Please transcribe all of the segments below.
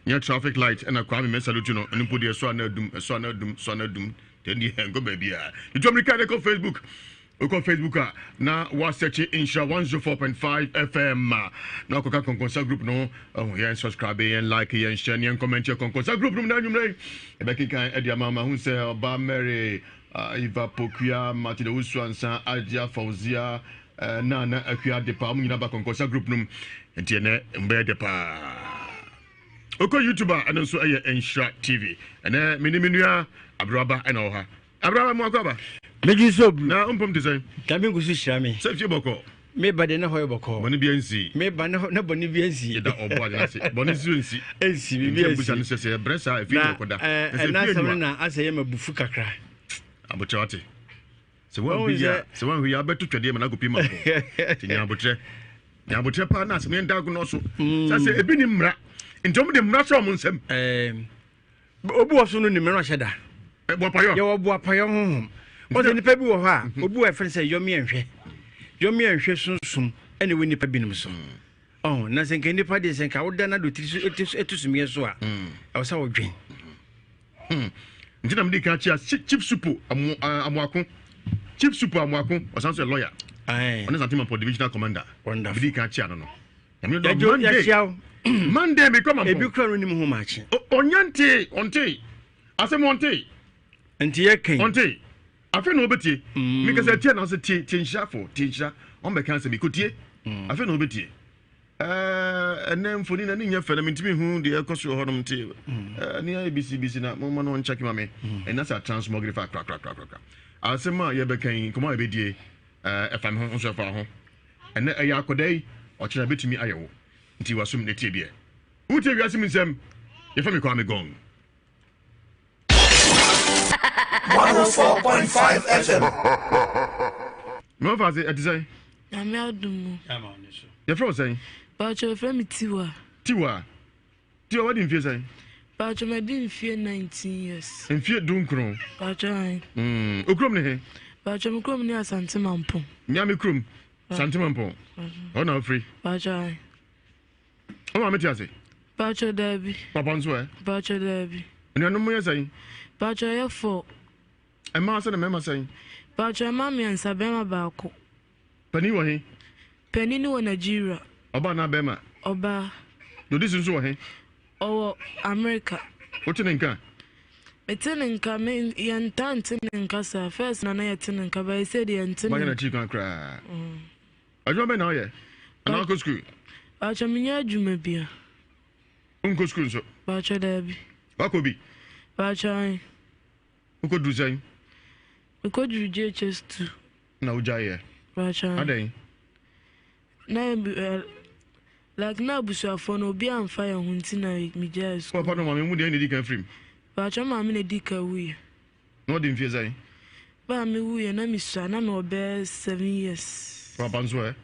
Nyɛ traffic light ɛna Kwame mɛ salute no, ɛno mpo deɛ ɛsɔ a na adum, ɛsɔ a na adum, sɔ a na adum, tɛn deɛ ɛnkɔ baabiara. Tutu amirika ne kɔ Facebook. Wokɔ Facebook a na woasɛkye Nhyira 104.5 FM a na wakɔka Kɔnkɔnsa group no ho. Yɛn subscribe, yɛn like, yɛn share, ne yɛn comment yɛ Kɔnkɔnsa group no mu na anwummerɛ yi yɛbɛkenkan ɛde ama ma ho sɛ ɔba Mary, Eva Pokuya, Matilda Owusu Ansa, Adia Fauzia, Nana Akua Adepa, wɔn nyinaa ba Kɔnkɔnsa group no mu. Nti ɛnɛ mbɛyɛ dɛ paa. Wokɔ YouTube a ɛno nso ɛyɛ Nhyira TV. Ɛnɛ me ne me nua Aberɛwaba ɛna wɔ ha. Abraham mu akɔ aba. Megye so bru. Na mpom te sɛn? Nyame ngu so hyira me. Sɛ fie bɔkɔ. Me ba de ne hɔ yɛ bɔkɔ. Bɔne bia nsi. Me ba ne hɔ ne bɔne bia nsi. Yɛda ɔbɔ ade ase. Bɔne nso nsi. Nsi biribi nsi. Nti sɛ sɛ yɛbrɛ saa efie na ɔkɔda. Na ɛna asɛm no na asɛ yɛ ma bufu kakra. Abotrɛ wate. Sɛ wɔnhwɛ yi a sɛ wɔnhwɛ yi a abɛto twɛdeɛ ma no akɔpie ma pɔ. Nti nya abotrɛ. Nya abotrɛ paa na asɛm yɛn da agonɔ so. Sɛ sɛ ebi ni mmara. Nti wɔn de mmara hyɛ wɔn nsam. Obi wɔ so no nim no ɔhyɛ da. Boapayɔ. Yɛwɔ boapayɔ honhom. Ɔsɛ nipa bi wɔ hɔ a mhm. obi wɔ ɛfɛn sɛ yɔmiɛnhwɛ. Yɔmiɛnhwɛ sunsum ɛna ɛwɔ nipa binom so. Mm. Ɔn na sɛ nka nipa deɛ sɛ nka woda na do tiri so etu etu sumiɛ so a mm. ɛwɔ sɛ wodwen. Hmm. Nti na mede kan kyia Chief Supo Amoako. Chief Supo Amoako ɔsan so yɛ lawyer. Ɔne Santima divisional commander. Wonderful. Mede kan kyia no no. Yɛdɔ Monday. Monday mi kɔ ma Ebi kura no nim ho maakye. Ɔnya nte ɔnte asɛm ɔnte. Nti yɛ kɛn. Ɔnte afei na ɔbɛtie. Mm. Mi kasa tie na ɔsɛ tie tie nhyira fo tie nhyira ɔn bɛka asɛm ko tie. Mm. Afei na ɔbɛtie. Ɛɛ ɛnɛ mfoni na ne nyɛ fɛ na mintimi hu deɛ ɛkɔ so wɔ hɔnom nti ɛɛ ne ayɛ bisi bisi na mo ma no ɔnkyɛke ma me. Mm. Ɛna sɛ transmogrify kora kora kora kora. Asɛm a yɛbɛka yi nkɔmɔ a yɛbɛdie ɛɛ ɛfa me ho nso ɛfa ho. Ɛnnɛ ɛyɛ akɔdaa yi, ɔkyena ɛbɛtumi ayɛ wo. Nti w'asom na tie deɛ. Wotie wiase mu nsɛm, yɛfrɛ me Kwame Gong. 104.5 FM. Mewɔ faase, ɛte sɛn? Nyame adom mu. Yɛfrɛ wo sɛn? Baakyɛ yɛfrɛ me Tiwa. Tiwa. Tiwa wadi mfie sɛn? Baakyɛ madi mfie 19 years. Mfie 19. Baakyɛ ae. Mm, okurom ne he? Baakyɛ me kurom ne Asante Mampong. Nyame kurom, Asante Mampong. Hɔ na wofiri? Baakyɛ ae. Wo maame te ase? Baakyɛ daabi. Papa nso ɛ? Baakyɛ daabi. Anuanom mo yɛ sɛn? Baakyɛ yɛ fɔ. Mmaa sɛn na mmarima sɛn? Baakyɛ mmaa mmiɛnsa, bɛrima baako. Panin wɔ he? Panin no wɔ Nigeria. Ɔbaa anaa bɛrima? Ɔbaa. Deɛ ɔdi so nso wɔ he? Ɔwɔ Amerika. Wote ne nka? Mete ne nka, me yɛntaa nte ne nka saa. First na na yɛte ne nka, but seesei deɛ yɛnte ne nka. Wanyɛ n'akyiri kwan koraa. Mm. Adwuma bɛn na woyɛ? Anaa wokɔ sukuu? Baakyɛ menyɛ adwuma bia. Wonkɔ sukuu nso? Baakyɛ daabi. Wakɔ bi? Baakyɛ ae. Wokɔduru sɛn? Mekɔduru JHS 2. Na wogyaeɛ? Baakyɛ ae. Adɛn? Na eh, like na abusuafoɔ no obi amfa yɛn ho nti na megyae sukuu. Papa no maame mu deɛ na ɛdi kan firim? Baakyɛ maame na ɛdi kan wuiɛ. Na ɔdi mfeɛ sɛn? Baa me wuiɛ na mesua na mewɔ bɛyɛ 7 years. Papa nso ɛ?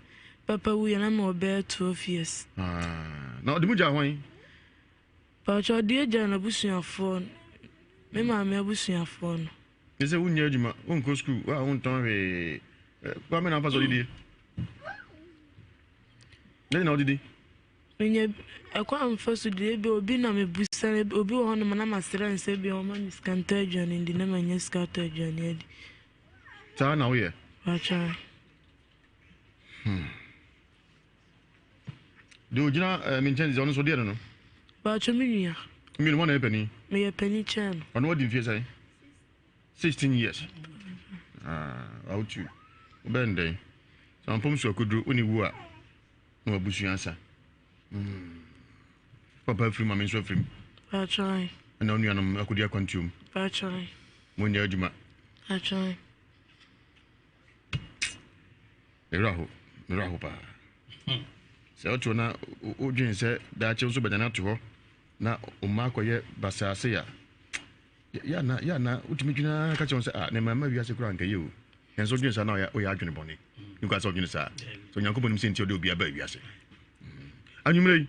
Papa wuiɛ na mewɔ bɛyɛ 12 years. Ah, na ɔde mu gyaa hwan? Baakyɛ ɔde agya n'abusuafoɔ, me maame abusuafoɔ no. Ne sɛ wonyɛ adwuma, wonkɔ sukuu, wo a wontɔn hwee. Kwame na afa so ɔdidie. Dɛn na wodidi? Menya ɛkwan a mefa so di, ebi obi na mebusa no, obi wɔ hɔnom na masrɛ no sɛ ebi ɔma me sika ntɔ aduane ndi na manya sika atɔ aduane adi. Saa na woyɛ? Batwa. Deɛ ogyina eh, me nkyɛn sɛ ɔno nso deɛ no no. Batwa me nua. Mmienu wɔn na yɛ panin. Meyɛ panin kyɛn no. Ɔno wadi mfie sɛn? 16 years. Ah, awotu. Wobɛn dɛn? Sɛ wampam so akɔduro, wo ne wu a. Na wabusua asa. Mm. Papa afiri maame nso afiri mu. Atwan. Ɛna onuanom akɔdi akwantuom. Atwan. Mo nyɛ adwuma. Atwan. Mewura ho, mewura ho paa. Hmm. Sɛ woto na wodwen sɛ daakye nso bɛdane ato hɔ na ɔma akɔyɛ basaase a yɛ na yɛ na wotumi dwene ara ka kyerɛ wɔn sɛ ah ne mma wiase koraa nka yɛ o. Nanso wodwene saa na woyɛ adwene bɔne. Ne kwa sɛ wodwene saa. Sɛ Onyankopɔn nim sɛ nti ɔde obi aba wiase. Anwummerɛ yi.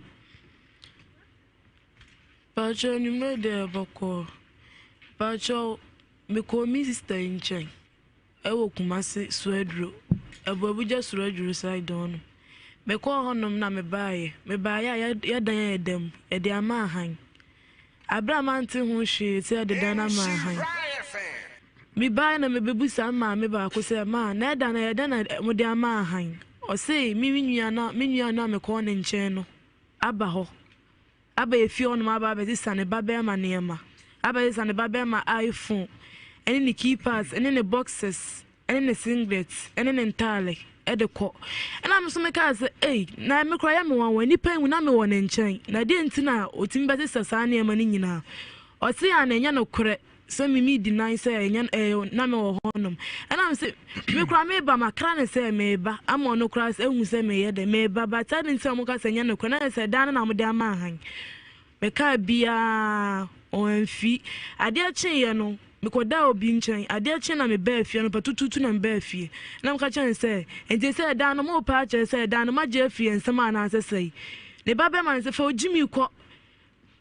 Pakyɛ anwummerɛ deɛ bɔkɔɔ. Pakyɛ mekɔɔ me sister nkyɛn ɛwɔ Kumasi Suaduro. Abuabuja Suaduro side hɔ nom. Mekɔɔ hɔnom na mebaeɛ. Mebaeɛ a yɛdan a yɛda mu yɛde ama ahan. Aberɛ a mante ho hwee sɛ yɛde dan no ama ahan. Mebaeɛ na mebɛbusaa me maame baako sɛ, Ma, na ɛda no ɛyɛ dɛn na mode ama ahan? Ɔse me nua no me nua no a mekɔɔ ne nkyɛn no aba hɔ. Aba efie hɔnom aba abɛsesa ne ba bɛrima nneɛma. Abɛsesa ne ba bɛrima iPhone ɛne ne keypads ɛne ne boxes ɛne ne singlet ɛne ne ntaale ɛde kɔ. Ɛna me nso mekaa sɛ, ei, na me koraa yɛ me nwanwa, nipa yi mu na mewɔ ne nkyɛn, na deɛ nti na ɔtumi bɛsesa saa nneɛma no nyinaa? Ɔse a na ɛnyɛ nokorɛ sɛ me me deny sɛ ɛnyɛ ɛɛ na mewɔ hɔnom. Ɛna me se, me koraa meba makra ne sɛ meba ama ɔno koraa ahu sɛ meyɛ dɛ meba, but adɛn nti na moka sɛ ɛnyɛ nokorɛ na yɛ sɛ dan no na mode ama ahan. Mekaa biaa ɔamfi. Adeɛ kyeeɛ no, mekɔdaa obi nkyɛn. Adeɛ kyee na mebaa fie, anɔpa tutuutu na mebaa fie. Na meka kyerɛɛ no sɛ, Enti sɛ ɛdan no, morepɛ akyerɛ sɛ ɛdan no moagye afiri yɛn nsam anaasɛ sɛn? Ne ba bɛrima no sɛ, Fa wo gyimi kɔ!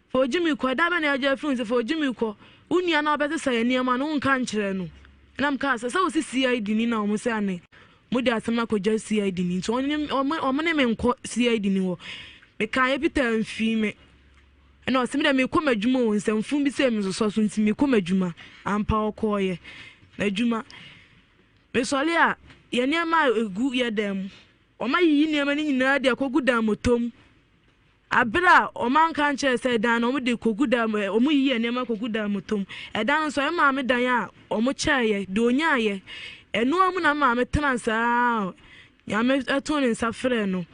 Fa wo gyimi kɔ! Ɛdan bɛn na yɛagye afiri wo nsam? Fa wo gyimi kɔ! Wo nua no a ɔbɛsesa yɛn nneɛma no, wonka nkyerɛ no? Ɛna mekaa sɛ, Sɛ wose CID ni na wɔn sɛ ane mode asɛm no akɔgya CID ni nti wɔn ne me nkɔ CID ni hɔ. Mekaeɛ Peter amfii me. Ɛna ɔse me deɛ mekɔ m'adwuma o, nsɛmfo bi sɛ mesosɔ so nti mekɔ m'adwuma. Ampa ɔkɔɔyɛ n'adwuma. Mesɔre a, yɛ nneɛma a ɛgu yɛ dan mu. Wɔn ayiyi nneɛma no nyinaa de akɔgu dan moto mu. Aber a wɔannka annkyerɛ sɛ dan no wɔde kogu dan mu, wɔyiyii nneɛma kogu dan mu tom. Ɛdan no nso, ɛyɛ maame dan a wɔkyɛeɛ, deɛ ɔnyaeɛ. Ɛno ara mu na me maame tenaa saa ara a Nyame too ne nsa frɛɛ no.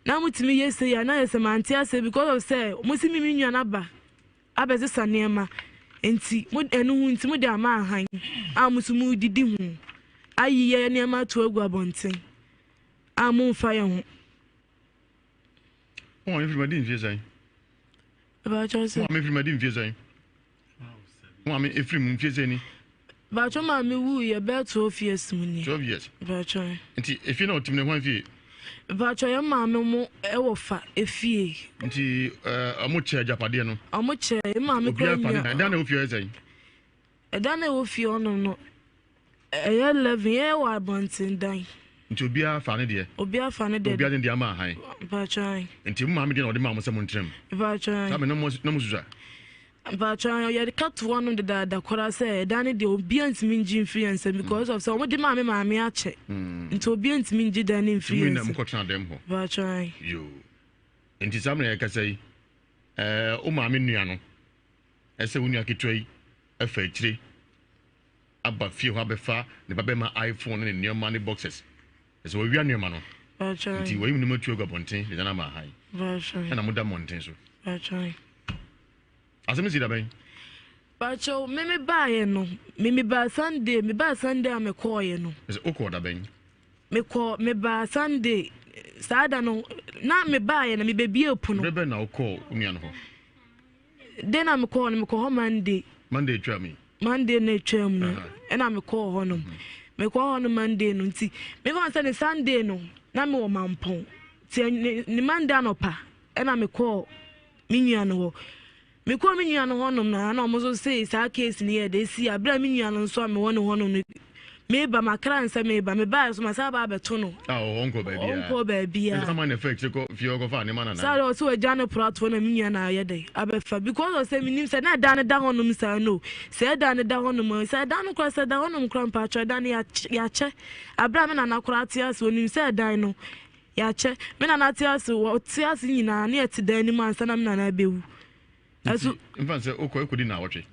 Na motumi yɛ sei a, na ayɛ sɛ mante aseɛ because of sɛ mose me me nua no aba abɛsesa nneɛma nti, mo ɛno ho nti mode ama ahan a mo nso modidi ho ayi yɛ nneɛma ato agu abɔnten a momfa yɛn ho. Wo maame firi mu adi mfie sɛn? Wo maame firi mu adi mfie sɛn? Wo maame efiri mu mfie sɛn ni? Bàtchɔ maame wu yɛ bɛyɛ 12 years mu ni. 12 years. Bàtchɔ. Nti efie na ɔtim ne hwan fie? Bàtchɔ yɛ maame mo ɛwɔ fa efie. Nti ɛɛ ɔmo kyɛ agyapadeɛ no? Ɔmo kyɛ yɛ maame kura nua. Obiara fa ne dan. Dan na ɛwɔ fie ɔyɛ sɛn? Ɛdan a ɛwɔ fie hɔnom no, ɛyɛ 11. Yɛn wɔ abɔnten dan. Nti obiara fa ne deɛ? Obiara fa ne deɛ. Obiara de ne deɛ ama ahan? Mpakyɛ ahan. Nti mo maame deɛ na ɔde maa mo sɛ mo ntena mu? Mpakyɛ ahan. Saa bɛ na mo na mo susua? Mpakyɛ ahan. Yɛde ka to hɔnom dedaada koraa sɛ ɛdan no deɛ obiara ntumi ngye mfiri yɛn nsam because of sɛ wɔn de maa me maame akyɛ. Nti obiara ntumi ngye dan no mfiri yɛn nsam. Nti mo nyinaa mo kɔ tena dɛm hɔ? Mpakyɛ ahan. Yoo. Nti saa mmerɛ yɛkasa yi, ɛɛ wo maame nua no ɛsɛ wo nua ketewa yi afa akyire aba fie hɔ abɛfa ne ba bɛma iPhone ne ne nneɛma ne boxes. Ɛsɛ wɔawia nneɛma no. Nti wɔyi mu nneɛma tu agu abɔnten de dan ama ahan. Ɛna moda mmɔnten so. Asɛm si da bɛn? Pakyɛw, me me baeɛ no, me me baa Sunday, me baa Sunday a mekɔɔeɛ no. Ɛsɛ wokɔɔ da bɛn? Mekɔ mebaa Sunday, saa da no, na mebaeɛ no mebɛbie pono. Berɛ bɛn na wokɔɔ wo nua no hɔ? Den na mekɔɔ no, mekɔɔ hɔ Monday. Monday atwa mu yi? Monday na atwa mu no, ɛna mekɔɔ hɔ nom. Mekɔɔ hɔ no Monday no nti, mefa sɛ ne Sunday no, na mewɔ Mampɔn. Nti ne, ne Monday anɔpa, ɛna mekɔɔ me nua no hɔ. Mekɔɔ me nua no hɔnom no, na ɔmo nso see saa case no yɛ dɛ esi a, bere a me nua no nso a mewɔ ne hɔnom no, meba makra nsɛ meba, mebaeɛ so masan aba abɛto no. A ɔnkɔ baabiara. Ɔnkɔ baabiara. Nti sama na ɛfa akyire kɔ fie ɔkɔfa nneɛma nana. Saa ɔsɛ wagya ne pratoɔ na me nua na ayɛ dɛ abɛfa because ɔsɛ menim sɛ na ɛdan no da hɔnom saa no sɛ ɛdan no da hɔnom sɛ ɛdan no koraa sɛ ɛda hɔnom koraa mpakyɛ ɛdan no yɛakyɛ abere a me nana koraa te ase onim sɛ ɛdan no yɛakyɛ me nana te ase ɔte ase nyinaa ne ɛte dan no mu ansa na me nana abɛwu. Ɛso. Nfa sɛ okɔ ekodi naawɔtwe.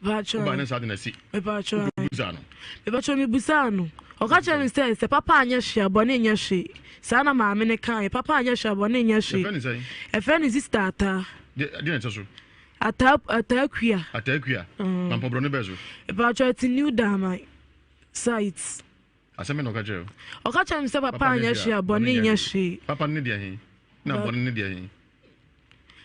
Mpatsɔ. Ɔba ne saa de na si. Mpatsɔ. Busaa no. Mpatsɔ mi busaa no. Ɔka kyerɛ mi sɛ sɛ papa anyɛ hwee a bɔne nyɛ hwee. Saa na maame ne kan yɛ papa anyɛ hwee a bɔne nyɛ hwee. Yɛfrɛ ne sɛn? Ɛfrɛ ne sista Ataa. De de na ɛkyɛ so. Ataa Ataa Kua. Ataa Kua. Mm. Na mpɔborɔ ne bɛɛ so. Mpatsɔ ɛte New Daman site. Asɛm bɛn na ɔka kyerɛɛ wo? Ɔka kyerɛɛ me sɛ papa anyɛ hwee a bɔne nyɛ hwee. Papa no ne deɛ he? Na bɔne ne deɛ he?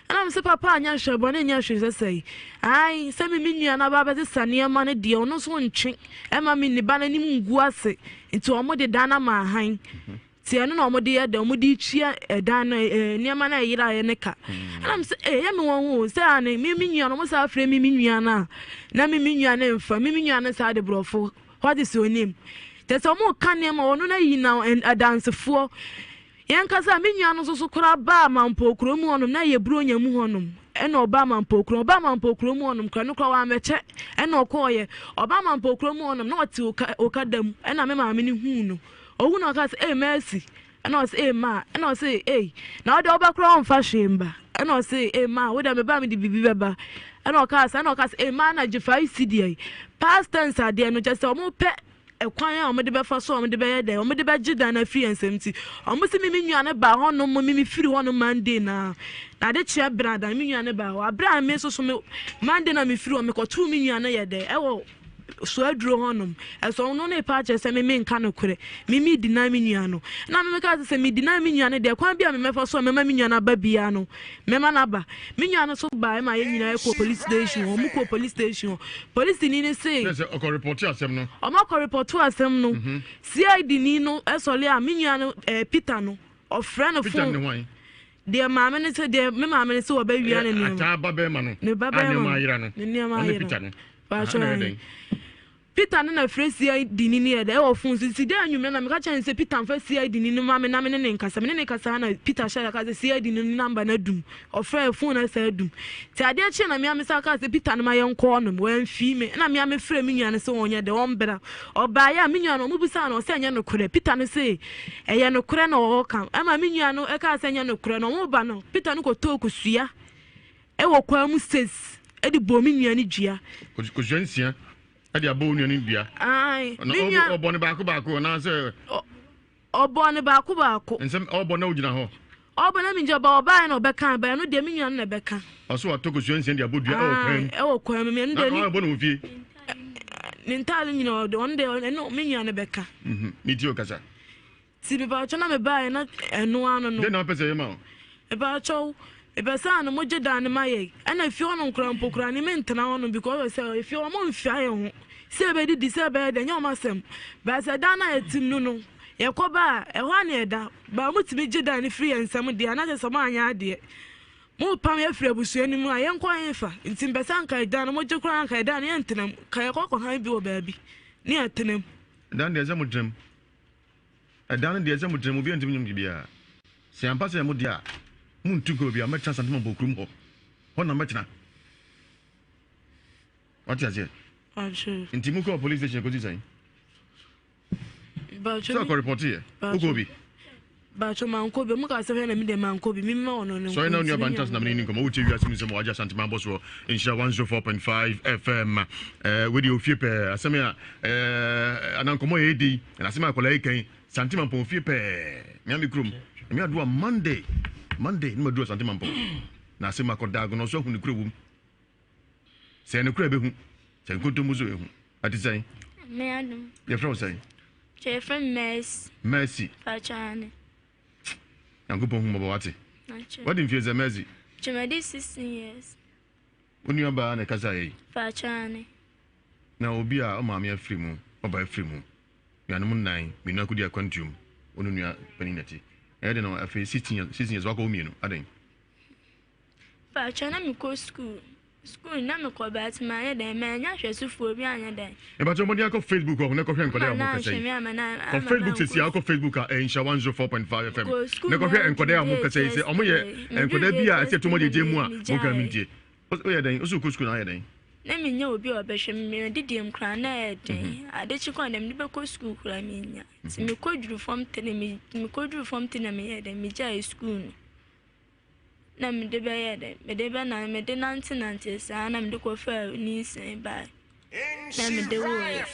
Ɛna me sɛ papa anyɛ hwee a bɔne nyɛ hwee sɛ sɛe. Ae, sɛ me me nua no aba abɛsesa nneɛma no deɛ ɔno nso ntwe ɛma me ne ba no anim ngu ase. Nti wɔn de dan no ama ahan. Nti ɛno na wɔn de yɛ dɛ wɔn de tua ɛdan no ɛɛ nneɛma no a ɛyeraeɛ no ka. Ɛna me sɛ ee ɛyɛ me wɔn ho sɛ ane me me nua no wɔn saa frɛ me me nua no a na me me nua no mfa me me nua no saa de borɔfo. What is your name? Kyerɛ sɛ wɔreka nneɛma ɔno no ayi na adansefoɔ. Yɛn kasa me nua no nso so koraa baa Mampɔw kurom hɔnom na ɛyɛ Buronya mu hɔnom. Ɛna ɔbaa Mampɔw-kurom. Ɔbaa Mampɔw-kurom hɔnom koraa, no koraa wammɛkyɛ. Ɛna ɔkɔɔeɛ. Ɔbaa Mampɔw-kurom hɔnom, na ɔte oka okada mu. Ɛna me maame no huu no. Ɔhuu no ɔkaa sɛ, Ei, Mercy. Ɛna ɔse, Ei, ma. Ɛna ɔse, Ei, na wo deɛ woba koraa womfa hwee mba. Ɛna ɔse, Ei, ma, wo deɛ meba a mede biribi bɛba. Ɛna ɔkaa sɛ, ɛna ɔkaa sɛ, Ei, ma, na gye 5 cedi yi. Past tense adeɛ no, kyerɛ sɛ wɔpɛ ɛkwan a wɔde bɛfa so a wɔde bɛyɛ dɛn, wɔde bɛgye dan no afiri yɛn nsam nti, wɔn se me me nua no baa hɔnom me me firi hɔnom Monday na na ade kyeɛ brada me nua no baa hɔ abere a me nso so me Monday na me firi hɔ mekɔtoo me nua no yɛ dɛn ɛwɔ so aduro hɔnom ɛsɛ ɔno ne pa akyerɛ sɛ me me nka nokorɛ me me di na me nua no na me meka sɛ me di na me nua no deɛ kwan bi a me mɛfa so a mɛma me nua no aba biara no Mɛma no aba. Me nua no nso baeɛ ma yɛn nyinaa kɔɔ police station hɔ. Wɔkɔɔ police station hɔ. Polisini no se. Kyerɛ sɛ ɔkɔ repɔto asɛm no. Wɔakɔ repɔto asɛm no. CID ni no sɔre a, me nua no ɛɛ Peter no, ɔfrɛ no Peter phone. ne hwan? Deɛ maame no sɛ deɛ me maame no sɛ wɔbɛwia ne nneɛma. Ataa ba bɛrima no. Ne ba A bɛrima nneɛma no. ayera no. Ne nneɛma Ɔne ayera. Peter no. Paatwɔ Aha, na ɛyɛ ahe. dɛn? Peter ne na frɛ CID ni no yɛ dɛ ɛwɔ phone so nti dɛ anwummerɛ na meka kyerɛ no sɛ Peter mfa CID ni no ma me na me ne ne nkasa me ne ne kasa na Peter hyɛ da ka sɛ CID no number no adum ɔfrɛ phone no sɛ adum nti adeɛ kyee na mea me sa ka sɛ Peter no ma yɛnkɔ ɔnom wamfii me na mea me frɛ me nua no sɛ ɔnyɛ dɛ ɔmbra ɔbaeɛ a me nua no ɔmo bisaa no ɔsɛ ɛnyɛ nokorɛ Peter no se ɛyɛ nokorɛ na ɔka ɛma me nua no ɛka sɛ ɛnyɛ nokorɛ na ɔmo ba no Peter no kɔtɔɔ kosua Wɔ kwan mu ses de bɔɔ me nua no dua. Kosua nsia de abɔ wo nua no dua. Ae, me nua. Ɔbɔ no baako baako anaasɛ. Ɔbɔ no baako baako. Nsɛm ɔbɔ na wogyina hɔ. Ɔbɔ na megyina ba ɔbaeɛ na ɔbɛka ba ɛno deɛ me nua no na ɛbɛka. Ɔso watɔ kosua nsia de abɔ dua ɛwɔ kwan mu. Ɛwɔ kwan mu ɛno deɛ. Na ɔbɔ no wɔ fie. Ne ntaade nyina ɔde ɔno deɛ ɛno me nua no bɛka. Ne ti ɔkasa. Nti mepakyɛw na mebaeɛ na ɛno ano no. Dɛn na wopɛ sɛ yɛma wo? Mepakyɛw, mepɛ sɛ ano mogye dan no ma yɛn. Ɛna efie hɔnom koraa mpo koraa ne mentena hɔnom because sɛ efie hɔ wɔn mfia yɛn ho. Sɛ yɛbɛdidi sɛ yɛbɛyɛ dɛ nyɛ wɔn asɛm. But sɛ dan no a yɛte mu no no, yɛkɔ ba a, ɛhɔ ara na yɛda. But wɔtumi gye dan no firi yɛn nsam deɛ a, na kyerɛ sɛ wɔanyɛ adeɛ. Morepam yɛn afiri abusua no mu a, yɛnkɔ hefa? Nti mepɛ sɛ anka dan no mogye koraa anka dan no yɛntena mu. Ka yɛkɔ kɔhan bi wɔ baabi ne yɛtena mu. Dan deɛ ɛsɛ motena mu. Ɛdan no deɛ, sɛ motena mu, obiara ntumi nyɛ mo biribiara. Sɛ ampa sɛ ɛyɛ mo dea a, montu nkɔ baabiara. Mɛtena Asante Mampɔn kurom hɔ. Hɔ na mɛtena. Wate aseɛ? Nti mokɔɔ police station kɔsi sɛn? Sɛ ɔkɔ repɔte yɛ, wokɔɔ bi? Bàtò mankɔ bi, ɔmo ka sɛ hwɛ na mi deɛ mankɔ bi, mi ma ɔno ne nko. Sɔre na onua Bantas na mene ni nkɔmɔ, wotie wiase mu nsɛm wɔ Agya Asante Mampɔ soɔ, Nhyira 104.5 FM. Eh, wei deɛ ofie pɛɛ, asɛm a eh, ana nkɔmɔ yɛ edi, na asɛm a akwadaa yi kan, Sante Mampɔn ofie pɛɛ, mea me kurom, ɛmi adoa Monday, Monday, ne maduru Asante Mampɔn, na asɛm akɔda agono so ahu ne kuro wom. Sɛ ɛnokorɛ ɛbɛhu, sɛ nkontompo so ɛhu. Ɛte sɛn? Me adom. Yɛfrɛ wo sɛn? Kyɛ yɛfrɛ me Mercy. Mercy. Pakyɛ Nyankopɔn hu mmɔbɔ wate. Wadi mfie sɛ Mercy? Kyɛ madi 16 years. Wo nua baa na ɛkasa yɛ yi? Pakyɛ Na obi a ɔmaame afiri mu, ɔba afiri mu, nuanom nnan, mmienu akɔdi akwantuom, wo ne nua panin na ɛte. Ɛyɛ den no afei 16 years, 16 years wakɔ wo mmienu, adɛn? Paatwɔ na mekɔ sukuu. Sukuu no na mekɔ but manyɛ dɛn mannya ahwɛsofoɔ bi anyɛ dɛn. Mepakyɛw mmɔden akɔ Facebook hɔ na kɔhwɛ nkɔdaa a wɔn kasa yi. Kɔ Facebook sɛsi a wokɔ Facebook a ɛyɛ Nhyira 104.5 FM na kɔhwɛ nkɔdaa a wɔn kasa yi sɛ wɔn yɛ nkɔdaa bi a ɛsɛ ɛto gyegye mu a monka me ntie. Woyɛ dɛn? Wosɛ wokɔ sukuu na ayɛ dɛn? Na mennya obi a ɔbɛhwɛ me medidi mu koraa na ɛyɛ den. Ade kye koraa na mede bɛkɔ sukuu koraa mennya. Nti mekɔduru fam tene mekɔduru fam tene na meyɛɛ dɛn megyae sukuu no. Na mede bɛyɛɛ dɛn? Mede bɛnan mede nantenantee saa na mede kɔfaa nyinsɛn bae na mede woeɛ.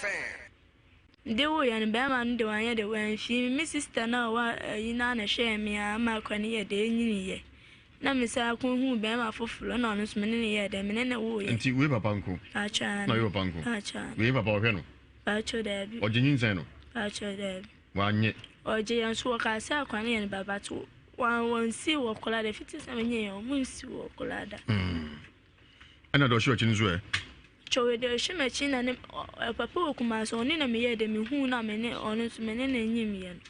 Mede woeɛ no bɛrima no de wanyɛ dɛ wamfii me. Me sista no a ɔwɔ ayi no ara na ɛhwɛɛ me ara ma akora no yɛɛ dɛ ɛnyiniiɛ. Na mesan kɔhuu bɛrima foforɔ na ɔno nso me ne no yɛɛ dɛ me ne no woeɛ. Nti wei papa nko? Paatwa Na wei papa nko? Paatwa. Wei papa ɔhwɛ no? Paatwa daabi. Ɔgye nyinsɛn no? Paatwa daabi. Wanyɛ. Ɔgye yɛn nso wɔkaa sɛ akora no yɛ ne ba but wɔn wɔnsii wɔ koraa da fiti sɛ menyɛ yɛn wɔn nsi wɔ koraa da. Ɛna deɛ ɔhyɛ ɔkyi no nso ɛ. Kyɛw deɛ ɔhyɛ m'akyi na ne papa wɔ Kumasi ɔne na meyɛɛ dɛ mehuu na me ne ɔno nso me ne no nyim yɛ no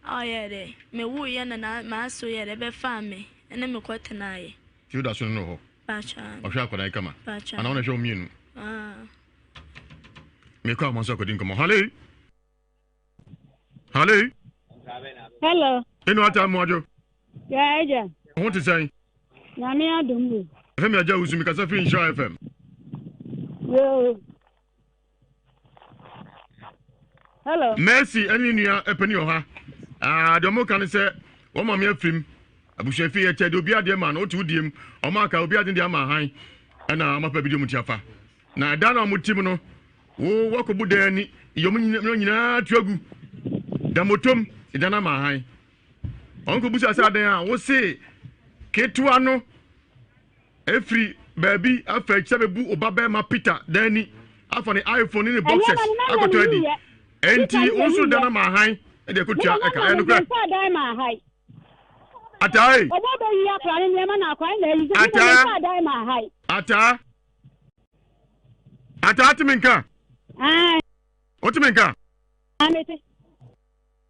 a ɔyɛɛ dɛ mewoo yɛ na na m'asew yɛ dɛ bɛfaa me ɛne me kɔ tenaeɛ. Ti woda so ne no wɔ hɔ? Paatwa. Ɔhwɛ akwadaa yi kama? Paatwa. Anaa ɔna hwɛ wɔn mmienu? Ah. Mekɔ a wɔn nso akɔdi nkɔmɔ. Haley. Hallo. Hello. Enu ata mu adwo. Ya eja. Ho te sɛn? Nyame adom o. Ɛfɛ mi agya wusu mi kasa firi Nhyira FM. Yoo. Hello. Mercy ɛne ne nua ɛpɛni ɔha. Ah, deɛ ɔmo ka ne sɛ wɔn maame afirim. Abusua fie yɛ kyɛ deɛ obi adeɛ ma no wote wo diem. Ɔmo aka obi ade deɛ ama ahan ɛna ɔmo apɛ bi deɛ ɔmo ti afa. Na ɛda na ɔmo tim no wo wakɔbu dan ani yɛ ɔmo nyinaa tu agu. Damotom ɛda no ama ahan. Ɔnkɔ busa sɛ adɛn a wose ketewa no efiri baabi afa akyi abɛbu ɔba bɛrima Peter dan ani afa ne iPhone ne ne boxers akɔtɔ adi. Enti wo nso dan ama ahan de akɔtua ɛka. Ɛyɛ nokorɛ? Ataa ei. Ataa. Ataa. Ataa tumi nka. Wotumi nka.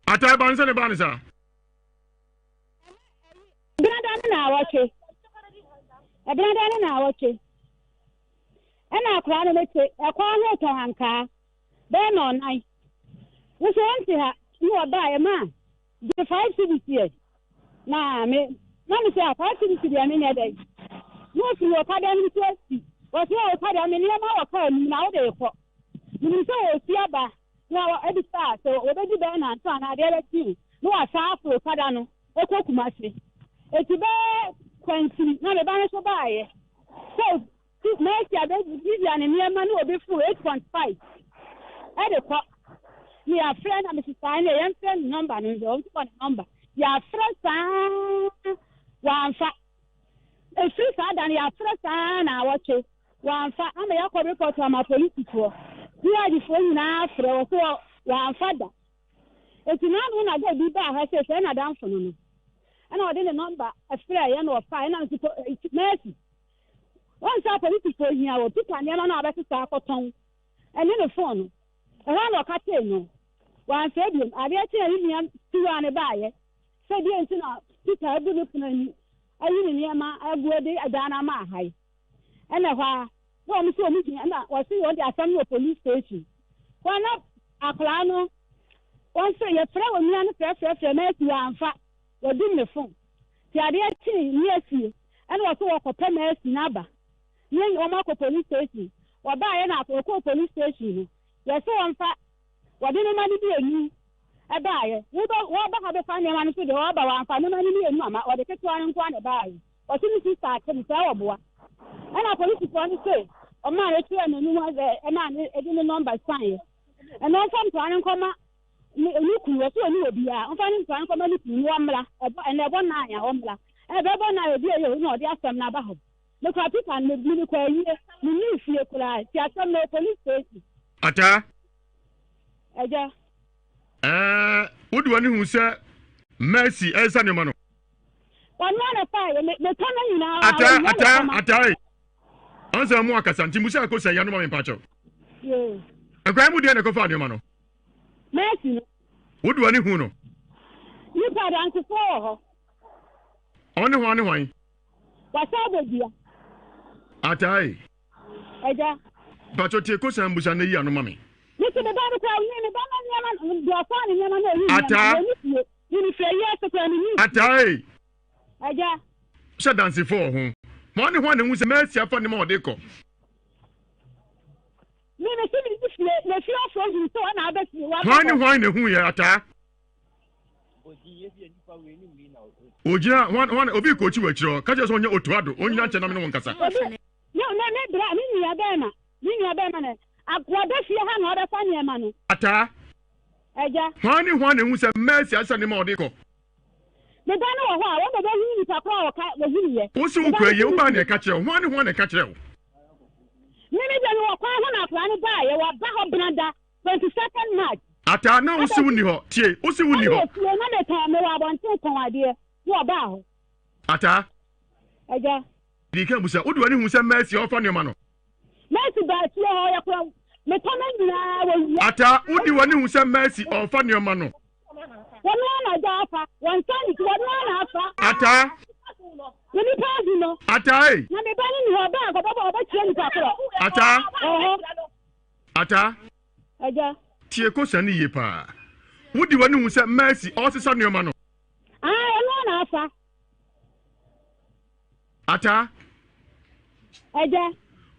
Ataa ba ne sɛ ne ba ne saa. Ɛbenada ne naawɔtwe. Ɛbenada ne naawɔtwe. Ɛna akwaraa no mete ɛkwan ho tɔn ankaa bɛyɛ na ɔnan. Nso wɔnte ha ne wɔbaa ɛma gye five cedis yɛ na me na me sɛ five cedis deɛ menyɛ dɛn na ofiri ɔkada no so asi wɔsɛ ɔkada me nneɛma wɔ kaa mu na wode kɔ menim sɛ wɔsi aba na wɔabisa sɛ wɔbɛdi bɛn nnanson anaa adeɛ bɛkye na wɔasan aforo kada no kɔ Kumasi. Enti bɛyɛ kwansini na me ba no nso baeɛ sɛ Mercy abɛdidua ne nneɛma na obi foro 8.5 ɛde kɔ. Ne yɛafrɛ na mese saa ne yɛmfrɛ ne nɔmba no nso ɔnso bɔ ne nɔmba. Yɛafrɛ saa wɔamfa. Ɛfiri saa da no yɛafrɛ saa naawɔtwe wɔamfa ama yɛakɔ report ama polisifoɔ. Villagefoɔ nyinaa afrɛ wɔ so wɔamfa da. Enti n'ano na da bi baa ha sɛ sɛ n'adamfo no no. Ɛna ɔde ne nɔmba frɛ yɛ na ɔfa ɛna nso Mercy. Wɔn sɛ apolisifoɔ hia wɔ Peter nneɛma no a wɔbɛsesa akɔtɔn ɛne ne fon no. Ɛhɔ na ɔka tee no. Wɔamfrɛ biom. Adeɛ kyee a ne nua Tiwa no baeɛ sɛ deɛ nti na Peter abu ne pono ani ayi ne nneɛma aguo de dan no ama aha yi. Ɛna ɛhɔ ara na wɔn nso wɔn gyina na wɔsi wɔn de asɛm no wɔ police station. Wɔn na akwadaa no wɔn nso yɛfrɛ wɔn nua no frɛfrɛfrɛ na asi wɔamfa wɔdum ne fon. Ti adeɛ kyee ne asie ɛna wɔso wɔkɔpɛ Mercy n'aba ne wɔn akɔ police station. Wɔbaeɛ na wɔkɔɔ police station no yɛsɛ wɔmfa Wɔde nneɛma no mmienu baeɛ. Wobɛ, wɔba ha bɛfa nneɛma no nso deɛ, wɔba wɔamfa nneɛma no mmienu amma, wɔde ketewa no nko ara na ɛbaeɛ. Wɔse ne sista ate no, sɛ wɔboa. Ɛna apolisifoɔ no se ɔmaa no kyerɛɛ n'anim ɛ, ɛmaa no de ne nɔmba saeɛ. Ɛna ɔmfa ntoa no nkɔma ne, ne kunu, wɔse ɔnni obiara, ɔmfa ne ntoa no nkɔma ne kunu na wɔmmra. Ɛbɔ, ɛna ɛbɔ nnan a ɔmmra. Ɛna ɛbɛbɔ nnan a ebi ɛyɛ o, na ɔde asɛm no aba hɔ. Mekura paper no, mede kɔ ayie, menni fie koraa, nti asɛm no wɔ police station. Ataa. Agya. Ɛɛ, wode w'ani hu sɛ Mercy ɛresa nneɛma no? Ɔno ara na ɛfaeɛ, me metɔ no nyinaa. Ataa, ataa, ataa. Ɔnsɛ mo akasa nti musa akɔ sɛ yanoma me mpakyɛw. Nkwadaa mu deɛ na ɛkɔfa nneɛma no. Mercy no. Wode w'ani hu no? Nipa adansefoɔ wɔ hɔ. Ɔne hwan ne hwan? Wasan abɔ dua. Ataa. Agya. Mpatsɔ tie kosan busa na yi ano ma me. Mese me ba no koraa ɔnyi me ba no nneɛma deɛ ɔfaa ne nneɛma no ɔyi nneɛma Ataa. ɔni fie mene firi ayi ase koraa menni fie. Ataa ei. Agya. Hyɛ dansefo wɔ ho. Hwan ne hwan na ehu sɛ Mercy afa nneɛma a ɔde kɔ? Me mese menni fie na fie ɔfoɔ hunu sɛ ɔna aba fie waba Hwan ne hɔ. hwan na ehu yɛ Ataa? Ogyina hwan hwan obi kɔ okyi wɔ akyire hɔ ka kyerɛ sɛ ɔnyɛ otuado onyina nkyɛn na me ne wo nkasa. Obi Ne ne ne bra me nua bɛɛma me nua bɛɛma na akoa bɛ fie ha na ɔbɛfa nneɛma no. Ataa. Agya. Hwan ne hwan na ehu sɛ Mercy asesa nneɛma a ɔde kɔ? Me ba no wɔ hɔ a, wɔn na wɔbɛhunu nipa korɔ a ɔka wɔhunu yɛ. Wo se wo kura yie, wo baa na ɛka kyerɛ wo. Hwan ne hwan na ɛka kyerɛ wo? Me me deɛ mewɔ kwan ho na akwadaa no baeɛ, waba hɔ benada, 22nd March. Ataa, na wo se wo nni hɔ. Tie, wo se wo nni hɔ. Na mewɔ fie, na metɔn, mewɔ abɔnten tɔn adeɛ, na ɔbaa hɔ. Ataa. Agya. Dii kan bisa, Wode w'ani hu sɛ Mercy a ɔfa nneɛma no? Mercy baa fie hɔ, ɔyɛ kora metɔ no nyinaa wɔwia. Ataa, wode w'ani hu sɛ Mercy ɔfa nneɛma no? Wɔn ara na agya afa, wɔn nsa nti wɔn ara na afa. Ataa. Na nipa ahu no. Ataa ei. Na me ba no ni hɔ, ɔbaa nkɔbɔbɔ ɔbɛkyerɛ nipa korɔ. Ataa. Ɔhɔ. Ataa. Agya. Tie kosa no yie paa. Wode w'ani hu sɛ Mercy ɔresesa nneɛma no? Ae, ɔno ara na afa. Ataa. Agya.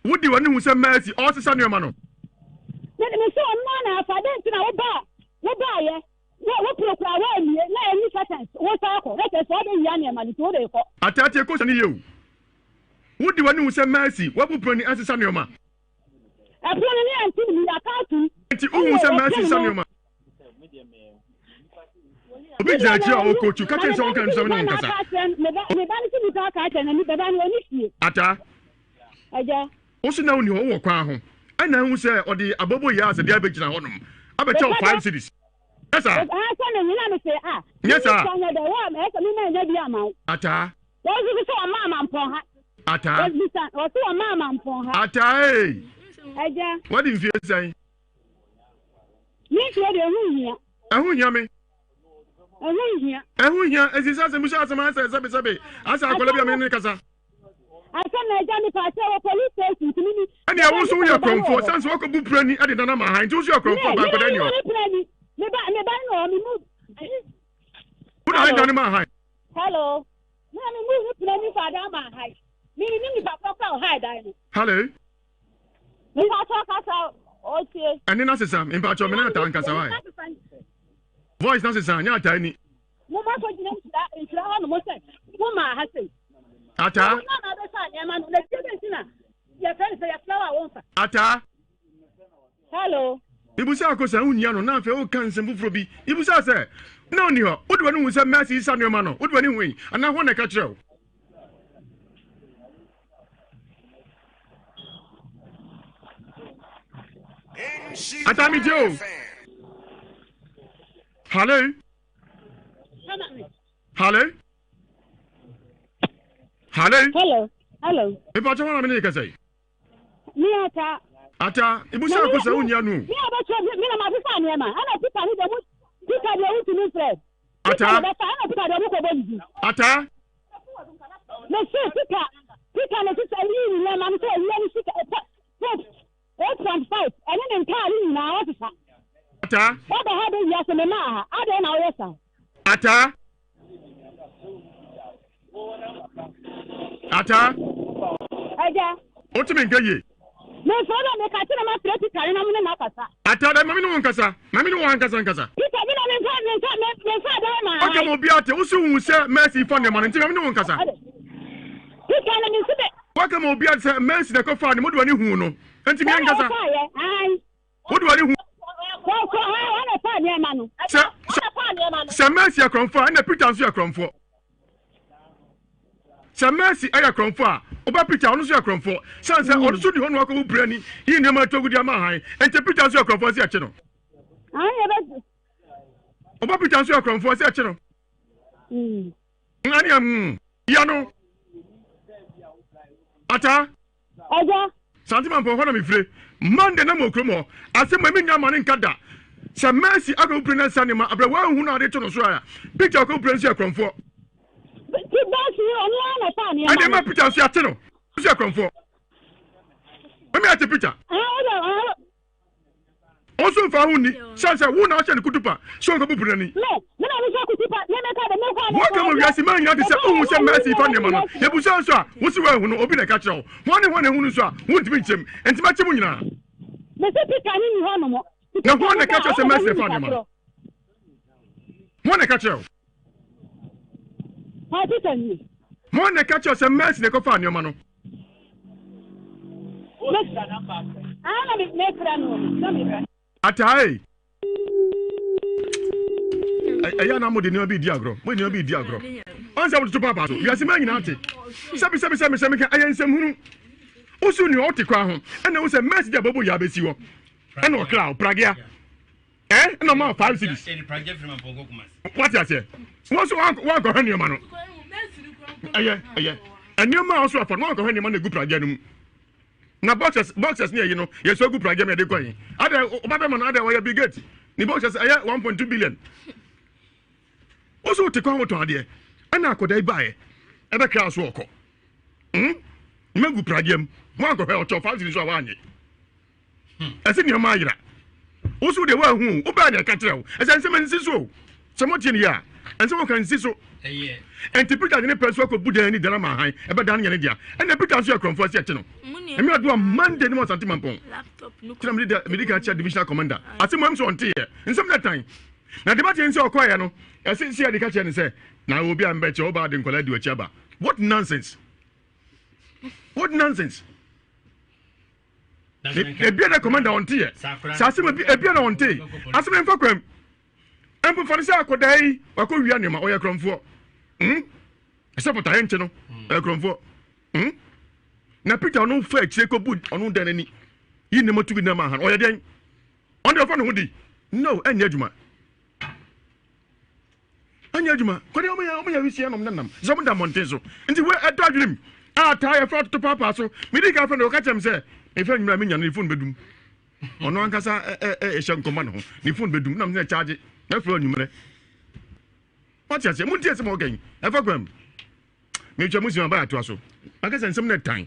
Wode w'ani hu sɛ Mercy ɔresesa nneɛma no? Me me sɛ ɔno ara na afa dɛn nti na woba wobaayɛ wo wo pono koraa woammie na ɛni curtains wosan kɔ na kyerɛ sɛ ɔbɛwia nneɛma no nti wode kɔ. Ataa tie kosa no yie o. Wode w'ani hu sɛ Mercy wabu pono ani asesa nneɛma? Ɛpono no ne yɛnte ne mu yɛaka atom. Nti wohu sɛ Mercy sesa nneɛma? Obi gyina akyiri a ɔrekɔtu ka kyerɛ sɛ ɔnka nsɛm ne wo nkasa. Ataa. Wo so na wonni hɔ wowɔ kwan ho ɛna ahu sɛ ɔde abobo yɛ asɛdeɛ abɛgyina hɔnom abɛkyɛ wo 5 cities. Nyɛ saa. Nyɛ saa. Ataa. Ataa. Ataa ee. Wadi mfie sɛn? Me mfie deɛ ɛho nhia. Ɛho nhia me. Ɛho nhia. Ɛho nhia. Esi sɛ asɛm bi sɛ asɛm asɛ sɛbe sɛbe asɛ akɔla bi a me ne kasa. Asɛm na agya me pa kyɛ wɔ police station tumi ni. Ɛne ɛwo nso woyɛ korɔmfoɔ sane sɛ wakɔbu pirani de nana ma ha nti wo nso yɛ korɔmfoɔ ba nkɔda ni hɔ. Me ba me ba no me mu. Wo na ha dane ma ha. Hello. Me na me mu ne pirani fa dan ma ha. Me ni nipa kɔkɔ ɔha dan no. Hello. Mpatsɔ kasa ɔtie. Ɛne na sesa mpatsɔ me na ataa nkasa wae. Voice na sesa nyɛ ataa ni. Mo ma kɔ gyina nhyira nhyira hɔ nom sɛ mo maa ha sei. Ataa. Mo na abɛfa nneɛma no na tie bɛ nti na yɛfrɛ no sɛ yɛfrɛ wo a womfa. Ataa. Hello. Ibusa ako sɛ wonnyia no na afei woka nsɛm foforɔ bi. Ibusa sɛ na ɔni hɔ. Wode w'ani hu sɛ Mercy sa nneɛma no. Wode w'ani hui anaa hwan na ɛka kyerɛ wo? Atami Joe. Hello. Hello. Hello. Hello. Hello. Ipa chama na mini kasa yi. Mi ata. Ata, ibu sa ko sa unya nu. Mi aba cho mi na ma fisa ne ma. Ana pika ni de mu pika de wutu mi frɛ. Ata. Ata. Mese sika sika ne sika yi ne nneɛma no sɛ owia ne sika ɛpɛ 8.5 ɛne ne ntaare nyinaa ɔsesa. Ata. Waba ha bɛ wia sɛ me maa ha adɛn na woyɛ saa. Ata. Ata. Agya. Wotumi nka yie. Mefrɛ dɛ meka kyerɛ ma frɛ Peter ne na mo ne no akasa. Ata dɛ ma me ne wo nkasa. Ma me ne wo ankasa nkasa. Peter me na memfa memfa memfa dan ma. Ɔka ma obi ate wo so hu sɛ Mercy fa nneɛma no nti ma me ne wo nkasa. Peter na me nso bɛ. Waka ma obi ate sɛ Mercy na ɛkɔfaa ne mo de w'ani hu no nti me ankasa. Wode w'ani hu. Sɛ sɛ Mercy yɛ korɔmfoɔ a ɛna Peter nso yɛ korɔmfoɔ. Sɛ Mercy yɛ korɔmfoɔ a ɔba Peter ɔno nso yɛ korɔmfoɔ. Sane sɛ ɔno nso ni hɔ na wakɔbu pirani yi nneɛma atu agu de ama han. Nti Peter nso yɛ korɔmfoɔ sɛ ɛkye no. Ɔba Peter nso yɛ korɔmfoɔ sɛ ɛkye no. Ɛne mm yɛ no. Ata. Agya. Sante Mampɔn hɔ na mefire. Monday na mewɔ kurom hɔ. Asɛm wei mennya ama no nka da. Sɛ Mercy akɔbu pire na nsa ne ma abrɛ wanhu no ade to no so a, Peter akɔbu pire nso yɛ korɔmfoɔ. Ti Mercy ɔno ara na ɔfaa nneɛma no. Ɛdeɛ ma Peter nso yɛate no nso yɛ korɔmfoɔ. Mami ate Peter. Ɔnso mfa ho nni sane sɛ wo na ahyɛ no kutupa sɛ ɔnkɔbu po n'ani. Woaka ma wiase ma nyina te sɛ wohu sɛ Mercy fa nneɛma no. Yɛbusa nso a, wo se woanhu no, obi na ɛka kyerɛ wo. Hwan ne hwan na ehu no nso a, wontumi nkyerɛ mu. Enti mɛkye mo nyinaa. Na hwan na ɛka kyerɛ wo sɛ Mercy na ɛfa nneɛma no? Hwan na ɛka kyerɛ wo? Hwan na ɛka kyerɛ wo sɛ Mercy na ɛkɔfaa nneɛma no? Ataa ɛyɛ na mo de nneɛma bi di agorɔ mo de nneɛma bi di agorɔ ɔn sɛ mo toto paapaa so wiase mmaa nyinaa te sɛbi sɛbi sɛbi sɛbi ka ɛyɛ nsɛm hunu wosu nea ɔte kwan ho ɛna wo sɛ mɛsi de abobo yɛ abɛsi hɔ ɛna ɔkra ɔpragea. Eh, ɛna ɔma 5 cedis. Wate aseɛ? Wɔn nso wankɔhwɛ nneɛma no. Ɛyɛ ɛyɛ nneɛma a ɔso afa no wankɔhwɛ nneɛma no egu pragya no mu. Na boxers boxers ne ɛyi no yɛsɔ egu pragya mu yɛde kɔ yi. Adɛ ɔba bɛma no adɛ ɔyɛ Bill Gates ne boxers ɛyɛ 1.2 billion. Woso wote kwan wotɔn adeɛ ɛna akɔda yi baeɛ ɛbɛkra so ɔkɔ. Hmm? Mma gu pragya mu. Wankɔhwɛ ɔkyɛ 5 cedis so a wanyɛ. Ɛsɛ nneɛma ayera. Wo so deɛ woahu o, wobɛɛ na ɛka kyerɛ wo. Ɛsɛ nsɛm nsi so o. Sɛ motie no yie a. Ɛnsɛ wɔka nsi so. Ɛnti Peter de ne pɛ so akɔbu dan ani dan ama ahan ɛbɛdan no yɛ ne dea. Ɛna Peter nso yɛ korɔmfoɔ ɛsɛ yɛkye no. Ɛmi ado a Monday ne mu Asante Mampɔn. Kyerɛ mede da mede kan kyerɛ divisional commander. Asɛm mu ɛm sɛ ɔnteeɛ. Nsɛm na tan. Na de bɛte nsɛ ɔkɔeɛ no ɛse sɛ yɛde ka kyerɛ ne sɛ na obi a mbɛkyɛ ɔba de nkwadaa di w'akyi aba. What nonsense. What nonsense. Ebia na commander ɔnteeɛ. Sɛ asɛm ebia na ɔntee. Asɛm no mfa kwam. Mpo fa no sɛ akwadaa yi wakɔwia nneɛma, ɔyɛ korɔmfoɔ. Hmm? Ɛsɛ pɔtaeɛ nkye no, hmm. ɔyɛ korɔmfoɔ. Hmm? Na Peter ɔno fa akyire kɔbu ɔno dan n'ani yi nneɛma tu bi nneɛma aha no, ɔyɛ dɛn? Ɔno deɛ ɔfa ne ho di. No, ɛnyɛ adwuma. Ɛnyɛ adwuma. Kɔdeɛ ɔmo yɛ ɔmo yɛ wisia nom nenam. Sɛ ɔmo da mmɔnten so. Nti wei ɛtɔ adwene mu. A taa yɛfrɛ ɔtoto paapaa so. Medi kan fɛ no ɔka kyerɛ me sɛ mefrɛ nwummerɛ a menya no ne phone bɛdum. Ɔno ankasa ɛhyɛ nkɔma ne ho ne phone bɛdum nam sɛ charge mɛfrɛ anwummerɛ wate aseɛ montie sɛ ma ɔka yi ɛfa kwan mu metwa mu si ma bɛyɛ atoa so akasɛ nsɛm no ɛtan.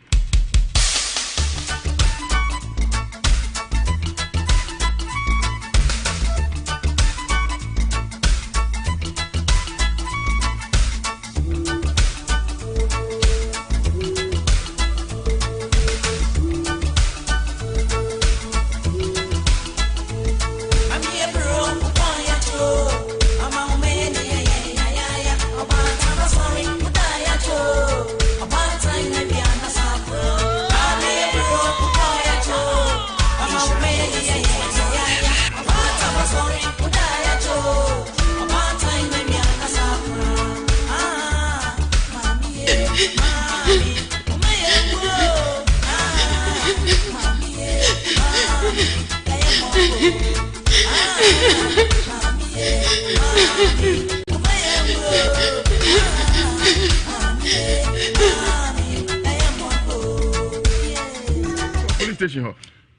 Police station hɔ.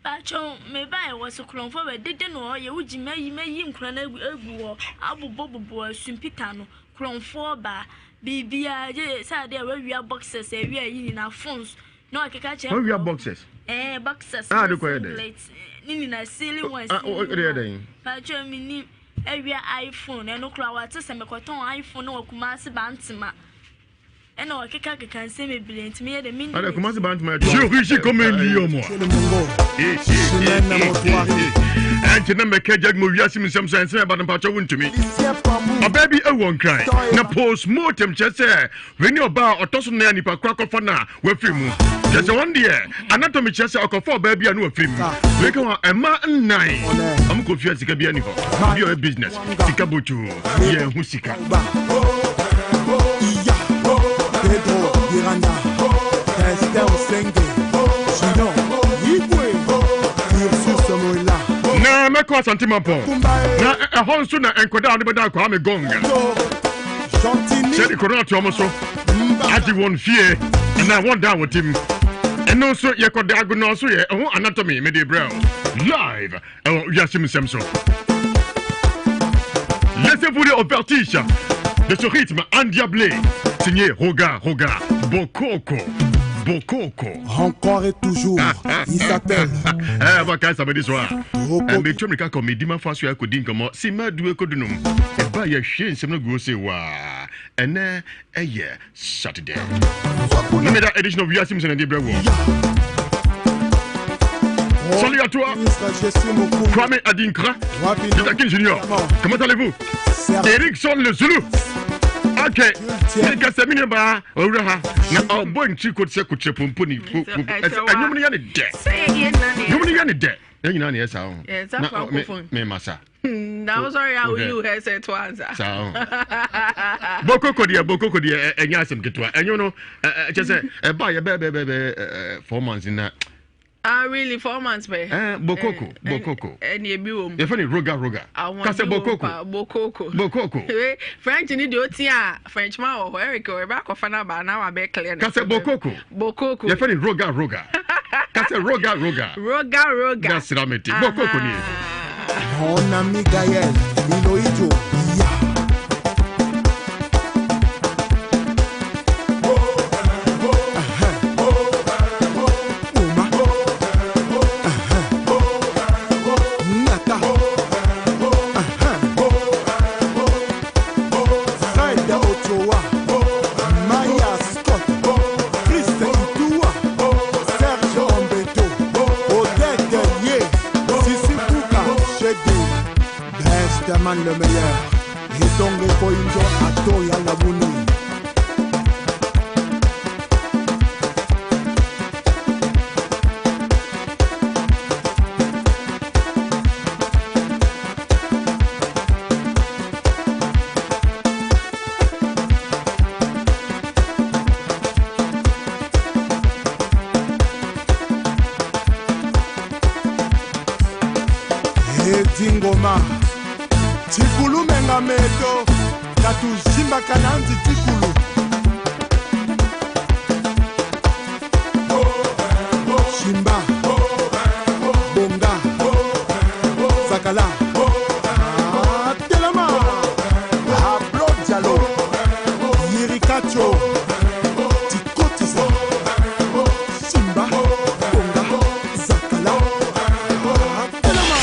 Pacho me ba yɛ wɔ se korɔmfo bɛ dede na ɔyɛ wogye mayi mayi nkora no agu agu hɔ abobɔ bobɔ asumpita no korɔmfoɔ ba biribiara gye sɛ adeɛ a wawia boxers awia yi nyinaa phones na ɔkeka kyerɛ wawia boxers ɛɛ boxers ah de kɔyɛ dɛ ne nyinaa silly ones ah o de yɛ dɛ pacho me nim awia iPhone ɛno koraa wate sɛ mekɔtɔn iPhone no wɔ Kumasi Bantama. Ɛna ɔkeka keka nsɛm bebree nti meyɛ dɛ menni Ada Kumasi Bantama ɛtɔ. Je riche comme un lion moi. Ɛnti na mɛka gya mo wiase mu nsɛm sɛ nsɛm ɛba no mpakyɛ wo ntumi. Ɔbaa bi ɛwɔ nkran na postmortem kyerɛ sɛ wei ne ɔbaa a ɔtɔ so nan a nipa koro akɔfa no a wafiri mu. Kyerɛ sɛ wɔn deɛ anatomy kyerɛ sɛ ɔkɔfa ɔbaa bi a no wafiri mu. Wei ka ho a ɛma nnan ɔmo kɔ fie a sika bi ani hɔ. Obi a ɔyɛ business sika botuu yɛn ho sika. Na mɛkɔ Asante Mampɔn na ɛhɔ nso na nkɔdaa no bɛda Kwame Gonga sɛde korona to ɔmo so agye wɔn fie anaa wɔn da a wɔte mu ɛno nso yɛkɔda agonɔ so yɛ ɛho anatomy mede brɛ live ɛwɔ wiase mu nsɛm so. Laissez-vous au vertige de ce rythme endiablé signé Roga Roga Bokoko Bokoko. Encore et toujours, il s'appelle. Eh, va samedi soir. Mbetu mirika kɔ medi ma fa so akɔdi nkɔmmɔ sima du ɛkɔdunum ɛba yɛhwie nsɛm no guo se waa ɛnɛ ɛyɛ Saturday. Another edition of Wiase Mu Sɛnɛde brɛ wɔ. Salut à toi, Kwame Adinkra, Peter King Junior. Comment allez-vous? Erickson le Zulu. Ok, ne kasa mi ne ba owura ha na ɔbɔ nkyi ko sɛ kokyerɛ pompo ni ɛnwom no yɛ ne dɛ. Nwom no yɛ ne dɛ. Yɛn nyinaa na yɛ saa ho. Na me ma sa. Na wo sɔre a woyi wo headset to ansa. Saa ho. Bokoko deɛ bokoko deɛ ɛnyɛ asɛm ketewa. Ɛnwo no kyɛ sɛ ɛba yɛ bɛɛ bɛɛ bɛɛ 4 months na. Ah really, 4 months pɛ. Eh, bokoko bokoko. Ɛni ebi wɔ mu. Yɛfɛ ni roga roga. Kasɛ bokoko. Bokoko. Bokoko. French ni deɛ o ti a French man wɔ hɔ Eric wɔ ebe akɔfa n'aba na wa bɛ clear. Kasɛ bokoko. Bokoko. Yɛfɛ ni roga roga. Kasɛ roga roga. Roga roga. Na sira mi ti bokoko ni. Mon ami Gaël, Minoijo, ya. Uma. Nata. Rastaman le meilleur. Etonge Koinjo Atoya Labuni. Edingoma tikulumenga meto katuzimbaka na nzi tikulu shimba bonga zakala Ah, telema ablo dialo yirikacho tikotisa shimba bonga zakala Ah, telema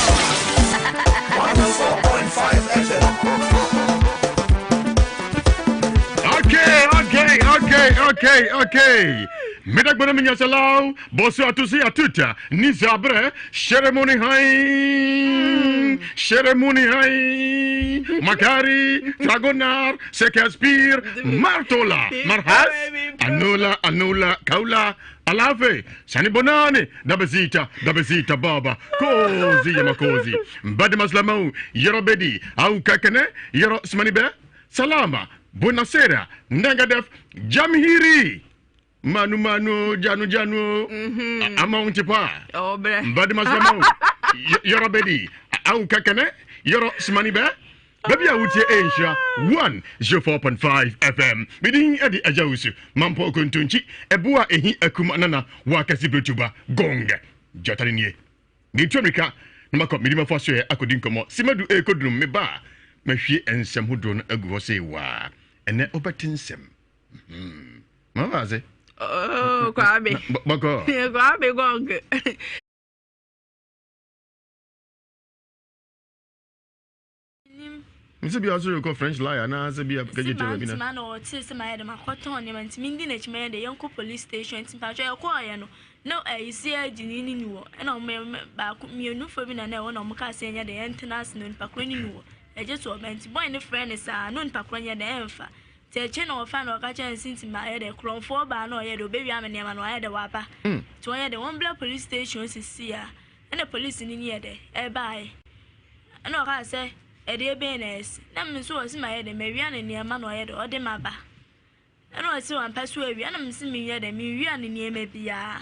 Okay, okay, okay, okay, okay. Mesdames, Messieurs, bonsoir à tous et à toutes. Nizabre, Cheremoni Hai, Cheremoni Hai, Makari, Fragonar, Shakespeare, Martola, Marhas, Anula, Anula, Kaula, Alafe, Sani Bonane, Dabezita, Dabezita Baba, Kozi Yamakozi, Mbadi Maslamau, Yorobedi, Au Kakene, Yoro Smanibe, Salama, Bonasera, Nangadef, Jamhiri, Manu Manu, Janu Janu, Among Tipa, Ɔbrɛ. Mbadi Maslamau, Yorobedi, Au Kakene, Yoro Smanibe, Baabi a wotie ɛyɛ nhyira 104.5 FM. Medin ɛde agya wusu mampɔ okontonkyi ɛbo a ɛhi akum nana wakɛse betuba gong gyata ne nie. Metu amirika na makɔ mede mafa so ɛ akɔdi nkɔmmɔ. Simadu ɛrekɔdunum me ba a mahwie nsɛm hodoɔ no agu hɔ sɛ waa ɛnɛ wobɛte nsɛm. Mhm. Mama ase. Oh, Kwame. Bɔkɔ. Kwame Gong. Nse bi asɔre kɔ French lie anaasɛ bi a kagye kyɛ baabi na. Sɛ maa na ɔte sɛ mayɛ dɛ makɔtɔn nneɛma nti mendi n'akyi mɛyɛ dɛ yɛnkɔ police station nti mpakyɛ yɛkɔɔyɛ no na ɛyi CID ni ne ni wɔ ɛna ɔmo baako mmienu bi na na ɛwɔ na ɔmo kaa sɛ yɛnyɛ dɛ yɛntena ase na onipa korɔ ne ni wɔ ɛgye so ɔbɛn nti bɔn ne frɛ ne saa na onipa korɔ nyɛ dɛ ɛmfa nti akyire na wɔfa na ɔka kyerɛ ne sɛ nti mayɛ dɛ korɔmfoɔ baa na ɔyɛ dɛ ɔbɛwia me nneɛma na wayɛ dɛ waba nti wɔnyɛ dɛ wɔn bla police station sisi a ɛna police ni ni yɛ dɛ ɛbaeɛ ɛna ɔkaa sɛ ɛdeɛ bɛn na ɛsi na me nso ɔsi ma yɛ dɛ mawia ne nneɛma na ɔyɛ dɛ ɔde ma ba ɛna ɔsi wampa so awia ɛna me si mewia dɛ mewia ne nneɛma biara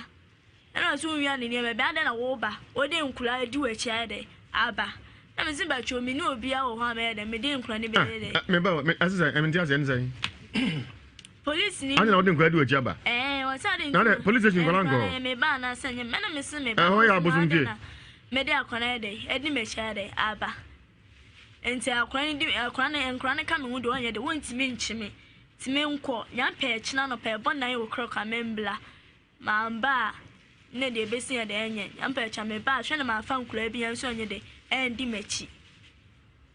ɛna ɔsi wia ne nneɛma biara adɛn na woba wode nkura di w'akyi ayɛ dɛ aba na me si bɛtwe me ne obiara wɔ hɔ a mɛyɛ dɛ mede nkura ne bɛyɛ dɛ. Me ba me asesa ɛmi nti asɛ ɛne Polisi ni. Anya na ɔde nkura di w'akyi aba. Ɛɛ wɔsi ade Na dɛ police station nkɔla nkɔ. Me ba anaasɛ nyɛ mɛ na me si me ba. Ɛhɔ yɛ abosomfie. Mede akɔla yɛ dɛ ɛdi m'akyi ayɛ dɛ aba. Nti akɔla no di akɔla no nkɔla no ka me ho de ɔnyɛ dɛ wɔntumi nkyi me. Nti me nkɔ nyampɛ ɛkyina nɔpɛ ɛbɔ nan wɔ kura kura me mbla. Mamba a ne deɛ ebesi yɛ dɛ ɛnyɛ nyampɛ ɛkyina me ba a hwɛ na mafa nkɔla bi nso ɛnyɛ dɛ ɛndi m'akyi.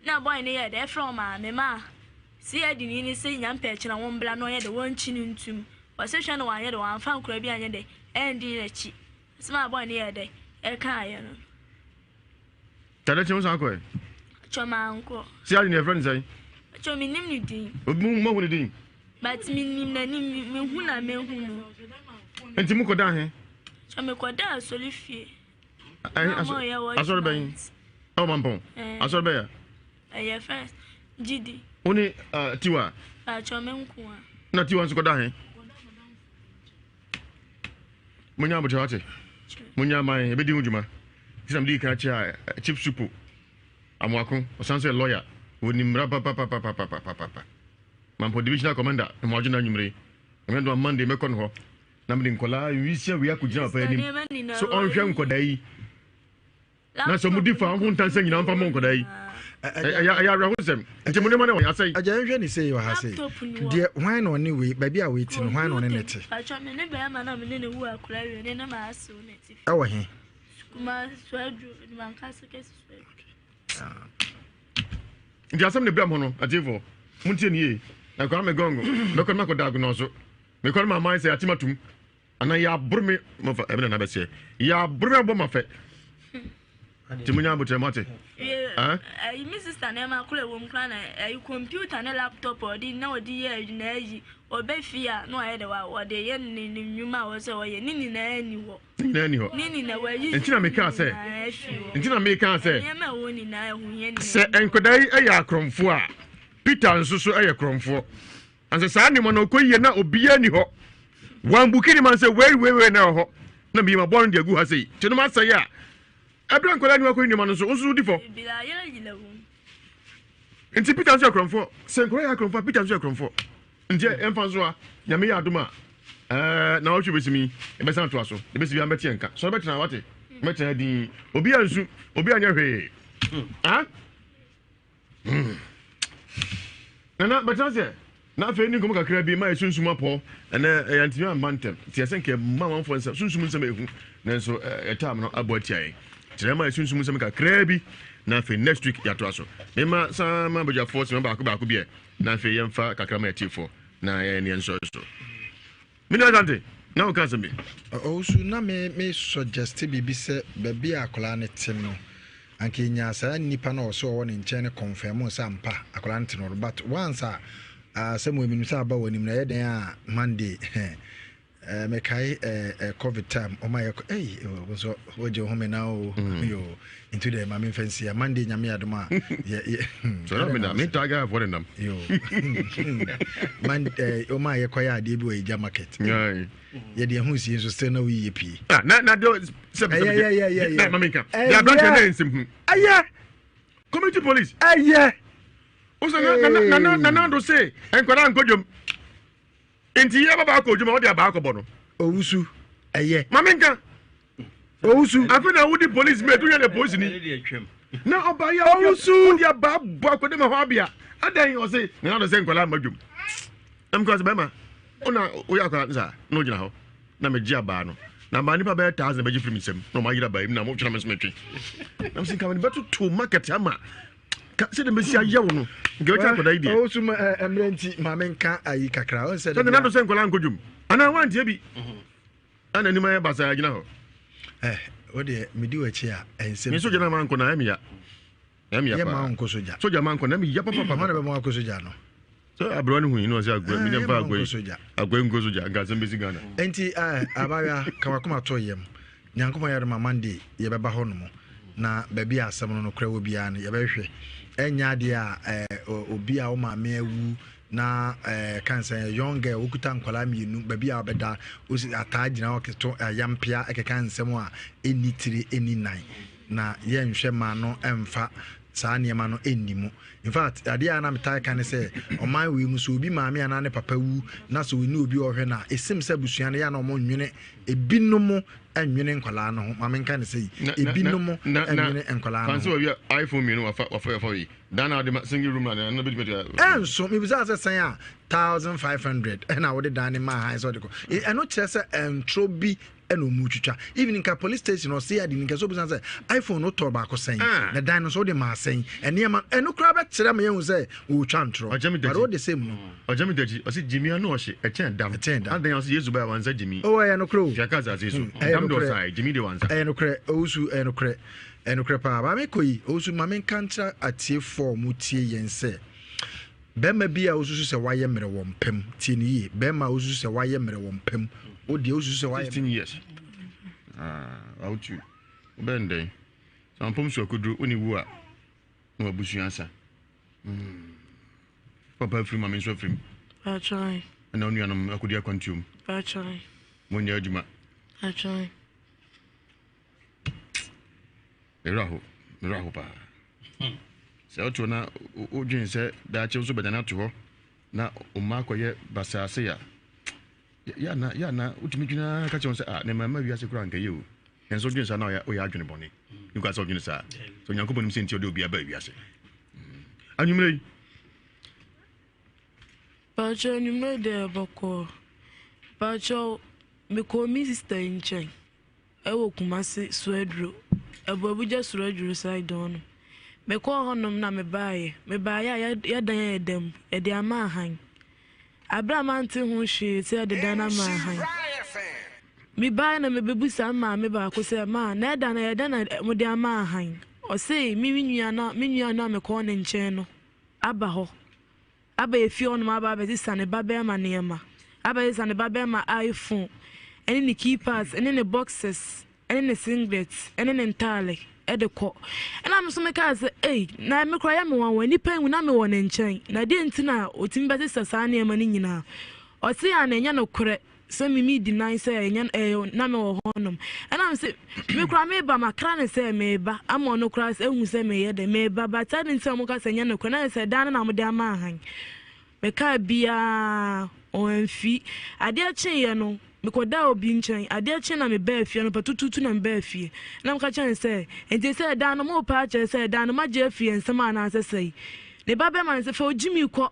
Na boy no yɛ dɛ ɛfrɛ wɔn maame ma CID ni ne sɛ nyampɛ ɛkyina wɔn mbla na ɔnyɛ dɛ wɔnkyi no ntum. Ɔsɛ hwɛ na wanyɛ dɛ wɔamfa nkɔla bi anyɛ dɛ ɛndi n'akyi. Asɛm a boy no yɛ dɛ ɛkaeɛ no. Tade kye wo san kɔɛ. Kyɛ mankɔ. Si adi ne yɛfrɛ no sɛn? Kyɛ menim ne din. Obi mu mahu ne din. But menim n'anim mehu na mehu no. Nti mu kɔda he? Kyɛ mekɔda asɔre fie. Asɔre bɛn? Ɛwɔ Mampɔn. Asɔre bɛn ya? Ɛyɛ fɛn Gidi. Wo ne Tiwa? Kyɛ me nko a. Na Tiwa nso kɔda he? Munya abotire wate. Munya aman ebedi ho dwuma. Nti na mede kan kyerɛ a Chief Supo Amoako ɔsan so yɛ lawyer wɔnim mmara papapapapapapa. Mampɔ divisional commander mmoadwo na anwummere. Ɛmɛ do Monday mɛkɔ no hɔ na mede nkɔlaa nwisia wei akɔgyina papa anim so ɔnhwɛ nkɔdaa yi na sɛ ɔmodi fa ho ntansa nyinaa mfa mmɔ nkɔdaa yi. Ɛyɛ awerɛhosɛm nti mo nneɛma no asɛe. Agya nhwɛ ne sei wɔ ha sei deɛ hwan na ɔne wei baabi a wei te no hwan na ɔne ne te. Patro me ne bɛrima na me ne ne wu akora wie ne ne maa asew ne ti. Ɛwɔ he? Kuma suaduro mankasa kɛse suaduro. Nti asɛm ne brɛ mo no atiefoɔ montie ne yie na nkɔla me gɔngo mɛkɔ no makɔ da agonɔ so mekɔ no maaman sɛ atem atum anaa yɛaboro me mɔfa ɛbi na nabɛseɛ yɛaboro me abɔ ma fɛ nti monya abotrɛ mate. Ɛyi me sister nneɛma koro ɛwɔ mu koraa na ɛyi computer ne laptop ɔde na ɔde yɛ adwuma ayi ɔbɛ fie a na ɔyɛ de wa ɔde yɛ ne ne nnwuma a ɔsɛ ɔyɛ ne nyinaa ni hɔ. Ne nyinaa ni hɔ. Ne nyinaa wɔayi. Nti na meka sɛ nti na meka sɛ nneɛma ɛwɔ nyinaa ɛho hia nyinaa. Sɛ nkwadaa yi yɛ akorɔmfoɔ a Peter nso so yɛ korɔmfoɔ. Ansɛ saa nneɛma no ɔkɔ yie na obiara ni hɔ. Wɔn buki ne ma sɛ wei wei wei na ɛwɔ hɔ na meyɛ ma bɔɔl no de agu ha sei. Nti no ma sɛ yɛ a ɛberɛ nkwadaa ni wakɔyi nneɛma no nso nso di fɔ. Nti Peter nso yɛ korɔmfoɔ. Sɛ nkwadaa yɛ akorɔmfoɔ a Peter nso yɛ korɔmfoɔ. Nti ɛmfa nso a Nyame yɛ adom a ɛɛ na ɔtwe bɛsi mi ɛbɛsan atoa so ɛbɛsi bi ambɛte yɛn nka sɔrɔ bɛtena wate bɛtena din obi ansu obi anyɛ hwee ah Nana bɛtena sɛ na afei ne nkɔmɔ kakra bi ma yɛ sunsum apɔ ɛnɛ ɛyɛ ntumi amma ntɛm nti ɛsɛ nka ma amanfoɔ nsɛm sunsum nsɛm ehu nanso ɛtaam no abɔ atia yɛn kyerɛ ma yɛ sunsum nsɛm kakra bi na afei next week yɛatoa so mema san ma badwafoɔ sɛmɛ baako baako bi ɛ na afei yɛmfa kakra ma yɛtiefoɔ na yɛn ne yɛnsɔre so Me nua Asante, na woka asɛm bi. Owusu, na me me suggest biribi sɛ baabi a akwadaa no te no, anka yɛnyaa saa nipa no a ɔsɛ ɔwɔ ne nkyɛn no confirm sɛ ampa akwadaa no te no but once a asɛm wɔ menim sɛ aba wɔ anim na ɛyɛ dɛn a Monday eh, mekae eh, eh, covid time ɔma yɛ kɔ ei wo nso wogye wo home na o mm. yo nti dɛ ma memfa nsia Monday nyame adom a yɛ yɛ sɔrɔ mi na mi ta gaya fɔ ne nam yo man eh, ɔma yɛkɔ yɛ adeɛ bi wɔ yɛgya market yɛde ɛho sie nso still na woyiyɛ pii ah, na na de sɛbi sɛbi na ma mi nka yɛ aberanteɛ na yɛ nsɛm hu ɛyɛ community police ɛyɛ o sɛ na na na na na do se nkwadaa nkɔ dwom Nti yɛ baba akɔ adwuma wode abaa akɔbɔ no. Owusu ɛyɛ. Ma me nka. Owusu. Afei na wodi police mate woyɛ ne polisi ni. Na ɔba yɛ Owusu. Wode abaa bɔ akɔde ma hɔ abea. Adɛn ɔse na na sɛ nkwadaa mma dwom. Na mekɔ sɛ bɛrima wona woyɛ akwadaa no saa na ogyina hɔ na megye abaa no. Na abaa nipa bɛyɛ thousand bɛgye firi me nsam na ɔma ayera abaa yi mu na motwena me nso metwe. Na mesɛ nka mede bɛtoto market ama sɛ de mɛsi ayɛ wo no nka bɛkyɛ akwadaa yi deɛ. Ɔwɔ so mmerɛ nti ma menka ayi kakra ɔn sɛ. Sɛ nana do sɛ nkwadaa nkɔ dwom anaa wantie bi ɛna anim ayɛ basaa gyina hɔ. Ɛ wo deɛ medi w'akyi a ɛnsɛm. Me sogya na mankɔ na ɛmeya. Ɛmeya paa. Yɛ ma nkɔ sogya. Sogya mankɔ na ɛmeya papapapa. Wɔn na bɛ ma akɔ sogya no. Sɛ aberewa no hu yi na ɔsɛ agoa mi mfa agoa yi agoa yi nkɔ sogya nka asɛm bɛsi Ghana. Nti abaayewa ka wakoma to yam Nyankopɔn yɛ adom a Monday yɛbɛba hɔ nom na baabi a asɛm no nokorɛ wɔ biara no yɛbɛhwehwɛ. Ɛnyɛ adeɛ a obi a wo maame awu na kan sɛ young girl wokuta nkwadaa mmienu baabi a wobɛda wosi ataa gyina hɔ keto ayampea ɛkeka nsɛm a ɛnni tire ɛnni nan na yɛnhwɛ ma no ɛmfa saa nneɛma no ɛnni mu. In fact, adeɛ a na metaa ka ne sɛ ɔman wei mu sɛ obi maame anaa ne papa wu na sɛ ɔnni obi a ɔhwɛ no a ɛsim sɛ abusua no yɛ a na wɔn nwene Ebinom nnwene nkwadaa no ho. Ma menka no sei, ebinom nnwene nkwadaa no ho. Fansi wɔ wi iPhone mmienu wafa wafa wafa yi. Dan na ɔde ma single room na na bɛtumi atua. Ɛnso mebisa sɛ sɛn a 1500 ɛna wode dan ne maa han sɛ ɔde kɔ. Ɛno kyerɛ sɛ ntoro bi ɛna ɔmu twitwa. Even nka police station ɔse ade nka sɛ obisa sɛ iPhone no tɔ baako sɛn ah. na dan no nso wode maa sɛn nneɛma ɛno koraa bɛkyerɛ ma yɛhu sɛ wɔretwa ntorɔ. But all the same no. Ɔgya mi dakyi, ɔsi gyimi ano ɔhye, ɛkyɛn dam. Ɛkyɛn dam. Adan ɔsi Yesu baa wansa gyimi. Oh, ɛyɛ nokorɛ o. Fiaka asase so. Hmm, dam de ɔsae, gyimi de wansa. Ɛyɛ nokorɛ, owusu, ɛyɛ nokorɛ. Ɛyɛ nokorɛ paa. Maame kɔ yi, owusu, maame nka nkyerɛ atiefoɔ a wɔn tie yɛn sɛ, bɛrima bi a osusu sɛ wayɛ mmerɛ wɔ mpam, tie ne yie, bɛrima a osusu sɛ wayɛ mmerɛ wɔ mpam, o deɛ osusu sɛ wayɛ. 16 years. Ah, awotu. Wobɛn dɛn? Sɛ ampom so akuduru, wo ne wu a, na wabusua asa. Mm. Papa afiri maame nso afiri mu. Atwan. Ɛna onuanom akɔdi akwantuo mu. Atwan. Monyɛ adwuma. Atwan. Mewura ho, mewura ho paa. Sɛ woto na wodwen sɛ daakye nso bɛdane ato hɔ na ɔma akɔyɛ basaa se a yɛ na yɛ na wotumi dwene ara ka kyerɛ wɔn sɛ ah ne mma wiase koraa nka yɛ o. Nanso wodwene saa na woyɛ adwene bɔne. Ne kwa sɛ wodwene saa. Sɛ Onyankopɔn nim sɛ nti ɔde obi aba wiase. Anwummerɛ yi. Pakyɛ anwummerɛ deɛ bɔkɔɔ. Pakyɛ mekɔɔ me sister nkyɛn ɛwɔ Kumasi Suaduro. Ɛbɔ Abuja Suaduro side hɔ nom. Mekɔɔ hɔnom na mebaeɛ. Mebaeɛ a yɛdan ayɛ dam. Yɛde ama ahan. Bere a mante ho hwee sɛ yɛde dan no ama hann. Mebae na mibebisaa me maame baako sɛ, Ma, na ɛda no ɛyɛ dɛn na mode ama hann? Ɔse me me nua no me nua no a mekɔɔ ne nkyɛn no aba hɔ. Aba efie hɔnom aba abɛsesa ne ba bɛrima nneɛma. Abɛsesa ne ba bɛrima iPhone ɛne ne keypads ɛne ne boxes ɛne ne singlet ɛne ne ntaale ɛde kɔ. Ɛna me nso mekaa sɛ ei na me koraa yɛ me nwanwa nipa yi na mewɔ ne nkyɛn na deɛ nti na ɔtumi bɛsesa saa nneɛma no nyinaa. Ɔse a na ɛnyɛ nokorɛ sɛ me me deny sɛ ɛnyɛ ɛɛ na mewɔ hɔnom. Ɛna me se me koraa meba makra ne sɛ meba ama ɔno koraa ehu sɛ meyɛ dɛ meba but adi nti a wɔn ka sɛ ɛnyɛ nokorɛ na yɛ sɛ dan no na wɔde ama ahan. Mekaa biara ɔamfi. Adeɛ kyeeɛ no mekɔdaa obi nkyɛn. Adeɛ kyee na mebaa fie anɔpa tutuutu na mebaa fie. Na meka kyerɛ no sɛ nti sɛ ɛdan no mopɛ akyerɛ sɛ ɛdan no magye afiri yɛn nsam anaasɛ sɛe. Ne ba bɛma no sɛ fa ogyimi kɔ.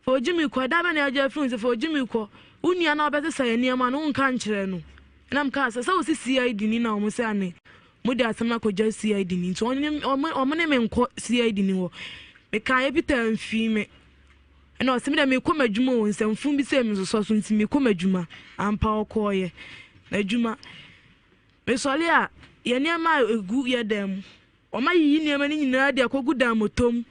Fa ogyimi kɔ. Ɛda bɛn na yɛagye afiri wo nsa? Fa ogyimi kɔ. Wo nua no a ɔbɛsesa yɛn nneɛma no, wonka nkyerɛ no. Ɛnna mekaa sɛ, Sɛ wosi CID ni na wɔn sɛ ane mode asɛm no akɔgya CID ni nti wɔn ne me nkɔ CID ni hɔ. Mekaeɛ Peter amfii me. Ɛnna ɔse me deɛ mekɔ m'adwuma o, nsɛmfo bi sɛ mesosɔ so nti mekɔ m'adwuma. Ampa ɔkɔɔeɛ n'adwuma. Mesɔre a, yɛn nneɛma a ɛgu yɛ dan mu, wɔayiyi nneɛma no nyinaa de akɔgu dan moto mu.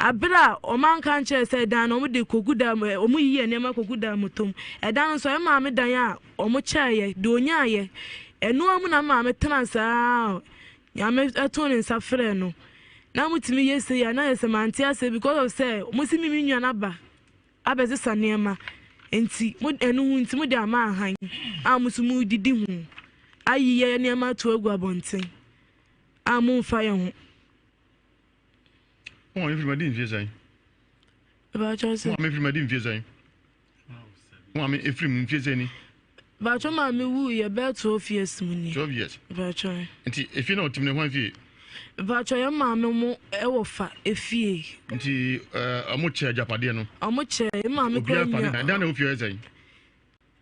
Aber a wɔannka annkyerɛ sɛ dan no wɔde kogu dan mu, wɔyiyɛ nneɛma kogu dan mu tom. Ɛdan no nso, ɛyɛ maame dan a wɔkyɛeɛ, deɛ ɔnyaeɛ. Ɛno ara mu na me maame tenaa saa ara a Nyame too ne nsa frɛɛ no. Na motumi yɛ sei a, na ayɛ sɛ mante aseɛ because of sɛ mose me me nua no aba abɛsesa nneɛma nti, mo ɛno ho nti mode ama ahan a mo nso modidi ho ayiyɛ nneɛma ato agu abɔnten a momfa yɛn ho. Wo maame firi mu adi mfie sɛn? Bàtchɔ sɛ. Wo maame firi mu adi mfie sɛn? Wo maame efiri mu mfie sɛn ni? Bàtchɔ maame wu yɛ bɛɛ 12 years mu ni. 12 years. Bàtchɔ. Nti efie na ɔtim ne hwan fie? Bàtchɔ yɛ maame mo ɛwɔ fa efie. Nti ɛɛ ɔmo kyɛ agyapadeɛ no? Ɔmo kyɛ yɛ maame kura nua. Obiara fa ne dan. Dan na ɛwɔ fie ɔyɛ sɛn?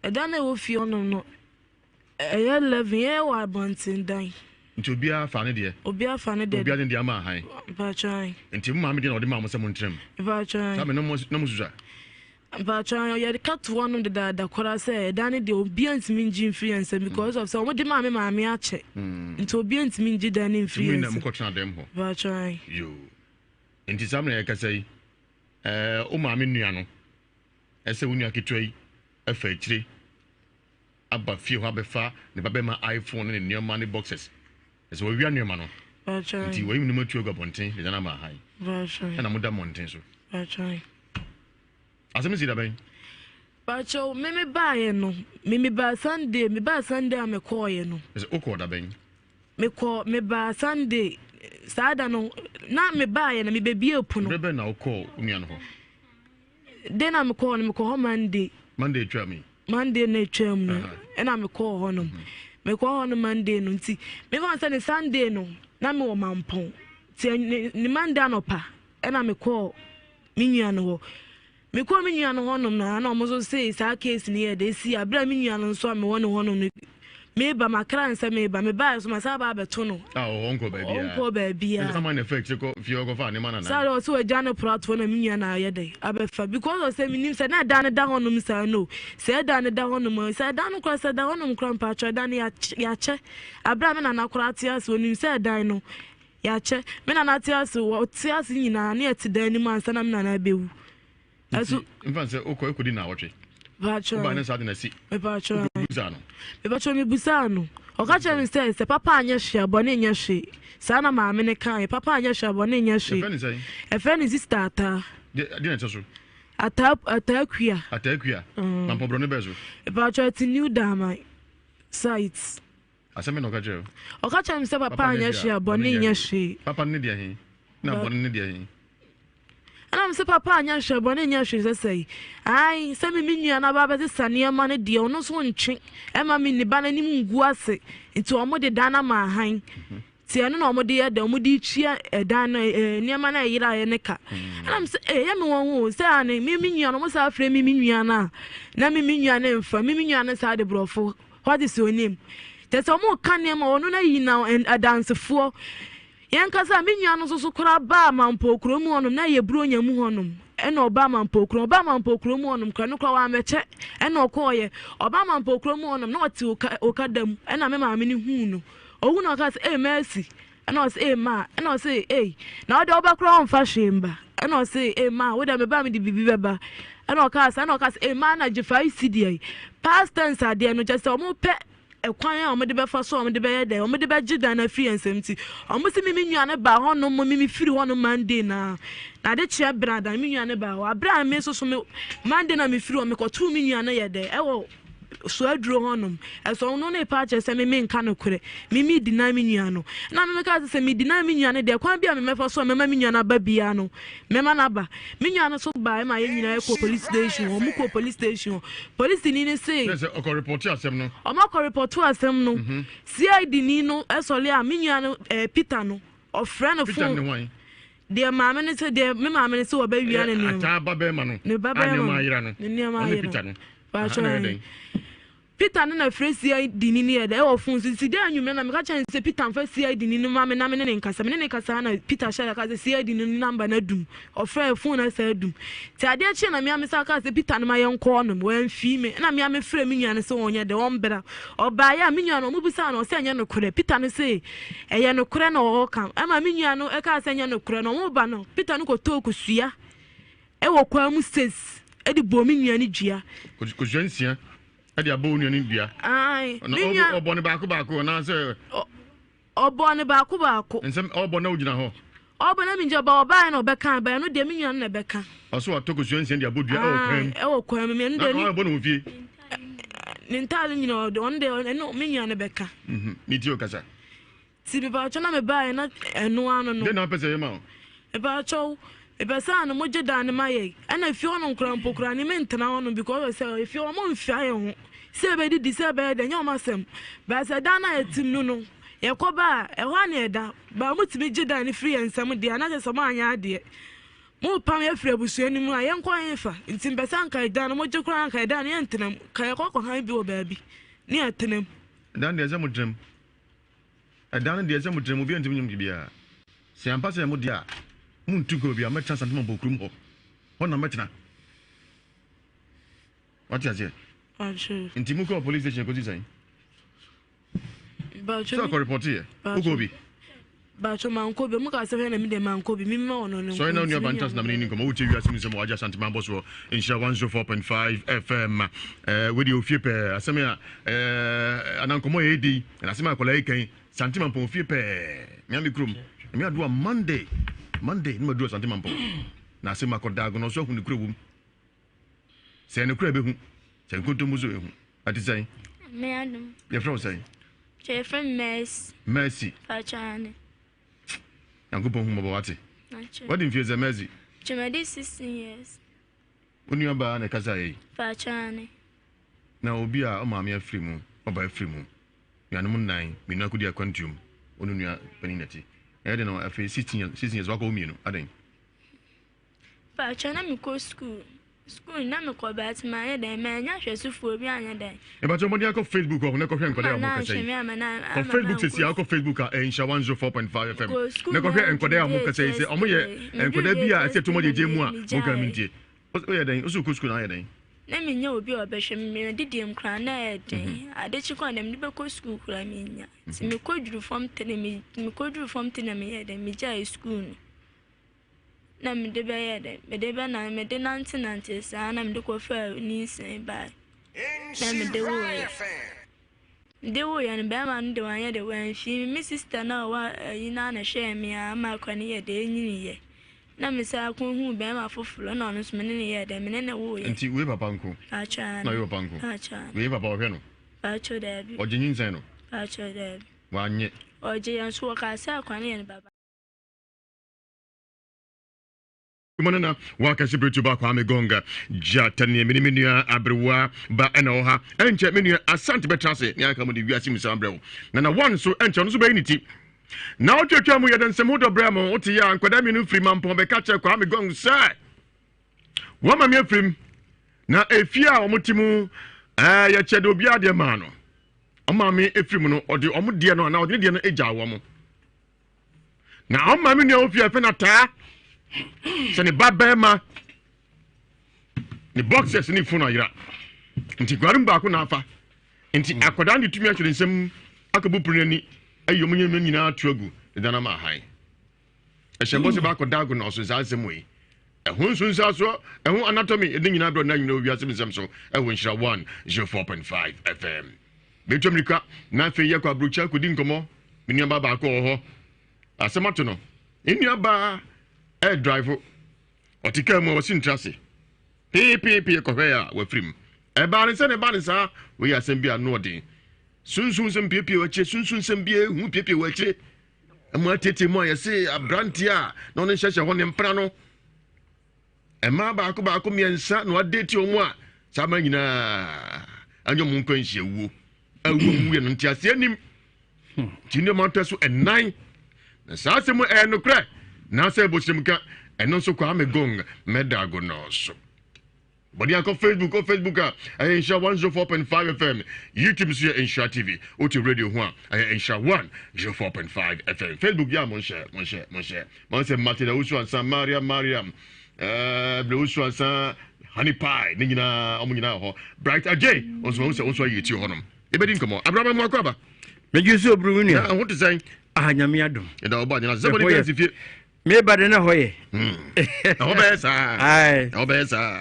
Ɛdan a ɛwɔ fie hɔnom no, ɛyɛ 11, yɛn wɔ abɔnten dan. Nti obiara fa ne deɛ? Obiara fa ne deɛ. Obiara de ne deɛ ama ahan? Mpakyɛ ae. Nti mo maame deɛ na ɔde maa mo sɛ mo ntena mu? Mpakyɛ ae. Saa bɛ na mo na mo susua? Mpakyɛ ae, yɛde ka to hɔnom dedaada koraa sɛ ɛdan no deɛ obiara ntumi ngye mfiri yɛn nsam because of sɛ wɔn de maa me maame akyɛ. Nti obiara ntumi ngye dan no mfiri yɛn nsam. Nti mo nyinaa mo kɔ tena dɛm hɔ? Mpakyɛ ae. Yoo. Nti saa mmerɛ yɛkasa yi, ɛɛ wo maame nua no ɛsɛ wo nua ketewa yi afa akyire aba fie hɔ abɛfa ne ba bɛma iPhone ne ne nneɛma ne boxes. Ɛsɛ wɔawia nneɛma no. Nti wɔyi nneɛma tu agu abɔnten de dan ama ahan. Ɛna moda mmɔnten so. Asɛm si da bɛn? Pakyɛw, me me baeɛ no, me me baa Sunday, me baa Sunday a mekɔɔeɛ no. Ɛsɛ wokɔɔ da bɛn? Mekɔ mebaa Sunday, saa da no, na mebaeɛ no, mebɛbie pono. Berɛ bɛn na wokɔɔ wo nua no hɔ? Den na mekɔɔ no, mekɔɔ hɔ Monday. Monday atwa mu yi? Monday na atwa mu no, ɛna mekɔɔ hɔ nom. Mekɔɔ hɔ no Monday no nti, mefa sɛ ne Sunday no, na mewɔ Mampɔn. Nti ne, ne Monday anɔpa, ɛna mekɔɔ me nua no hɔ. Mekɔɔ me nua no hɔnom no, na ɔmo nso see saa case no yɛ de esi abere a me nua no nso a mewɔ ne hɔnom no meba makra nsɛ meba mebaeɛ so masan aba abɛto no. A ɔnkɔ baabiara. Ɔnkɔ baabiara. Ɛsɛ sama na ɛfa akyire kɔ fie ɔkɔfa ne ma nana. Saa ɔsɛ wagya ne pratoɔ na me nua na ayɛ dɛ abɛfa because ɔsɛ menim sɛ na ɛdan no da hɔnom saa no sɛ ɛdan no da hɔnom sɛ ɛdan no koraa sɛ ɛda hɔnom koraa mpakyɛ ɛdan no yɛakyɛ abere a me nana koraa te ase onim sɛ ɛdan no yɛakyɛ me nana te ase ɔte ase nyinaa ne yɛte dan no mu ansa na me nana abɛwu. Ɛso. Nfa sɛ okɔ ekodi na awɔtwe. Mpatsɔ. Ɔba ne saa de na si. Mpatsɔ. Busaa no. Mpatsɔ mi busaa no. Ɔka kyerɛ mi sɛ sɛ papa anyɛ hwee a bɔne nyɛ hwee. Saa na maame ne kan yɛ papa anyɛ hwee a bɔne nyɛ hwee. Yɛfrɛ ne sɛn? Yɛfrɛ ne sista Ataa. De de na ɛkyɛ so. Ataa Ataa Kua. Ataa Kua. Mm. Na mpɔborɔ ne bɛɛ so. Mpatsɔ ɛte New Daman site. Asɛm bɛ na ɔka kyerɛ wo? Ɔka kyerɛ me sɛ papa anyɛ hwee a bɔne nyɛ hwee. Papa no ne deɛ he? Na bɔne ne deɛ he? Ɛna me sɛ papa anyɛ hwee a bɔne nyɛ hwee sɛ sɛe. Ae, sɛ me me nua no aba abɛsesa nneɛma no deɛ ɔno nso ntwe ɛma me ne ba no anim ngu ase. Nti wɔn de dan no ama ahan. Nti ɛno na wɔn de yɛ dɛ wɔn de tua ɛdan no ɛɛ nneɛma no a ɛyeraeɛ no ka. Ɛna me sɛ ee ɛyɛ me wɔn ho sɛ ane me me nua no wɔn saa frɛ me me nua no a na me me nua no mfa me me nua no saa de borɔfo. What is your name? Kyerɛ sɛ wɔreka nneɛma ɔno no ayi na adansefoɔ. Yɛn kasa me nua no nso so koraa baa Mampɔw kurom hɔnom na ɛyɛ Buronya mu hɔnom ɛna ɔbaa Mampɔw kurom ɔbaa Mampɔw kurom hɔnom koraa no koraa wammɛkyɛ ɛna ɔkɔɔyɛ ɔbaa Mampɔw kurom hɔnom na ɔte okada mu ɛna me maame no huu no ɔhu na ɔka sɛ ee Mercy. Ɛna ɔse ee ma, ɛna ɔse ei na wode woba koraa ɔmfa hwee mba. Ɛna ɔse ee ma, wode meba a mede biribi bɛba. Ɛna ɔkaa saa, ɛna ɔkaa sɛ ee ma na gye fa cedi yi. Past tense adeɛ no kyerɛ sɛ wɔpɛ ɛkwan a wɔde bɛfa so a wɔde bɛyɛ dɛn, wɔde bɛgye dan no afiri yɛn nsam nti wɔn se me me nua no baa hɔnom me me firi hɔnom Monday na na ade kyeɛ brada me nua no baa hɔ abere a me nso so me Monday na me firi hɔ mekɔtoo me nua no yɛ dɛn ɛwɔ so aduro hɔnom. Ɛsɛ ɔno ne pa akyerɛ sɛ me menka nokorɛ. Me me deny me nua no. Na me meka sɛ sɛ me deny me nua no deɛ kwan bi a memɛfa so a mɛma me nua no aba biara no mɛma no aba. Me nua no so baa ma yɛn nyinaa kɔ police station hɔ. Ɔmo kɔ police station hɔ. Polisini no se. Kyerɛ sɛ ɔkɔ repɔto asɛm no. Ɔmo akɔ repɔto asɛm no. CID ni no sɔre a me nua no ɛɛ Peter no ɔfrɛ no phone. Peter ne hwan? Deɛ maame no sɛ deɛ me maame no sɛ wɔbɛwia ne nneɛma. Ataa ba bɛrima no. Ne ba bɛrima no. A nneɛma ayera no. Ne nneɛma ayera. Ɔne Peter no. Baatwa yɛn. Peter no na frɛ CID ni no yɛ dɛ ɛwɔ phone so nti dɛ anwummerɛ na meka kyerɛ no sɛ Peter mfa CID ni no ma me na me ne ne nkasa me ne ne kasa na Peter hyɛ da ka sɛ CID no number no adum ɔfrɛ phone no sɛ adum nti adeɛ kyeɛ na mea me sa ka sɛ Peter no ma yɛnkɔ ɔnom wamfii me na mea me frɛ me nua no sɛ ɔnyɛ dɛ ɔmbra ɔbaeɛ a me nua no ɔmo bisaa no ɔsɛ ɛnyɛ nokorɛ Peter no se Ɛyɛ nokorɛ na ɔɔka. Ɛma me nua no kaa sɛ ɛnyɛ nokorɛ no, ɔmo ba no, Peter no kɔtɔɔ kosua wɔ kwan mu ses de bɔɔ me nua no dua. Kosua nsia de abɔ wo nua no dua? Ae. Me nua. Ɔbɔ no baako baako anaasɛ? Ɔbɔ no baako baako. Nsɛm ɔbɔ na wogyina hɔ? Ɔbɔ na mengyina hɔ, ɔbaeɛ na ɔbɛka, ba ɛno deɛ me nua no na ɛbɛka. Ɔso watɔ kosua nsia de abɔ dua ɛwɔ kwan mu? Ae, ɛwɔ kwan mu. Ɛno deɛ. Na ɔbɔ no wɔ fie? Ne ntaade nyina ɔde ɔno deɛ ɛno me nua no bɛka. Mhm, ne ti ɔkasa. Ti mepatwɔ na mebaeɛ na ɛno ano no. Dɛn na wopɛ sɛ yɛ ma wo? Mepatwɔ mepɛ sɛ ano mogye dan no ma yɛ ɛna fie hɔ no nkora mpo kora ne mentena hɔ no because sɛ efie hɔ mo mfia yɛ ho sɛ ɛbɛdidi sɛ ɛbɛyɛ dɛ nyɛ ɔmo asɛm baasɛ dan no a yɛtim no no yɛkɔ ba a ɛhɔ a na yɛda ba ɔmo tumi gye dan no firi yɛn nsam deɛ anaasɛ sɛ ɔmo anyɛ adeɛ Morepam yɛn afiri abusua no mu a, yɛnkɔ hefa? Nti mepɛ sɛ anka ɛdan no mogye koraa anka ɛdan no yɛntena mu. Ka yɛkɔ kɔhan bi wɔ baabi ne yɛatena mu. Ɛdan deɛ ɛsɛ motena mu. Ɛdan no deɛ ɛsɛ motena mu, obiara ntumi nyɛ mo biribiara. Sɛ ampa sɛ ɛyɛ mo dea a, montu nkɔ baabiara, mɛtena Asante Mampong kurom hɔ. Hɔ na mɛtena. Wate aseɛ? Nti mokɔɔ police station kɔsi sɛn? Sɛ ɔkɔ report yɛ, wokɔ bi? Bacho mankɔ bi, ɔmo ka sɛ hwɛ na mi deɛ mankɔ bi, mi ma ɔno no. Sɔre na onua Bantas na mene ni nkɔmɔ, wotie wiase mu nsɛm wɔ Agya Asante Mabɔ soɔ, Nhyira 104.5 FM. Eh, wei deɛ ofie pɛɛ, asɛm a eh, ana nkɔmɔ yɛ di, na asɛm a akwadaa yi kan, Sante Mampɔn ofie pɛɛ, mea me kurom, me adoa Monday, Monday, ne maduru Asante Mampɔn, na asɛm akɔda agono so ahu ne kuro wom. Sɛ nokorɛ bɛhu, sɛ nkontompo so ɛhu. Ɛte sɛn? Me adom. Yɛfrɛ wo sɛn? Kyɛ yɛfrɛ me Mercy. Mercy. Pakyɛ ane. Nyankopɔn hu mmɔbɔ wate. Wadi mfie sɛ Mercy? Kyɛ madi 16 years. Wo nua baa na ɛkasa yɛ yi? Pakyɛ ane. Na obi a ɔmaame afiri mu, ɔba afiri mu, nuanom nnan, mmienu akɔdi akwantuom, wo ne nua panin na ɛte. Ɛyɛ den na afei 16 years wakɔ wo mmienu, adɛn? Pakyɛ na mekɔ sukuu. Sukuu no na mekɔ but manyɛ dɛn mannya ahwɛsofoɔ bi anyɛ dɛn. Mepakyɛ mmɔden akɔ Facebook hɔ na kɔhwɛ nkɔdaa a wɔn kasa yi. Kɔ Facebook sɛsi a wokɔ Facebook a ɛyɛ Nhyira 104.5 FM na kɔhwɛ nkɔdaa a wɔn kasa yi sɛ wɔn yɛ nkɔdaa bi a ɛsɛ ɛto gyegye mu a wɔn kan mi ntie. Woyɛ dɛn? Wosi wokɔ sukuu na ayɛ dɛn? Na mennya obi a ɔbɛhwɛ me medidi mu koraa na ɛyɛ den. Ade kye koraa na mede bɛkɔ sukuu koraa mennya. Nti mekɔduru fam tene mekɔduru fam tene na meyɛ dɛn megyae sukuu no. Na mede bɛyɛɛ dɛn? Mede bɛnan, mede nantenantee saa na mede kɔfaa nyinsɛn bae, na mede woeɛ. Mede woeɛ no, bɛrima no de wanyɛ dɛ, wamfii me. Me sista no a ɔwɔ ayi no ara na ɛhwɛɛ me ara ma akwadaa no yɛɛ dɛ, ɛnyiniiɛ. Na mesan kɔhuu bɛrima foforɔ na ɔno nso me ne no yɛɛ dɛ, me ne no woeɛ. Nti wei papa nko? Paatwɔ aane. Na wei papa nko? Paatwɔ aane. Wei papa ɔhwɛ no? Paatwɔ daabi. Ɔgye nyinsɛn no? Paatwɔ daabi. Wanyɛ? Ɔgye yɛn nso wɔkaa sɛ akwadaa no yɛ ne ba ba. Nana wakɛse Bretuba Kwame Gonga gyata neɛ mene me nua aberewa ba ɛna wɔ ha ɛnkyɛ me nua Asante bɛtra ase ne aka mu de wiase mu san brɛ wo Nana one so ɛnkyɛ ɔno nso bɛyi ne ti na wotwatwa mu yɛde nsɛm ho dɔ brɛ mo wote yɛ a nkwadaa mmienu firi mampɔn bɛka kyerɛ Kwame Gong sɛ wɔma me afirim na efie a wɔte mu ɛɛ yɛkyɛ de obiara deɛ maa no ɔma me efiri mu no ɔde wɔn deɛ no anaa ɔde ne deɛ no agya wɔn Na ɔma me nua ofi ɛfɛ na taa sɛ ne ba bɛrima ne boxers ne fon ayera nti guare mu baako na afa nti mm. akwadaa no de tumi ahyɛ ne nsam akɔbu pono ani ayi wɔn nneɛma nyinaa ato agu Ɛda no ama ahan. Ɛhyɛ bɔ sɛ baakɔ da ago na ɔso saa nsɛm wei. Ɛho nsunsuansoɔ, ɛho anatomy, ɛde nyinaa brɛ na nyina owiase nsɛm so ɛwɔ Nhyira 104.5 FM. Metwa mirika na afei yɛkɔ aburokyi akɔdi nkɔmmɔ. Me nuabaa baako wɔ hɔ. Asɛm ato no. Ne nuabaa ɛredrive. Ɔte kaa mu a ɔsi ntra ase. Peepeepee kɔhwɛɛ a wafiri mu. Ɛbaa ne sɛ ne ba ne saa. Wei yɛ asɛm bi a ano ɔden. Sunsun nsɛm piepie wɔ akyire, sunsun nsɛm bi ehu piepie wɔ akyire. Ɛmu atete mu a yɛse aberanteɛ a na ɔne nhyɛhyɛ hɔ ne mpena no. Mmaa baako baako mmiɛnsa na wadate wɔn a saa mmaa nyinaa anya wɔn nkwa nhyia wuo. Awuo mu yɛ no nteaseɛ nim. Nti nneɛma atɔ so ɛnan. Na saa asɛm ɛyɛ nokorɛ. Na sɛ ɛbɔhyɛmka ɛno nso Kwame Gong mɛda no so. Bɔde akɔ Facebook, kɔ Facebook a ɛyɛ Nhyira 104.5 FM. YouTube nso yɛ Nhyira TV. Wote radio ho a ɛyɛ Nhyira 104.5 FM. Facebook yɛ a monhyɛ, monhyɛ, monhyɛ. Wɔn sɛ Martin Owusu Ansa, Maria Mariam, ɛɛ eh, Owusu Ansa, Honey Pie, ne nyinaa wɔn nyinaa wɔ hɔ. Bright Ajay, wɔn nso wɔn sɛ wɔn nso ayɛ ti hɔ nom. Ebedi nkɔmɔ. Abraham mu akɔ aba. Megye so oburu nua. Na ho te sɛn? Ah, nyame adom. Ɛda ɔbɔ anyina sɛ bɔde fɛnsi fie. Meba de na hɔ yɛ. Ɛhɔ bɛyɛ saa. Ɛhɔ bɛyɛ saa.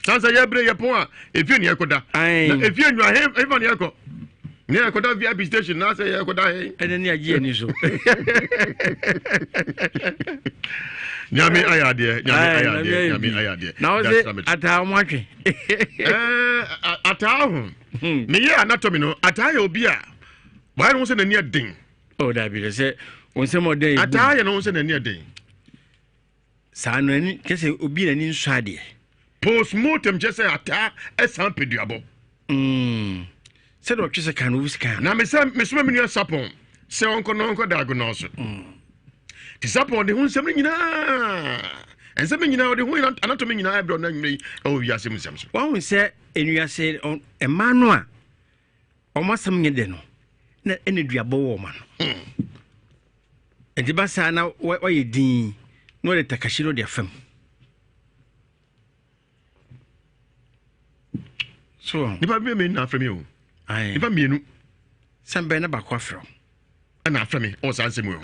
Sansa yɛ bere yɛ pɔn a efie ni ɛkɔda. Na efie nwa he efa ni ɛkɔ. Ne ɛkɔda VIP station na sɛ yɛ ɛkɔda he. Ɛnɛ ni agye ani so. Nyame ayɛ adeɛ, nyame ayɛ adeɛ, nyame ayɛ adeɛ. Na ɔse ataa ɔmo atwe. Ɛɛ ataa ho. Meyɛ anatomy no, ataa yɛ obi a wayɛ ne ho sɛ n'ani ɛden. Oh, dabi de sɛ wɔn nsɛm ɔdɛn ebu. Ataa yɛ ne ho sɛ n'ani ɛden. Saa no ani kyɛ sɛ obi n'ani nsɔ adeɛ. Postmortem kyɛ sɛ ataa ɛsan peduabɔ. Mm. Sɛ de ɔtwe sɛ kan owu sika. Na mesɛ mesoma me nua sapɔn sɛ ɔnkɔ na ɔnkɔ diagnose. Mm. Te sapɔn de ho nsɛm no nyinaa nsɛm nyinaa ɔde ho anatomy nyinaa ɛbrɛ ɔno anwummerɛ yi ɛwɔ wiase mu nsɛm so. Wɔn sɛ enuase mmaa no a wɔn asɛm nyɛ dɛ no na ɛna duabɔ wɔ wɔn ano hmm. nti ba saa na wɔyɛ din na wɔde takahyi no de afam so nipa mmienu na afrɛ mi o nipa mmienu sɛn bɛn na baako afrɛ o ɛna afrɛ mi ɔwɔ saa nsɛm o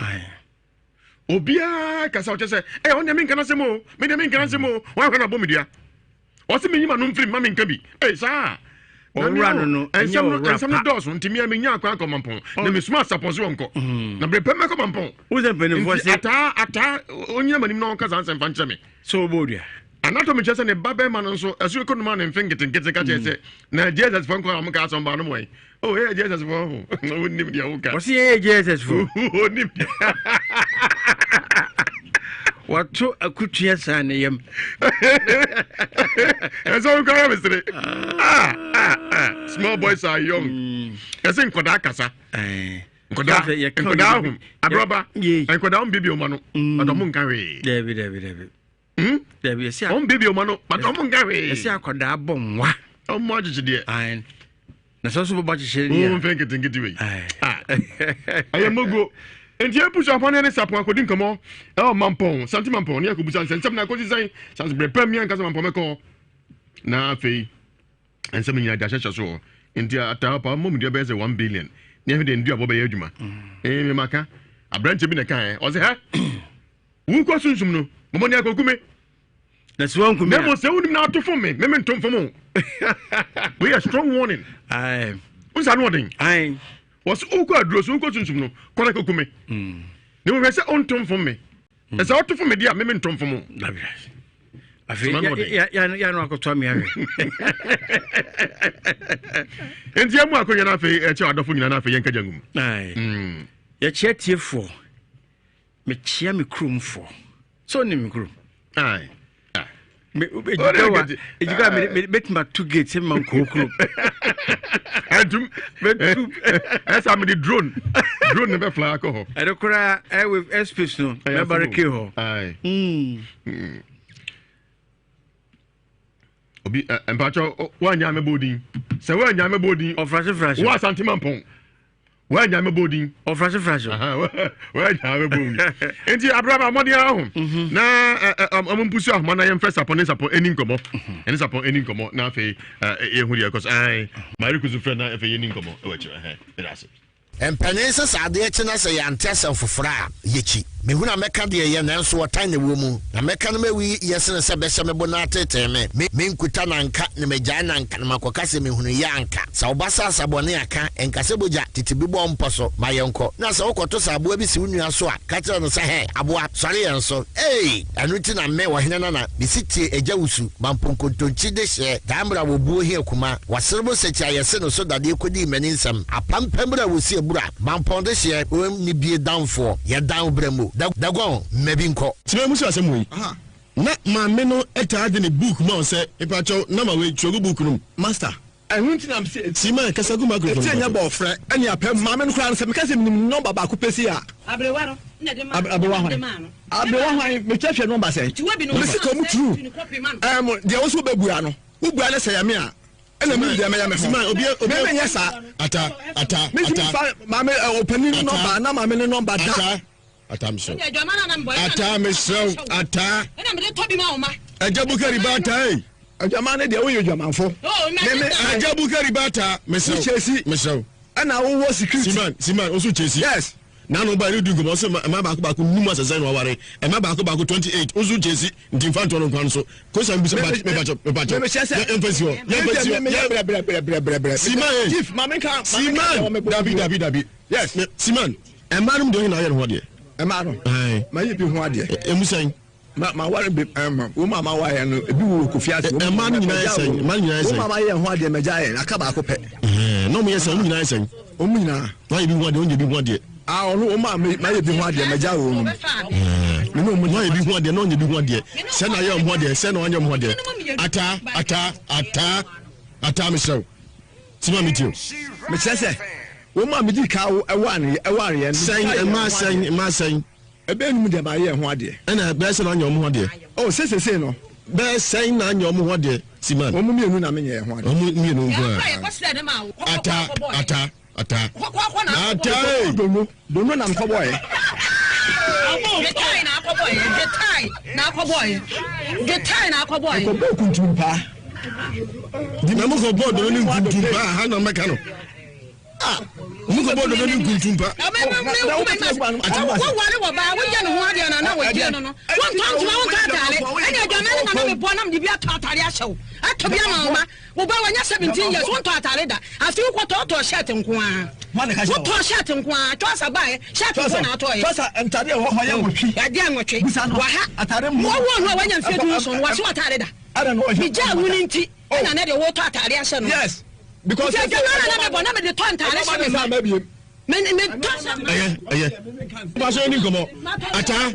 obiara kasa ɔkyɛ sɛ ɛ ɔne menka n'asɛm o me deɛ menka n'asɛm o wɔahwɛ no abɔ me dua ɔse menyi ma no mfiri ma menka bi ei saa ɔwura no no ɛnyɛ ɔwura pa nsɛm no dɔɔso nti mea menya akwan akɔ mampɔn na mesoma asapɔn so wɔnkɔ mm. na berɛ pɛ mɛkɔ mampɔn nti ataa ataa ɔnyina m'anim na ɔnka saa nsɛm fa nkyerɛ me sɛ ɔbɔ dua anatɔ mekyerɛ sɛ ne ba bɛrima no nso ɛso kɔnoma ne mfe nketenkete ka kyerɛ sɛ na jesus fɔ nkɔ a ɔmo ka asɔmba no mɔe Oh, yɛ JSS fo ho. Wonim deɛ woka. Wɔsi yɛ JSS fo. Wonim deɛ. Wato akutua saa ne yam. Ɛsɛ wo kora mesere. Ah, ah, ah. Small boys are young. Mm. Ɛsɛ nkɔdaa kasa. Eh. Nkɔdaa nkɔdaa ho abrɔba. Nkɔdaa ho bibi ɔma no. Ɔdɔ mo nka hwee. Dabi dabi dabi. Hmm? Dabi ɛsɛ. Wɔn baabi ɔma no but wɔn nka hwee. Ɛsɛ akwadaa bɔ nwa. Wɔn agyegye deɛ. Ayi na sɛ ɔso bɛbɔ akyekyere deɛ. Wɔn mfɛn nketenkete wei. Ah. Ɛyɛ mogo. Nti ebu so afɔne ne sapɔn akɔdi nkɔmɔ ɛwɔ mampɔn santi mampɔn ne akɔbusa nsɛnsɛm na akɔsi sɛn santi bere pɛm mi ankasa mampɔn mɛkɔ na afei nsɛm nyinaa de ahyɛhyɛ so hɔ nti ataa pa mmom deɛ bɛyɛ sɛ 1 billion ne ɛhwɛ deɛ nduabɔ bɛyɛ adwuma mm. ee maka aberanteɛ bi na ɛka ɛ ɔsɛ hɛ Wokɔ sunsum no, mɔmɔ ni akɔku me. Na sɛ wanku me a. Na mmom sɛ wonim na ato fom me, me mento mfom wo. Wei yɛ strong warning. Aye. Nsa no ɔden. Aye. Wɔsɛ wokɔ aduro so wokɔ sunsum no, kɔ na kɔku me. Mm. Na mmom hwɛ sɛ wonto mfom me. Mm. Na sɛ woto fom me deɛ a, me mento mfom wo. Afei yɛano akɔtɔ ame ahwɛ. Nti yɛmu akonnwa no afei ɛkyɛ adɔfo nyinaa no afei yɛnka gya ngum. Mm. Yɛkyerɛ tiefoɔ. Mekyea me kuromfoɔ. Sɛ wonim me kurom? Aye. Ejika mɛtumi ato gate sɛ mema nkɔɔ kurom. Ɛntum. Mɛtu. Ɛsɛ mede drone. Drone ne bɛfly akɔ hɔ. Ɛde koraa airwave airspace no mɛbarike hɔ. Aye. Mm. Obi mpakyɛ woanya mɛbɔ odin. Sɛ woanya mɛbɔ odin. Ɔfrase frase. Wo Asante Mampɔn. Woanya mɛbɔ odin. Ɔfrase frase. Woanya mɛbɔ odin. Nti abraba mmɔden ara ho. Mhm. Na ɔmo mpusu ahoma na yɛmfrɛ sapɔn ne sapɔn ɛni nkɔmɔ. Mhm. Ɛne sapɔn ɛni nkɔmɔ na afei yɛhu deɛ ɛkɔ so. Ae. Marie kusu frɛ na afei yɛni nkɔmɔ ɛwɔ akyire. Ɛhɛn. Ɛda ase. Mpanin sɛ sɛ adeɛ kye na sɛ yɛante asɛm foforɔ a, yɛkyi. Mehunu a mɛka deɛ ɛyɛ, nanso ɔtan na ɛwɔ mu. Na mɛka no mawi yɛ sene sɛ bɛhyɛ me bo na ateetee me. Me, menkuta no anka, na magyae no anka, na makɔka sɛ mehunuiɛ anka. Sɛ wo ba sɛ asa bɔne a, ka, nka sɛ bogya, tete bi bɔ mpɔ so, ma yɛnkɔ. Na sɛ wokɔto sɛ aboa bi si wo nua so a, ka kyerɛ no sɛ, Hɛ, aboa, sɔre yɛn so. Ei! Ɛno nti na me, ɔhene nana, mesi tie agya wusu, mampo nkontonkyi dehyeɛ, daa mmerɛ a wɔbuo hia kuma, wɔserebo sɛkyi a yɛse no so dadeɛ kɔdii m'ani nsɛm, apampam berɛ a wɔsi abura, mampɔn dehyeɛ, ɔnni bie danfoɔ, yɛdan wo berɛ mu, da, daguan, mma bi nkɔ. Tena mu sɛ asɛm wei. Na maame no taa de ne book ma wo sɛ, mepakyɛw, nama wei, twerɛ gu book no mu. Master. Ɛno nti na mese etie. Simon, kasa gu microphone Etie no nyɛ mu. bɔɔfrɛ ɛne apɛ maame no koraa no sɛ meka sɛ menim ne nɔmba baako pɛ sei a. Aberewa no na de maa no. Aberewa De hwan? maa no. Aberewa hwan? Metwa hwɛ nɔmba sɛn? Mese ka ɔmo true. Ɛɛm deɛ wo so wobɛbua no, wobua no sɛ yɛ me a, ɛna menim deɛ mɛyɛ me ho. Simon, obi obi. Me menyɛ saa. Ata, ata, Mentumi ata. mfa maame ɛ, ɔpanin no Ata. nɔmba na maame no nɔmba da. Ata, ata mesrɛ wo. Ɛna adwaman a na mebɔ, ɛna Ata na mesrɛ wo, ata. Ɛna mede tɔ bi ma wo ma. Agya Bukari ba ata ei. Adwaman no deɛ woyɛ odwamanfo. Oh, na Me me Agya Bukari ba ata mesrɛ wo. Wokyesi. Mesrɛ wo. Ɛna wowɔ security. Siman, Siman, wo nso kyesi. Yes. N'ano ba ne di nkɔmɔ ɔsɛ mmaa baako baako num asɛsɛn na waware mmaa baako baako 28 wo nso kyesi nti nfa ntoɔ no nkwa no so kosa mbisa mepakyɛ mepakyɛ yɛmfa si hɔ yɛmfa si hɔ brɛbrɛbrɛbrɛbrɛ. Siman eh. Chief maame nka maame nka Siman deɛ wɔ me bɔ dabi dabi dabi Yes. Siman mmaa nom deɛ ɔhe na ayɛ ne ho adeɛ Mmaa no. Ma yɛ bi ho adeɛ. Emu sɛn. Ma ma ware bi ɛma wɔn a ma ware no ebi wɔ kofi ase. Mmaa no nyinaa yɛ sɛn mmaa no nyinaa yɛ sɛn. Wɔn a ma yɛ ho adeɛ mɛgya yɛ aka baako pɛ. Na wɔn yɛ sɛn wɔn nyinaa yɛ sɛn. Wɔn nyinaa. Wɔn ayɛ bi ho adeɛ wɔn nyɛ bi ho adeɛ. Ah ɔno wɔn a ma yɛ bi ho adeɛ mɛgya wɔn mu. Me ne wɔn ayɛ bi ho adeɛ na wɔn nyɛ bi ho adeɛ sɛ na ayɛ wɔn ho adeɛ sɛ na wɔn anyɛ wɔn ho adeɛ ata ata ata ata mesrɛ wo sima mi ti o. Mekyerɛ sɛ wɔn a medi ka ɛwɔ areɛ no. Sɛn mmaa sɛn mmaa sɛn. Ɛbɛyɛ no mu deɛ mayɛ ho adeɛ. Ɛna bɛyɛ sɛ na anyɛ wɔn ho adeɛ. Oh, sɛ sesei no. Bɛyɛ sɛn na anyɛ wɔn ho adeɛ, Siman. Wɔn mmienu na menyɛɛ ho adeɛ. Wɔn mmienu nko ara. Ata, ata, ata. Ata ee. Dono, dono na mekɔbɔɔɛ. Dwetae na akɔbɔɔɛ, dwetae na akɔbɔɔɛ, dwetae na akɔbɔɔɛ. Mekɔbɔɔ kuntumpaa. Na mokɔbɔɔ dono ne nkuntumpaa, ha na mɛka no. Ah, mo kɔ bɔ dodo ne nkuntumpa. Woware wɔ baa woyɛ ne ho adeɛ na na wɔgye no no wontɔ ntoma wontɔ ataare ɛne adwaman no na na mebɔ na mede bi atɔ ataare ahyɛ wo atɔ bi ama wo ma wo ba wanya 17 years wontɔ ataare da afei wokɔtɔ wotɔ shirt nko ara wotɔ shirt nko ara twasa baeɛ shirt nko na atɔeɛ twasa ntaare ɛwɔ hɔ yɛ nwɔtwe yadeɛ nwɔtwe waha wɔwɔ no a wanya mfeɛ 17 no wahye wataare da megyaa wo no nti ɛna ne deɛ wotɔ ataare ahyɛ no yes because nti adwaman na na mebɔ na mede tɔ ntaare hyɛ me ma me me tɔ hyɛ ɛyɛ ɛyɛ ba so ni nkɔmɔ ataa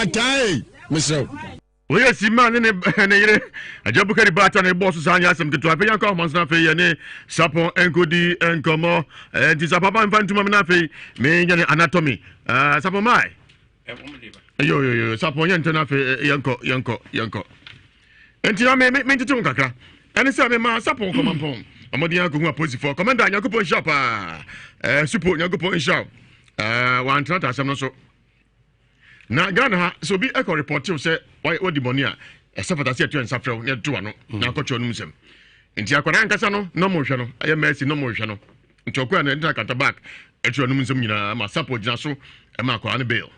ataa ee mesrɛ wo. Oyɛ sima ne ne ne yere agya Bukari Bata na ɛbɔɔ so saa nyɛ asɛm ketewa. Afei yɛnkɔ ahoma so na afei yɛne Sapɔn nkɔdi nkɔmmɔ. Nti Sapɔn aba mfa ntoma me na afei menyɛ ne anatomy. Sapɔn mae. Yo yo yo Sapɔn yɛ ntɛm na afei yɛnkɔ yɛnkɔ yɛnkɔ. Nti na me me mentete ho kakra. Ɛne sɛ mema Sapɔn kɔmampɔn ɔmɔden akɔhu apolisifoɔ. Kɔmɛnda Nyankopɔn nhyira paa. Supo Nyankopɔn nhyira wo. Wantenata asɛm no so. Na Ghana ha sɛ obi ɛkɔ repɔtew sɛ wadi bɔne a ɛsɛ fata sɛ ɛto nsa frɛ wo na ɛto ano na akɔkyerɛ no nsɛm. Nti akwadaa ankasa no na ɔmo hwɛ no ɛyɛ mercy na ɔmo hwɛ no. Nti ɔkɔɛ no ɛde akata back ɛkyerɛ no nsɛm nyinaa ma sapo gyina so ɛma akwadaa no bail.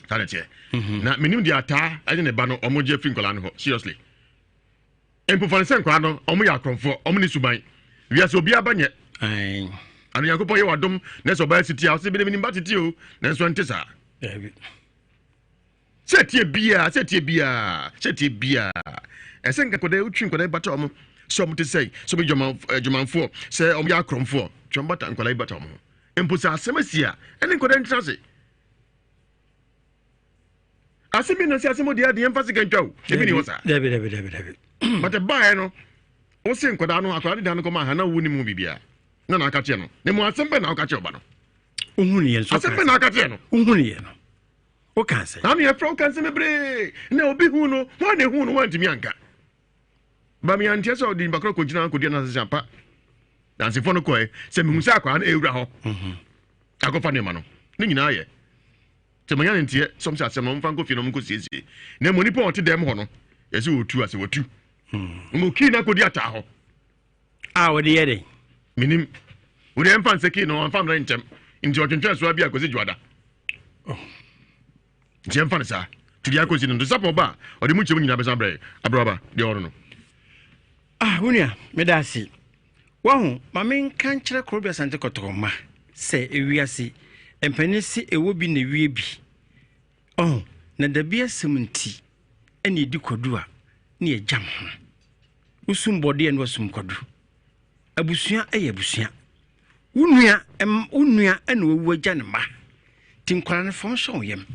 Saa na ɛteɛ. Mhm. Na menim deɛ ataa ɛne ne ba no ɔmo gye afiri nkwadaa no hɔ seriously. Mpo fa no sɛ nkwadaa no ɔmo yɛ akorɔmfoɔ ɔmo ne suban. Wiase obiara ba nyɛ. Ano Nyankopɔn yɛ wadom na sɛ ɔbaa siti a ɔsɛ bi ne ba tete o nanso ɛnte saa. Sɛ tie biara sɛ tie biara sɛ tie biara ɛsɛ nka nkwadaa wotwi nkwadaa bata ɔmo sɛ ɔmo te sɛ sɛ ɔmo yɛ adwumanfoɔ sɛ ɔmo yɛ akorɔmfoɔ twɛn bata nkwadaa yi bata ɔmo ho mpo sɛ asɛm asi a ɛne nkwadaa ntena ase. Asɛm bi na sɛ asɛm deɛ adeɛ mfa sika ntwa o ebi ni hɔ saa. Dabi dabi dabi dabi. But ɛbaeɛ no wose nkwadaa no akwadaa no dan no kɔma ha na wo nim ho biribiara na na aka kyerɛ no na mu asɛm bɛ na ɔka kyerɛ ɔba no. Wohunu yɛ nso. Asɛm bɛ na aka kyerɛ no. Wohunu yɛ no. Woka sɛ. Na yɛfrɛ wo ka nsɛm bebree na obi hu no hwan na ehu no wantumi anka. Ba mi anteɛ sɛ ɔde nipa korɔ kɔgyina akɔdi anasese ampa. Dansefoɔ no kɔɛ sɛ mehu sɛ akwadaa no ɛwura hɔ akɔfa nneɛma no ne nyinaa yɛ. Sɛ manya ne nteɛ sɛ ɔm sɛ asɛm no ɔmfa nkɔ fie na ɔm nkɔ siesie. Na mmom nipa a ɔte dɛm hɔ no, yɛsɛ ɔtu asɛ watu. Mmom kii no akɔdi ataa hɔ. A wɔde yɛ dɛn? Menim. Wode ɛmfa nsɛ kii no ɔmfa mmerɛ nkyɛm nti ɔtwentwɛn so bi a kɔsi dwoada. Oh. Nti ɛmfa no saa. Nti deɛ akɔsi no nti sapɔ ba a ɔde mu nkyɛmu nyinaa bɛsan brɛ abrɛwaba deɛ ɔno no. Ah, wo nua, meda ase. Wahu, ma menka nkyerɛ Korobea Asante Kɔtɔkɔ mma sɛ ewiase mpanin se ɛwɔ bi na ewie bi. Ɔho, na dabi asɛm nti ɛna edi kwadu a ne yɛgyam ho. Wosum bɔdeɛ na wasum kwadu. Abusua yɛ abusua. Wo nua, wo nua na wawu agya ne mma. Nti nkwadaa no fa wɔn hyɛ wɔn yam.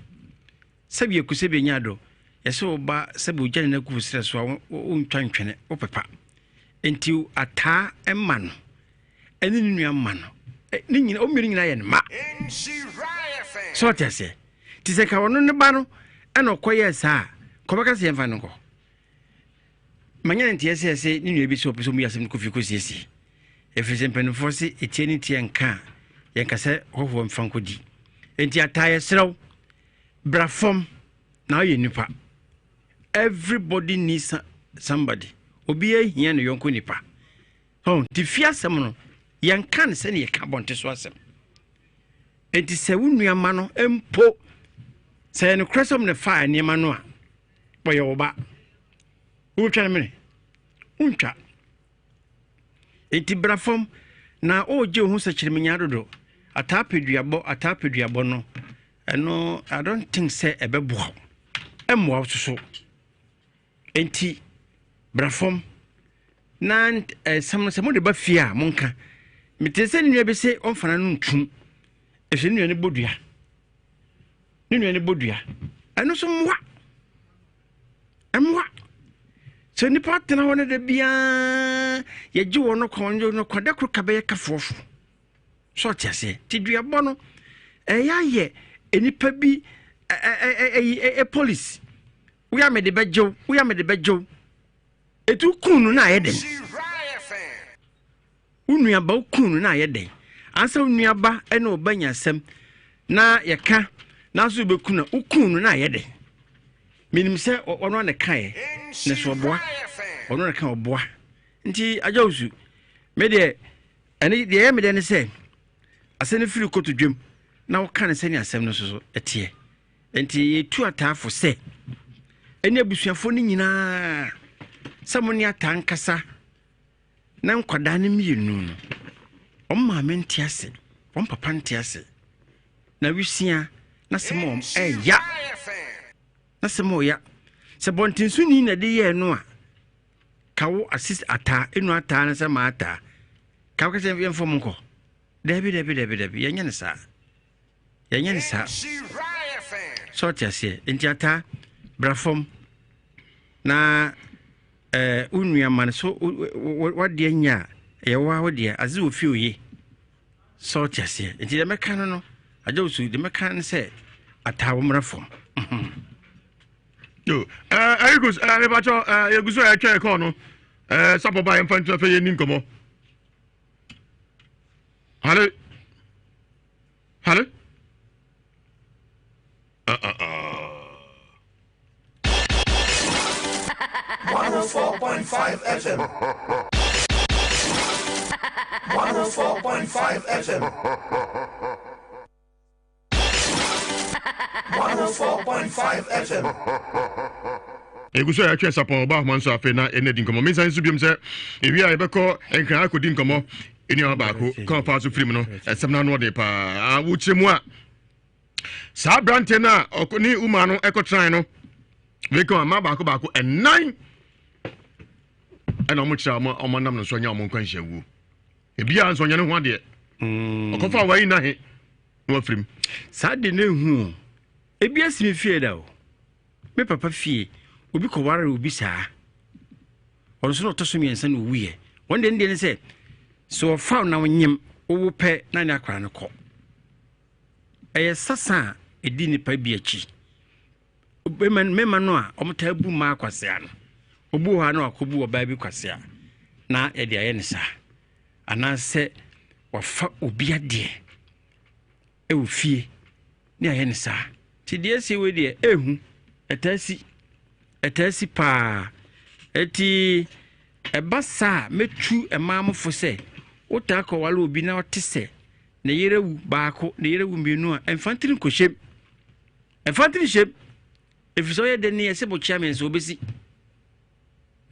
Sɛbi aku sɛbi anya adɔ. Yɛsɛ wo ba sɛbi ogya ne n'agu wo serɛ so a wontwa ntwene, wopepa. Nti ataa mma no ɛne ne nua mma no ne nyina wɔn mmienu nyinaa yɛ ne mma. Sɛ ɔte aseɛ. Nti sɛ ka ɔno ne ba no ɛna ɔkɔyɛɛ saa a, kɔbɛka sɛ yɛmfa no nkɔ. Manya ne nteɛ sɛ ɛsɛ ne nua bi sɛ ɔpɛ sɛ ɔmu yɛ asɛm no kɔ fie kɔsiesie. Ɛfiri sɛ mpanimfoɔ se ɛtie ne teɛ nka a, yɛnka sɛ hɔhoɔ mfa nkɔdi. Enti ataa yɛserɛ wo, bra fam na woyɛ nipa. Everybody needs somebody. Obiara hia ne yɔnko nipa. Oh, nti fie asɛm no, yɛnka no sɛne yɛka abɔnte so asɛm. Enti sɛ wo nua ma no mpo, sɛ yɛ nokorɛ sɛ ɔmo na faa nneɛma no a, ɔyɛ wo ba. Wobɛtwa no mene? Wontwa. Enti bra fam na ɔregye wo ho sɛ kyerɛmenya dodo. Ataa pɛ duabɔ, ataa pɛ duabɔ no, ɛno I don't think sɛ ɛbɛboa wo. Ɛmmoa wo soso. Enti bra fam na nsɛm no sɛ mode ba fie a monka. Mete sɛ ne nua bi se ɔmfa n'ano ntum. Ɛfiri ne nua no bɔ dua. Ne nua no bɔ dua. Ɛno nso mmoa. Mmoa. Sɛ nipa tena hɔ no da biara yɛgye wɔn no kwan no kwan da koro ka bɛyɛ kafoɔfo. So ɔte aseɛ? Te duabɔ no ɛyɛ ayɛ nipa bi ɛyi ɛ police. Woyɛ mede bɛgyew, woyɛ mede bɛgyew. Etu kun no na ayɛ dɛn? Wo nuaba wo kun no na ayɛ dɛn? Ansa wo nuaba ne wo ba nya asɛm na yɛka nanso wobɛku no wo kun no na ayɛ dɛn? Menim sɛ ɔno a na kaeɛ na so ɔboa ɔno na ka ɔboa nti agya osu me deɛ ɛne deɛ ɛyɛ me dɛ ne sɛ asɛm no firi kɔto dwam na woka no sɛnea asɛm no so so ɛteɛ. Enti yɛtu ataa fo sɛ, ɛne abusuafoɔ no nyinaa, sɛ mo ne ataa nkasa na nkwadaa no mmienu no, wɔn maame nte ase, wɔn papa nte ase, na wisia na sɛm wɔn ɛya, na sɛm ɔya. Sɛ bɔntensoni na ɛde yɛɛ no a, ka wo assist ataa, enu ataa na sɛ maa ataa, ka wo kɛsɛ yɛmfa mu nkɔ. Dabi, dabi, dabi, dabi, yɛnyɛ no saa. Yɛnyɛ no saa. Sɛ ɔte aseɛ. Nti ataa, bra fam na eh, wo nua ma no so wadeɛ nyɛ a ɛyɛ wo a wo deɛ adze wɔ fie oye. Sɛ ɔte aseɛ. Nti deɛ mɛka no no, agya wo so deɛ mɛka no sɛ ataa wo mmra fam. Yo, eh, Erikus, eh, mepakyɛ, eh, yɛgu so a yɛtwɛn kɔɔ no, eh, sapɔ ba yɛmfa ntu afei yɛni nkɔmmɔ. Hello? Hello? Uh. 104.5 FM. 104.5 FM. 104.5 FM. Egu so a yɛatwe sapɔn ɔba ahoma nso afei na ɛna di nkɔmmɔ. Mensan nso biom sɛ ewie a yɛbɛkɔ nkran akɔdi nkɔmmɔ. Nnuaba baako kwan ɔfaa so firim no ɛsɛm no ano ɔden paa. Wokyerɛ mu a saa aberanteɛ no a ɔkɔ ne uma no ɛkɔtrae no weka ama baako baako ɛnan ɛna wɔn kyerɛ wɔn wɔn nam no nso anya wɔn nkwanhyia wuo. Ebiara nso ɔnyɛ ne ho adeɛ. Ɔkɔfa wɔn ayi nahe na wafirim. Saa de no ehu o. Ebi asi me fie da o. Me papa fie, obi kɔwaree obi saa. Ɔno nso na ɔtɔ so mmiɛnsa na owuiɛ. Wɔn deɛ ne deɛ ne sɛ, sɛ ɔfa wo na wonyem, wowo pɛ na ne akwadaa no kɔ. Ɛyɛ sasa a ɛdi nnipa bi akyi. Mmarima no a wɔtaa bu mmaa kwasea no, obi wɔ hɔ a na wakɔbu ɔbaa bi kwasea na yɛde ayɛ ne saa. Anaasɛ wafa obi adeɛ. wɔ fie ne ayɛ no saa. Nti deɛ ɛsi wei deɛ ɛhu ɛtaa si ɛtaa si paa ɛti ɛba saa a mɛtu mmaa mo fo sɛ Wotaa kɔware obi na ɔte sɛ ne yere awu baako, ne yere awu mmienu a, ɛmfa ntiri nkɔhyɛm. Ɛmfa ntiri nhyɛm. Ɛfiri sɛ ɔyɛ dɛ ne ɛsɛ bokyea me nso ɔbɛsi.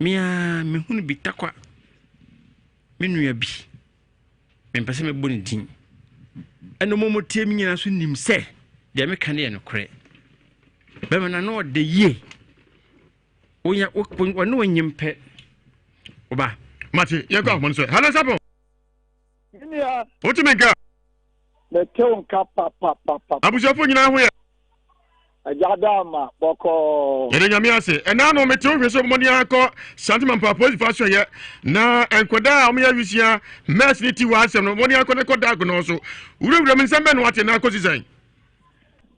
Me ara mehunu bi takwa. Me nua bi. Mempɛ sɛ mɛbɔ ne din. Ɛna ɔmo ɔmo tie me nyinaa nso nim sɛ deɛ meka no yɛ nokorɛ. Bɛma no ano ɔdɛ yie. Wonya wɔne wo nyem pɛ. Woba. Mate, yɛnkɔ ahoma no so. Hello, Sapon. Menua. Wotumi nka. Mete wo nka papapapa. Abusuafo nyinaa ho yɛ. Agya da ama bɔkɔɔ. Yɛde nyame ase. Ɛna no mete wo hwɛ sɛ mmɔden akɔ Santima mpa polisifoɔ asoɛyɛ na nkwadaa a wɔyɛ awisia mɛs ne ti wɔ asɛm no mmɔden akɔ ne kɔ da agonɔ so. Wurawura mu nsɛm bɛn na wate na akɔsi sɛn?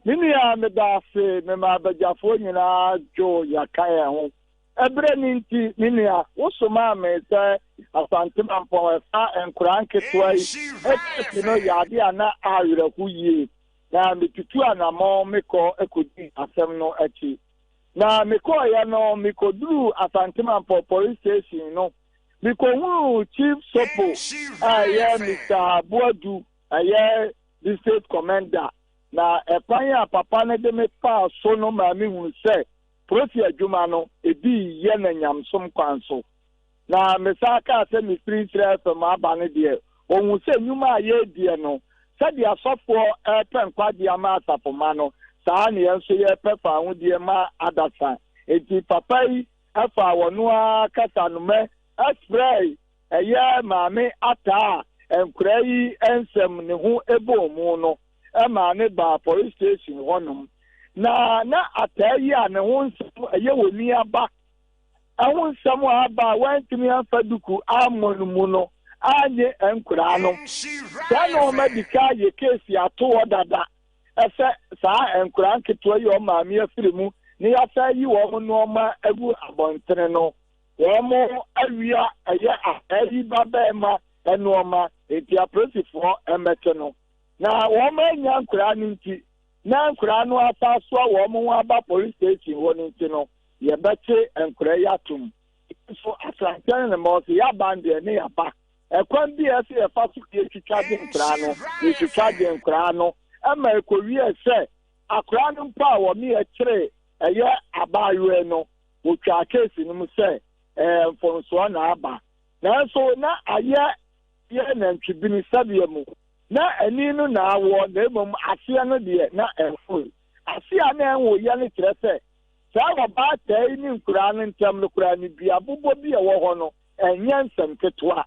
Me nua meda ase mema abagyafoɔ nyinaa dwo yɛaka yɛn ho. Ɛberɛ no nti, me nua, wosomaa me sɛ Asante Mampɔn ɛfa nkoraa nketewa yi ɛkɛse no yɛ adeɛ a na awerɛho yie. Na metutu anammɔn mekɔ kɔdii asɛm no akyi. Na mekɔeɛ no, mekɔduruu Asante Mampɔn Police Station no, mekɔhunuu Chief Sopo a ɛyɛ Mister Boadu, ɛyɛ District Commander. Na ɛkwan a papa no de me faa so no maa mehunu sɛ Polisi adwuma no, ebi reyɛ no nyamesom kwan so. Na mesan kaa sɛ mefiri Israel fam aba no deɛ, ɔhuu sɛ nnwuma a yɛrediɛ no, sɛdeɛ asɔfoɔ repɛ nkwagyeɛ ama asafomma no, saa ara na yɛn nso yɛrepɛ fawohodie ma adasa. Enti papa yi faa ɔno ara kasanoma frɛɛ ɛyɛ Maame Ataa a nkoraa yi nsɛm ne ho bɔɔ mu no maa no baa police station hɔnom. Na na Ataa yi a ne ho nsɛm ɛyɛ onua ba ho nsɛm a aba a wantumi amfa duku ammɔ no mu no annye nkoraa no. Saa na wɔn adi ka ayɛ keesi ato hɔ dada sɛ saa nkoraa nketewa yi a wɔn maame afiri mu na yɛasan ayi wɔn nnoɔma agu abɔntene no. Wɔawia ɛyɛ ataa yi babarima nnoɔma, enti apolisifoɔ mmɛkye no. Na wɔannya nkoraa no nti, na nkoraa no asan asoa wɔn ho aba police station hɔ no nti no, yɛbɛkye nkoraa yi atom. Nanso Asantɛ ne ne mma wɔse yɛaba no deɛ ne yɛaba. Ɛkwan bi a ɛsɛ yɛfa so yɛtwitwa gye nkoraa no, yɛtwitwa gye nkoraa no ma ɛkɔwiee sɛ akoraa no mpo a wɔmeɛ kyeree ɛyɛ abaayewa no, wotwaa keesi no mu sɛ ɛyɛ mfomsoɔ na aba. Nanso na ayɛ yɛ nantwibini sɛdeɛ mu. Na ani no na awoɔ na mmom aseɛ no deɛ na ɛnwoe. Aseɛ a na ɛnwoeɛ no kyerɛ sɛ saa ɔbaatan yi ne nkuraa no ntam no koraa no duabobɔ bi a ɛwɔ hɔ no ɛnyɛ nsɛm ketewa.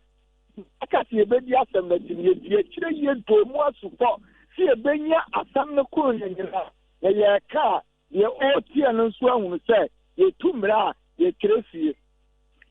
Aka sɛ yɛbɛdi asɛm no akyi no, yɛdi akyire yie dɔɔ mu asukɔ sɛ yɛbɛnya asɛm no koro no nyinaa na yɛreka a Deɛ ɔretie no nso ahunu sɛ yɛtu mmara a yɛtwerɛ sie.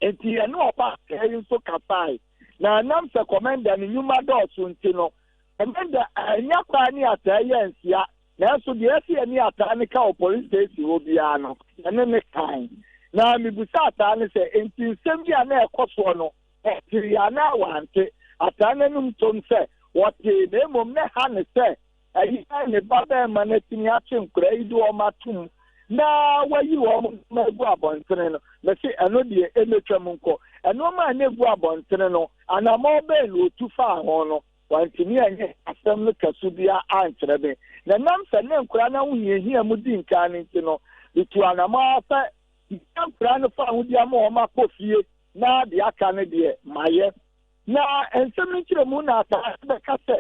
Enti yɛne ɔbaa yi nso kasae, na ɛnam sɛ kɔmɛnda no nnwuma dɔɔso nti no, kɔmɛnda annya kwan ne Ataa yi anhyia. Nanso deɛ ɛsɛ yɛne Ataa no ka wɔ police station hɔ biara no, yɛne no kae. Na mebisaa Ataa no sɛ, enti nsɛm bi a na ɛkɔ soɔ no, ɔtee anaa wante? Ataa no anom toom sɛ, ɔtee, na mmom na ɛha no sɛ Ɛyɛ ne babarima no atumi akye nkwadaa yi de wɔn atom na wayi wɔn nneɛma agu abɔntene no, mese ɛno deɛ ɛmɛtwam nkɔ. Nneɛma a na ɛgu abɔntene no, anammɔn bɛn na ɔtu faa ho no? Wantumi anyɛ asɛm no ka so biara ankyerɛ me. Na ɛnam sɛ ne nkwadaa no ahohiahia mu di nkan no nti no, metuu anammɔn ara sɛ menya nkwadaa no fa ahodie ama wɔn akɔ fie na deɛ aka no deɛ mayɛ. Na nsɛm no nkyerɛmu na ataa bɛka sɛ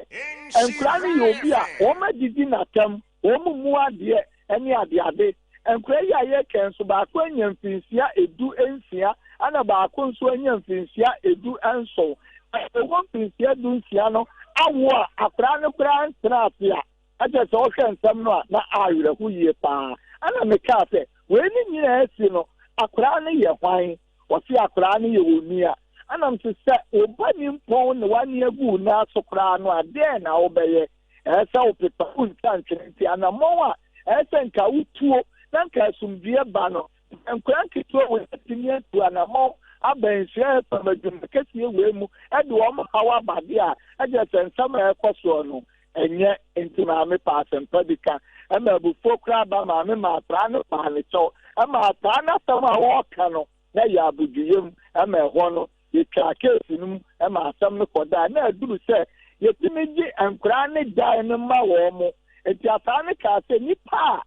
nkoraa no yɛ obi a wɔn adidi n'atam, wɔn mmu adeɛ ne adeade. Nkoraa yi a yɛreka yi nso baako anya mfirinhyia 16 ɛna baako nso anya mfirinhyia 17. Na ɛwɔ mfirinhyia 16 no awo a akoraa no koraa ntena ase a, na kyerɛ sɛ ɔhwɛ nsɛm no a na awerɛho yie paa. Ɛna mekaa sɛ wei ne nyinaa akyi no akoraa no yɛ hwan? Wɔse akoraa no yɛ onua. Ɛna mese sɛ wo ba nimpɔn na w'ani agu wo nan so koraa no a, dɛn na wobɛyɛ? Ɛyɛ sɛ wopepa wo ntwa ntwene nti anammɔn a ɛyɛ sɛ nka wotuo na nka asomdwoeɛ ba no, nka nkoraa nketewa wei atumi atu anammɔn aba Nhyira FM adwuma kɛseɛ wei mu de wɔn haw aba deɛ a, ɛkyerɛ sɛ nsɛm a ɛrekɔ soɔ no ɛnyɛ. Nti maame pɛ asɛmpa bi ka. Ɛma abufuo koraa ba maame ma akoraa no paa ne kyɛw. Ɛma akoraa no asɛm a ɔreka no na ɛyɛ abodwoyam ma ɛhɔ no. Yɛtwaa keesi no mu ma asɛm no kɔdae. Na aduru sɛ yɛtumi gye nkwadaa no gyae no ma wɔn. Enti ataa no kaa sɛ nnipa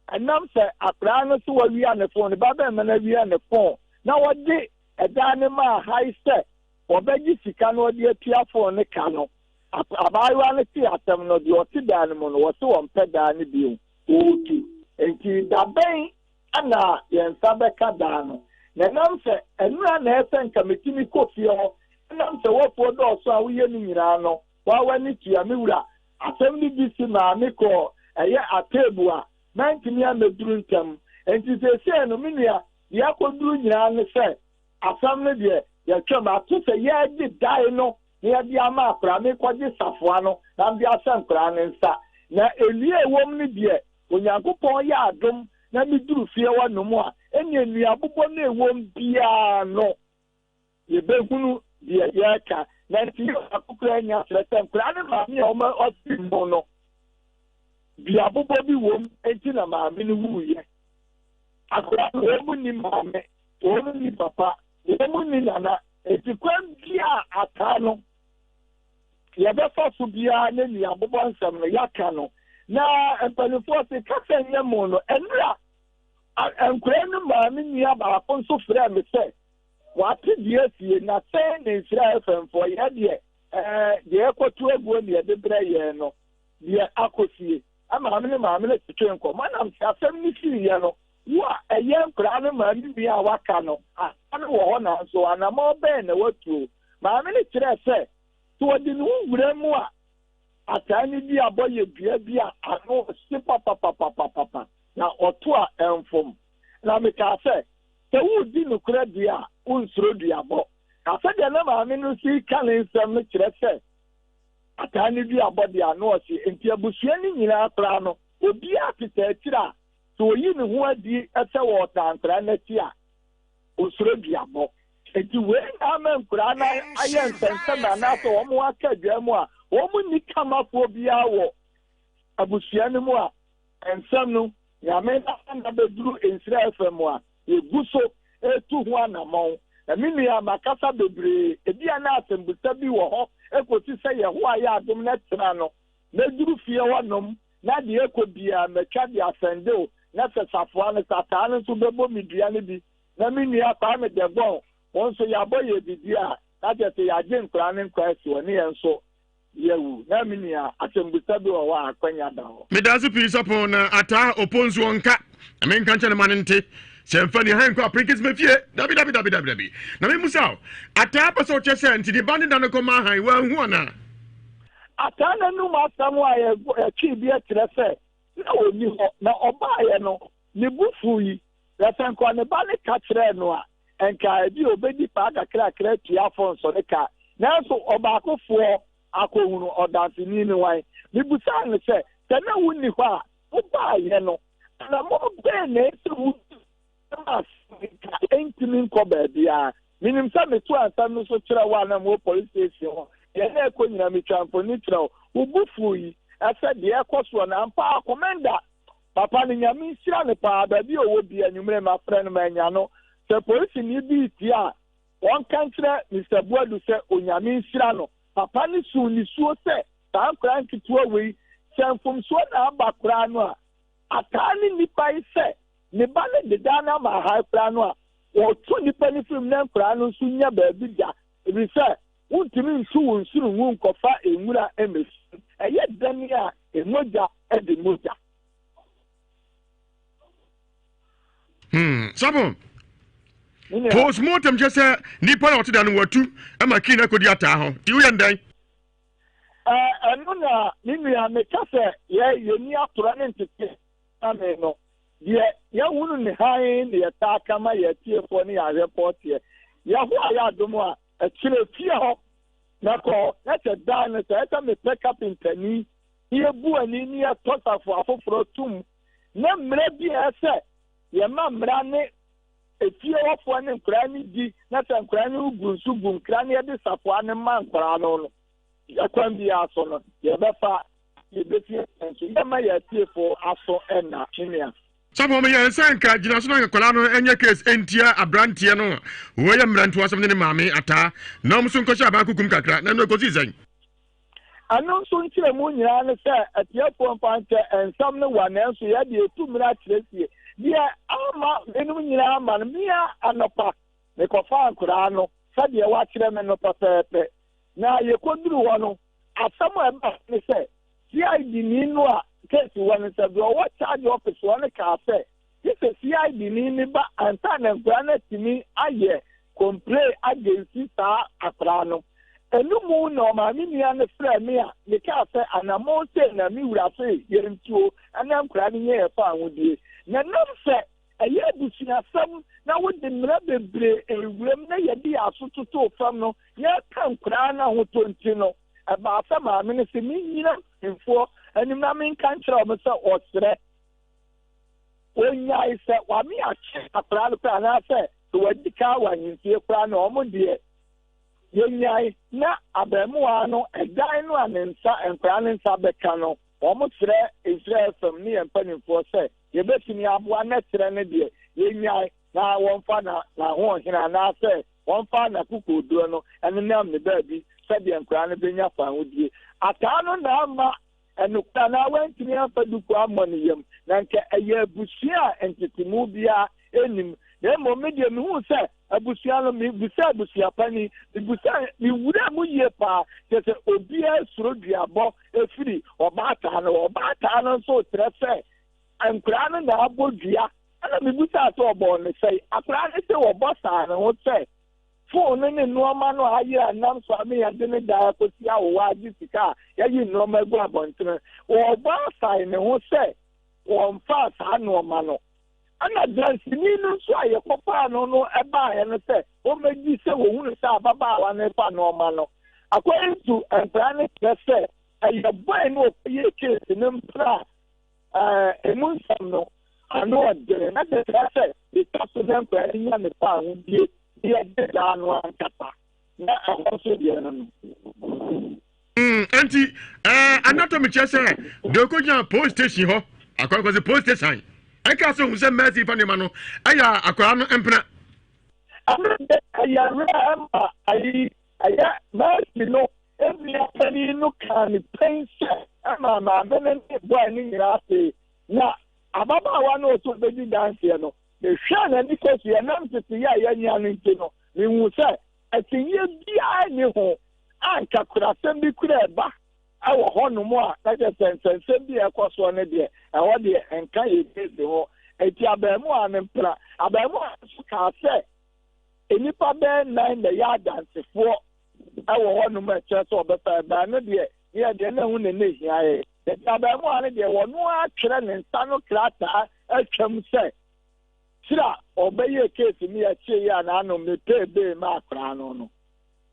a ɛnam sɛ akwadaa no so wawia ne fon, ne babarima no awia ne fon, na wɔde ɛdan no maa Hae sɛ wɔbɛgye sika na wɔde atua fon no ka no, abaayewa no tee asɛm no, deɛ ɔte dan no mu no, wɔse wɔmpɛ dan no bio, wɔretu. Enti da bɛn na yɛn nsa bɛka dan no? Na ɛnam sɛ ɛnora na ɛsɛ nka metumi kɔ fie hɔ, ɛnam sɛ w'afuo dɔɔso a woyɛ no nyinaa no, woa w'ani tua, me wura. Asɛm no bi si maa mekɔɔ ɛyɛ ateebu a mantumi ammɛduru ntɛm. Enti seesei no, me nua, deɛ akɔduru nyinaa ne sɛ, asɛm no deɛ, yɛatwam. Ato sɛ yɛregye dan no na yɛde ama akwadaa, merekɔgye safoa no na mede ahyɛ nkwadaa no nsa. Na ewie a ɛwom no deɛ, Onyankopɔn yɛ adom na meduru fie hɔ nom a, ɛnneɛ nnuabobɔ no a ɛwom biara no, yɛbɛhunu deɛ yɛreka. Na nti yɛ baako koraa nya kyerɛ sɛ nkwadaa ne maame a wɔn afiri mu no, duabobɔ bi wom nti na maame no wuiɛ. Akwadaa no wɔn nni maame, wɔn nni papa, wɔn nni nana. Nti kwan biara ataa no yɛbɛfa so biara ne nnuabobɔ nsɛm no yɛaka no. Na mpanimfoɔ se kasa nyɛ mo no ɛnura nkwadaa no maame nua baako nso frɛɛ me sɛ Wate deɛ asie, na sɛn ne nhyira FM foɔ, yɛ deɛ ɛɛ deɛ ɛkɔto aguo ne yɛde brɛ yɛn no, deɛ akɔsie. Maame ne maame no twetwe nkɔmmɔ, ɛnam sɛ asɛm no siiɛ no, wo a ɛyɛ nkwadaa no maame nua a waka no, asɛm no wɔ hɔ nanso anamɔn bɛn na watuo? Maame no kyerɛɛ sɛ, sɛ ɔde ne ho wura mu a, ataa no bi abɔ yɛ dua bi a ano hye papapapapapa, na ɔto a ɛmfom. Na mekaa sɛ, Sɛ woredi nokorɛ deɛ a, wonsuro duabɔ. Na sɛdeɛ na maame no nso reka ne nsɛm no kyerɛ sɛ ataa ne duabɔ deɛ ano ɔhye. Enti abusua no nyinaa koraa no, obiara tetɛ akyire a, sɛ ɔyi ne ho adi sɛ ɔretaa nkwadaa no akyi a, ɔsuro duabɔ. Enti wei na ama nkwadaa no ayɛ nsɛnsɛm anaasɛ wɔn aka adwaa mu a wɔn nni kamafoɔ biara wɔ abusua no mu a nsɛm no Nyame na bɛduru Nhyira FM a, yɛgu so retu ho anammɔn. Na me nua, makasa bebree, ebia na asɛmbusa bi wɔ hɔ kɔsi sɛ Yehowa yɛ adom na kyena no, mɛduru fie hɔ nom, na deɛ ɛkɔ biara matwa de asɛnde wo, na sɛ safoa no, sataa no nso bɛbɔ me dua no bi, na me nua Kwame Dɛgbɔn, wo nso yɛabɔ yɛ biribi a, na kyerɛ sɛ yɛagye nkwadaa no nkwa asi hɔ, ne yɛn nso Yɛawu. Na me nua, asɛmbusa bi wɔ hɔ a akwanya da hɔ. Medase pii Sapon na ataa opo nso ɔnka na menka nkyɛ no ma no nte sɛ mfa ni ha nkɔ aprenkes me fie dabi dabi dabi dabi dabi na me musa o ataa pɛ sɛ ɔkyɛ sɛ nti ne ba ne da no kɔ ma han wanhu anaa. Ataa n'anum asɛm a yɛtwee bi kyerɛ sɛ na ɔnni hɔ na ɔbaeɛ no ne bo fui na sɛ nka ne ba no ka kyerɛɛ no a Nka ebia obedi paa kakrakra atua afɔnsɔ no ka. Nanso ɔbaakofoɔ akɔhunu ɔdanseni no wan? Mebisaa no sɛ, Sɛ na wonni hɔ a wobaeɛ no, anammɔn bɛn na ɛsɛ sɛ wotu ma asɛm yi ka ɛntumi nkɔ baabiara? Menim sɛ meto asɛm no so kyerɛ wo a na mewɔ police station hɔ. Deɛ na ɛrekɔ nyinaa metwaa mfoni kyerɛ wo. Wo bo fuui sɛ deɛ ɛrekɔ soɔ no ampa ara Commander Papa no Nyame nhyira no paa baabi a ɔwɔ bia anwumerɛ mafrɛ no manya no sɛ polisini bi retie a ɔnka nkyerɛ Mister Boadu sɛ Onyame nhyira no papa no suu nisuo sɛ saa nkoraa nketewa wei sɛ mfomsoɔ na aba koraa no a ataa ne nnipa yi sɛ ne ba no dedaa no ama ahae koraa no a wɔto nnipa no firim na nkoraa no nso nya baabi da ɛfiri sɛ wontumi ntu wo nsono ngu nkɔfa nwura mmɛsi ɛyɛ dɛn a Mogya de mogya. Hmm, sabo. Postmortem kyɛ sɛ nipa na ɔte da no watu ma kii na kɔdi ataa ho. Nti woyɛ ndɛn? Ɛno na me nua meka sɛ yɛ yɛni atorɔ ne ntete ame no deɛ yɛhunu ne hann ne yɛtaa ka ma yɛ atiefoɔ ne yɛ ahwɛfoɔ teɛ. Yɛho a yɛ adom a ɛkyerɛ fie hɔ Mɛkɔ na sɛ dan no sɛ ɛsɛ mepɛ kapentani na yɛbu ani na yɛtɔ safo afoforɔ tom na mmara bi a ɛsɛ yɛma mmara ne efie hɔfoɔ ne nkwadaa no di na sɛ nkwadaa no gu nso gu nkra na yɛde safoa no ma nkwadaa no no ɛkwan biara so no yɛbɛfa yɛbɛfie nso yɛma yɛ atiefoɔ aso ɛna ne nua. Sɔfo mo yɛ nsa nka gyina so na nkwadaa no nyɛ case ntia abranteɛ no a wɔyɛ mmerantewa ne ne maame ataa na wɔn nso nkɔhyɛ aban kukum kakra na ɛno ɛkɔsi sɛn? Ɛno nso nkyerɛmu nyinaa ne sɛ atiefoɔ mfa nkyɛ nsɛm no wa nanso yɛ deɛ ɛtu mmerɛ akyerɛ sie deɛ ama weinom nyinaa ama no mea anɔpa mekɔfaa nkoraa no sɛdeɛ wakyerɛ me no pɛpɛɛpɛ na yɛkɔduru hɔ no asɛm a ɛbaa ne sɛ CID ni no a case wɔ ne nsa, deɛ ɔwɔ charge office hɔ no kaa sɛ gye sɛ CID ni no ba ansa na nkwadaa no atumi ayɛ complain against saa akwadaa no. Ɛno mu na ɔmaame nua no frɛɛ me a mekaa sɛ anammɔn sei na me wura se yɛntuo na nkwadaa no nyɛ yɛn fawohodie. Na ɛnam sɛ ɛyɛ abusuasɛm na wode mmara bebree rewuram na yɛde yɛn aso totoo fam no, yɛrepɛ nkwadaa no ahotɔ nti no, Ɛbaa sɛ maame no se mennyina mpanimfoɔ anim na menka nkyerɛ wɔn sɛ ɔsrɛ ɔnyae sɛ wame akye akwadaa no koraa anaasɛ sɛ wadi kan wɔ ahemfie koraa no wɔn deɛ yɛnyae na abarimaa no ɛdan no a ne nsa nkwadaa no nsa bɛka no wɔn srɛ Nhyira FM ne yɛn mpanimfoɔ sɛ yɛbɛtumi aboa na serɛ no deɛ yɛnyae na wɔmfa na n'ahoɔhene anaasɛ wɔmfa n'akokoɔduro no nenam ne baabi sɛdeɛ nkwadaa no bɛnya fawohodie. Ataa no na amma ɛnokorɛ anaa wantumi amfa duku ammɔ ne yam, na nka ɛyɛ abusua a ntetemu biara nnim. Na mmom me deɛ mehuu sɛ abusua no, mebisaa abusua panin, mebisaa, mewuraa mu yie paa, kyerɛ sɛ obiara suro duabɔ firi ɔbaataa no hɔ. Ɔbaataa no nso kyerɛ sɛ nkwadaa no na abɔ dua Ɛnna mibisaa sɛ ɔbɔɔ no sɛn. Akwadaa no se wɔbɔ saa ne ho sɛ fon no ne nneɛma no a ayera nam so a me yɛde ne dan akɔsi awowa agye sika a yɛayi nneɛma agu abɔntene. Wɔbɔ asae ne ho sɛ wɔmfaa saa nneɛma no. Ɛnna danseni no nso a yɛkɔfaa no no baeɛ no sɛ ɔmmɛgye sɛ wɔhunu sɛ ababaawa no refa nneɛma no. According to nkwadaa no kyerɛ sɛ ɛyɛ boy no a ɔkɔyɛɛ case no mpena a Emu nsɛm no, ano ɔdene, na kyerɛ sɛ yɛtwa so na nkwadaa no nya ne fawohodie na yɛgye daa no ankasa, na ɛhɔ nso deɛ no no. Mm, enti eh, anatomy kyerɛ sɛ deɛ ɔkɔgyina police station hɔ akɔrɔ kɔ sɛ police station ɛka sɛ ohun sɛ mɛsi fa nneɛma no ɛyɛ akwaraa no mpena. Ɛno deɛ ɛyɛ werɛ ɛma ayi Ɛyɛ Mercy no nua panin no kaa no pen sɛ ɛmaa maame no ne boy no nyinaa tee. Na ababaawa no a ɔsɛ ɔbɛdi danseɛ no, mehwɛɛ n'ani kɔsi ɛnam nteteyɛ a yɛanya no nti no, mehuu sɛ akyinnyeɛ biara nni ho a anka kurasɛm bi kura ɛba wɔ hɔnom a na kyerɛ sɛ nsɛnsɛm bi a ɛkɔ soɔ no deɛ, ɛhɔ deɛ ɛnka yɛn case ho. Enti abarimaa no mpena. Abarimaa no nso kaa sɛ Nnipa bɛyɛ nnan na ɛyɛ adansefoɔ wɔ hɔnom a ɛkyerɛ sɛ ɔbɛfa ɛbaa no deɛ ne yɛ deɛ na ɛho na na ɛhia yɛ. Nti abarimaa no deɛ wɔno ara twerɛ ne nsa no krataa atwam sɛ kyerɛ a ɔbɛyɛ case no yɛkyee yɛ a n'ano mepɛɛ bee ma akwaraa no no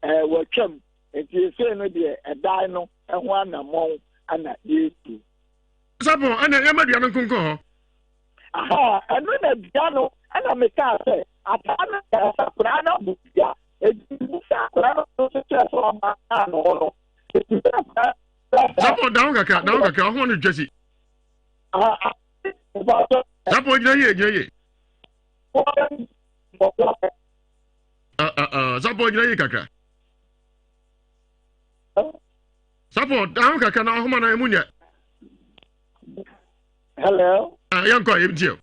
ɛɛ wɔatwam nti esei no deɛ ɛdan no ɛho anammɔn ana yɛretu. Sapon ɛna yɛma dua no nkonkɔn hɔ. Aha, ɛno na dua no, ɛna mekaa sɛ, ataa no kyerɛ sɛ akwadaa no abɔ dua. Enti mebisaa akwadaa no nso kyerɛ sɛ ɔmaa no hɔ no. Enti sɛ akwadaa no Sapɔ, da ho kakra, da ho kakra, ɔho no dwa si. Sapɔ, gyina yie, gyina yie. Sapɔ, gyina yie kakra. Sapɔ, da ho kakra na ɔhoma no emu nyɛ. Hello. Ah, yɛn kɔ yɛn tie.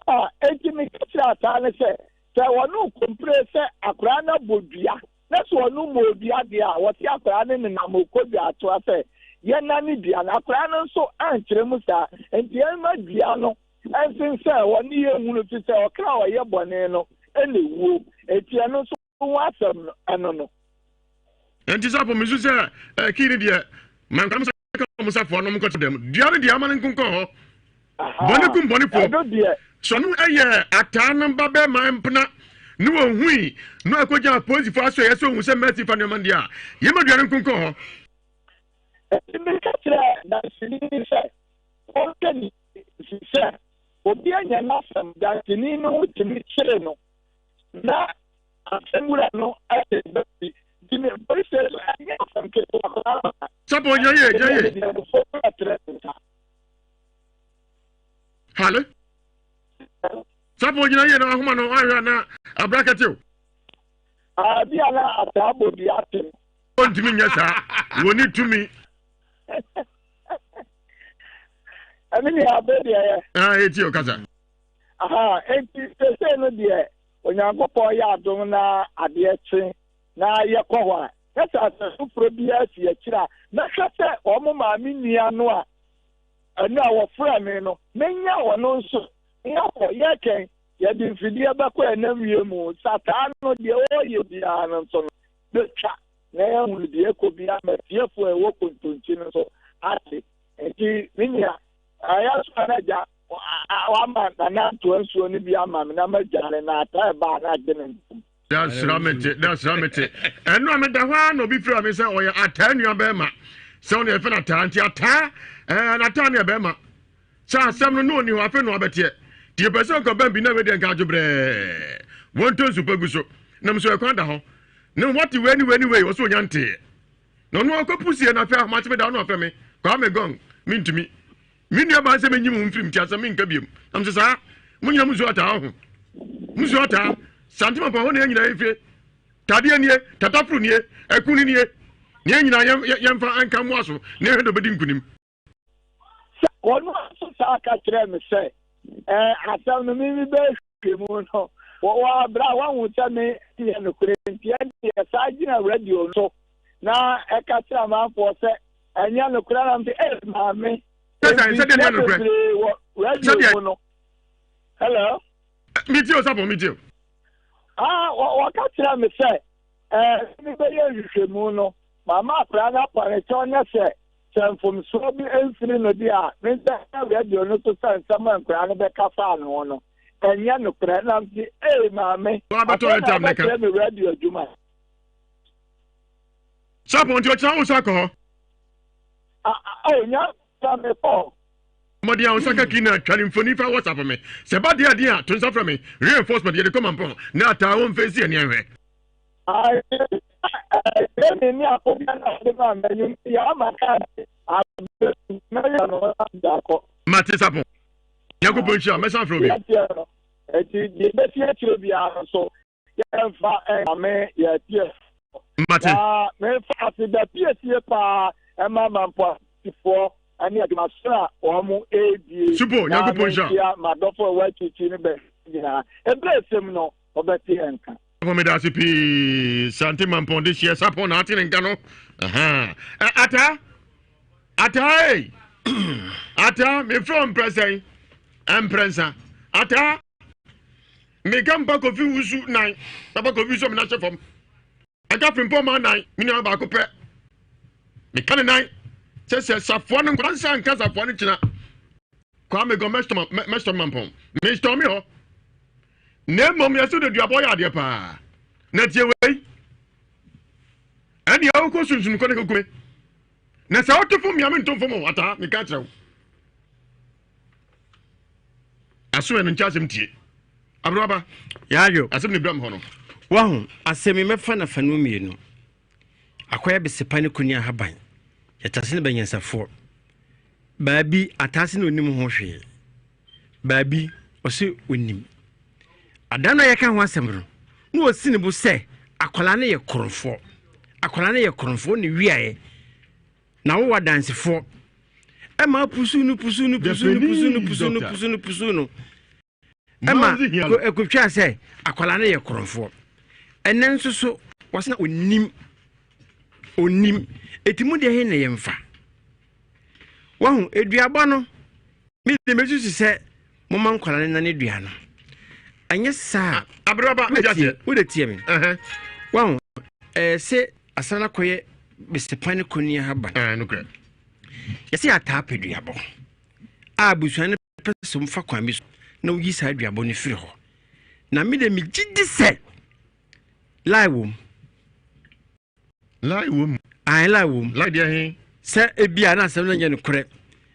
Ah, eti mi kakyira ataa ne sɛ sɛ wɔn kompire sɛ akwaraa no abɔ dua na sɛ wɔn mmɔ dua deɛ a wɔte akwaraa no nenam okɔ dua atoa sɛ yɛn ne dua no akwaraa no nso ankyerɛ mu saa nti yɛn ma dua no nsensɛn hɔ ne yɛn hunu fi sɛ ɔkra a ɔyɛ bɔne no ɛna ewuo eti ɛno nso ho asɛm no ɛno no. Enti sɛ apɔ mesu sɛ eh, kii ne deɛ mankora mo ka wɔn safoa no nkɔto dɛm dua no deɛ ama no nkonkɔ hɔ bɔne kum bɔnefoɔ sɛ ɔno ɛyɛ ataa no ba bɛrima mpena ne wɔn hui no akɔgya apolisifoɔ aso ɛyɛ sɛ ohun sɛ mɛsi fa nneɛma deɛ a yɛma dua no nkonkɔ hɔ. Ɛti meka kyerɛ danseni ni sɛ ɔnhwɛ ne fi sɛ obi anya n'asɛm danseni no ho tumi kyere no na Asɛm wura no te baabi nti ne police station ɛnyɛ asɛm ketewa koraa ma. Sapɔ gyina yie gyina yie. Halo. Sapon gyina yie na wahoma no ahwɛ na abra kɛte o. Abi a na ataa bɔ dua atem. Ɔntumi nyɛ saa. Wɔni tumi. Ɛne nea abɛ deɛ yɛ. Ah, eti o kasa. Aha, enti sese no deɛ Onyankopɔn yɛ adom na adeɛ kye na yɛkɔ hɔ a, na sɛ asɛm foforɔ biara si akyire a, mɛhwɛ sɛ wɔn maame nua no a ɛno a wɔfrɛ me no, mɛnya ɔno nso yɛakɔ yɛkɛn yɛde mfidie bɛkɔ ɛnam wie mu sataa no deɛ ɔreyɛ biara no nso no bɛtwa na yɛahunu deɛ ɛkɔ biara ma tiefoɔ a ɛwɔ kontonkyi no nso ate. Nti me nua, ɛyɛ so a na agya wama nana ntoa nsuo no bi ama me na madwane na ataa ɛba a na agye ne ntom. Dasra mete, dasra mete. Ɛno a meda hɔ ara na obi fira me sɛ ɔyɛ ataa nua bɛrima. Sɛ ɔno yɛfɛ no ataa nti ataa ɛɛ n'ataa ne ɛbɛrima. Sɛ asɛm no na ɔni hɔ afei na wabɛteɛ. Nti yɛpɛ sɛ ɔkɔ bɛn bi na wei deɛ nka adwo brɛɛ. Wɔntɔ nsu pa gu so. Nam so ɛkwan da hɔ. Ne wɔte wei ne wei ne wei ɔsɛ ɔnya nteeɛ. Na ɔno akɔ pusie na afei ahomakye me da ɔno afrɛ me Kwame Gong mentumi. Me nua baa sɛ menyi mo mfiri mu nti asɛm menka biom. Na mesɛ saa mo nyina mo nsuo ataa ɔho. Mo nsuo ataa. Santema pa hɔ na yɛn nyinaa yɛfire. Tadeɛ nie, tataforo nie, ɛko no nie. Na yɛn nyinaa yɛmfa nka mmoa so na yɛhwɛ dɛ ɔbɛdi nkunim. Sɛ ɔno nso saa ka kyerɛɛ me sɛ, Ɛɛ, asɛm no me mebɛhwehwɛ mu no, wɔ berɛ a wahu sɛ me nyɛ nokorɛ nti, ɛndeɛ saa gyina radio so na ɛka kyerɛ amanfoɔ sɛ ɛnyɛ nokorɛ na mte ee maame mfirihyia bebree wɔ radio mu no. Hello? Metie o, Sapon, metie o. Ah, wɔka kyerɛ me sɛ ɛɛ mebɛyɛ nhwehwɛmu no, mama akwadaa no apa ne kyɛw nyɛ sɛ Sɛ mfomsoɔ bi mfiri no deɛ a, mensan radio no so sɛ nsɛm a nkwadaa no bɛka faa ne ho no, ɛnyɛ nokorɛ. Na mese, Ei, maame, afei na wobɛkyerɛ me radio adwuma. Sapon, nti ɔkyena wo nsa akɔ hɔ? Oh, nya na mekɔ. Mmɔden a wo nsa ka kii na twa ne mfoni fa WhatsApp me. Sɛ ɛba deɛ adeɛ a, to nsa frɛ me. Reinforcement yɛde kɔ Mampɔn na ataa wo mfa nsi ani nhwɛ. Mate Sapon. Nyankopɔn nhyira wo. Mɛsan afrɛ wo bio. Mate. Supo, Nyankopɔn nhyira wo. Ɔbɛte yɛn nka. Sapon meda ase pii sante mampɔn de hyeɛ sapon na ate ne nka no ataa ataa ei ataa mefrɛ wo mprɛ sɛn mprɛnsa ataa meka mpa kofi wusu nan papa kofi wusu ɔmena hyɛ fam Ɛka frimpɔn maa nan, me nua baako pɛ. Meka ne nan sɛ sɛ safoa no nkwa nsa nka safoa no kyena. Kwame gɔ mɛstɔ mampɔn. Mestɔ me hɔ. Na mmom yɛsɛ de duabɔ yɛ adeɛ paa. Na tie wei. Ɛne awokɔ sunsum kɔ ne kɔkume. Na sɛ woto fom mea mento fom o ataa meka kyerɛ wo. Aso ɛno nkyɛ asɛm tie. Aberɛwaba. Yaayo. Asɛm ne bram hɔ no. Wahu, asɛm yi mɛfa no afanu mmienu. Akɔyɛ besepa ne kuni ahaban. Yɛtase no bɛnyansafoɔ. Baabi, ataase na onim ho hwee. Baabi, ɔse onim. Ada no a yɛka ho asɛm no, na ɔsi ne bo sɛ akwadaa no yɛ korɔmfoɔ. Akwadaa no yɛ korɔmfoɔ na wiaeɛ. Na wowɔ adansefoɔ. Ɛma pusu no pusu no pusu no pusu no pusu no pusu no pusu no. Ɛma ɛkɔtwaa sɛ akwadaa no yɛ korɔmfoɔ. Ɛnɛ nso so wɔsɛ na onim onim eti mu deɛ he na yɛmfa. Wahu eduabɔ no me de mesusu sɛ moma nkwadaa no nane dua no. Ɛnyɛ saa. Abraba wode tie me. Wahu ɛɛ sɛ asan akɔyɛ besepa ne kɔni ahaban. Yɛsɛ yɛataa pɛ duabɔ a abusua no pɛ sɛ wɔfa kwan bi so na woyi saa aduabɔ no firi hɔ. Na me de megye di sɛ lie wom. Lie wom. Ae lie wom. Lie deɛ he. Sɛ ebi a na asɛm no nyɛ nokorɛ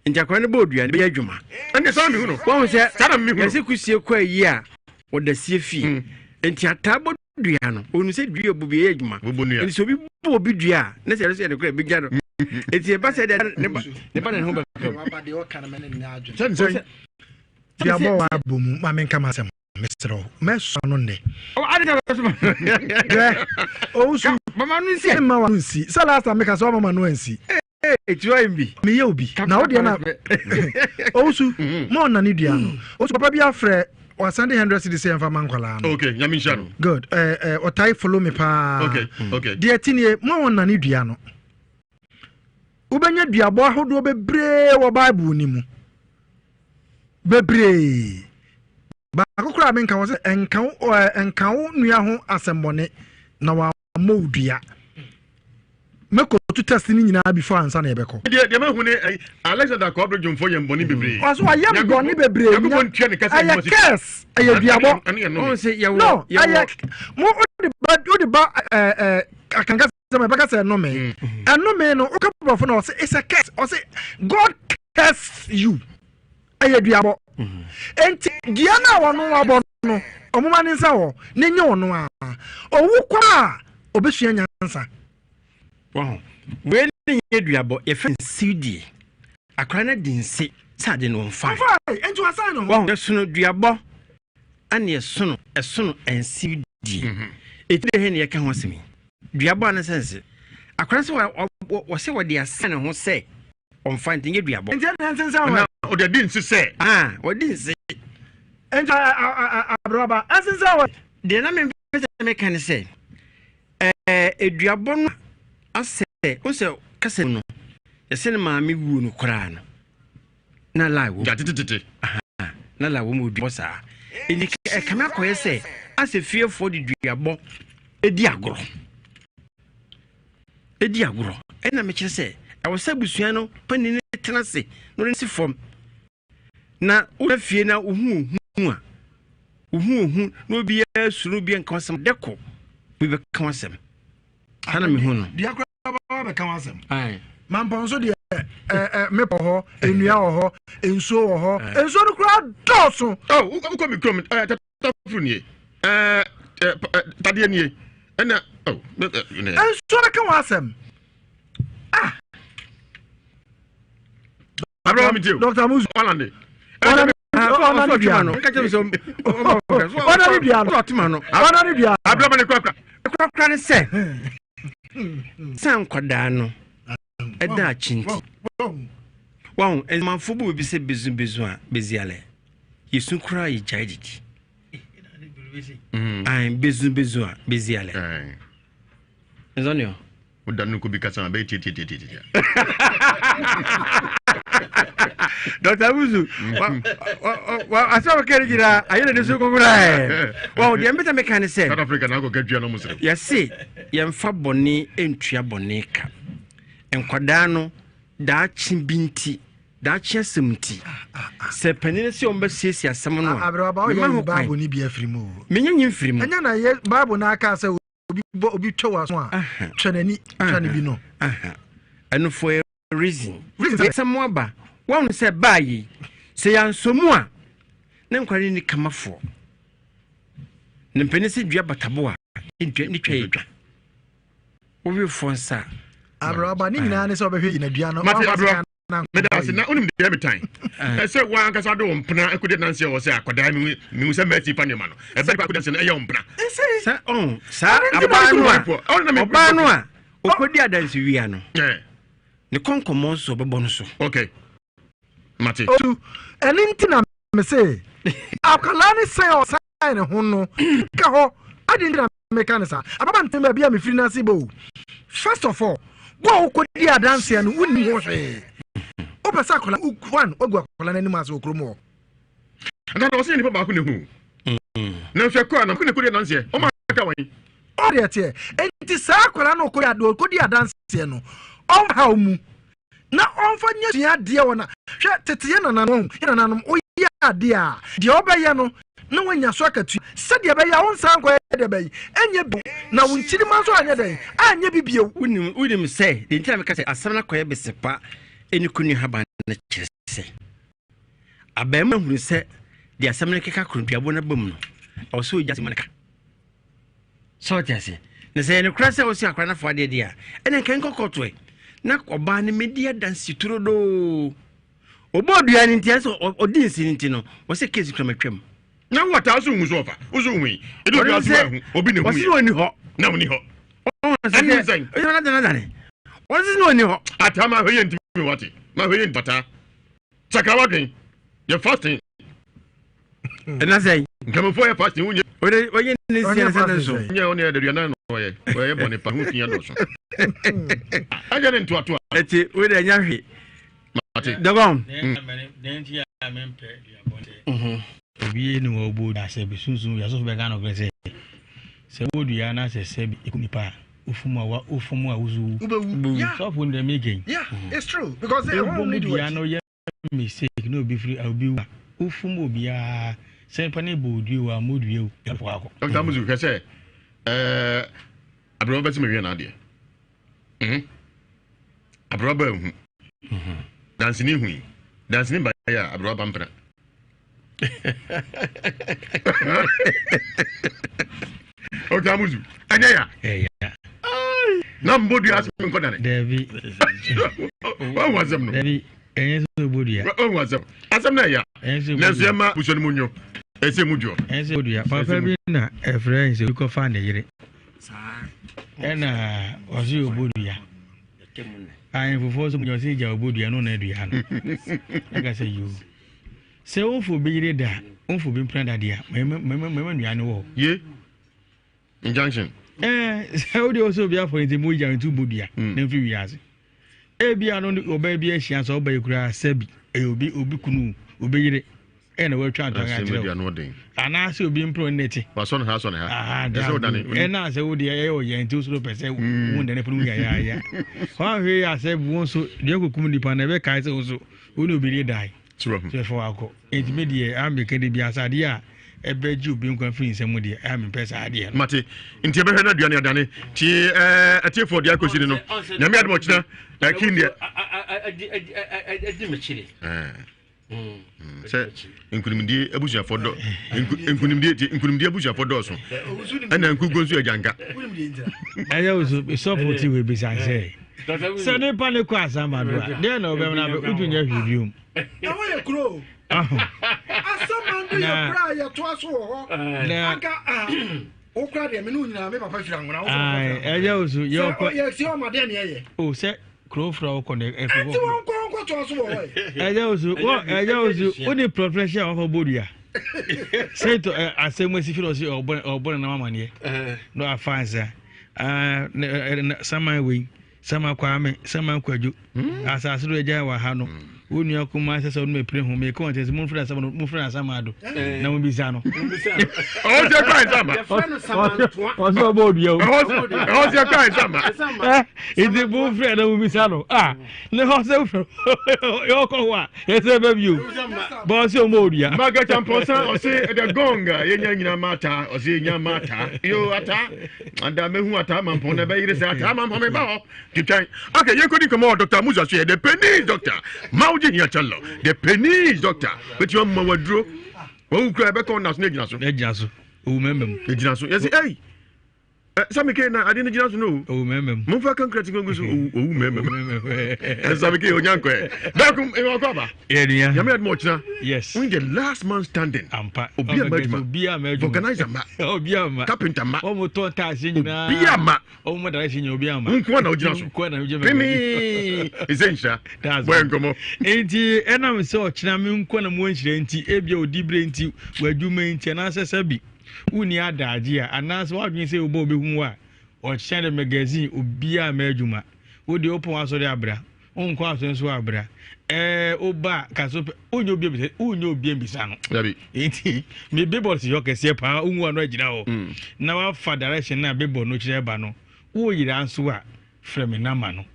nti akwadaa no bɔ odua no bɛyɛ adwuma. Ɛnde saa mehu no. Wɔn sɛ saa na mehu no. Yɛsɛ kusie kɔ ayi a wɔda sie fie. Nti ataa bɔ dua no onu sɛ dua bu bi ɛyɛ adwuma nti sɛ obi bɔ obi dua a ne sɛ ɛno sɛ yɛde kora ebegya no nti ɛba sɛ deɛ ne ba ne ba ne ho bɛka mu. Sɛ Duabɔ wɔ abɔ mu ma menka m'asɛm mesrɛ wo mɛsɔ ano nnɛ. Hwɛ owusu mma w'ano nsi sɛ last time meka sɛ wama m'ano ansi. Meyɛ obi na wo deɛ na owusu ma ɔnane dua no. Owusu papa bi afrɛ wasande 100 cedis sɛ yɛmfa ma nkwadaa no. Okay, nyame nhyira no. Good. Eh, eh, ɔtae follow me paa. Okay, okay. Deɛ ti nie ma ɔnane dua no. Wobɛnya duabɔ ahodoɔ bebree wɔ Bible no mu. Bebree. Baako koraa menka wɔ sɛ ɛnka wo ɛnka wo nua ho asɛmmɔne na wammɔ wo dua. Mɛkɔtu test no nyinaa before ansa na yɛbɛkɔ. Deɛ deɛ mahu ne eh, Alexander Kɔbrɛ Dwomfoɔ yɛ mbɔne bebree. Ɔso wayɛ mbɔne bebree nya ɛyɛ curse ɛyɛ duabɔ. No ɛyɛ mo wode ba wode ba ɛɛ ɛɛ akanka sɛ mɛbɛka sɛ ɛnome ɛnome no woka borɔfo na ɔse it's a curse ɔse God curse you ɛyɛ duabɔ enti dua no a wɔno wabɔ no ɔmoma ne nsa wɔ ne nye ɔno a ɔwu kɔ a ɔbɛsua nyansa. Wahu wei ne nyɛ duabɔ yɛfɛ nsiwdie akora no di nse sɛ ade no ɔmfae enti wasan ne ho. Wahu yɛsono duabɔ ɛne ɛsono ɛsono nsiwdie ɛti dɛ hɛ ne yɛka ho asɛm yi duabɔ a ne sɛ nse akora sɛ wɔsɛ wɔde asan ne ho sɛ ɔmfa nti nyɛ duabɔ. Nti ɛna nsensan hɔ. Na ɔde adi nse sɛ. Ah, ɔdi nse. Nti abraba nsensan hɔ. Deɛ na mempɛ sɛ meka ne sɛ ɛɛ eduabɔ no asɛ n sɛ kasa mu no yɛsɛ ne maame wuo no koraa no na lie wɔ mu. Tetetete. Na lie wɔ mu duabɔ saa. Nti ɛkame akɔyɛ sɛ asɛ fiefoɔ de duabɔ edi agorɔ. di agorɔ. Ɛna mekyerɛ sɛ ɛwɔ sɛ abusua no panin no tena ase na ɔde si fam na wona fie na wohu ohu a wohu ohu na obiara suro obiara nka asɛm dɛkɔ bi bɛka asɛm saa na mehu no. Dua koraa bɛka asɛm. Mampɔn nso deɛ mmepɔ hɔ nnua wɔ hɔ nsuo wɔ hɔ nsuo no koraa dɔɔso. Wokɔ me kurom Tafuru nie. Ɛɛ tadeɛ nie. Ɛna oh. Nsuo bɛka wɔn asɛm. Ah. Abraham mi tie o. Dr. Musu. Ɔlande. Ɔna dua no. Ɔna dua no. Ɔna dua no. Abraham ne kurakura. Kurakura ne sɛ. Sɛ nkwadaa no ɛda akyi nti. Wɔn nmanfo bu biribi sɛ bezu bezu a bezialɛ. Yɛsu koraa yɛgyae didi. Mm. Bezu bezu a bezialɛ. Nzɔnio. Woda no kɔ bi kasa bɛyɛ tiatiatiatia. Dr. Abuzu, asɛm a kɛre gyina ayɛ ne so kokoraa. Wɔn deɛ mbɛta meka ne sɛ. South Africa na akɔka dua no mo sere. Yɛse yɛmfa bɔne ntua bɔne ka. Nkwadaa no daakye bi nti, daakye asɛm nti, sɛ panin sɛ wɔn bɛsiesie asɛm no a, mema ho kwan. Menyɛ nyi mfiri mu. Ɛnyɛ na yɛ Bible na aka sɛ obi bɔ obi twa w'aso a twa n'ani twa ne bi no. Ɛno for a reason. Sɛ mo aba wɔn sɛ baa yi sɛ yɛansɔ mu a ne nkwa ne ni kamafoɔ. Ne mpanin sɛ dua batabo a ne twa yɛ dwa. Wowefoɔ nsa. Abraba ne nyinaa ne sɛ ɔbɛhwɛ gyinadua no. Mate abraba meda ase na wonim deɛ metan ɛsɛ woankasa de wo mpena akɔdi adanseɛ wɔ sɛ akɔdaa mehu sɛ masi fa nneɛma no ɛbɛ akɔdi adanseɛ no ɛyɛ wo mpena sɛ ɔn saa ɔbaa no a ɔbaa no a ɔkɔdi adanse wia no ne kɔnkɔmmɔ nso ɔbɛbɔ no so. Okay mate. Otu ɛne nti na mese akwadaa ne sɛn ɔsan ne ho no ka hɔ adi nti na meka ne saa ababa ntem baabi a mefiri no ase bɔ first of all wo a wokɔdi adanseɛ no wonni ho hwee wopɛ sɛ akwadaa one wagu akwadaa no anim ase wɔ kurom hɔ. Nka na ɔsɛ nipa baako na ehu nanso ɛkɔ a na kɔdi adanseɛ ɔma aka wɔn. Ɔde ɛteɛ nti saa akwadaa no ɔkɔdi adanseɛ no ɔnhaw mu na ɔmfa nyɛ sua adeɛ wɔ na hwɛ tete yɛ nananom yɛ nananom woyɛ adeɛ a deɛ ɔbɛyɛ no na wanya so akatua sɛdeɛ ɛbɛyɛ a wonsan nkɔyɛ deɛ bɛyi ɛnyɛ bio na wo nkyirima nso anyɛ dɛn anyɛ bi bio. Wonim wonim sɛ deɛ nti na meka sɛ asɛm no akɔyɛ besepa ɛne kunu haban no kyerɛ sɛ abarimaa hunu sɛ deɛ asɛm no keka koro duabɔ no aba mu no ɛwɔ sɛ ɔgya asɛm no ka. Sɛ ɔte aseɛ na sɛ yɛ nokorɛ sɛ wosi akora no afɔ adeɛ deɛ a ɛne nka nkɔ kɔɔto ɛ na ɔbaa no mɛdi adanse turodoo. Ɔbɔɔ dua no nti ɛsɛ ɔdi nsi no nti no wɔsɛ case kura matwam. Na wo ataa so nhu so ɔfa wo so hui ebi obi ase wa hu obi na hu yɛ. Wɔsi na ɔni hɔ. Na ɔni hɔ. Ɛnu sɛn. Ɛyɛ na dana dane. Wɔsi na ɔni hɔ. Ataa ma hwɛ yɛ ntumi wate ma hwɛ yɛ ntata sakra wadwen yɛ fasting. Ɛna sɛn. Nkramofoɔ yɛ fasting wonyɛ. Ɔyɛ ne nsia ne sɛ ne nso. Nyɛ ɔne yɛ aduanan na ɔyɛ ɔyɛ bɔne pa ho fi adɔso. Ɛnyɛ ne ntoatoa. Ɛti wo de ɛnyɛ hwee. Mate. Dɔgɔn. Obi ne wɔ ɔbɔ dua sɛ bi sunsun yasɔfo bɛka no korɛ sɛ sɛ wɔ dua na sɛ sɛ bi ekum nipa a ofum a wa ofum a wusu wu. Wobɛwu. Sɔfo no dɛm eken. Yeah, it's true because ɛhɔ ne dua no yɛ mistake na obi firi obi wu a wofum obiara sɛ nipa no bɔ odua o ammɔ dua o ɛfo akɔ. Dɔkta Muzu hwɛ sɛ ɛɛ aberewa bɛsɛ mewia n'adeɛ mm aberewa ba ehu dansini hui dansini ba yɛ a aberewa ba mpena. Dɔkta Muzu ɛnyɛ ya. Ɛya. Na mbɔ dua ase nkɔ dane. Dabi. Wɔn asɛm no. Dabi ɛnyɛ sɛ ɔbɔ dua. Wɔn asɛm asɛm na ɛya. Nanso yɛ ma busua no mu nyo ɛsɛ mu dwo. Ɛnyɛ sɛ ɔbɔ dua papa bi na ɛfrɛ sɛ obi kɔfa ne yere. Ɛna ɔsɛ ɔbɔ dua. Ahemfofoɔ so ɔsɛ gya ɔbɔ dua no na dua no. Ɛka sɛ yoo. Sɛ womfo obi yere da womfo obi mpena da deɛ mɛma nua no wɔ hɔ. Ye. Injunction. Ɛɛ sɛ wode wo sɛ obi afɔ ne nti mu gya nti wobɔ dua hmm. na mfiri wiase. Ebia no ɔbaa bi ahyia sɛ ɔba yi koraa sɛbi ɛyɛ obi obi kunu obi yere ɛna watwa ntɔn akyerɛ wo anaasɛ obi mpere ne te wasɔ ne ha asɔ ne ha ɛsɛ wodane ɛna sɛ wo deɛ ɛyɛ ɔyɛ nti wosoro pɛ sɛ hmm. wo ndane pono yayaaya wɔahwɛ yɛ asɛ wo nso deɛ kɔkum nipa na ɛbɛkae sɛ wo nso wo ne obi de dae So wahu? So ɛfa wakɔ. Enti me deɛ, a meka de bi asa adeɛ a ɛbɛgye obi nkwa firi nsɛm mu deɛ, a mempɛ saa adeɛ no. Mate. Nti ɛbɛhwɛ na aduane adane. Nti ɛɛ atiefoɔ deɛ akɔsi ni no. Nyame adom ɔkyena ɛkin deɛ. Adi m'akyiri. Sɛ nkunimdie abusuafoɔ dɔ nkunimdie ti nkunimdie abusuafoɔ dɔɔso ɛna nkugo nso yɛ gyanka. Ɛyɛ wo so sɔfo ti wɔ ebisa sɛ. Sɛ nipa ne kɔ asamado a, deɛ na ɔbɛm na abɛ wotu nyɛ hwee biom. Ɛhɔ yɛ kuro o. Asamando yɛ kuro a yɛtoa so wɔ hɔ. Anka ah, wo kura deɛ me ne wo nyinaa me papa firi anwona. Ɛyɛ o so yɛ ɔkɔ. Sɛ yɛ ɔma deɛ ne ɛyɛ. O sɛ kuro fura wokɔ ne ɛfiri hɔ. Ɛti wɔn kɔ wɔn kɔ toa so wɔ hɔ yɛ. Ɛyɛ o so wɔ ɛyɛ o so wo ni prɔfɛhyɛ a wɔfɔ bɔ dua. Sɛ to asɛm asi fi na ɔsi ɔbɔ ɔbɔ ne nam amaneɛ. Na afa nsa. Ah, saman wei saman kwame saman kwadwo hmm. asase do agya wɔ ha no hmm. wo nua kuma sɛ sɛ ɔno mapire ho meka wɔn sɛ momfrɛ asɛm no momfrɛ asɛm ado eh. na mobisa no ɔsɛ kwan sama ɔsɛ ɔbɔ odua o ɔsɛ kwan sama eh, nti momfrɛ na mobisa no ah ne hɔ sɛ wofrɛ ɔkɔ hɔ a yɛsɛ bɛ bio bɔ ɔsɛ ɔmɔ odua. Margaret Amponsah ɔse the gong a yɛnya nyina ma ataa ɔse yɛnya ma ataa yo ataa ada mehu ataa mampɔn na ɛbɛyere sɛ ataa mampɔn meba hɔ twitwan okay yɛnkɔdi nkɔmmɔ wɔ Dr. Musa so yɛ the penis doctor mawogye hia kyɛlɔ the penis doctor bɛtumi ama waduro wɔn kura ɛbɛkɔ ɔna so na egyina so egyina so owu mɛmɛ mu egyina so yɛsɛ ɛyi Sami ke na ade no gyina so no o. Owu mɛmɛ mu. Momfa kankra ti ngu so owu owu mɛmɛ mu. Sami ke onya nkɔ ɛ. Bɛkum ɛwɔ akɔ aba. Yɛnua. Nyame adum ɔkyena. Yes. When the last man standing. Ampa. Obi ama adwuma. Obi ama adwuma. Vulcanizer ma. Obi ama. Carpenter ma. Wɔn tɔn taasi nyinaa. Obi ama. Wɔn mo darasi nyinaa obi ama. Nkoa na ogyina so. Nkoa na ogyina so. Pimi. Ɛsɛ nhyira. Bɔ nkɔmɔ. Enti ɛnam sɛ ɔkyena mi nkoa na mo nhyira nti ebia odi bere nti w'adwuma nti anaasɛ sɛbi. Wonni adagye a, anaasɛ w'adwene sɛ wobɔ obehu wo a, ɔkyena de magazine obiara mma adwuma. Wo deɛ wopɔn asɔre abra, wonkɔ asɔre nso abra. Ɛɛ woba a ka so pɛ, wonyɛ obi ambisa, wonyɛ obi ambisa no. Dabi. Nti me billboard si hɔ kɛseɛ paa, wohu ano agyina hɔ. Mm. Na wafa direction na billboard no kyerɛ ba no. Woyera nso a, frɛ me number no.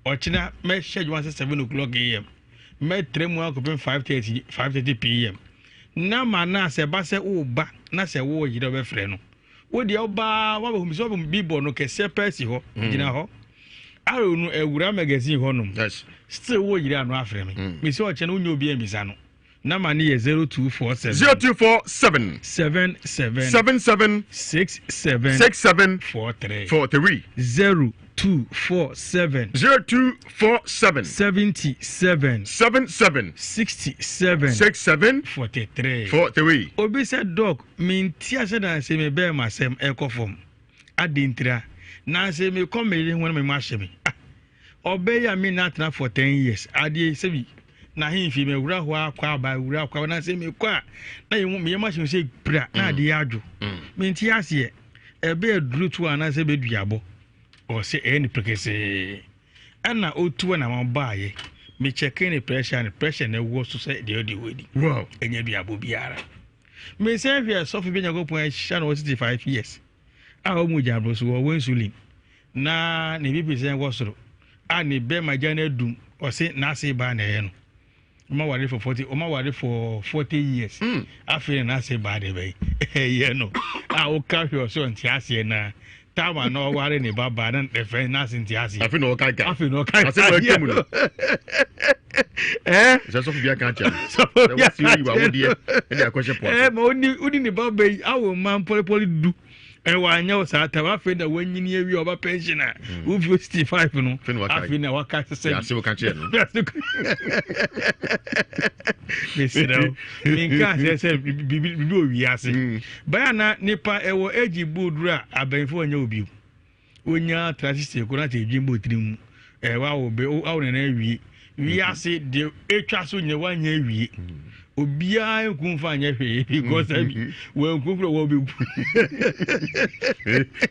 Ɔkyena mɛhyɛ adwuma ase 7 o'clock am. Mɛtra mu akɔpem 5:30 5:30 pm. Na ma na sɛ ɛba sɛ woba na sɛ woyere ɔbɛfrɛ no. Wo deɛ ɔbaa wabɛhu mi sɛ ɔbɛhu billboard no kɛseɛ paa si hɔ. Mm. Gyina hɔ. Arrow no awura magazine hɔ nom. Yes. Still woyere ano afrɛ me. Mm. Mesi ɔkyɛ no wonyɛ obi ambisa no. Nama no yɛ 0247. 0247. 77. 77. 67. 67. 43. 43. 247. 0247. 77. 77. 67. 67. 43. 43. Obi sɛ dɔk menti ase na sɛ mebɛɛ m'asɛm ɛkɔ fam ade ntira na sɛ mekɔ me yere ho na memu ahyɛ me ah ɔbɛyɛ a me na atena for 10 years adeɛ sɛbi na ahemfie mewura hɔ akɔ aba wura akɔ aba na sɛ mekɔ a na yɛmu meyɛ mu ahyɛ me sɛ pira na adeɛ adwo menti aseɛ ɛbɛyɛ duru to anaasɛ bɛduabɔ Ɔse ɛyɛ ne prekesee ɛna otu ɛna ma ɔbaayɛ me kyɛke ne pressure ne pressure na ɛwɔ so sɛ deɛ ɔde hɔ adi wow ɛnyɛ duabɔ biara me sɛ hwɛ sɔfo bi Nyankopɔn ahyira no wɔ 65 years a ɔmu gya aboro so wɔ insulin na ne BP sɛ wɔ soro a ne bɛma gya no adum ɔse n'ase baa na ɛyɛ no Ɔma ware for 40 ɔma ware for 40 years. Mm. Afei na n'ase baa de bɛyi. Ɛyɛ no. A woka hwɛ ɔsɛ ɔnte aseɛ na taama na ɔware ne ba baa na ne fɛ n'ase nte aseɛ. Afei na ɔka ka. Afei na ɔka ka. Asɛm a mu no. Ɛɛ. Sɛ sɔfo bi aka akyerɛ no. Sɔfo bi aka akyerɛ no. Ɛwɔ ɛde akɔhyɛ pɔn. Ɛɛ ma odi odi ne ba bɛyi awo mma mpɔlipɔli du. Ɛwɔ anyɛ wɔ saa tam afei na wanyini awie ɔba pension a hmm. wofi 65 no afei na waka sɛ yɛase woka kyerɛ no mesrɛ wo menka sɛ sɛ biribi wɔ wiase hmm. bɛyɛ na nipa ɛwɔ agyi bu duru a abɛnfo ɔnyɛ obi wonya tra sisi ko na kyɛ edwin bɔ tiri mu ɛɛ wawo bɛ awo nana awie wiase deɛ etwa so nyɛ wanyɛ awie obiara nku nfa nyɛ hwee because ɛbi wɔnku kura wɔn bɛ ku.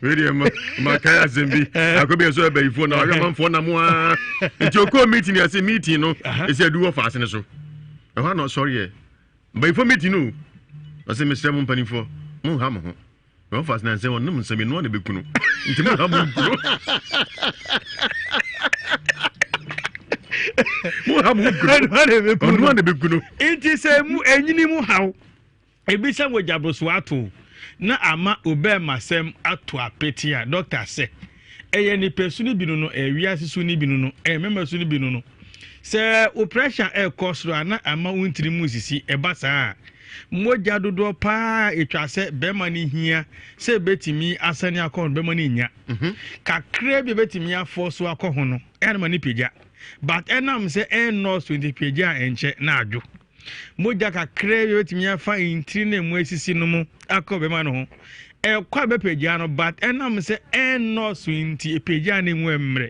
wei deɛ ma ma kae asɛm bi akɔ bi ɛsɛ ɛbɛyifoɔ na ɔhwɛ amanfoɔ nam aa nti okɔɔ meeting yɛ sɛ meeting no ɛsɛ adu wɔ faase no so ɛhɔ ana ɔsɔre yɛ mbayifoɔ meeting no ɔsɛ mesrɛ mo mpanimfoɔ monha mo ho Na ɔfa na nsɛm ɔnom nsɛm enoa na ebeku no. Nti mo ha mo nkuro. Mo ha mo nkuro. Ɔnoa na ebeku no. Nti sɛ emu enyini mu haw ebi sɛ mogya ato na ama obɛɛmasɛm ato apete a dɔkta sɛ ɛyɛ nipa su no bi no no ɛyɛ wiase su no bi no no ɛyɛ mmarima su no bi no no sɛ wo pressure ɛkɔ soro a na ama wo ntiri mu sisi ɛba saa a Mogya dodoɔ paa a ɛtwa sɛ bɛrima no hia sɛ ɛbɛtumi asane akɔ ho no, bɛrima no nnya. Mhm. Kakra bi ɛbɛtumi afɔ so akɔ ho no, ɛna ma no pagya. But ɛnam sɛ ɛnnɔɔso nti pagya a ɛnkyɛ na adwo. Mogya kakra bi ɛbɛtumi afa ntiri no mu asisi no mu akɔ bɛrima no ho. Ɛkɔ a bɛpagya no but ɛnam sɛ ɛnnɔɔso nti ɛpagya no mu mmerɛ.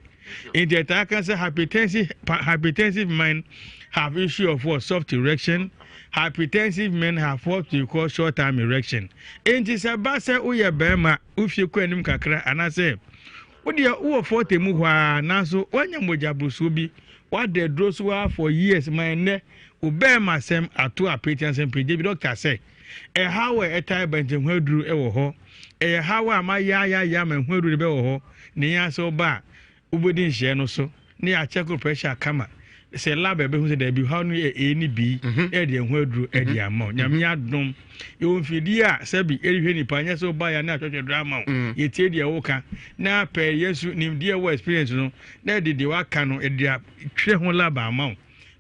Nti ɛtaa ka sɛ hypertensive hypertensive men have issue of what soft erection hypertensive men have what we call short term erection. Nti sɛ ba sɛ woyɛ bɛrima wofie kɔ anim kakra anaasɛ wodeɛ wowɔ forte mu hɔ a nanso woanya mogya burusuo bi wada aduro so ara for years ma ɛnnɛ wo bɛrima asɛm ato apete asɛm pagya bi dɔkta sɛ ɛhaw a ɛtaa ba nti ho aduro wɔ hɔ ɛyɛ haw a mayaayaaya ma ho aduro de bɛwɔ hɔ ne yɛn asɛ ɔba a wobɛdi nhyɛ no so ne yɛakyɛko pressure kama sɛ lab ɛbɛhu sɛ daabi haw no yɛ A ne B mhm. na yɛde ɛho aduro ɛde mhm. ama wo nyame mhm. adom yɛwɔ mfidie a sɛbi ɛrehwɛ nipa nyɛ sɛ woba yɛ ne ahwɛhwɛ duro ama wo mm. yɛtie deɛ woka na pɛ yɛ so nimdeɛ wɔ experience no na ɛde deɛ waka no ɛde atwerɛ ho lab ama wo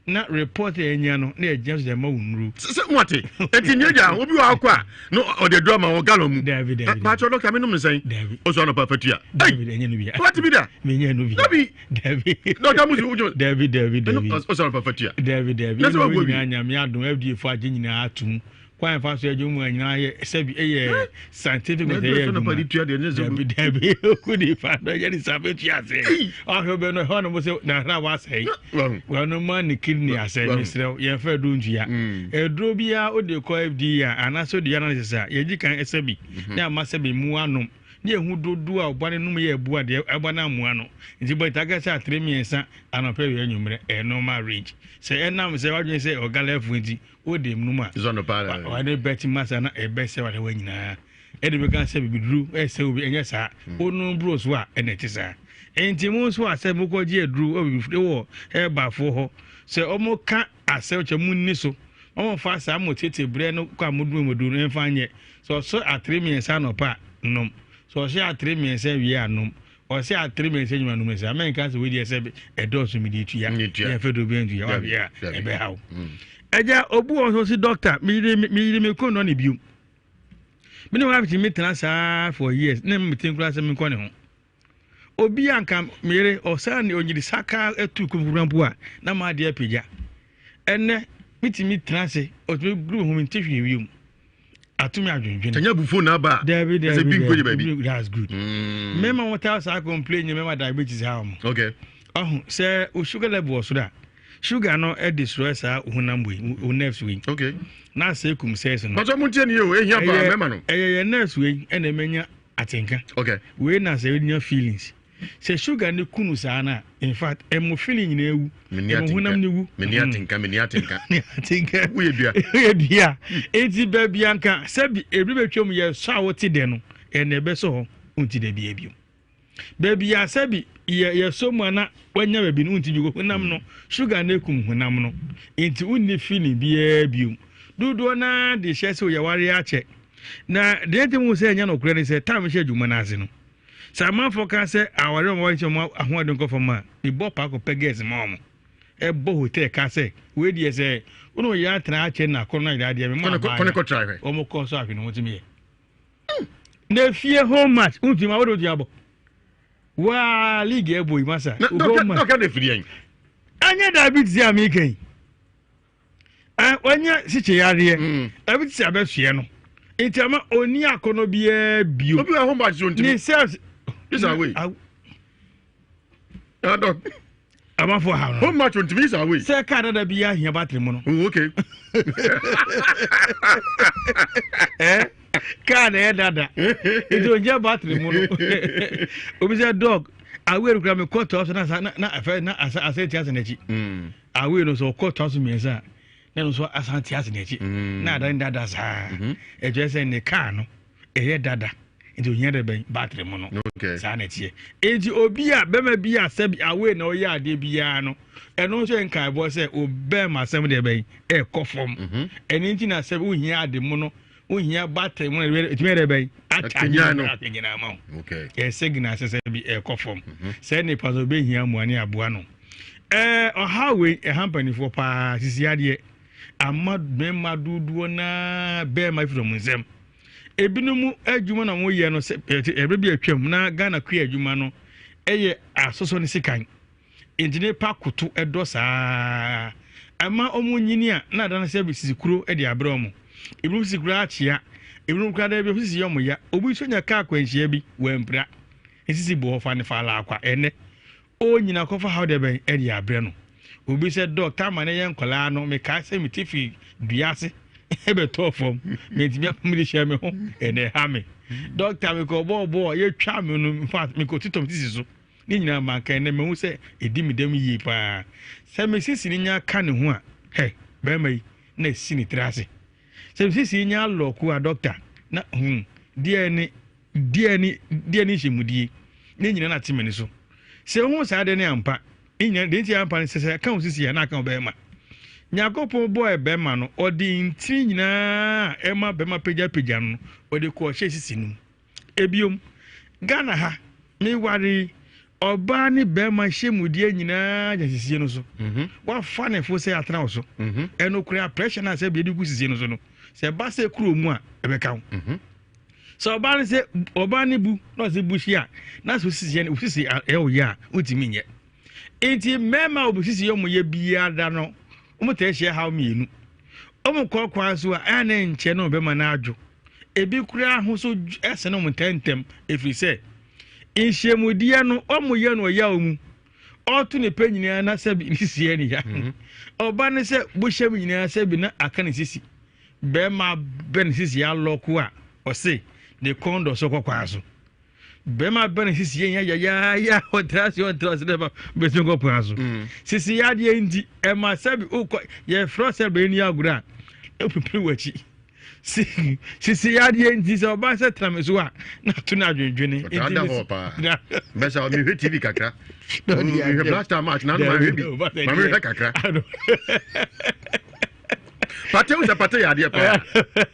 na report a yɛanya no na yɛgyina so de ama wo nnuro. Sɛ mo ate eti nea gya obi wɔ akɔ a no ɔde aduro ama wɔ gallon mu. Dabi dabi. Paakyɛ dɔkta mi nom ne sɛn. Dabi. Ɔsɔ anɔpa fatua. Dabi ɛnyɛ no bia. Wate bi da. Mi nyɛ no bia. Dabi. Dabi. Dɔkta musu wodwo. Dabi dabi dabi. Ɔsɔ anɔpa fatua. Dabi dabi. Na sɛ wabɔ bi. Nyame adom FDA fo agye nyinaa atum. Kwan fa so adwuma mu nyinaa yɛ sɛbi ɛyɛ scientific method ɛyɛ adwuma. Dabi dabi oku ni fa no ɛyɛ ni sa bɛ tua ase. Ɔhwɛ bɛ no ɛhɔ nom sɛ na hra wasɛe. Wɔn ma ne kidney asɛe mesrɛ yɛn fɛ do ntua. Aduro biara o de kɔ FDA a anaasɛ o de yɛ analysis a yɛgye kan sɛbi ne ama sɛbi mu anom ne ehu dodoɔ a ɔba no nom yɛ ɛboa deɛ ɛba no amoa no nti bɔ itaga sɛ atere mmiɛnsa anɔpɛ awia anwummerɛ ɛyɛ normal range sɛ ɛnam sɛ wadwene sɛ ɔgalɛfo nti Wo de mu a, ɔne bɛte masa na ɛbɛsɛ wade wa nyinaa. Ɛde bɛka sɛ bibiduro ɛsɛ obi ɛnyɛ saa. Hmm. Onu buro so a ɛna ɛte saa. Enti mo nso a sɛ mokɔgye aduro wɔ bibiduro wɔ ɛbafoɔ hɔ sɛ wɔn ka asɛm kyɛ mo nni so. Wɔn fa saa mo tete berɛ no kɔ a mo duro mo duro no mfa nyɛ. Sɛ ɔsɔ atere mmiɛnsa anɔpa a nom. Sɛ ɔhyɛ atere mmiɛnsa awie a nom. Ɔsɛ atere mmiɛnsa nnwuma no mu sɛ amɛnka sɛ wei deɛ sɛ ɛdɔɔso mede tua yɛmfɛ do bi ntua wahwɛ a ɛbɛha wo mm. agya obu wɔ so si dɔkta meyere me kɔn ne bio me ne wife tumi tena saa for years na mete nkura sɛ menkɔ ne ho Obi a nka meyere ɔsan ne onyiri saka atu kunkun mpo a na m'adeɛ apagya. Ɛnnɛ metumi tena ase ɔtumi guru ho mente hwee wiem. Atumi adwendwene. Ɛnyɛ abufuo na aba a. Dabi dabi ɛsɛ bi nkɔ yɛ baabi. That's good. Mmarima wɔn taa saa complain nyɛ mmarima diabetes ha wɔn. Okay. Ɔho sɛ o sugar level wɔ soro a sugar no destroy saa honam wei o nerves wei. Okay. Na asɛ kum cells no. Pàtó mo n tiɛ ni yɛ o ehia paa mmarima no. Ɛyɛ yɛ nerves wei ɛna ɛmɛnya atenka. Okay. Wei na sɛ nya feelings. Sɛ sugar ne kunu saa na in fact ɛmo feeling nyinaa ewu. Ɛmo honam ne wu. Meni atenka meni atenka. Meni atenka. Woyɛ dua. Woyɛ dua. Eti baabi anka sɛbi ebi betwam yɛ sɔ a wote dɛ no ɛna ɛbɛsɔ hɔ wonti dɛ bi ebio. Baabi a sɛbi yɛ yɛsɔ mu a na wanya baabi no wonti bi honam no sugar ne kum honam no. Enti wonni feeling biara bio. Dodoɔ naa de hyɛ sɛ yɛware akyɛ. Na deɛ nti mu sɛ ɛnyɛ nokorɛ ne sɛ time hyɛ adwuma no ase no sɛ amanfoɔ ka sɛ aware wɔn aware nkyɛn wɔn ahoɔden kɔ fam a mebɔ paa kɔpɛ girls ma wɔn ɛbɔ hotel ka sɛ wei deɛ sɛ wo ne ɔyere atena akyɛ na akɔnɔ ayere adeɛ mema abaa wɔn kɔ so ahwɛ ne ho tumi yɛ na efie home match wontumi ma wode wotumi abɔ waa league ɛbɔ yi masa home match ɛnyɛ diabetes a meka yi wanya sikye yareɛ mm. ɛbi te sɛ abɛsoɛ no nti ama ɔni akɔnɔ biara bio obi wɔ ho ba so ntumi ne cells isa away adɔ amafo ha no home match ntumi isa away sɛ kaa dada bi yɛ ahia battery mu no oh, okay eh kaa na ɛyɛ dada nti ɔnyɛ battery mu no obi sɛ dog away kura mi kɔ tɔ so na sa na afɛ na asa asa ti asa n'akyi. Mm. Awei no sɛ ɔkɔ toa so mmiɛnsa a na ɛno nso asan te ase n'akyi mm. na adan dada saa mm-hmm. ɛkyerɛ sɛ ne kaa no ɛyɛ dada nti ohia dɛ bɛn battery mu no saa na ɛteɛ nti obi a bɛma bi a sɛbi awei na ɔyɛ adeɛ biara no ɛno nso yɛ nkaebɔ sɛ ɔbɛn ma asɛm deɛ bɛn ɛkɔ fam mm-hmm. ɛno nti na sɛbi ohia ade mu no wohia battery mu na ɛtumi yɛ dɛ bɛn akyagye no akɛnyina ama wo ɛyɛ signal sɛ sɛ bi ɛkɔ fam mhm. sɛ nipa sɛ ɔbɛhia mmoa ne aboa no ɛɛ ɔhaw wei ɛha mpanimfoɔ paa sisi adeɛ ama mmarima dodoɔ naa bɛrima firi wɔn nsam ebinom adwuma na wɔyɛ no sɛ ɛbɛ bi atwam na Ghana kua adwuma no ɛyɛ asosɔ ne sikan. Enti ne pa koto dɔ saa. Ɛma wɔn nyini a na adan sɛ sisi kuro de abrɛ wɔn. Ebinom sisi kuro akyea. Ebinom koraa da bi sisi yɛ wɔn ya. Obi nso nya kaa akwanhyia bi wampira. Ne sisi bɔ hɔ fa ne fa alaakwa. Ɛnɛ ɔnyina kɔfa haw deɛ bɛn de abrɛ no. Obi sɛ dɔk tama ne yɛ nkwadaa no mekae sɛ mete fi dua ase ɛbɛtɔɔ fam mentumi mede hyɛ me ho ɛnɛ ɛha me. Dɔkta mekɔ bɔɔ bɔɔ yɛtwa me no in fact mekɔ tutɔ me sisi so. Ne nyinaa manka ɛnnɛ mahu sɛ ɛdi me dɛm yie paa. Sɛ me sisi no nya ka ne ho a, hɛ, barima yi, na asi ne tiri ase. Sɛ me sisi nya alɔko a, dɔkta, na hmm, deɛ ne, deɛ ne, deɛ ne nhyɛmudie. Ne nyinaa na te m'ani so. Sɛ wohu saa adeɛ no ampa, ne nyinaa, deɛ nti ampa no sɛ sɛ ɛka wo sisi a, na aka wo bɛrima. Nyankopɔn bɔɔ bɛrima no, ɔde ntini nyinaa a ɛma bɛrima pagyapagya no, ɔde kɔɔ hyɛ sisi no mu. Ebiom, Ghana ha, me ware yi, ɔbaa ne bɛrima hyɛmudeɛ nyinaa gya sisie no so. Mhm. Wafa ne fo sɛ atena wo so. Mhm. Ɛno koraa pressure no a sɛ bia de gu sisie no so no, sɛ ɛba sɛ kuro mu a, ɛbɛka wo. Mhm. Sɛ ɔbaa no sɛ ɔbaa no bu na ɔsɛ bu hyia na sɛ osisi no osisi ɛyɛ wo yɛ a, wontumi nyɛ. Nti mmarima a wɔsisi yɛ wɔn yɛ biara da no, wɔn taa hyia haw mmienu. Wɔn kɔ kwan so a, ɛyɛ ne nkyɛn na wɔbɛma no adwo. Ebi koraa ho so sene wɔn ntɛmntɛm ɛfiri sɛ nhyiamudeɛ no wɔyɛ no ɔyaw mu. Ɔto ne pɛ nyinaa na sɛbi ne sisi yɛ ne ya. Mhm. Ɔba ne sɛ bohyɛm nyinaa sɛbi na aka ne sisi. Bɛrima bɛ ne sisi alɔko a ɔse ne kɔn dɔ so kɔ kwan so. Bɛrima bɛ ne sisi yɛ yayaaya ɔtra ase ɔtra ase dɛ bɛsi kɔ kwan so. Mm. Sisi yɛ adeɛ nti ɛma sɛbi wokɔ yɛfrɛ sɛ bɛyɛ ni agorɔ a ɛpepere w'akyi. Sisi yadeɛ nti sɛ ɔba sɛ tena me so a na ato no adwendwene. Ɔtaa da hɔ paa. Bɛsɛ mehwɛ TV kakra. Mehwɛ Black Star match na mahwɛ bi. Ma mehwɛ kakra. Pate wo sɛ pate yɛ adeɛ paa.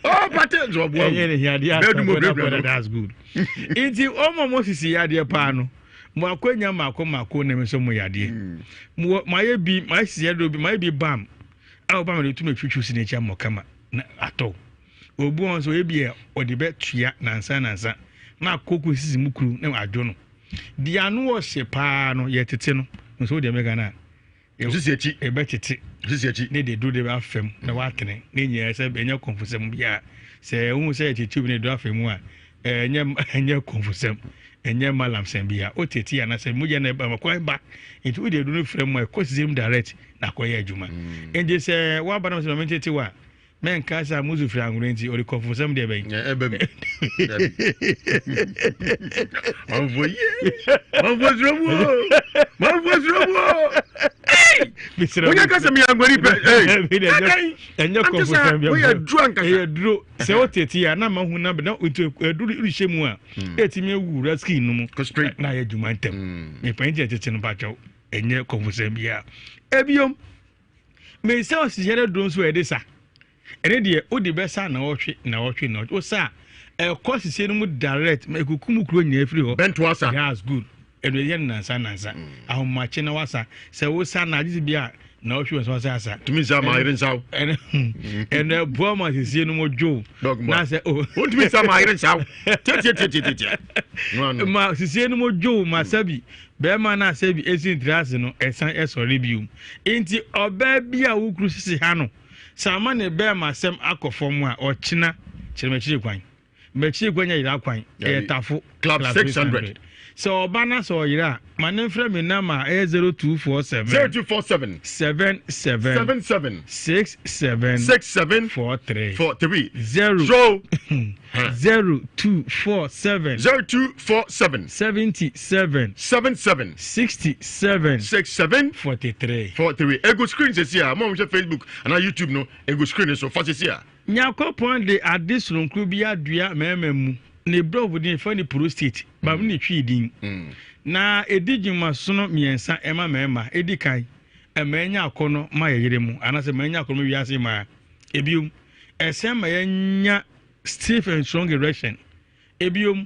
Oh pate nso ɔboa wo. Ɛnyɛ ne hiadeɛ Bɛdu mu brɛbrɛ no. That's good. Nti ɔmo mo sisi yadeɛ paa no. Mo akwanya mako mako na mi nso mo yadeɛ. Mo ayɛ bi mo ayɛ sisi yadeɛ bi mo ayɛ bi bam. A ɔba mi de tumi twitwi si n'akyi ama kama. na atɔ. Obi wɔ hɔ nso ebi a ɔde bɛtua nansa nansa na akoko sisi mu kuru na adwo no. Deɛ ano ɔhye paa no yɛtete no nso wodeɛ mɛka no a Sisi akyi. Ɛbɛtete. Sisi akyi. Ne de duro de bɛ afam na watene ne nyinaa sɛ ɛnyɛ kɔnfosɛm biara. Sɛ wohu sɛ yɛtete obi ne duro afam mu a ɛnyɛ ɛnyɛ kɔnfosɛm ɛnyɛ malamsɛm biara. Wotete anasɛ mogya na ɛba kwan ba nti wode aduro no fira mu a ɛkɔ sisi mu direct na akɔyɛ adwuma. Nti sɛ woaba na sɛ ma mentete wo a Mɛnka sɛ Amuzu firi Anwona nti ɔde kɔfosɛm deɛ bɛn. Ɛbɛ mu. Manfo yie. Manfo suro mu o. Manfo suro mu o. Wonya ka sɛ meyɛ angwani pɛ. Ɛnyɛ kɔfosɛm bi. Woyɛ duro ankasa. Ɛyɛ duro. Sɛ wotete a na mahu na na nti aduro rehyɛ mu a ɛtumi awura skin no mu. Na ayɛ adwuma ntɛm. Mepɛ nti ɛtete no pakyɛw. Ɛnyɛ kɔfosɛm biara. Ebiom. Mesa ɔsiyɛrɛ duro nso ɛde sa. Ɛne deɛ wode bɛsa naɔtwe naɔtwe naɔtwe. Wosa a ɛkɔ sisie no mu direct ma ɛkukum kuro nyinaa firi hɔ. Bɛnto asa. That's good. Ɛno ɛyɛ no nansa nansa. Ahomakye na wasa. Sɛ wosa na agye sɛ bi a naɔtwe wɔ sɛ wasa asa. Tumi nsa ma ayere nsa wo. Ɛno ɛno ɛboa ma sisie no mu dwo. Na sɛ o. Wontumi nsa ma ayere nsa wo. Tiatiatiatiatia. Ma sisie no mu dwo ma sabi. Bɛrima no a sɛbi esi ne tiri ase no, ɛsan sɔre bio. Enti ɔbaa bi a wo kuru sisi ha no, sɛ ama ne bɛrima asɛm akɔ fam a, ɔkyena kyerɛ m'akyiri kwan. M'akyiri kwan nyɛ yera kwan, ɛyɛ tafo. Club 600. Sɛ ɔba na sɛ ɔyera a, ma ne mfrɛ me namba a ɛyɛ 0247. 0247. 77. 77. 67. 67. 43. 43. 0. So. 0247. 0247. 77. 77. 67. 67. 43. 43. Egu screen sisi a, mo a mo hwɛ Facebook anaa YouTube no, egu screen so fa sisi a. Nyankopɔn de ade soronko bi adua mmarima mu. Ne brɔfo din yɛfrɛ no prostate, ba ne Twi din. Na edi dwumasono mmiɛnsa ɛma mmarima. Edi kan, ɛma yɛnya akɔnnɔ ma yɛn yere mu anaasɛ ɛma yɛnya akɔnnɔ ma wiase mmaa. Ebio, ɛsan ma yɛnya stiff and strong erection. Ebio,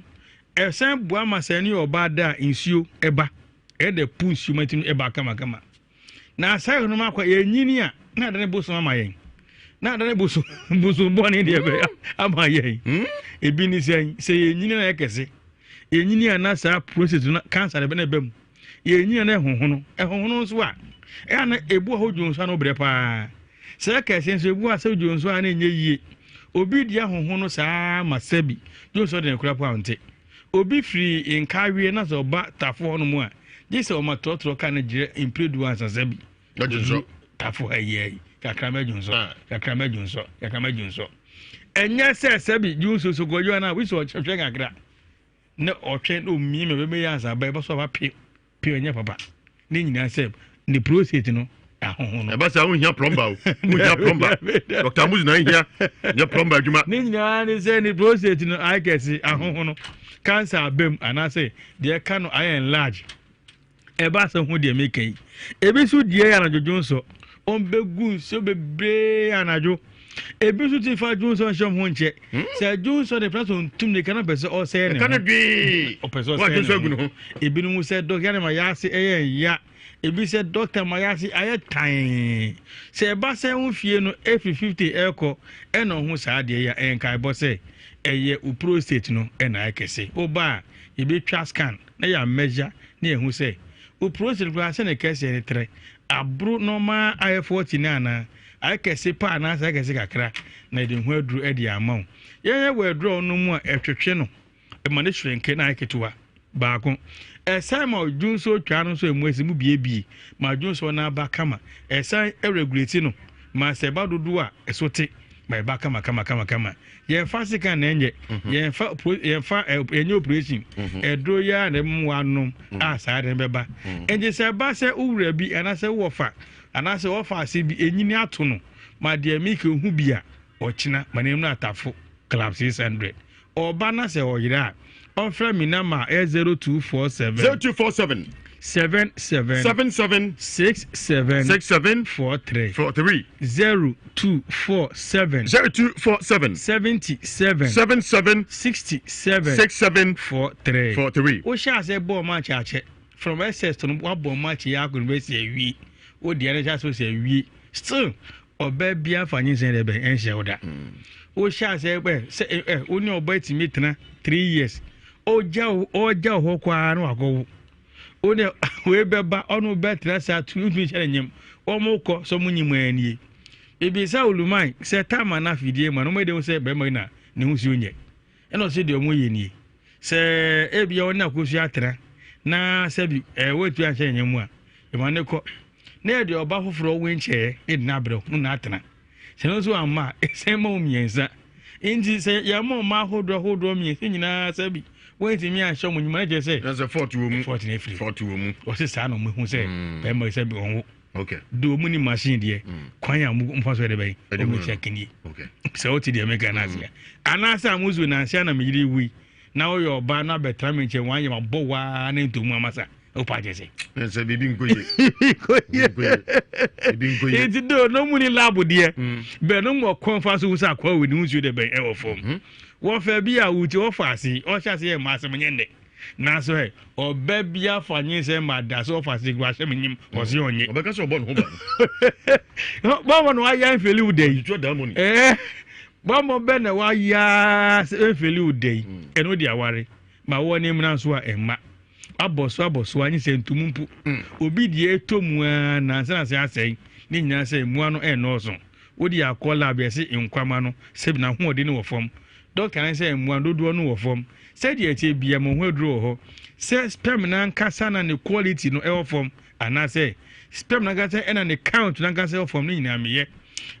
ɛsan boa ma sɛ ɛne ɔbaa da a nsuo ɛba. Ɛyɛ dɛ pu nsuo ma ɛtumi ɛba kamakama. Na saa yɛnom akɔ yɛnyini a na adane bosom ama yɛn. Na adane bosom bosom bɔne deɛ bɛ ama yɛn. Hmm? Ebi ne sɛ sɛ yɛnyini na yɛ kɛse. Yɛnyini a na saa process no cancer de bɛ na ɛba mu. Yɛnyini na ɛhohono. Ɛhohono nso a ɛyɛ na ebu a hɔ dwo nso ano brɛ paa. Sɛ kɛse nso ebu a sɛ dwo nso a na ɛnyɛ yie. Obi di ahohono saa ma sɛbi dwo nso de ne kora po a ɔnte. Obi firi nkaweɛ na sɛ ɔba tafo hɔ nom a, gye sɛ ɔma trɔtrɔ ka no gyerɛ mprɛdu ansa sɛ bi. Ɔdwonsɔ. Tafo ha yi yi, kakra mɛdwonsɔ, ah. kakra mɛdwonsɔ, kakra mɛdwonsɔ. Ɛnyɛ sɛ sɛ bi dwonsɔ so kɔdwo anaa wosɛ ɔhwɛ kakra na ɔtwɛn na omie ma bɛbɛyɛ ansa ba ɛbɛsɔ aba pe. Pii ɔnyɛ papa. Ne nyinaa sɛ ne prostate no ahoho no. Ɛba saa wohia plumber o. Wohia plumber. Dr. Amuzu na hia. Nyɛ plumber adwuma. Ne nyinaa ne sɛ ne prostate no ayɛ kɛse ahoho no. Cancer abam anaasɛ deɛ ɛka no ayɛ enlarge. Ɛba sɛ ho deɛ meka yi. Ebi nso deɛ yɛ anadwo dwonsɔ. Wɔbɛgu nsuo bebree anadwo. Ebi nso ti fa dwonsɔ nhyɛ ho nkyɛ. Hmm? Sɛ dwonsɔ de pɛ sɛ ɔntum de ka na ɔpɛ sɛ ɔsɛe ne ho. Ɔpɛ sɛ ɔsɛe ne ho. Ebinom sɛ dɔkta ne ma yɛ ɛyɛ ya. Ebi sɛ dɔkta ma yɛ ase ayɛ tan. Sɛ ɛba sɛ ho fie no efi 50 ɛkɔ ɛna ɔho saa deɛ yɛ ɛyɛ nkaebɔ sɛ ɛyɛ wo prostate no ɛna ayɛ kɛse. Woba a yɛbɛtwa scan na yɛ measure na yɛhu sɛ wo prostate koraa sɛ ne kɛseɛ ne trɛ aboro normal ayɛ 40 no anaa ayɛ kɛse paa anaasɛ ayɛ kɛse kakra na yɛde ho aduro de ama wo. Yɛyɛ wɔ aduro a ɔnom a ɛtwetwe no ɛma ne shrinke na ayɛ ketewa baako. Ɛsan ma dwonso twaa no nso emu esi mu biebie ma dwonso no aba kama. Ɛsan regulate no ma sɛ ɛba dodoɔ a ɛso te ma ɛba kama kama kama kama. Yɛnfa sekan na ɛnyɛ mhm. yɛnfa yɛnfa yɛnyɛ operation mhm. ɛduro yɛ a na ɛmu anom mhm. a saa de bɛba. Nti sɛ ɛba sɛ wowura bi anaasɛ wowɔ Anaasɛ wɔfa ase bi enyini ato no ma deɛ Mike hu bi a ɔkyena ma n'anim no atafo club 600 ɔba na sɛ ɔyera a ɔmfrɛ me number a ɛyɛ 0247 0247 77 77 67 67 43 43 0247 0247 77 77 67 67 43 43 wohyɛ ase bɔɔ match akyɛ From SS to no wabɔ match yi akɔ university awie wo deɛ no hyɛ ase sɛ awie still ɔbaa bi afa nyinsɛn dɛ bɛn ɛnhyɛ wo da mm. wohyɛ ase ɛ sɛ ɛ wo ne ɔbaa tumi tena 3 years. Ɔgya wo ɔgya wo hɔ koraa na wakɔwo. Wo ne wei bɛba ɔno bɛtena saa tu ntumi nhyɛ ne nyem. Wɔn kɔ sɛ wɔn nyim anie. Bibisa Oluman sɛ taama na afidie ma no wɔn de sɛ bɛrima yi na ne ho suo nyɛ. Ɛna ɔsɛ deɛ wɔn yɛ nie. Sɛ ebia wɔne akosua atena na sɛbi ɛɛ wɔntumi anhyɛ ne nyem mu a ɛma ne kɔ. Na yɛde ɔba foforɔ wo nkyɛɛ ne de no abrɛ wo na atena. Sɛ no nso amma a, ɛsɛn ma wo mmiɛnsa. Nti sɛ yɛma ɔma ahodoɔ ahodoɔ mmiɛnsa nyinaa sɛ bi wɔntumi anhyɛ wɔn nnwuma no kyerɛ sɛ. Na sɛ fɔɔto wɔ mu. Fɔɔto na efiri. Fɔɔto wɔ mu. Wɔsi saa na wɔn ehu sɛ mm. bɛrima sɛ bi wɔn wo. Okay. Do wɔn ni machine deɛ mm. kwan a wɔn fa so yɛ de bɛyi. Wɔn kyɛ kenie. Okay. Sɛ wɔte deɛ meka n'ase mm. Anaasɛ amuzu nansi ana meyiri wui na woyɛ ɔbaa na abɛtena me nkyɛn wɔn ayɛ ma bɔ waa ne ntomu amasa. wopa kyɛ sɛ sɛ biribi nkɔ yie biribi nkɔ yie nti do no mu ni lab deɛ mm. bɛn no mu ɔkwan fa so wusa akɔ wɔ ne nsuo de bɛn ɛwɔ fam mm-hmm. wɔfɛ bi a wuti wɔfa ase ɔhyɛ ase yɛ mmaa asɛm nyɛ nnɛ nanso ɛ ɔbɛ bi afa nye sɛ ma da so ɔfa ase gba ahyɛ me nyim ɔse ɔnye ɔbɛka sɛ ɔbɔ ne ho ba bɔmɔ na wayɛ mfeli wo da yi ɛɛ bɔmɔ bɛ na wayɛ mfeli wo da yi mm. ɛno de aware ma wɔ ne mmira nso a ɛmma Abɔ so abɔ so ara nye sɛ ntomu mpo. Obi deɛ ɛtɔ mu ara nansa na sɛ asɛe ne nyinaa sɛ mmoa no ɛnnɔɔso. Wode akɔ lab yɛse nkwama no sɛbi n'ahoɔden no wɔ fam. Doctor no sɛ mmoa no dodoɔ no wɔ fam. Sɛdeɛ ɛteɛ biara mo ho aduro wɔ hɔ. Sɛ sperm no ankasa na ne quality no ɛwɔ fam anaasɛ sperm no ankasa ɛna ne count no ankasa ɛwɔ fam ne nyinaa meyɛ.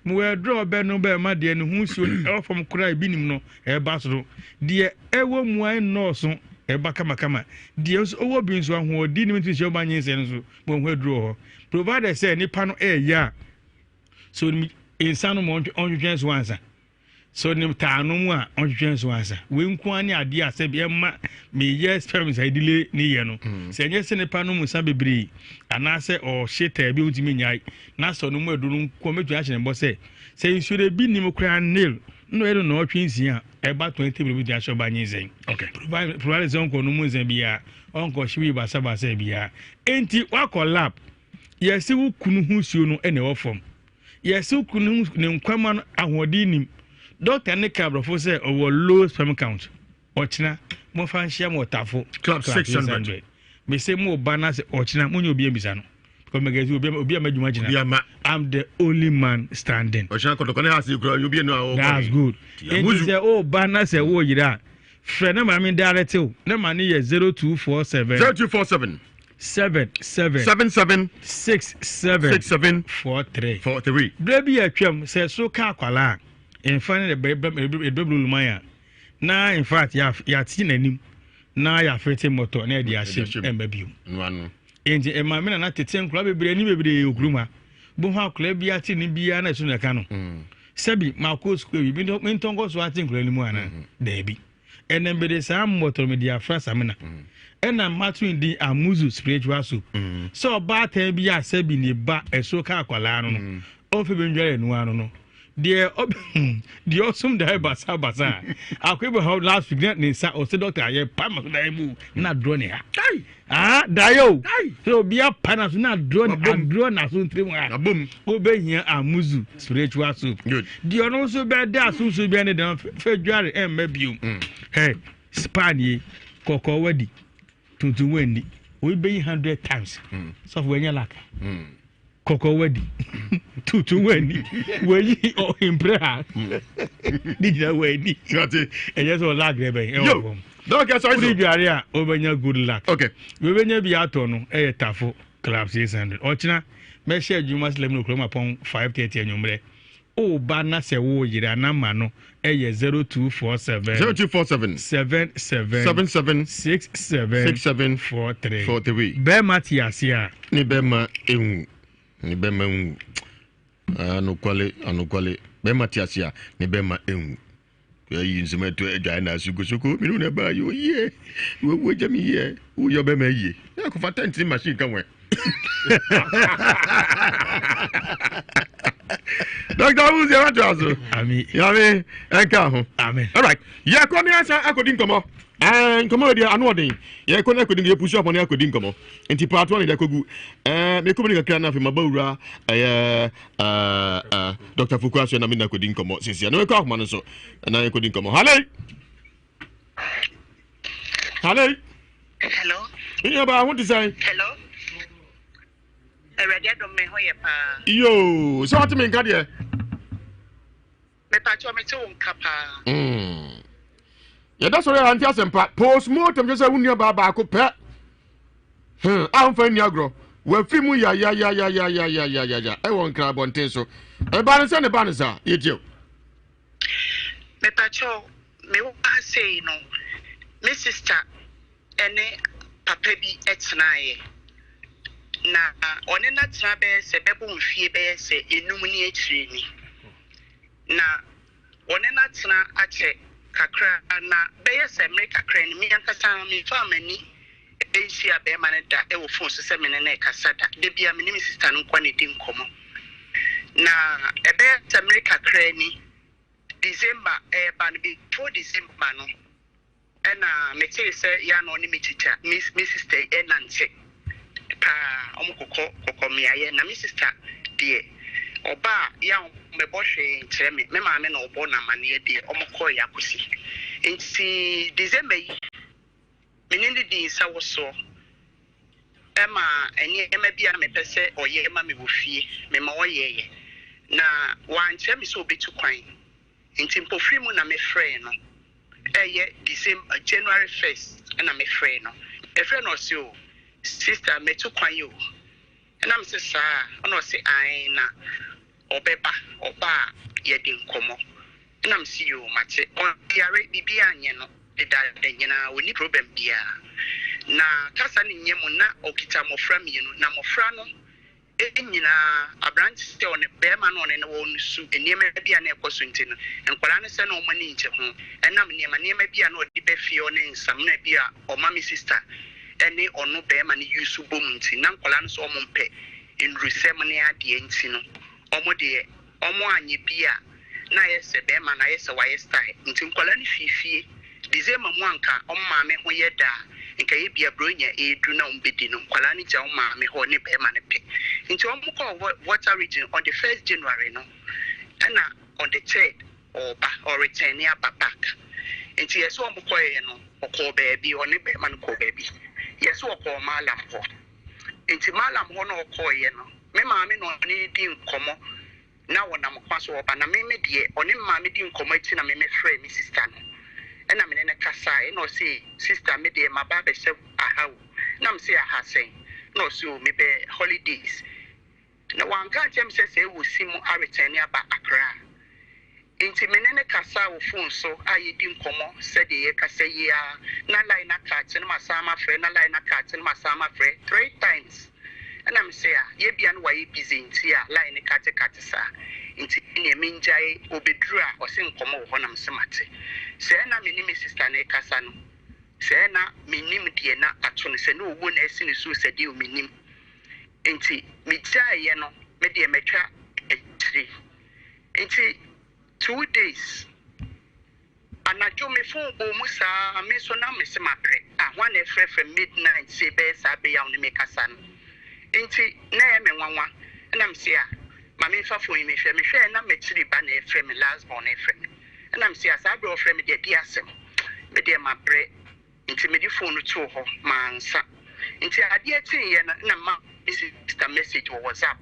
Mewɔ aduro a ɔbɛnom bɛma deɛ ne ho nsuo no ɛwɔ fam koraa ebi nim no ɛba soro. Deɛ ɛwɔ mu a ɛnnɔɔso, ɛba kamakama. Deɛ nso ɔwɔ bi nso ahoɔden nim nti sɛ ɔba nyinsɛn no nso wɔn ho aduro wɔ hɔ. Provided sɛ nipa no ɛɛyɛ a, sɛ onim nsa no ma ɔntwetwɛn so ansa. Sɛ onim taa no mu a ɔntwetwɛn so ansa. Wei nko ara ne adeɛ a sɛbi ɛma meyɛ sperm sɛ ɛdile ne yɛ no. Mm. Sɛ ɛnyɛ sɛ nipa no mu nsa bebree anaasɛ ɔhye taa bi ɔntumi nyae na sɛ ɔno mu aduro no nko mɛtumi ahyɛ ne bɔ sɛ sɛ nsuo de bi nim koraa nil na ɔyɛ no nɔɔtwe nsia a ɛba 20 mil bɛtumi ahyɛ ɔba nyinsɛn. Okay. Provided sɛ ɔnkɔ no mu nsa biara ɔnkɔ hye wi basabasa biara. Enti wakɔ lab yɛse wo kunu ho suo no na ɛwɔ fam. Yɛse wo kunu ne nkwama no ahoɔden nim. Dɔkta ne ka aborɔfo sɛ ɔwɔ low sperm count. Ɔkyena momfa nhyia mo ɔtafo club 600. Mese mo ba na sɛ ɔkyena mo nyɛ obi ambisa no. Because mɛgɛsi obi obi a mɛdwuma gyina. I'm the only man standing. Ɔkyena kɔtɔkɔ ne ha se kura obi enu a ɔkɔ. That's good. Enti sɛ o ba na sɛ o yira a frɛ na maame direct o na ma ne yɛ 0247. 0247. 77. 77. 67. 67. 43. 43. Berɛ bi atwam sɛ so ka akwalaa a mfa ne ɛbɛbulu luman a na in fact yɛate n'anim na yɛafete mmɔtɔ na yɛde ahyɛ mu ɛmma bio nti ɛma me nana tete nkora bebree ani bebree wɔ kurom ha bohu akora bi ate ne biara na ɛso na ɛka no mm. sɛbi makɔ sukuu bi mentɔ nkɔ so ate nkora no mu anaa mm-hmm. daabi ɛnɛ mede saa mmɔtɔ mede afra samina mm. ɛna mato din amuzu spiritual soup mm. sɛ ɔbaatan bi a sɛbi ne ba ɛso ka akwadaa no no mm. ɔmfɛ bi ndware ɛnoa no no deɛ ɔb deɛ ɔsom daeɛ basabasa a akɔ ebi hɔ last week na ne nsa ɔsɛ dɔkta ayɛ pa ma so daeɛ mu na adorɔ ne ha ah daeɛ o sɛ obi apa na so na adorɔ ne adorɔ na so ntiri mu ha wobɛhia amuzu spiritual soup deɛ ɔno nso bɛda asunsun bi ne dan fɛ dware ɛmma biom hɛ spa nie kɔkɔɔ wadi tuntum wandi obi bɛyi hundred times sɔfo wanya laka. Mm. Kɔkɔɔ wadi tutu wani wayi mpere ha ne nyina wani ɛnyɛ sɛ ɔlag dɛ bɛn ɛwɔ fam wode dware a wobɛnya good luck wobɛnya bi atɔ no ɛyɛ tafo club 600 ɔkyena mɛhyɛ adwuma sɛ lɛm no kurom apɔn 530 anwummerɛ woba na sɛ woyere a namba no ɛyɛ 0247 0247 77 77 67 67 43 43 bɛrima te ase a ne bɛrima ehu ne bɛrima ehu anokwale anokwale bɛrima te ase a ne bɛrima ehu ayi nsɛm ɛto adwae na ase kosoko mene na ɛbaa yɛ oyie wawu agya me yie woyɛ ɔbɛrima ayie akɔfa tɛntene machine ka wɛ Dr. Awuzie wato aso. Nyame ɛnka ho. Amen. All right. Yɛkɔ ne asa akɔdi nkɔmmɔ. Eh, nkɔmmɔ deɛ ano ɔden. Yɛkɔ ne akɔdi yɛpusu apɔ ne akɔdi nkɔmmɔ. Nti paatoa ne de akɔgu. Eh, mekɔ mu ne kakra na afei maba wura ɛyɛ eh, eh, Dr. Fuku aso na me na akɔdi nkɔmmɔ sisi. Na mekɔ ahoma no so na yɛkɔdi nkɔmmɔ. Halei! Hello. Hello. Nua baa ho te sɛn? Hello. Awurade adom me ho yɛ paa. Yoo, sɛ wate me nka deɛ. Mepakyɛw mete wo nka paa. Mm. Yɛda sɔrɔ yɛ ante asɛmpa postmortem kyɛ sɛ wo nua baa baako pɛ. Hmm, a womfa nni agorɔ. Wafi mu yayayayayayayaya ɛwɔ nkra abɔnten so. Ɛba no sɛ ne ba no saa, yɛtie o. Mepakyɛw mewɔ ha sei no me sister ne papa bi tenaeɛ na ɔne no atena bɛyɛ sɛ bɛbɔ mfie bɛyɛ sɛ enum ne akyire ni na ɔne no atena akyɛ kakra na bɛyɛ sɛ mmere kakra ni me ankasa memfaa m'ani nhyia bɛrima no da wɔ phone so sɛ me ne no rekasa da da bia me ne me sister no nkoa na ɛdi nkɔmmɔ na ɛbɛyɛ sɛ mmere kakra ni December ɛreba no before December no Ɛna metee sɛ ya na ɔne me tikya, me me sister yi ɛnante paa, ɔmo kokɔ kɔkɔ mmeayɛ, na me sister deɛ ɔba a ya ɔmmɛbɔ hwee nkyerɛ me, me maame na ɔbɔ no amaneɛ deɛ ɔmo kɔeɛ akɔsi. Nti December yi me ne no dii nsawɔsoɔ ɛma nneɛma bi a na mepɛ sɛ ɔyɛ ma me wɔ fie, mema ɔyɛeɛ, na wankyerɛ me sɛ ɔbɛtu kwan. Nti mpofiri mu na me frɛɛ no, ɛyɛ December, January first ɛna me frɛɛ no, me frɛɛ no ɔse oh sister matu kwan o, ɛna me se saa ɛna ɔse ae na ɔbɛba, ɔba a yɛdi nkɔmɔ, ɛna me se yoo mate, ɔnyare biribiara nyɛ no dedaada nyinaa ɔnni problem biara, na kasa no nyɛ mu na ɔkita mmɔfra mmienu, na mmɔfra no nyinaa, aberante a ɔne barima no a ɔne no wɔ no su nneɛma bi a na ɛkɔ so nti no, nkwadaa no sɛ na wɔn ani ngye ho. Ɛnam nneɛma nneɛma bi a na ɔde ba fie hɔ ne nsamena bi a ɔma me sista ne ɔno barima no use bom nti, na nkwadaa no sɛ wɔmpɛ nnurusɛm ne adeɛ nti no, wɔn deɛ Ɔmo anyɛ bi a na ayɛ sɛ bɛɛma no ayɛ sɛ wayɛ style nti nkwadaa no fii fie December mu anka ɔmo maame ho yɛ dɛ a nka ebia bronya eedu na ɔmo bɛdi no nkwadaa no gya ɔmo maame hɔ ne bɛɛma no pɛ nti ɔmo kɔɔ Volta region on the first January no ɛna on the third ɔɔba ɔretɛne aba back nti yɛse ɔmo kɔeɛ no ɔkɔɔ baabi ɔne bɛɛma no kɔɔ baabi yɛse ɔkɔɔ Mallam hɔ nti Mallam hɔ na ɔkɔeɛ no Me maame na ɔne no dii nkɔmmɔ na wɔnam kwan so wɔba na me me deɛ ɔne me maame dii nkɔmmɔ akyi na me me frɛɛ me sista no ɛna me ne no kasaeɛ ɛna ɔse sista me deɛ maba abɛhyɛ aha o na me se aha sɛn na ɔse o mebɛ holidays na wanka ankyerɛ me sɛ sɛ ɛwɔ si mu aretɛne aba Accra. Enti me ne no kasaa wɔ fon so a yɛdi nkɔmmɔ sɛdeɛ yɛrekasa yi ara na line no akate na masan mafrɛ na line no akate na masan mafrɛ three times ɛna mese ah yɛbia no wayɛ busy nti a line no kate kate saa nti ɛneɛ mengyae ɔbɛduru a ɔse nkɔmmɔ wɔ hɔ na mese mate. Sɛɛ na me ne me sister no rekasa no sɛɛ na mennim deɛ na ato no sɛ na owuo na asi ne so o sɛ deɛ o mennim nti megyaeɛ no medeɛ matwa akyire. Nti two days anadwo me phone bɔɔ mu saa me nso na mese mabrɛ ah hwan na ɛfrɛfrɛ me midnight sei bɛyɛ saa bere yi a wo ne me kasa no nti na ɛyɛ me nwanwa ɛna mese ah ma memfa phone yi mehwɛ mehwɛɛ na m'akyiri ba na ɛfrɛ me last born na ɛfrɛ me ɛna mese ah saa bere a ɔfrɛ me deɛ di asɛm me deɛ mabrɛ nti mede phone no too hɔ mansa nti adeɛ kyeeɛ no na ma me sister message wɔ WhatsApp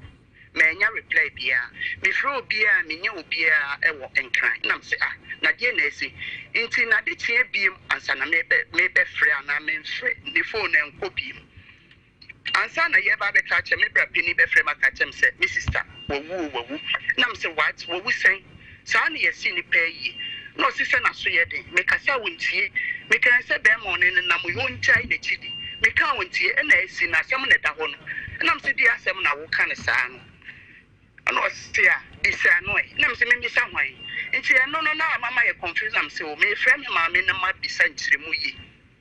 Mannya reply biaa. Mefrɛ obiaa a mennya obiaa wɔ Nkran. Nna mese ah na deɛn na asi? Nti nade kyeɛ biom ansa na mebɛ mebɛfrɛ anaa memfrɛ ne phone no ɛnkɔ biom. Ansa na yɛreba abɛka akyerɛ me bra panin bɛfrɛ me aka akyerɛ me sɛ me sister wawu o wawu. Nna mese what? Wawu sɛn? Saa na yɛse nnipa ayie. Na ɔse sɛ n'aso yɛ den. Mekasa a ɔntie. Mekae sɛ bɛrima a ɔne no nam yi ɔngyae n'akyi di. Meka a ɔntie. Ɛna asi no asɛm na ɛda hɔ no. Ɛna mese deɛ asɛm na woka no saa no? Ɛna ɔse a bisa no ɛ. Ɛna mese memmisa hwan? Nti ɛno no na ama mayɛ confused na mese o mefrɛ me maame na mabisa nkyerɛmu yie.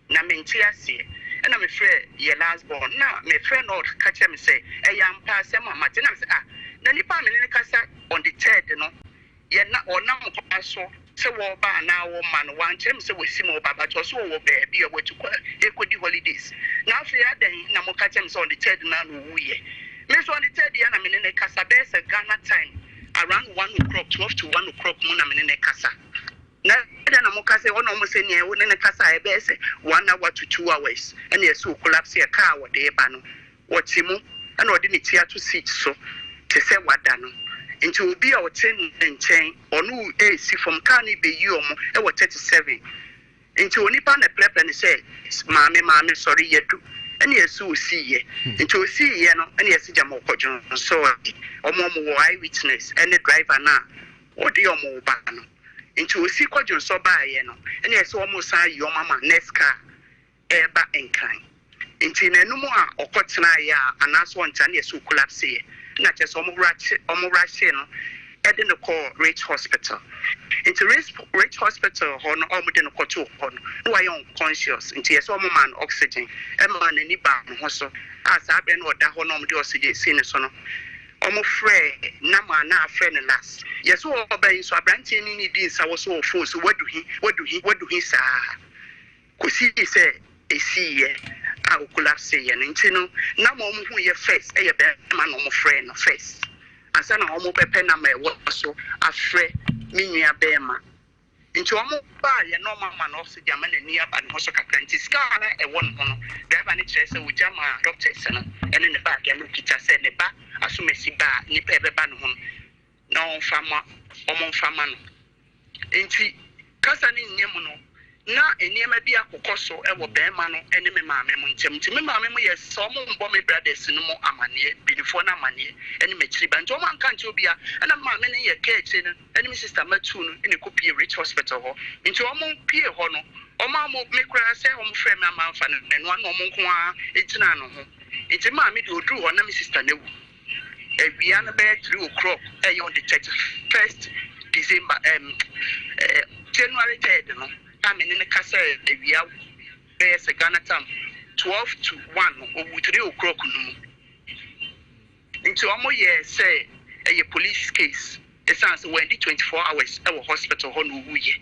Na mente aseɛ. Ɛna mefrɛɛ yɛ last born na mefrɛ no ɔka kyerɛ me sɛ ɛyɛ ampa asɛm a mate na mese ah na nipa a mene no kasa on the third no yɛ na ɔnam kwan so sɛ wɔreba anaa wɔma no wankyerɛ me sɛ wasi mu ɔba but ɔse ɔwɔ baabi a watu kwan ɛkɔdi holidays na afei adɛn na moka kyerɛ me sɛ on the third no na ɔwuiɛ me nso on the third yɛ na mene no kasa bɛyɛ sɛ Ghana time around 1 o'clock 12 to 1 o'clock mu na mene no kasa na ɛdɛn na moka kasa ɔna ɔmo sɛ nea wo ne no kasa a ɛbɛyɛ sɛ 1 hour to 2 hours ɛna ɛsɛ o collapse yɛ kaa a wɔde ba no, wɔte mu ɛna ɔde ne ti ato seat so te sɛ wada no. Nti obi a ɔte ne nkyɛn ɔno esi fam, kaa no bɛyi ɔmo ɛwɔ 37. Nti onipa na ɛprɛprɛ no sɛ, "Maame, maame, sɔre, yɛdu." Ɛna yɛsɛ osiiyɛ. Nti osiiyɛ no ɛna yɛsɛ gyama ɔkɔdwo nsɔɔ ɔmo wɔ eye witness ɛne driver no a ɔde ɔmo ba no. Nti osi kɔdwo nsɔ baayɛ no ɛna yɛsɛ ɔmo san yi ɔmo ama next car ɛɛba Nkran. Nti n'anum a ɔkɔtenaeɛ a anaasɛ ɔnkyɛ na yɛsɛ ocollapse yɛ, na kyerɛ sɛ ɔmo rush no ɛde no kɔɔ Ridge Hospital. Nti Ridge Hospital hɔ no, ɔmo de no kɔtoo hɔ no na wayɛ unconscious. Nti yɛsɛ ɔmo maa no oxygen ɛma n'ani baa ne ho so a saa abɛn no ɔda hɔ na ɔmo de oxygen si ne so no, ɔmo frɛ nama na afrɛ no last. Yɛsɛ ɔba yi nso, aberanteɛ ni ne di nsa wɔ so wɔ phone so, wadu hi, wadu hi, wadu hi, saa kòsi sɛ esiiɛ a ocollapse yɛ no. Nti no nam a ɔmo hu yɛ first ɛyɛ bɛrima na ɔmo frɛ no first ansa na ɔmo bɛpɛ nam a ɛwɔ so afrɛ me nua bɛrima. Nti ɔmo baa yɛ na ɔmo ama no oxygen ama n'ani aba ne ho so kakra. Nti sika a na ɛwɔ ne ho no, driver no kyerɛ sɛ ogya ma doctors no ɛne ne bag a no kita sɛ ne ba asomasi ba a nipa ɛbɛba ne ho no na ɔmfa ma ɔmo mfa ma no. Nti kasa ne nyɛ mu no na nneɛma bi akokɔ so wɔ bɛrima no ne me maame mu nkyɛn. Nti me maame mu yɛ sɛ ɔmo mbɔ me brothers no mu amanneɛ, mpanyinfoɔ no amanneɛ ne m'akyiri ba. Nti ɔmo anka nkyɛn obia ɛna me maame no yɛ kaa akyire no ɛne me sister matu no ɛna ɛkɔ pie Ridge Hospital hɔ. Nti ɔmo pie hɔ no, ɔmo a mo me koraa sɛ ɔmo frɛ me ama nfa no ɛnoa na ɔmo nko ara gyina no ho. Nti maame deɛ oduru hɔ na me sister no awu awia no bɛyɛ 3 o'clock, ɛyɛ on the 31st December, January 3rd no a me ne no kasa awia bɛyɛ sɛ Ghana time 12 to 1 no, owu 3 o'clock no mu. Nti ɔmo yɛ sɛ ɛyɛ police case ɛsan sɛ wɔndi 24 hours ɛwɔ hospital hɔ na owu yɛ.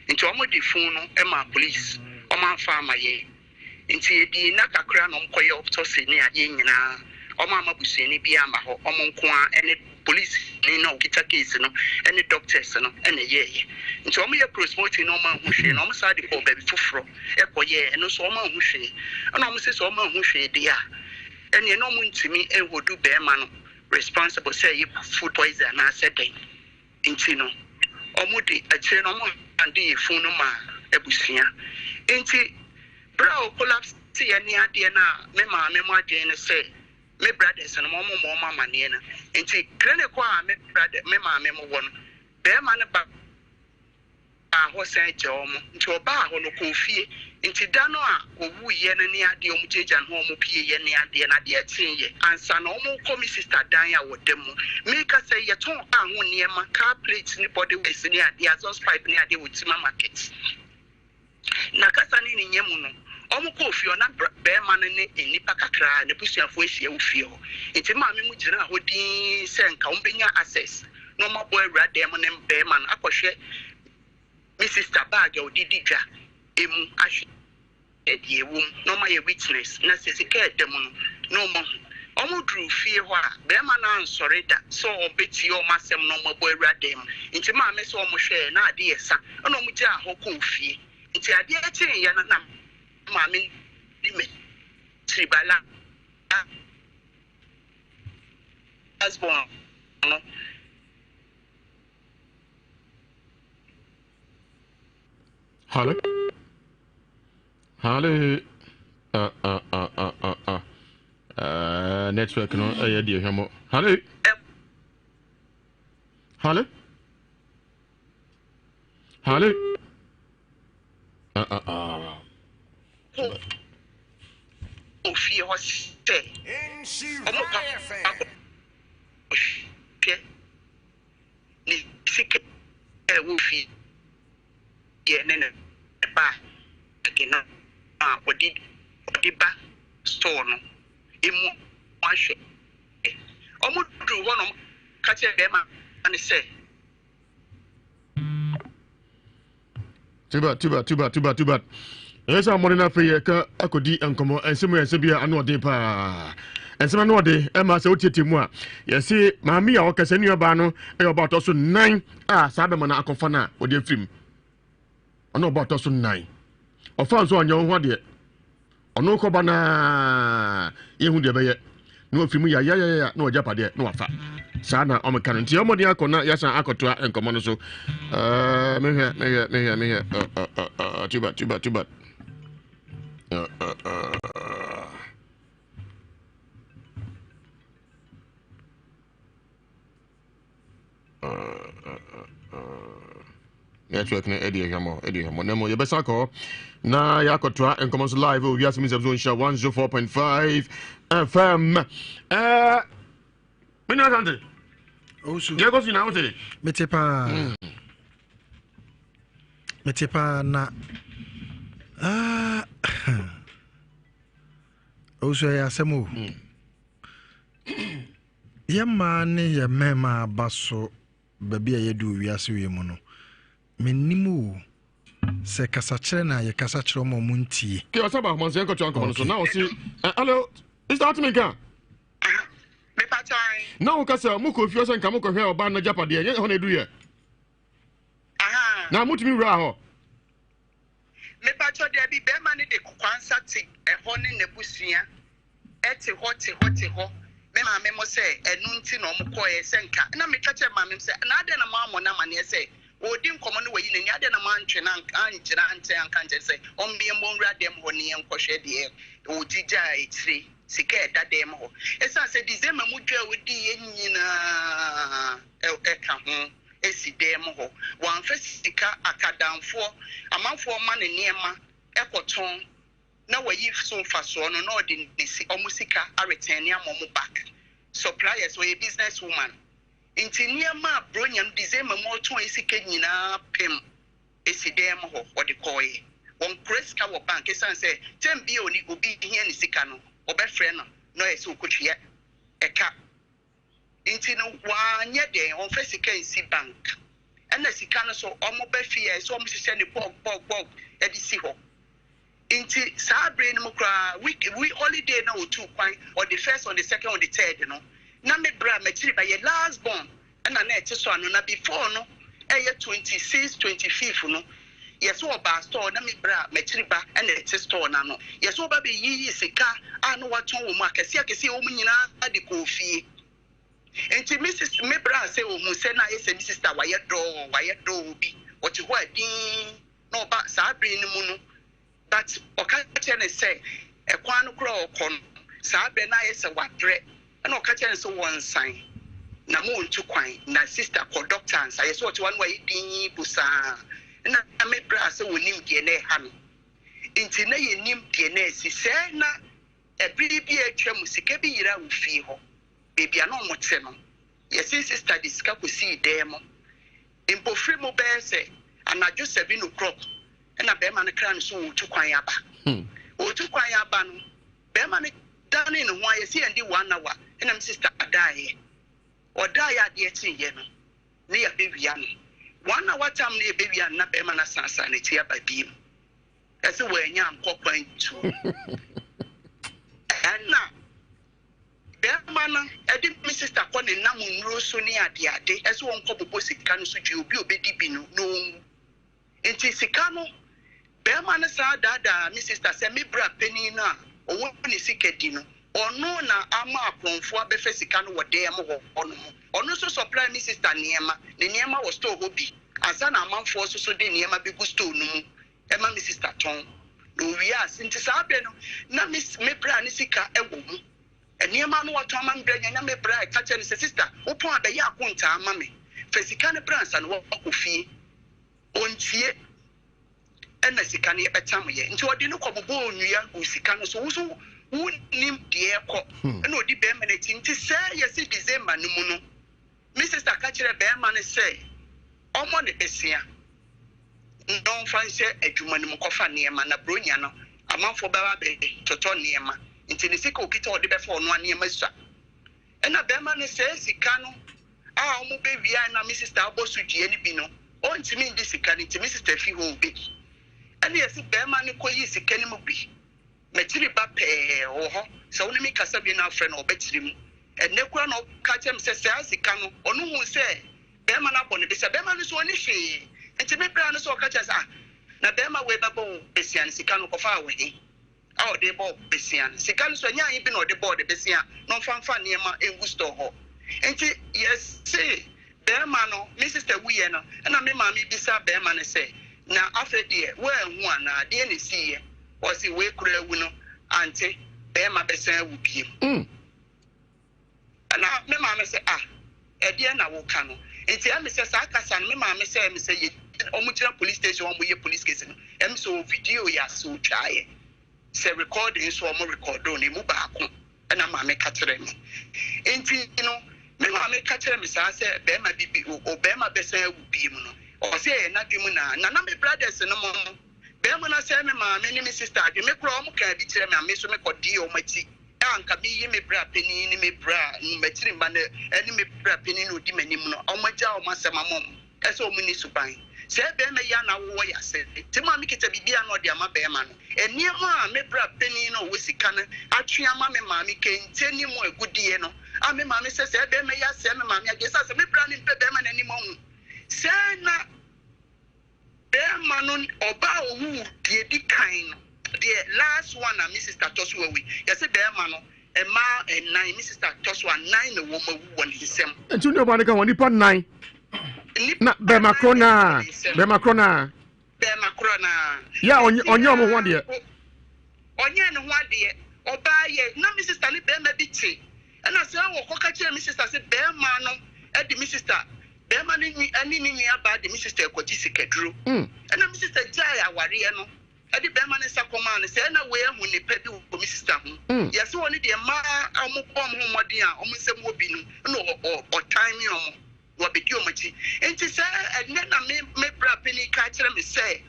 Nti ɔmo de phone no ɛma police, ɔmo amfa ama yɛn. Nti yɛdi nna kakra na ɔmo kɔyɛ autopsy ne adeɛ nyinaa. Ɔmo ama busuani bi ama hɔ, ɔmo nko ara ɛne police ni na ɔkita case no ɛne doctors no ɛna ɛyɛɛyɛ. Nti ɔmo yɛ postmortem na ɔmo ahu hwee na ɔmo saa de kɔɔ baabi foforɔ ɛkɔyɛɛ ɛno nso ɔmo ahu hwee. Ɛna ɔmo sɛ ɔmo ahu hwee deɛ a, ɛneɛ na ɔmo ntumi nhodu bɛrima no responsible sɛ ɛyɛ food poison anaasɛ dɛn. Nti no ɔmo de akyire no ɔmo ande yɛ funu no ma abusua. Nti bere a ɔcollapse yɛ ne adeɛ no a, me maame mo adwene no sɛ me brothers no mo ɔmo mmɔ ɔmo amaneɛ no. Nti clinic hɔ a me brother, me maame mo wɔ no, bɛrima no ba hɔ sɛn gya ɔmo. Nti ɔbaa hɔ no kɔɔ fie. Nti da no a owuiɛ no ne adeɛ, ɔmo gyagya ne ho, ɔmo pie yɛ ne adeɛ na adeɛ kyee yɛ ansa na ɔmo kɔ me sister dan a wɔda mu. Meka sɛ yɛtɔn kaa ho nneɛma, car plate ne body works ne adeɛ, exhaust pipe ne adeɛ wɔ Tima Market. Na kasa ne ne nyɛ mu no, ɔmo kɔɔ fie hɔ na bɛrima no ne nnipa kakra n'abusuafoɔ ahyia wɔ fie hɔ. Nti maame mu gyina hɔ dinn sɛ nka ɔmo bɛnya access na ɔmo abɔ awura dan mu ne bɛrima no akɔhwɛ me sister bag a ɔde di dwa emu ahwɛ deɛ ɛwɔ mu na ɔmo ayɛ witness na sɛ sika ɛda mu no na ɔmo ahu. Ɔmo duru fie hɔ a, bɛrima no ansɔre da sɛ ɔbɛtie ɔmo asɛm na ɔmo abɔ awura dan mu. Nti maame sɛ ɔmo hwɛɛ na ade yɛ sa, ɛna ɔmo gyaa hɔ kɔɔ fie. Nti adeɛ kyeeɛ no na maame ne m'akyiri ba last born no. Hello? Hello? Network no ɛyɛ deɛ hwɛ mo. Hello? Hello? Hello? Ofie hɔ sɛ ɔmo kɔ akɔhwɛ ne sika a ɛwɔ fie ne ne bag no a ɔde ba store no emu ahwɛ. Ɔmo duru hɔ na ɔmo ka kyerɛ bɛrima no sɛ Too bad, too bad, too bad, too bad, too bad. Ɛyɛ sɛ mmɔden no afei yɛka akɔdi nkɔmmɔ. Ɛnsɛm yɛ nsɛm bi a ano ɔden paa. Ɛnsɛm ano ɔden ɛma sɛ wotietie mu a, yɛse maame a ɔkasa nuabaa no ɛyɛ ɔba ɔtɔ so nan a saa bɛma no akɔfa no a ɔde afiri mu. Ɔne ɔba ɔtɔ so nnan. Ɔfa nso anyɛ wo ho adeɛ. Ɔno kɔba naa yɛhu deɛ ɛbɛyɛ na wafiri mu yayayaya na wagya padeɛ na wafa. Saa na ɔmeka no nti ɔmmɔden akɔ na yɛasan akɔtoa nkɔmmɔ no so. Uh, mehwɛ mehwɛ mehwɛ mehwɛ uh, uh, uh, uh, too bad too bad too bad. Uh, uh, uh. Network no ɛdi ɛhwɛmɔ ɛdi ɛhwɛmɔ na mmom yɛbɛsa kɔ na yɛakɔtoa nkɔmɔ so live wɔ wiase mu nsɛm so nhyira 104.5 fm ɛɛ me nua sante deɛ ɛkɔ so nyinaa wote mete paa hmm. mete paa na ah, ɔwusu ɛyɛ asɛm o hmm. Yɛn mmaa ne yɛn mmarima aba so baabi a yɛadu wɔ wiase wei mu no, mennim o, sɛ kasakyerɛ na yɛkasa kyerɛ wɔn a wɔn ntie. Kí ɔsɛ baako sɛ nkɔtoa nkɔmɔ no so na ɔsi hello Mr. Atumi nka. Na wo kasa mo kɔ fie sɛ nka mo kɔhwɛ ɔbaa no agyapadeɛ nyɛ hɔ na edu yɛ. Na motumi wura hɔ. Mepakyɛw dabi bɛɛma no de kwansa te ɛhɔ ne n'abusua te hɔ te hɔ te hɔ me maame mo sɛ ɛno nti na ɔmo kɔɛ sɛ nka na meka kyerɛ maame mo sɛ na adɛn na mo ammɔ no amaneɛ sɛ ɔɔdi nkɔmɔ no wayi n'ani adɛn na mo antwe no angyina nkyɛn anka nkyɛn sɛ ɔmmea mmɔ nwura dɛm hɔ ne yɛnkɔ hwɛ deɛ ɔgyigyaa akyire sika ɛda dɛm hɔ ɛsiane sɛ December mu dwa a ɔdiiɛ nyinaa ɛka ho. si dan mu hɔ. Wamfa sika, akadamfoɔ, amanfoɔ ma no nneɛma kɔtɔn na wayi so mfasoɔ no na ɔde ne si wɔn sika aretɛne ama wɔn back. Suppliers, ɔyɛ business woman. Nti nneɛma a Bronya no December mu ɔtɔn yi sika nyinaa pem si dan mu hɔ, ɔde kɔeɛ. Wɔnkora sika wɔ bank ɛsiane sɛ term bi a ɔni obi hia ne sika no, wɔbɛfrɛ no na ɔyɛ sɛ ɔkɔtua ɛka. Nti no wanyɛ dɛn ɔnfa sika nsi bank ɛna sika no so ɔmo ba fie a ɛsɛ ɔmo hyehyɛ ne bɔg bɔg bɔg ɛde si hɔ nti saa bere no mu koraa week we holiday na otuu kwan on the first on the second on the third no na me bra makyiri ba yɛ last born ɛna na ɛte so ano na before no ɛyɛ 26 25 no yɛsɛ ɔbaa store na me bra makyiri ba ɛna ɛte store no ano yɛsɛ ɔba bɛ yiyi sika a na watɔn wɔ mu akɛseɛ akɛseɛ wɔ mu nyinaa de kɔɔ fie nti me sis me bra sɛ ohun sɛ na ayɛ sɛ me sister wayɛ dɔɔ wayɛ dɔɔ bi ɔte hɔ a dinn na ɔba saa bere no mu no But ɔka kyerɛ no sɛ ɛkwan no koraa a ɔkɔ no saa berɛ no ayɛ sɛ wabrɛ ɛna ɔka kyerɛ no sɛ wɔnsan na ma ɔntu kwan na sister kɔ doctor ansa yɛ sɛ ɔte hɔ na wayɛ dinn bosaa na me bra sɛ wɔnim deɛ na ɛha no nti na yɛnim deɛ na asi sɛ na ɛbere bi a atwa mu sika bi yera wɔ fie hɔ baabi a na wɔte no yɛse sister de sika kɔsii dan mu Mpofiri mu bɛyɛ sɛ anadwo seven o'clock na barima no kra no so ɔretu kwan aba. Ɔretu kwan aba no, barima no danee ne ho ayɛ sɛ yɛn de one hour na me sister daeɛ. Ɔdaeɛ adeɛ kyeeɛ no, ne yɛabɛwia no. One hour time no yɛbɛwia no na barima no asansan n'akyi aba biem. Ɛsɛ wɔanya ankɔ kwan tuo. Ɛna Bɛɛma no de me sister kɔ ne nam nnuro so ne ade ade sɛ ɔnkɔ bobɔ sika no so dua obi a ɔbɛdi bi no na ɔnwu. Nti sika no bɛɛma no san daadaa me sister sɛ me bra panin no a ɔwɔ ne sika di no ɔno na ama akorɔmfoɔ abɛfa sika no wɔ dan mu hɔ nom. Ɔno nso supply me sister nneɛma, ne nneɛma wɔ store hɔ bi ansa na amanfoɔ nso so de nneɛma bɛgu store no mu ma me sister tɔn na owie a nti saa berɛ no na me me bra ne sika wɔ mu nneɛma no watɔn ama me bra nya me bra ɛka kyerɛ no sɛ sister wopɔn a bɛyɛ akontaa ma me fa sika no bra ansa na wakɔ fie ɔntie ɛna sika no yɛbɛtam yɛ nti ɔde no kɔ bobɔɔ nnua gu sika no so wo so wonim deɛ ɛkɔ hmm. ɛna ɔdi bɛrima no akyi nti sɛ yɛsi December no mu no Me sister ka kyerɛɛ barima no sɛ ɔmmɔ no bosea na ɔmfa nhyɛ adwuma no mu nkɔfa nneɛma na Buronya no amanfoɔ bɛba abɛtotɔ nneɛma nti ne sika a ɔkita a ɔde bɛfa ɔno ara nneɛma sua. Ɛna barima no sɛɛ sika no a wɔbɛwiae na me sister abɔ so dua no bi no, ɔntumi ndi sika no nti me sister fi hɔ ɔbɛdi. Ɛna yɛse barima no kɔyii sika no mu bi. M'akyiri ba pɛɛ wɔ hɔ, sɛ wo ne me kasa wie na afrɛ no a, ɔbɛkyerɛ mu. Ɛnnɛ koraa na ɔka kyerɛ me sɛ saa sika no, ɔno huu sɛ barima no abɔ no besa. Barima no nso ɔnni hwee. Nti me bra no sɛ ɔka kyerɛ no sɛ, ah, Na bɛrima wei bɛbɔ wo besia no sika no ɔkɔfaa wɔ he a ɔde rebɔ wo besia no? Sika no so ɛnyɛ ahe bi na ɔde bɔɔ de besia na ɔmfa mfa nneɛma ngu store hɔ. Nti yɛse bɛrima no, me sister wuiɛ no ɛna me maame bisa bɛrima no sɛ na afei deɛ woanhu anaa? Deɛn na ɛsiiɛ? Ɔse wei koraa awu no ante bɛrima bɛsan awu biom. Ɛna me maame sɛ, Ah, ɛdeɛn na woka no? Nti ɛme sɛ saa kasa no, me maame sɛ ɛme sɛ yɛ, wɔn gyina police station wɔn yɛ police case no, ɛme sɛ wɔ video yɛ ase otwaeɛ, sɛ recording nso wɔn recordoo no, emu baako ɛna maame ka kyerɛ me. Nti no, me maame ka kyerɛ me saa sɛ bɛrima bi bi, o bɛrima bɛsan awu biem no, ɔsɛ ɛyɛ n'adwene mu na, na na me brothers no mo no, bɛrima no asɛe me maame ne me sister adwene, me koraa wɔn kaa bi kyerɛ me a, me nso me kɔ dii wɔn akyi. a anka meyi me bra panin ne me bra m'akyiri mma no ne me bra panin na ɔdi m'anim no, wɔagya wɔn asɛm ama wɔn sɛ wɔn nni suban. Sɛɛ barima yi a na wowɔ yɛ ase nti maame kita biribi a na ɔde ama barima no. Nneɛma a me bra panin no a ɔwɔ sika no atwe ama me maame, kente ne mu agudeɛ no, a me maame sɛ sɛɛ barima yi asɛe me maame adeɛ, ɛsiane sɛ me bra no mpɛ barima no anim ahu sɛ na Bɛɛma no ɔbaa a owuu deɛ edi kan no deɛ last one a me sister tɔ so awu yi yɛse bɛɛma no mmaa nnan me sister tɔ so a nnan na wɔn awu wɔ ne nsam. Nti wo nuabaa no ka ho nipa nnan na bɛɛma korɔ naa bɛɛma korɔ naa. Bɛɛma korɔ naa. Yɛ a ɔnyɛ ɔmo ho adeɛ. Ɔnyɛ ne ho adeɛ ɔbaa yɛ na me sister ne bɛɛma bi te ɛna sɛ ɔkɔ ka kyerɛ me sister se bɛɛma no ɛde me sister Bɛɛma no nwi ɛne ne nua baa de me sister ɛkɔgye sikaduro. Ɛna me sister gyae awareɛ no ɛde bɛɛma no nsa kɔmaa no sɛ ɛna wei ahu nnepa bi wɔ me sister ho. Yɛse ɔno deɛ mmaa a ɔmo bɔ ɔmo ho mmɔden a ɔmo nsam wɔ bi no ɛna ɔtan me ɔmo na wabɛdi ɔmo akyi. Nti sɛ ɛnɛ na me me bra panin ka kyerɛ me sɛ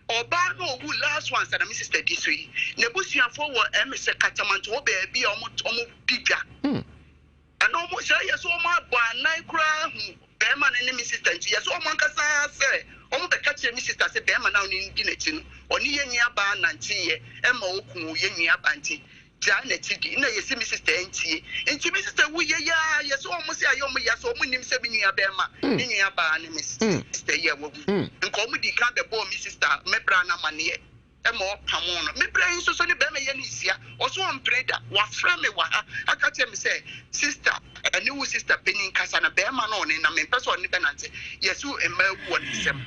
ɔbaa no ɔwu last one ansa na me sister di so yi n'abusuafoɔ wɔ ɛme sɛ Katamanto hɔ baabi a ɔmo ɔmo di dwa. Ɛna ɔmo sɛ yɛ sɛ ɔmo abɔ anan koraa ahu bɛɛma no ne me sister nti yɛ sɛ ɔmo ankasa sɛ ɔmo bɛka kyerɛ me sister sɛ bɛɛma no a ɔne no di n'akyi no ɔne yɛ nua baa nante yɛ ɛma ɔku yɛ nua baa nti gyaa n'akyi di na yɛsi me sister ntie nti me sister wu yɛ yaa yɛ sɛ ɔmo sɛ ayɛ ɔmo ya sɛ ɔmo nim sɛ me nua bɛɛma ne nua baa ne me sister yi a wawu nka ɔmo di kan bɛbɔɔ me sister me bra no amaneɛ. ma ɔpamoo no. Me berɛ yi nso so ne barima yi ani nhyia. Ɔse ɔmpene da. Wafrɛ me wɔ ha aka kyerɛ me sɛ, Sister, ɛne wo sister panin kasa na barima no ɔne na mempɛ sɛ ɔne no bɛnante. Yɛse mmaa awu wɔ ne nsam.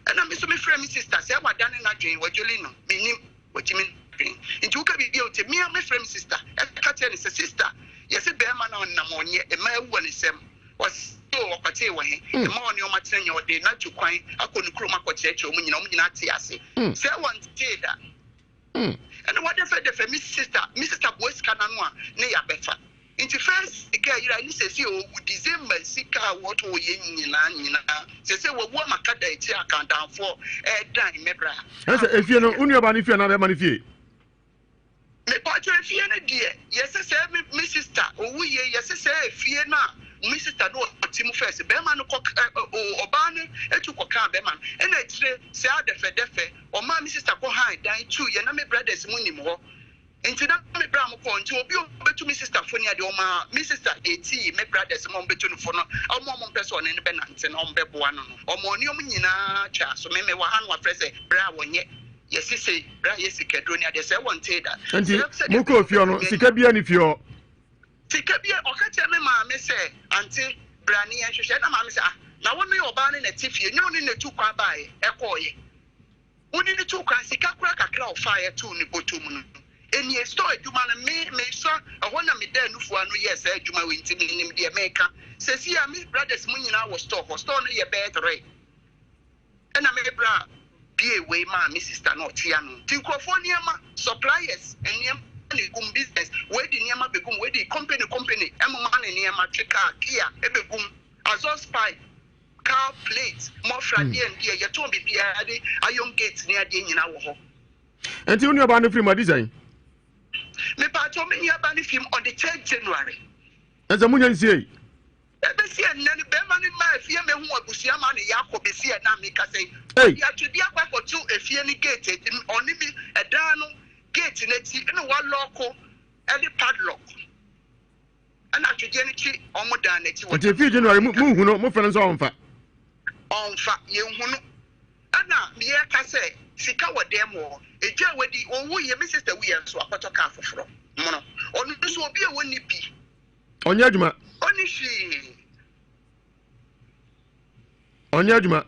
Ɛna me nso mefrɛɛ me sister sɛ wadane n'adwene, wadwoli no. Mennim. Wagyimi n'adwene. Nti woka biribi a ɔtie. Me ara mefrɛ me sister ɛka kyerɛ no sɛ, Sister, yɛse barima no ɔnam ɔnyɛ, mmaa awu wɔ ne nsam. Ɔse o, ɔkɔtee wɔ he? Mma ɔne ɔmo atena nyɛ ɔde no atu kwan akɔ ne kurom akɔkyerɛkyerɛ ɔmo nyinaa, ɔmo nyinaa te ase sɛ wɔntee da. Ɛna wadɛfɛdɛfɛ me sister, me sister boa sika no ano a ne yabɛfa. Nti first sika a ɛyerae ne sɛsei ɔwu December sika a wɔtoo yɛ nyinaa nyinaa sɛsei wawu ama ka da akyi a akantanfoɔ ɛɛdan me bra. Ɛsɛ efie no, wo nuabaa no fie anaa bɛrima no fie? Mepakyɛw efie no deɛ yɛse sɛ me me sister owu yie yɛse sɛ efie no a me sister no ɔte mu first bɛɛma no kɔ ɛ o ɔbaa no etu kɔ kaa bɛɛma no ɛna akyire sɛ adɛfɛdɛfɛ ɔmaa me sister kɔ han dan tuu yɛ na me brothers mu nim hɔ nti na me bra mo kɔ nti obi obetu me sister fo ne adeɛ ɔmaa me sister etii me brothers mu ɔmo betu no fo no ɔmo ɔmo mpɛ sɛ ɔne no bɛnante no ɔmo bɛboa no no ɔmo ɔne ɔmo nyinaa twaa so me me wɔ ha no wafrɛ sɛ bra wɔnyɛ Yɛse sei, berɛ a yɛ sikaduro ne adeɛ, sɛ wɔntee da. Nti Sɛ sɛdeɛ mokɔɔ fie hɔ no, sika biara nni fie hɔ? Sika biara, ɔka kyerɛɛ me maame sɛ, Ante, bra ne yɛnhwehwɛ. Ɛna maame sɛ, Ah, na wo ne ɔbaa no na ɛte fie, nyɛ wo ne no na ɛtu kwan baeɛ, ɛkɔeɛ. Wo ne no tuu kwan, sika koraa kakra a ɔfaeɛ too ne bɔtɔ mu no, ɛnie. Store adwuma no, me, mesua, ɛhɔ na medaa nufoɔ ano yɛɛ saa adwuma wei, nti menim deɛ meka. Seesei a, me brothers mo nyinaa wɔ store hɔ, store no yɛ bɛyɛ three. Ɛna me bra bie wei maa me sister na ɔte ano nti nkurɔfoɔ nneɛma suppliers nneɛma na egum business wei de nneɛma begum wei de company company ɛmoma ne nneɛma twe car gear ebegum exhaust pipe car plate mɔfra deɛ ndeɛ yɛtɔn biribiara de iron gate ne adeɛ nyinaa wɔ hɔ. Nti wo nuabaa no firi mu adi sɛn? Mepaakyɛw me nuabaa no firi mu on the third January. Ɛsɛ munya nsiei. Ɛbɛsi ɛnnɛ no, barima no mmaa efie mmɛhuu abusua ma ne yɛ akɔ bɛsi ɛnnɛ a merekasa yi. Ɔde atwedeɛ akɔ akɔto efie no gate akyi, ɔne me ɛdan no gate no akyi ɛna walɔɔko ɛde padlock ɛna atwedeɛ no twe wɔn dan no akyi. Nti efie January mu nhu no, mofrɛ no nso ɔmfa? Ɔmfa, yɛnhu no. Ɛna yɛka sɛ sika wɔ dɛm hɔ, edwa a wadi, owuiɛ, me sister wuiɛ nso wakɔtɔ kaa foforɔ mono. Ɔno nso obi a ɔnni bi. Ɔnyɛ adwuma. Ɔnni hwee. Ɔnyɛ adwuma.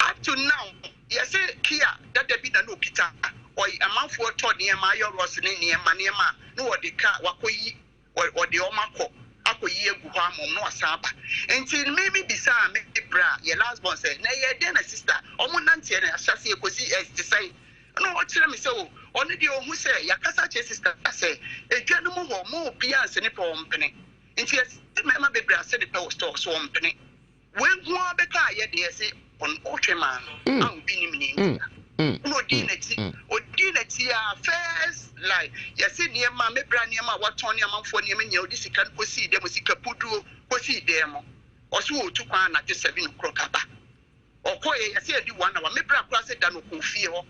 Up to now, yɛse Kia dada bi na na okita, ɔy amanfoɔ tɔ nneɛma, ayɔrɔs ne nneɛma nneɛma a, na wɔde ka wakɔyi ɔde wɔn akɔ akɔyi agu hɔ ama wɔn na wasan aba. Nti me me bisaa me bra yɛ last born sɛ na ɛyɛ dɛn na sister wɔn nanteɛ no ahyɛaseɛ kɔsi ɛte sɛn? Ɛna ɔkyerɛ me sɛ o ɔno deɛ ɔhu sɛ yɛakasa akyerɛ sister sɛ edwa no mu hɔ mo obiara nse ne pɛ ɔmpene. Nti yɛse mmarima bebree ase ne pɛ wɔ store so ɔmpene. Wei nko ara bɛka ayɛ deɛ ɛse ɔtwe maa no a obi nim ne ntia. Ɛna ɔdii n'akyi, ɔdii n'akyi a first line yɛse nneɛma me bra nneɛma a watɔn ne amanfoɔ nneɛma nyinaa ɔde sika no kɔsii dɛm sika puduo kɔsii dɛm mu. Ɔse ɔretu kwan anadwo 7 o'clock aba. Ɔkɔeɛ yɛse adi one hour me bra koraa sɛ da no ɔkɔɔ fie hɔ.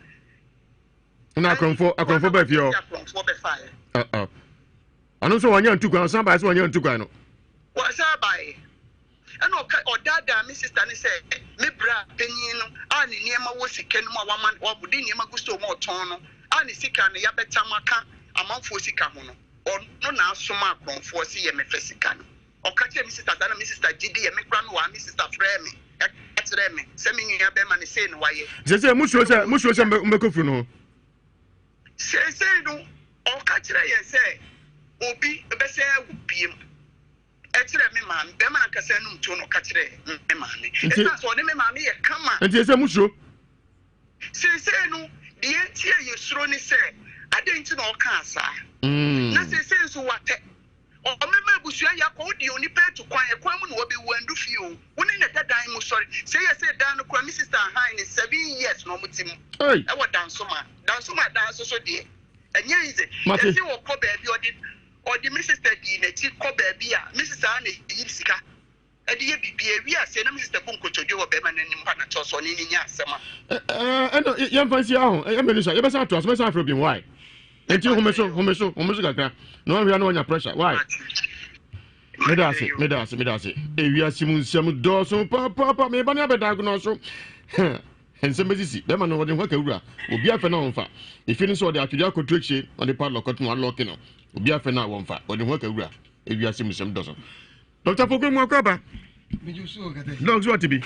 Ɛna akorɔmfoɔ akorɔmfoɔ baa fie hɔ. Akorɔmfoɔ bɛfaeɛ. Ɔno nso wɔnyɛ ntu kwan ɔsan baeɛ sɛ wɔnyɛ ntu kwan no. Wɔsan baeɛ. Ɛna ɔka ɔdaadaa me sista no sɛ me bra panyin no a ne nneɛma wɔ sika no mu a wama wɔde nneɛma gu store mu a ɔtɔn no a ne sika no yɛabɛtam aka amanfoɔ sika ho no ɔno na asoma akorɔmfoɔ se yɛ mɛfa sika no. Ɔka kyerɛɛ me sista saa na me sista gye diiɛ me koraa mewɔ ha me sista frɛɛ me ɛka kyerɛɛ me sɛ me nua bɛrima no sei na wayɛ. Seesei musuro sɛ musuro sɛ mobɛkɔ funu no ho. Seesei no ɔka kyerɛ yɛn sɛ obi bɛsɛe awu biem. Ɛkyerɛ me maame, bɛrima no ankasa anum tuo na ɔka kyerɛɛ me maame. Ɛsiane sɛ ɔne me maame yɛ kama. Nti ɛsɛ musuro? Seesei no, deɛ nti a yɛsuro ne sɛ, adɛn nti na ɔkaa saa? Na seesei nso watɛ. Ɔmɛma abusua yɛ akɔ, wodeɛ onipa atu kwan, ɛkwan mu na wɔbɛwu, andu fie o. Wo ne no da dan mu sɔre. Sɛ yɛ sɛ dan no koraa, me sister ahan ne 7 years na wɔte mu. Ɛwɔ Dansoma. Dansoma dan nso so deɛ, ɛnyɛ easy. Yɛse wɔkɔ baabi, ɔde Ɔde me sister dii n'akyi kɔ baabi a me sister ara na eyi sika de yɛ biribi. Ewie aseɛ na me sister bu nkotodwe wɔ barima no anim hɔ na kyerɛ sɛ ɔne no nya asɛm a. Ɛɛ ɛna yɛmfa nsi aho ɛmɛ ni sa yɛbɛsan ato aso bɛsan afrɛ bi why nti home so home so home so kakra na wahwɛ na wanya pressure why meda ase meda ase meda ase ewiase mu nsɛm dɔɔso papaapa meba ne abɛda agonɔ so Nsɛm bɛsisi. Bɛrima no, ɔde ne ho aka wura. Obi afɛ no a ɔmfa. Efie no nso, ɔde atwedeɛ akɔto akyire na ɔde padlock kɔto mu alɔɔke no. Obi afɛ no a wɔmfa. Ɔde ne ho aka wura. Ewiase mu nsɛm dɔso. Dɔkta Poku mu akɔ aba. Dɔk so ɔte bi.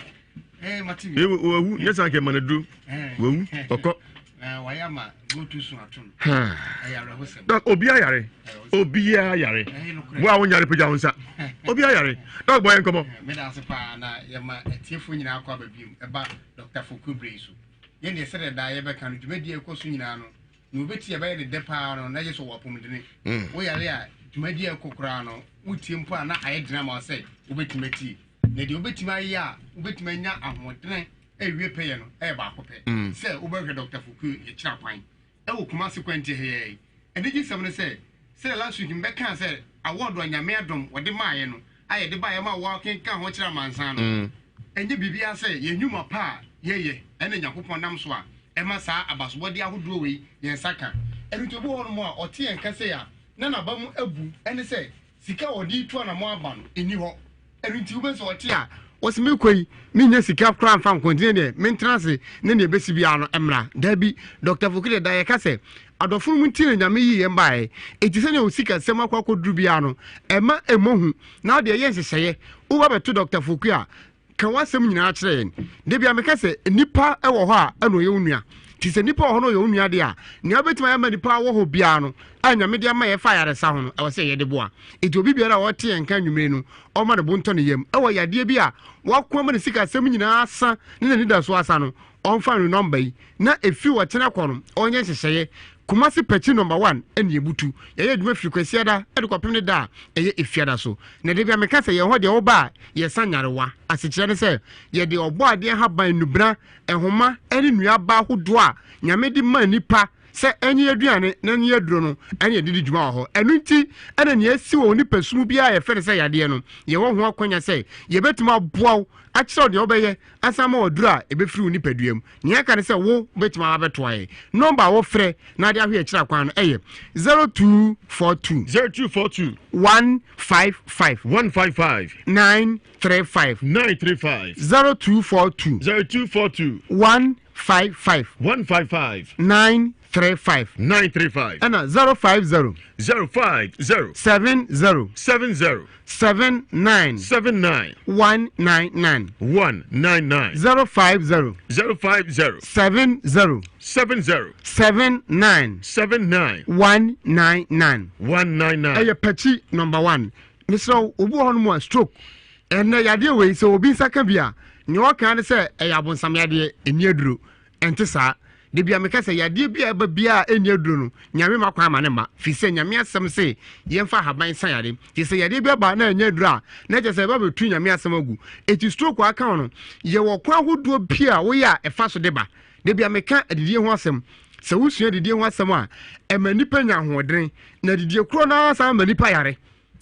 Wawu nyɛ saa nkɛ ma no duro. Wawu ɔkɔ. Dɔk obi ayare. Obiara yare. Wo a wonyare pagya wo nsa. Obiara yare. Dɔk bɔ yɛn nkɔmmɔ. Meda ase paa na yɛma atiefo nyinaa akɔ aba biom ɛba Dɔkta Foku bere yi so. Yɛn deɛ sɛdeɛ daa yɛbɛka no dwumadie a ɛkɔ so nyinaa no nea obɛtie ɛbɛyɛ ne dɛ paa no na yɛ sɛ ɔwɔ apɔmudene. Woyare a dwumadie a ɛkɔ koraa no wotie mpo a na ayɛ dene ama wo sɛ wobɛtumi atie. Na deɛ wobɛtumi ayɛ a wobɛtumi anya ahoɔdene awie pɛyɛ no ɛyɛ baako pɛ sɛ wobɛhwɛ Dɔkta Foku yɛkyerɛ kwan ɛwɔ Kumasi kwanti ha yi. Anigyesɛm ne sɛ, sɛdeɛ last week mebɛkaa sɛ award a Nyame adom wɔde maaeɛ no a yɛde baeɛ ma wɔakenkan ho kyerɛ amansan no, ɛnyɛ biribiara sɛ yɛn nnwuma pa a yɛyɛ ɛna Nyankopɔn nam so a ɛma saa abasobɔdeɛ ahodoɔ wei yɛn nsa ka. Ɛno nti obi wɔ hɔnom a ɔte yɛn nka sei a na n'aba mu abu ɛne sɛ Sika a wɔde retu anammɔn aba no, ɛnni hɔ. Ɛno nti, wobɛhu sɛ ɔte a, ɔse, Mekɔ yi, mennya sika koraa mfa nkɔ, nti ne deɛ, mentena ase na deɛ ɛbɛsi biara no, ɛmmra. Dabi, Dɔkta Foku deɛ, daa yɛka sɛ, adɔfo no mu nti na Nyame yii yɛn baeɛ. Enti sɛdeɛ wo sikasɛm akɔ akɔduru biara no, ɛmma ɛmmɔ hu, na wo deɛ yɛ nhyehyɛeɛ. Woba bɛto Dɔkta Foku a, Ka w'asɛm nyinaa kyerɛ yɛn. Da biara meka sɛ, nnipa wɔ hɔ a ɛna ɔyɛ wo nua. Nti sɛ nnipa wɔ hɔ na ɔyɛ wo nua deɛ a, nea wobɛtumi ayɛ ama nnipa wɔ hɔ biara no, a Nyame de ama yɛn fa ayaresa ho no, ɛwɔ sɛ yɛde boa. Nti obi biara a ɔte yɛn nka anwummere no, ɔmma ne bo ntɔ ne yam. Ɛwɔ yadeɛ bi a wako ama ne sikasɛm nyinaa asa ne n'anidasoɔ asa no, ɔmfa no nɔmba yi na ɛfiri ɔkyena kɔ no ɔnyɛ nhyehyɛeɛ. Kumasi Pakyi nɔmba one ɛne ɛbutu. Yɛyɛ adwuma firi Kwasiada de kɔpem ne da a ɛyɛ Efiada so. Na da bi a meka sɛ yɛn hɔ deɛ woba a yɛsa nyarewa. Asekyerɛ ne sɛ yɛde ɔbɔ adeɛ nhaban, nnubena, nhoma ne nnuaba ahodoɔ a Nyame de ma nnipa sɛ ɛnyɛ aduane na ɛnyɛ aduro no ɛne yɛde di dwuma wɔ hɔ. Ɛno nti ɛna nea asi wɔ onipa su mu biara a yɛfrɛ no sɛ yadeɛ no, yɛwɔ ho akwanya sɛ yɛbɛtumi aboa wo akyerɛ wo deɛ wobɛyɛ asan ama wo aduro a ɛbɛfiri wo nipadua mu. Nea aka ne sɛ wo bɛtumi aba abɛtoa yɛn. Nɔmba a wofrɛ na ade ahwɛ akyiri akwan no ɛyɛ 0242. 0242. 155. 155. 935. 935. 0242. 0242. 1. 155. 155. 935. 935. Ɛna 050. 050. 70. 70. 79. 79. 199. 199. 050. 050. 70. 70. 79. 79. 199. 199. Ɛyɛ pɛkyi number one. Mesrɛ wo, obi wɔ hɔnom a stroke. Ɛnnɛ yadeɛ wei sɛ obi nsa ka bi a, nea ɔka ne sɛ ɛyɛ abonsam yadeɛ, ɛnni aduro. Ɛnte saa. Da bia meka sɛ yadeɛ bi a ɛba biara a ɛnni aduro no, Nyame mma kwan ma ne mma. Firi sɛ Nyame asɛm se yɛmfa ahaban nsa yare. Nti sɛ yadeɛ bi aba na ɛnyɛ aduro a, na kyerɛ sɛ ɛba bɛtu Nyame asɛm agu. Enti stroke a aka wo no, yɛwɔ kwan ahodoɔ bi a woyɛ a ɛfa so de ba. Da bia meka adidie ho asɛm. Sɛ wosua adidie ho asɛm a, ɛma nnipa nya ahoɔdene. Na adidie korɔ no ara san ma nnipa yare.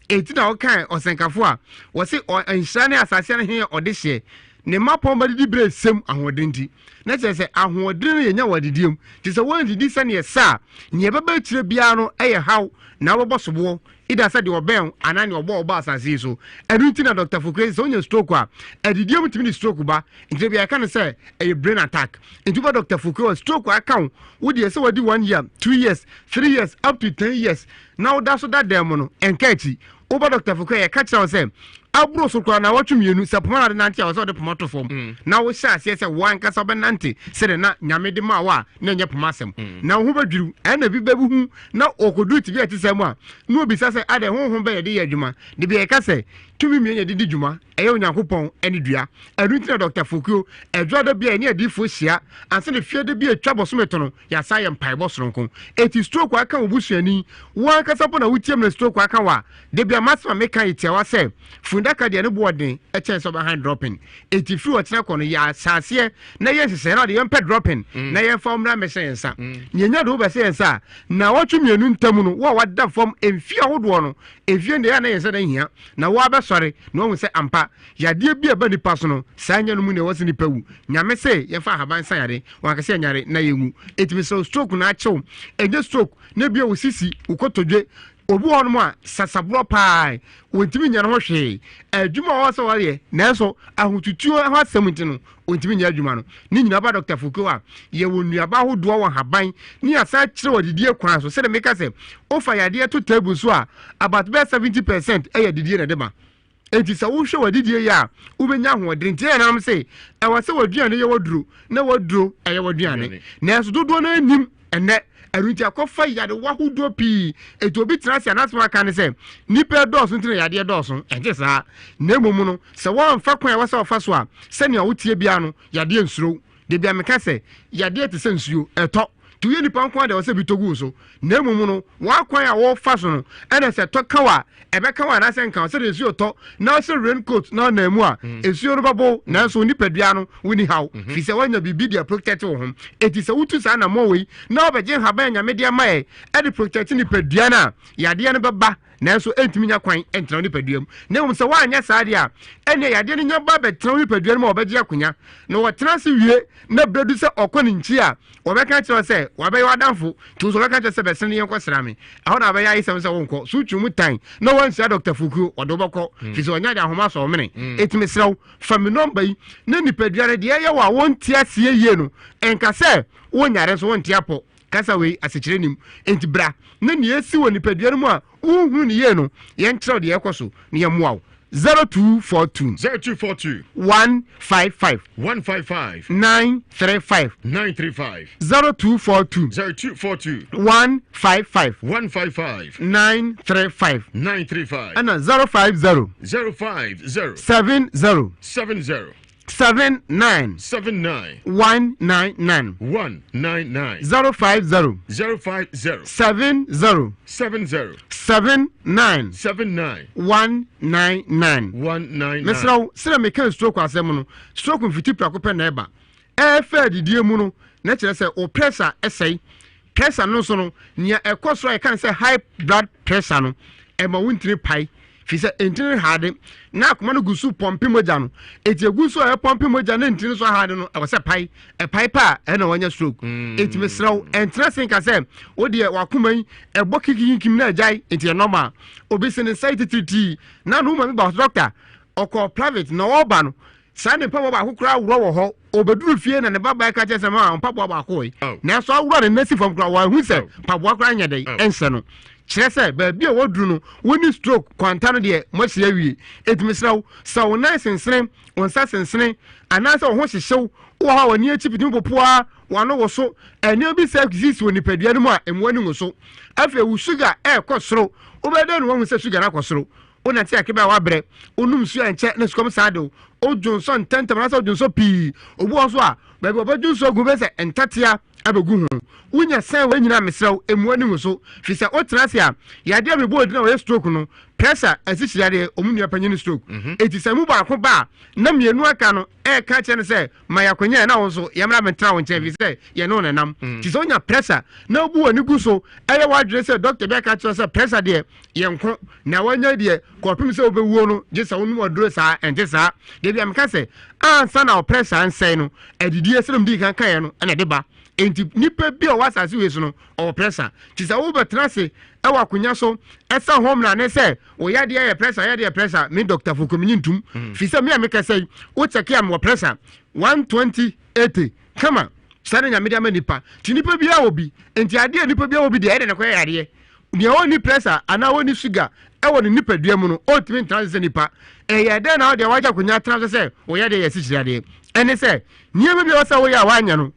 Enti na ɔkae ɔsɛnkafo a wɔse nhyira ne asase ano he ɔdehyeɛ, ne mmapɔmma didi berɛ sɛm ahoɔdene nti. Na kyerɛ sɛ ahoɔdene no yɛnya wɔ adidie mu. Nti sɛ woandidi sɛdeɛ ɛsɛ a, nea ɛbɛba akyire biara no yɛ haw na wobɛbɔ soboɔ, either sɛ deɛ ɔbɛn wo anaa nea ɔbɔɔ wo baa asase yi so. Ɛno nti na Dɔkta Fokuo se sɛ wonya stroke a, adidie mu tumi de stroke ba. Nti da biara yɛka no sɛ ɛyɛ brain attack. Nti woba Dɔkta Fokuo hɔ a, stroke aka wo, wo deɛ sɛ wadi one year, 2 years, 3 years, up to 10 years, na woda so da dan mu no, ɛnka akyi. Woba dɔktafo kɔ a, yɛka kyerɛ wo sɛ aboro so koraa nnawɔtwe mmienu, sɛ poma na wode nante a, ɛwɔ sɛ wode poma to fam na wohyɛ aseɛ sɛ wo ankasa wobɛnante sɛdeɛ na Nyame de maa wo a na ɛnyɛ poma asɛm. Na wo ho bɛdwiriw. Ɛna bi bɛhu na ɔkɔduru tebea a ɛte saa mu a, na ɔbisa sɛ, Adɛn, honhom bɛn na yɛde yɛ adwuma? Da bi a yɛka sɛ, tumi mmienu na yɛde di dwuma, ɛyɛ Onyankopɔn ne dua. Ɛno nti na Dɔkta Fokuo, Ɛdwoada bi a yɛne adiyifoɔ hyia ansa na fiada bi a ɛtwa bosome to no, Yɛasan ayɛ mpaebɔ soronko. Enti stroke aka wo busuani, wo ankasa mpo na wotie me na stroke aka wo a, da bi a m'asɛm a meka yɛ tiawa sɛ, fundaka deɛ ne bo ɔden kyɛn sɛ wobɛhan dropping. Enti firi ɔkyena kɔ no, yɛ ahyɛaseɛ na yɛ nhyehyɛeɛ na wɔde yɛmpɛ dropping na yɛmfa wo mmra mmɛhyɛ yɛn nsa. Na yɛnya de wo bɛhyɛ yɛn nsa a, nnawɔtwe mmienu ntam no, wo a wada fam mfeɛ ahodoɔ no, mfeɛ no deɛ ɛyɛ a na yɛn nsa da nhia, na wo ara bɛsɔre na woahu sɛ ampa, yadeɛ bi a ɛba nipa so no, saa nya no mu na ɛwɔ sɛ nipa wu. Nyame se yɛmfa ahaban nsa yare. Wɔn ankasa yɛnyare na yɛnwu. Enti mesrɛ wo stroke na akye wo. Ɛnyɛ stroke na ebia wo sisi, wo kotodwe. Obi wɔ hɔnom a sasaborɔ paa, wɔntumi nyɛ ne ho hwee. Adwuma a ɔwɔ sɛ ɔyɛ nanso ahotutuo ho asɛm nti no, ɔntumi nyɛ adwuma no. Ne nyinaa ba Dɔkta Fokuo a yɛwɔ nnuaba ahodoɔ wɔ nhaban ne yɛasan kyerɛ wɔ adidie kwan so. Sɛdeɛ meka sɛ wofa yadeɛ to table so a, about bɛyɛ 70% ɛyɛ adidie na ɛde ma. Enti sɛ wohwɛ w'adidie yie a, wobɛnya ahoɔden. Nti na nananom se, ɛwɔ sɛ w'aduane yɛ w'aduro, na w'aduro ɛyɛ w'aduane. Nanso dodoɔ no ara nnim ɛnnɛ. Ɛno nti akɔfa yarewa ahodoɔ pii. Enti obi tena ase a n'asɛm aka ne sɛ, nnipa ɛdɔɔso nti na yadeɛ dɔɔso. Ɛnte saa. Na mmom no, sɛ woamfa kwan a ɛwɔ sɛ wɔfa so a, sɛnea woteɛ biara no, yadeɛ nsuro wo. Da biara meka sɛ, yadeɛ te sɛ nsuo, ɛtɔ. Nti woyɛ nipa nko ara deɛ ɛwɔ sɛ bi tɔ gu wo so. Na mmom no, w'akwan a wofa so no, ɛna sɛ ɛtɔ ka wo a, ɛbɛka wo anaasɛ ɛnka wo. Sɛdeɛ nsuo tɔ na wohyɛ rain coat na wonam mu a, nsuo no bɛbɔ wo, nanso wo nipadua no, wonni haw, firi sɛ woanya biribi de aprotɛte wo ho. Enti sɛ wotu saa anammɔn wei na wobɛgye nhaban a Nyame de ama yɛn de protɛte nipadua no a, yadeɛ no bɛba. Nanso ɛntumi nya kwan ntena wo nipadua mu. Na mmom sɛ woanyɛ saa deɛ a, ɛnneɛ yadeɛ no nya ba bɛtena wo nipadua no mu a wɔbɛgye akonya. Na wɔtena ase wie na berɛ du sɛ ɔkɔ ne nkyi a, wɔbɛka akyerɛ wo sɛ wabɛyɛ w'adamfo. Nti wo nso wɔbɛka akyerɛ sɛ bɛsene no yɛnkɔsra me. Ɛhɔ na wabɛyɛ ayesɛm sɛ wonkɔ. So wotwi mu tan na woanhyia Dɔkta Fokuo, ɔde wo bɛkɔ. Firi sɛ ɔnya de ahoma asɔ wo mene. Enti mesrɛ wo, fa me nɔmba yi na nipadua no deɛ ɛyɛ wo a wonte aseɛ yie no, nka sɛ wonyare nso wonte apɔ. Kasa wei asekyerɛ nnim. Enti bra na nea esi wɔ nipadua no mu a wonhunu no yie no, yɛnkyerɛ wo deɛ ɛrekɔ so na yɛmmoa wo. 0242. 0242. 155. 155. 935. 935. 0242. 0242. 155. 155. 935. 935. Ɛna 050. 050. 70. 70. 79. 79. 199. 199. 050. 050. 70. 70. 79. 79. 199. 199. Mesrɛ wo, sɛdeɛ meka stroke asɛm no, stroke mfiti prɛko pɛ na ɛba. Ɛfɛ adidie mu no, na kyerɛ sɛ wo pressure ɛsɛe. Pressure no nso no, nea ɛkɔ soro a yɛka no sɛ high blood pressure no, ɛma wo ntini pae. Firi sɛ ntini no haade na akoma no gu so pɔmpe mogya no. Enti egu so a ɛpɔmpe mogya na ntini no so ahaade no, ɛwɔ sɛ pae. Ɛpae pa a, ɛna wanya stroke. Enti mesrɛ wo, ɛntena ase nka sɛ wo deɛ w'akoma yi ɛbɔ kinkinkinkim na agyae, enti ɛyɛ normal. Obi se ne nsa yi titiritii na no maame ba hɔ sɛ doctor, ɔkɔɔ private na ɔreba no, Saa ne mpaboa baako koraa aworɔ wɔ hɔ. Ɔbɛduru fie na ne babaa ka kyerɛ sɛ ma mpaboa baako yi. Oh. Nanso aworɔ ne nan si fam koraa wɔahu sɛ oh. mpaboa koraa nyɛ dɛn oh. ɛnsɛ no. Kyerɛ sɛ baabi a wɔduru no wɔni stroke kwanta no deɛ moasi awie. Enti mesrɛ wo sɛ wo nan sensene, wo nsa sensene anaasɛ wo ho hyehyew wɔ hɔ a w'ani akyi pitimi popoa w'ano woso nneɛma bi sɛ sisi wɔ nipadua no mu a emu ani nwoso. Afei wo sugar ɛrekɔ soro wobɛyɛ dɛn na woahu sɛ sugar no akɔ soro? Wonante akebe a woabrɛ, wonom nsuo a ɛnkyɛ na sukɔm san de wo, wodwonsɔ ntɛmntɛm anaasɛ wodwonsɔ pii. Obi wɔ hɔ nso a, baabi a ɔbɛdwonsɔ agu bɛyɛ sɛ ntatea abɛgu ho. Wonya sɛn wei nyinaa mesrɛ wo, mmu w'ani ngu so. Firi sɛ wotena ase a, yadeɛ a mebɔɔ din a wɔyɛ stroke no, pressure, asikyire yadeɛ, wɔn nua panyin ne stroke. Enti sɛ emu baako ba a, na mmienu aka no ɛreka kyerɛ no sɛ, ma yɛ akonnwa na wo nso yɛmmra bɛntena wo nkyɛn ɛfiri sɛ yɛne wo nenam. Nti sɛ wonya pressure na wobu w'ani gu so, ɛyɛ w'adwene sɛ dɔkta bi aka kyerɛ sɛ pressure deɛ yɛ nko na wanya deɛ kɔpem sɛ wobɛwuo no gye sɛ wonom aduro saa, ɛnte saa. Da bi a meka sɛ ansa na wo pressure nsɛe no, adidie sɛdeɛ medii kan kaeɛ no na ɛde ba. Enti nipa bi a ɔwɔ asase wei so no ɔwɔ pressure. Nti sɛ wobɛtena ase wɔ akonnwa so ɛsɛ ho mmara ne sɛ wo yadeɛ yɛ pressure yadeɛ yɛ pressure me Dr. Foko menye ntum mm. fi sɛ me a mekasa yi wo kyɛke a mewɔ pressure 120 80 kama saa na nyame de ama nipa nti nipa biara wɔ bi nti adeɛ a nipa biara wɔ bi deɛ ɛde ne kɔyɛ yadeɛ nea ɔnni pressure anaa ɔnni sugar ɛwɔ ne nipadua mu no ɔntumi ntena ase sɛ nipa ɛyɛ dɛn na ɔdeɛ wagye akonnwa atena so sɛ wɔyɛ deɛ yɛ asikyiri adeɛ ɛne sɛ nneɛma bi a ɔsɛ woyɛ a wanyɛ no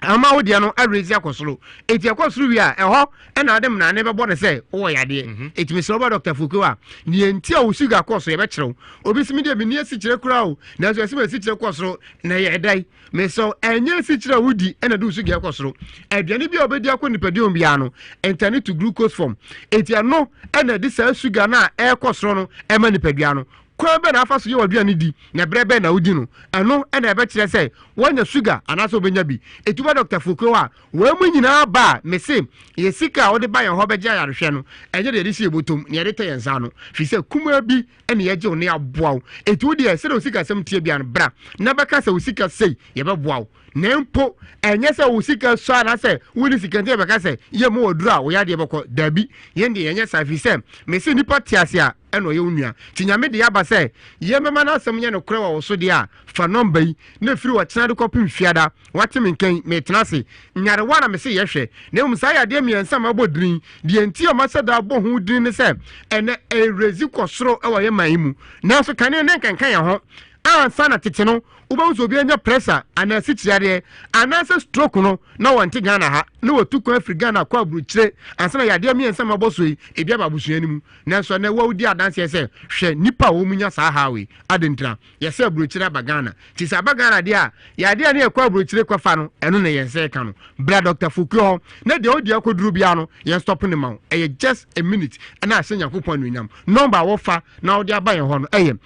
ama wo deɛ no arezi akɔ soro eti ɛkɔ soro wie a ɛhɔ ɛna ɔde mmerane bɛbɔ no sɛ wowɔ yadeɛ mhm. eti mesrɛ wobɛ dɔkta fukuo a neɛ nti a wo sugar kɔ so yɛbɛkyerɛ wo obi sɛ medeɛ menni asikyerɛ koraa o nanso ɛsɛ ma asikyerɛ kɔ soro na ɛyɛ ɛdan mesrɛ ɛnyɛ asikyerɛ a wodi ɛna de wo sugar kɔ soro aduane bi a wobɛdi akɔ nipadua mu biara no ɛntane to glucose form eti ɛno ɛna ɛde saa sugar no a ɛrekɔ soro no ɛma nipadua no Kwan bɛn na afa so yɛ w'aduane di, na berɛ bɛn na wodi no? Ɛno na ɛbɛkyerɛ sɛ woanya suga anaasɛ wobɛnya bi. Ɛtu ba dɔktafo kuo a, wɔn mu nyinaa ba a, mese, yɛn sika a wode ba yɛn hɔ bɛgye ayarehwɛ no, ɛnyɛ deɛ yɛde hyɛ yɛn bɔtɔm, na yɛde tɛ yɛn nsa ano, firi sɛ kumaa bi na yɛgye wo na yɛaboa wo. Enti wo deɛ, sɛdeɛ wo sikasɛm teɛ biara no, bra na bɛka sɛ wo sika sei, yɛbɛboa wo. Na mpo, ɛnyɛ sɛ wo sika sua anaasɛ wonni sika nti yɛbɛka sɛ yɛmma wo aduro a wo yadeɛ bɛkɔ. Dabi, yɛn deɛ yɛnyɛ saa, ɛfiri sɛ mese nnipa te ase a, ɛna ɔyɛ wo nua. Nti Nyame de aba sɛ yɛmmɛma n'asɛm nyɛ nokorɛ wɔ wo so deɛ a, fa nɔmba yi na firi ɔkyena de kɔpem fiada. Wate me nka yi, metena ase. Nyarewa na mese yɛhwɛ, na mmom saa yadeɛ mmiɛnsa a mabɔ dini yi, deɛ nti a mahyɛ da abɔ ho dini ne sɛ, ɛnɛ ɛrezi kɔ soro wɔ yɛn man yi mu. Nanso kane no na ɛnkanka yɛn ho. Ansa na tete no, wobɛhu sɛ obi anya pressure anaa asikyiadeɛ anaasɛ stroke no na wɔnte Ghana ha, na wɔtu kwan afiri Ghana akɔ aburokyire ansa na yadeɛ mmiɛnsa mabɔ so yi ebi aba abusua no mu. Nanso ɛnnɛ wodi adanseɛ sɛ hwɛ nnipa a wɔn nya saa haw yi, adɛn ntira? Yɛsɛ aburokyire aba Ghana. Nti sɛ aba Ghana deɛ a, yadeɛ a ne yɛkɔ aburokyire kɔfa no, ɛno na yɛn nsa ɛka no. Bra Doctor Fokuo hɔ na deɛ wodi akɔduru biara no, yɛn stop no ma wo. Ɛyɛ just a minute na ahyɛ Nyankopɔn anuonyam. Number a wofa na wode aba yɛn hɔ no ɛyɛ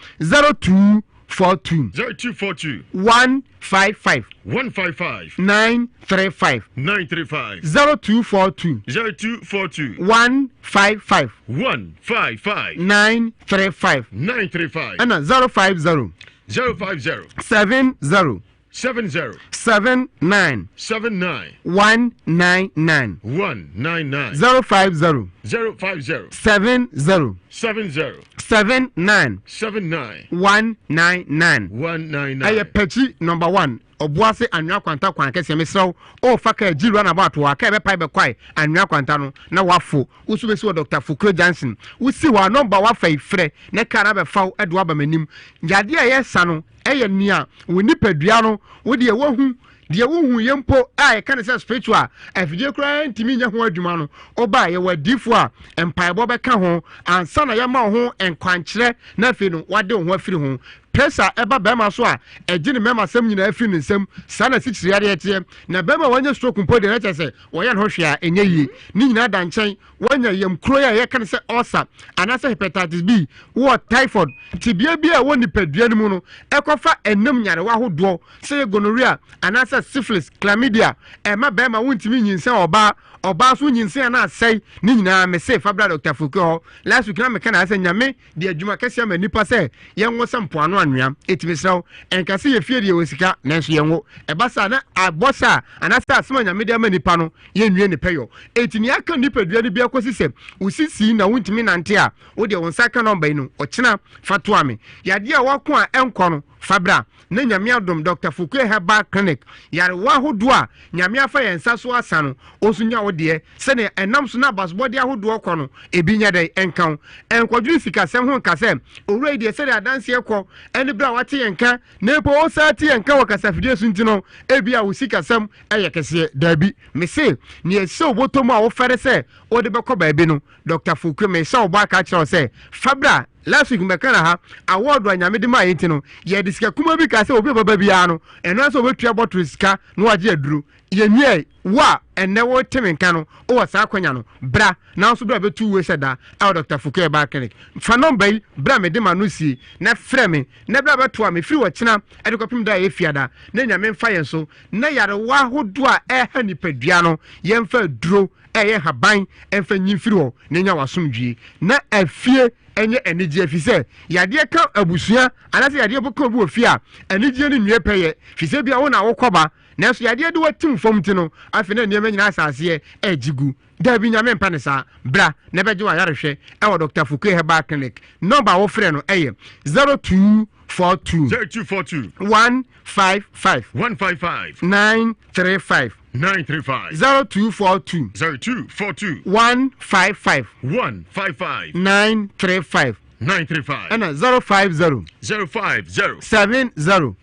0242. 0242. 155. 155. 935. 935. 0242. 0242. 155. 155. 935. 935. Ɛna 050. 050. 70. 70. 79. 79. 199. 199. 050. 050. 70. 70. 79. 79. 199. 199. Ɛyɛ pɛkyi number one. Ɔboase anwea kwanta kwan kɛseɛ mesrɛ wo ɔɔfa kaa gyi runabout hɔ a kaa ɛbɛpae bɛkwae anwea kwanta no na wafo wo so bɛsi wɔ Dr. Fukuro Junction wosi hɔ a nɔmba wafa yi frɛ na kaa no abɛfa wo de waba m'anim yadeɛ a ɛyɛ sa no ɛyɛ nea wo nipadua no wo deɛ wahu deɛ wohu yɛ mpo a yɛka ne sɛ spiritual afidie koraa ntumi nyɛ ho adwuma no ɔba a yɛwɔ adiifoɔ a mpaebɔ bɛka ho ansa na yɛma wo ho nkwankyerɛ na afei no wade wo ho afiri ho Pressure a ɛba barima so a ɛgye ne mmarimasɛm nyinaa firi ne nsam. Saa na asikyire yareɛ teɛ. Na barima a wanya stroke mpo deɛ na kyerɛ sɛ wɔyɛ ne ho hwee a ɛnyɛ yie. Ne nyinaa da nkyɛn, wanya yam kuro yi a yɛka no sɛ ulcer anaasɛ hepatitis B, wowɔ typhoid, tebea bi a ɛwɔ nipadua no mu no ɛkɔfa ɛnam nyarewa ahodoɔ sɛ yɛ gonorrhea anaasɛ syphilis, chlamydia, ɛma barima wontumi nyinsɛn ɔbaa, ɔbaa nso nyinsɛn a na asɛe. Ne nyinaa mese fa bra Dr. Fukuo hɔ. Last week na meka na sɛ Nyame de adwuma kɛse ama nnipa sɛ yɛnwo sɛ mpoano anwea. Enti mesrɛ wo, ɛnka sɛ yɛ fie de yɛwɔ sika, nanso yɛnwo. Ɛba saa na bɔhyɛ a anaasɛ asɛm a Nyame de ama nnipa no, yɛnwie ne pɛyɔ. Enti nea aka nipadua no biara kɔsi sɛ wo sisi na wontumi nante a, wo deɛ wo nsa ka nɔmba yi no, ɔkyena fa toa me. Yadeɛ a woako a ɛnkɔ no, Fa bra na Nyame adom Doctor Fukue Herbal Clinic yarewa ahodoɔ a Nyame afa yɛn nsa so asa no wo nso nya wo deɛ sɛdeɛ ɛnam so na abasobɔdeɛ ahodoɔ kɔ no ebi nyɛ dɛn ɛnka wo. Ɛnkɔdwene sikasɛm ho nka sɛ owura yi deɛ sɛdeɛ adanseɛ kɔ ɛne berɛ a wate yɛn nka na mpo wosan te yɛn nka wɔ kasafidie so nti no ebia wo sikasɛm ɛyɛ kɛseɛ. Daabi, mese nea ɛhyɛ wo bɔtɔ mu a wofɛre sɛ wode bɛkɔ baabi no Doctor Fukue mehyɛ wo bɔ aka akyerɛ wo sɛ fa bra. Last week mebɛka na ha award a Nyame de maa yɛn nti no yɛde sika kumaa bi kaa sɛ obi a ɔbɛba biara no ɛno ara sɛ ɔbɛtua bottle sika na wagye aduro. Yɛnwiae. Wo a ɛnnɛ wote me nka no wowɔ saa akwanya no bra na wo nso bra bɛtu wo hyɛ da ɛwɔ Doctor Fukue Herbal Clinic. Fa nɔmba yi bra mede m'ano sie na frɛ me na bra bɛtoa me firi ɔkyena de kɔpem da a ɛyɛ fiada na Nyame mfa yɛn so na yarewa ahodoɔ a ɛha nipadua no yɛmfa aduro ɛyɛ nhaban mfa nyi mfiri hɔ na nya w'asomdwie na afie ɛnyɛ anigyeɛ ɛfiri sɛ yadeɛ ka abusua anaasɛ yadeɛ bɛka obi wɔ fie a anigyeɛ no nwie pɛyɛ firi sɛ bia wo na wokɔba nanso yadeɛ de watim fam nti no afei na nneɛma nyinaa asaseɛ ɛregye gu. Daabi Nyame mpɛ no saa. Bra na bɛgye w'ayarehwɛ ɛwɔ Doctor Fukue Herbal Clinic. Nɔmba a wofrɛ no ɛyɛ 0242. 0242. 155. 155. 935. 935. 0242. 0242. 155. 155. 935. 935. Ɛna 050. 050. 70.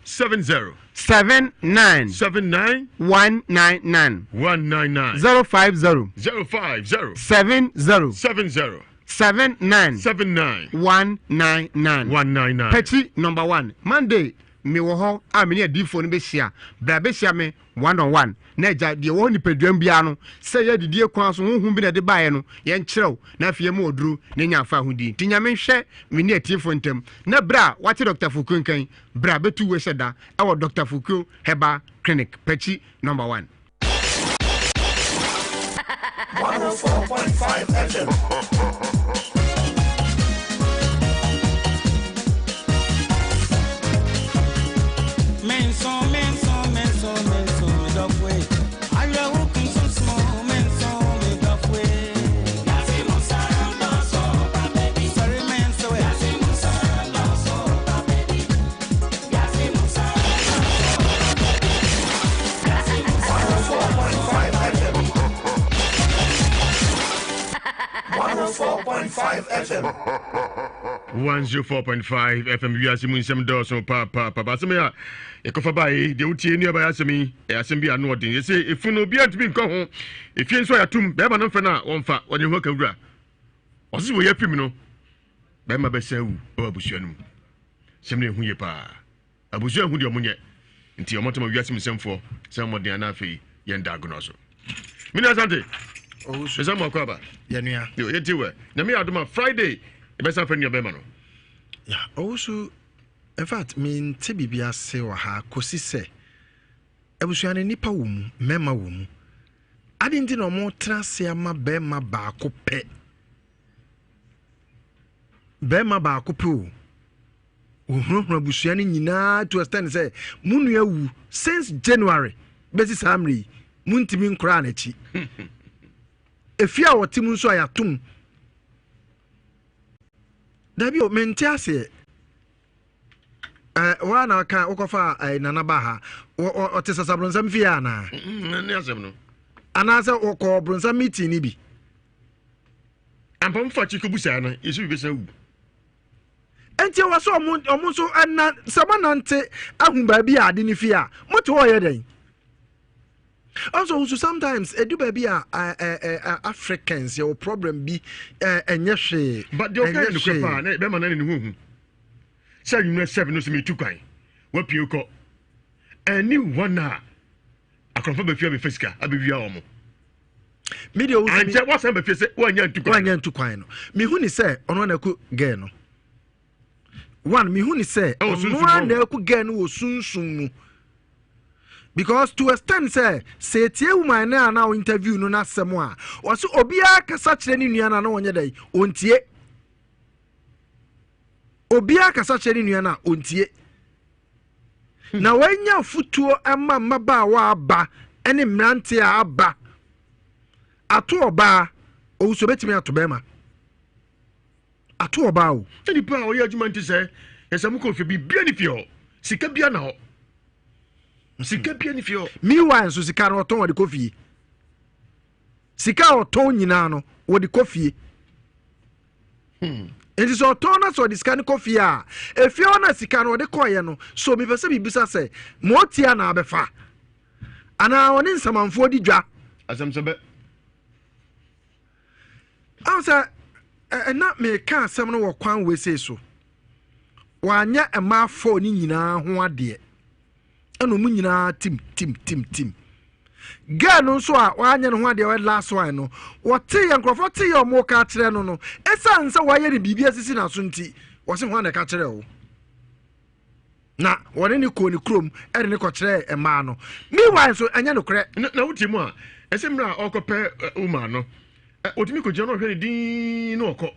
70. 79. 79. 199. 199. 050. 050. 70. 70. 79. 79. 199. 199. Pɛkyi number one. Monday mewɔ hɔ a me ne adiifoɔ no bɛhyia. Bra bɛhyia me one on one. Na agya deɛ ɛwɔ nipaduam biara no sɛ yɛ adidie kwan so honhom bi na ɛde baeɛ no yɛnkyerɛw na afei yɛma ɔduro na ɛnya afa ahodie. Nti Nyame nhwɛ me ne atiefoɔ ntam na berɛ a wate Dr. Fokuo nka yi bra bɛtu wo hyɛ da ɛwɔ Dr. Fokuo Herbal Clinic Pɛkyi number one. 104.5 FM. 104.5 FM. 104.5 FM wiase mu nsɛm dɔɔso papaapa asɛm yi a yɛkɔfa bae deɛ wotie nnuaba yɛ asɛm yi ɛyɛ asɛm bi ano ɔden yɛsɛ efu no obiara ntumi nkɔ ho efie nso a yɛatom bɛrima no mfɛ no a wɔmfa wɔde ho aka wura ɔse sɛ wɔyɛ afim no bɛrima bɛsɛ awu wɔ abusua no mu sɛm no ɛhu yie paa Abusua nhu deɛ ɔmo nyɛ nti ɔmo tɔma wiase mu nsɛmfoɔ sɛ ɔmo den ana afei yɛn da agonɔ so. Mini Asante. Ɛsɛ mo akɔ aba. Yɛnua. Yo yɛnti wɛ. Nyame yɛ adoma Friday ɛbɛsa fɛ nua bɛma no. Ya owusu in fact mente biribi ase wɔ ha kɔsi sɛ abusua no nnipa wɔ mu mmarima wɔ mu ade nti na ɔmo tena ase ama bɛrima baako pɛ bɛrima baako pɛ o Wɔhunahuna abusua no nyinaa to extend sɛ mo nua wu since January bɛsi saa mmerɛ yi montumi nkoraa n'akyi. Efie a wɔte mu nso a yɛatom. Dabi o, mente aseɛ. Eh, waa na ɔka wokɔfa eh, nana ba ha ɔte sasabronsam fie anaa? Ne asɛm no. Anaasɛ wɔkɔɔ bronsam meeting no bi? Ampa mfa akyi kɔbu saa no, yɛsɛ bi bɛsan wu. Enti ɛwɔ sɛ ɔmo ɔmo nso ɛna sɛ mo nante ahu baabi a ade no fi a mo te hɔ yɛ dɛn? Also nso sometimes edu baabi a ɛ ɛ ɛ Africans yɛwɔ problem bi ɛ ɛnyɛ hwee. But deɛ ɔka yɛ nokorɛ paa na bɛma no ne ne ho hu sɛ anwummerɛ sɛbe no sɛ metu kwan wapue kɔ ɛne wɔn a akorɔmfo bɛfie abɛfa sika abɛwia wɔn. Me deɛ owusu ankyɛ wasan bɛfie sɛ wanya ntu kwan wanya ntu kwan no mehu ne sɛ ɔno na ɛku gɛɛ no one mehu ne sɛ ɔno na ɛku gɛɛ no wɔ sunsum mu because to extend sɛ sɛ etie woman no a na interview no n'asɛm a ɔsɛ obiara kasa kyerɛ ne nua no a na ɔnyɛ dɛ ɔntie obiara kasa kyerɛ ne nua no a ɔntie Na wɔanya afotuo ma mmabaawa aba ne mmeranteɛ a aba ato ɔbaa owusu obetumi ato bɛrima ato ɔbaa o. Sɛ nipa a ɔyɛ adwuma nti sɛ yɛsɛ mo kɔ fie biribiara ne fie hɔ. Sika bia na hɔ. Sika bia ni fie hɔ. Meanwhile nso sika no ɔtɔn ɔde kɔ fie. Sika a ɔtɔn nyinaa no wɔde kɔ fie. Hmm. Nti sɛ ɔtɔn na sɛ ɔde sika no kɔ fie a, efie hɔ na sika no ɔde kɔɔyɛ no, so mepɛ sɛ mebisa sɛ, ma ɔtia na abɛfa? Anaa ɔne nsamanfoɔ di dwa? Asɛm sɛ bɛ. Ahu sɛ ɛna meka asɛm no wɔ kwan wei so. Wanyɛ mmaa fɔɔ ne nyinaa ho adeɛ. Ɛna wɔn nyinaa tim tim tim tim. Girl no nso a wanyɛ ne ho adeɛ ɔyɛ last one no, wɔte yɛ nkurɔfoɔ te yɛ wɔn ka kyerɛ no no, ɛsiane sɛ wayɛ ne biribi asisi n'aso nti, wɔse ho na ɛka kyerɛ wo. Na wɔne ne kɔɔ ne kurom ɛde ne kɔkyerɛɛ mmaa no. Meanwhile nso ɛnyɛ nokorɛ. Na na wotie mu a, ɛsɛ mmerɛ a ɔrekɔpɛ woman no, ɔtumi kɔgyina na ɔhwɛ ne din na ɔkɔ.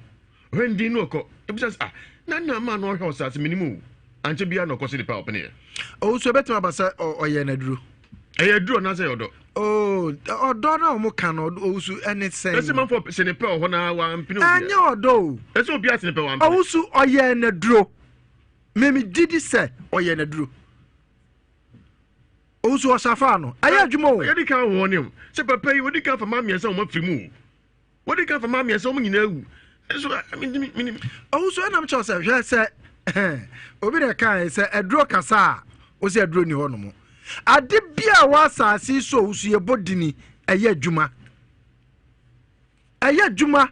Ɔhwɛ ne din na ɔkɔ. Ebisa sɛ, ah, na nna maa na ɔhwɛ ɔsase menim o. Ankyɛ biara na ɔkɔ sɛ nipa a ɔpeneɛ. Ɔwusu ɛbɛtumi aba sɛ ɔyɛ n'aduro. Ɛyɛ aduro anaasɛ ɛyɛ ɔdɔ? Oo, ɔdɔ na wɔn ka no owusu ɛne sɛn. Ɛsɛ manfo sɛ ne pɛ wɔ hɔ na wampene obi. Ɛnyɛ ɔdɔ o. Ɛsɛ obi ase ne pɛ wampene. Owusu ɔyɛ n'aduro. Mimi gye di sɛ ɔyɛ n'aduro. Owusu ɔsafa no ɛyɛ adwuma o. Yɛde kan wɔ ne sɛ papa yi wɔde kan fama mmiɛnsa wɔn afiri mu o. Wɔde kan fama mmiɛnsa wɔn nyinaa awu. Nso mintimi minim. Owusu ɛnam kyɛw sɛ hwɛ sɛ obi na ɛka sɛ aduro kasa a wosi aduro ni hɔ nom. Ade bi a wɔ asase so owusu yɛ bɔ dini ɛyɛ adwuma. Ɛyɛ adwuma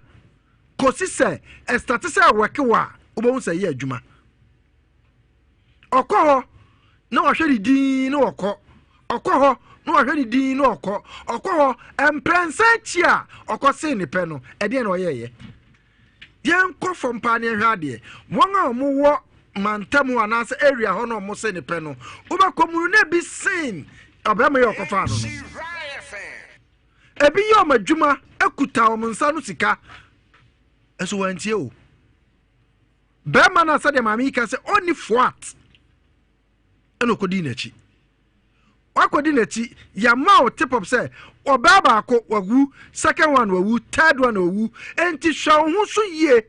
kɔsi sɛ ɛstate sɛ ɛwɛke wɔ a wobɛhu sɛ ɛyɛ adwuma. Ɔkɔ hɔ na wahwɛ ne din na ɔkɔ. Ɔkɔ hɔ na wahwɛ ne din na ɔkɔ. Ɔkɔ hɔ mprɛnsa akyi a ɔkɔ see ne pɛ no, ɛdeɛn na ɔyɛɛyɛ? Yɛnkɔ fam paa na yɛnhwɛ adeɛ. Wɔn a wɔwɔ mantam hɔ anaasɛ area hɔ na wɔn se ne pɛ no, wobɛkɔ mu no na ebi sen ɔbarima yi a ɔkɔfaa no no. Ebi yɛ wɔn adwuma kuta wɔn nsa no sika, nso wɔantie o. Bɛrima no a sɛdeɛ maame yi ka sɛ ɔnni foat ɛna ɔkɔdii n'akyi. Wakɔdi n'akyi, yɛama wo tip up sɛ ɔbaa baako wawu, second one wawu, third one wawu, enti hwɛ wo ho so yie.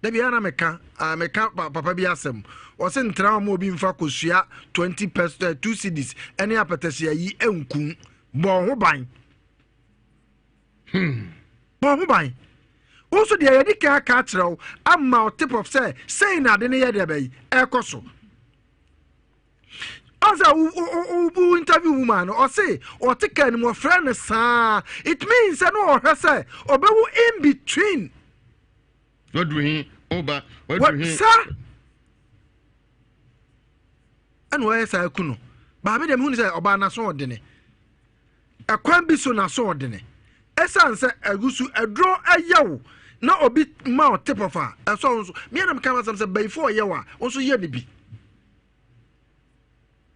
Da biara na meka, ah, meka papa bi asɛm. Ɔse ntra wɔn obi mfa kosua 20 pɛs, eh, 2 cedis ɛne apɛtɛsi ayi nku. Bɔ ho ban. Hmm. Bɔ ho ban. Wo nso deɛ yɛde kan aka akyerɛ wo ama wo tip of sɛ sei na ade no yɛ deɛ bɛyi ɛkɔ so. Ɔsɛ wo wo interview woman no ɔse ɔte kaa no mu ɔfrɛ no saa it means sɛ no ɔhwɛ sɛ ɔbɛwo in between. Waduru he ɔba waduru he. Sa ɛna ɔyɛ saa ku no baame deɛ mehu ne sɛ ɔbaa n'aso ɔdene. Ɛkwan bi so n'asoɔdene. Esiane sɛ agusu aduro yɛ wo na obi ma wo tip off a, ɛsɔ wo nso. Me na meka m'asɛm sɛ bayifo ɔyɛ wo a, wo nso yɛ ne bi.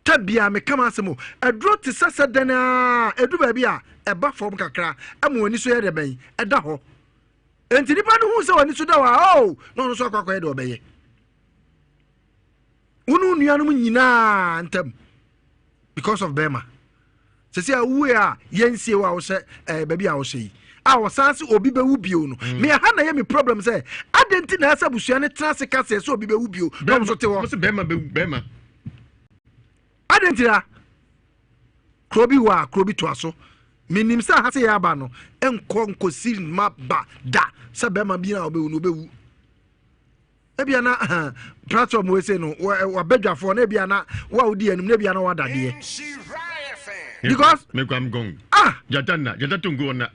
Ta biara meka m'asɛm o. Aduro te sɛ sɛ dɛn a, edu baabi a ɛba fam kakra ɛma w'ani so yɛ dɛ bɛn ɛda hɔ. Enti nipa no hu sɛ w'ani so da hɔ a, oh, na ɔno nso akɔ akɔyɛ deɛ ɔbɛyɛ. Wo ne wo nuanom nyinaa ntam because of bɛrima. Sɛsɛ a wowue a yɛnsie wo a wohyɛ eh, baabi a wohyɛ yi a wɔsan se obi bɛwu bio no mm. me ɛha na ɛyɛ me problem sɛ adɛn nti na ɛsɛ abusua no tena ase ka sɛ sɛ obi bɛwu bio na ɔmo so te hɔ bɛrima bɛwu bɛrima adɛn nti na kuro bi wɔ a kuro bi toa so menim sɛ ha sɛ yɛ aba no nkɔ nkɔsi ma ba da sɛ bɛrima bi a ɔbɛwu no ɔbɛwu Ebia na platform wei sei no wabadwafoɔ na ebia na wo a wodi anim na ebia na wadadeɛ. Because mekwam gong. Ah jata na jata tonko ɔna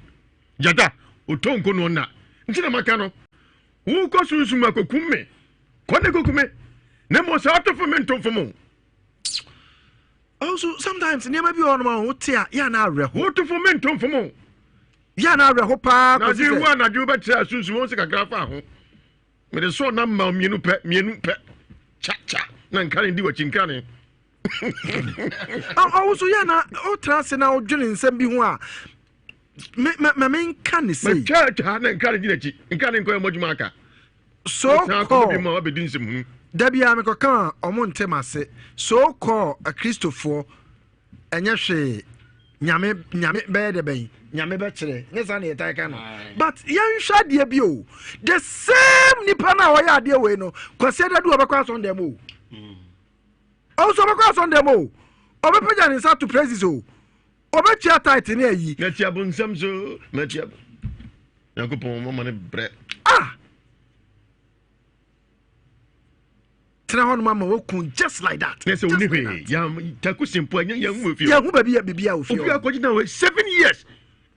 jata otonko no ɔna nti na maka no wokɔ sunsum akokum me kɔ ne kokum me na mmom sɛ ɔto fo me nto fo mo. Also sometimes nneɛma bi wɔ hɔ nom a wote a yɛ na awerɛho. Woto fo me nto fo mo. Yɛ na awerɛho paa kɔsi sɛ. Na wo anadwo bɛkyerɛ asunsum wɔn sɛ kakra fa ho. Mede sɔɔ nam ma mmienu pɛ, mmienu pɛ. Kya kya na nkane di w'akyi nkane. Ɔwo so yɛ na wotra ase na wodwene nsɛm bi ho a ma menka ne sei. Matwa twa na nkane di n'akyi. Nkane nkɔ yɛ mɔdwuma aka. So kɔɔ bi mu a wabɛdi nsɛm hunu. Da biara mekɔka a ɔmo nte m'ase. So kɔɔ akristofoɔ ɛnyɛ hwee nyame nyame bɛyɛ dɛ bɛn nyame bɛkyerɛ nyɛ saa na yɛtae ka no but yɛnhwɛ adeɛ bi o the same nipa no a ɔyɛ adeɛ wei no kwasi adadu ɔbɛkɔ asɔn dɛm o mm. Ɔnso ɔbɛkɔ asɔndɛm o, ɔbɛpagya ne nsa to praises o, ɔbɛtua tithe ne ayi. Mɛte abonsam so, mɛte ab Nyankopɔn mama ne brɛ. Ah! Tena hɔ nom ama waku just like that. Ne sɛ oni hwee, yam taku simpo ɛnyɛ yɛn hu efie. Yɛn hu baabi yɛ biribi a ofie. Obi akɔgye dan wɔ 7 years.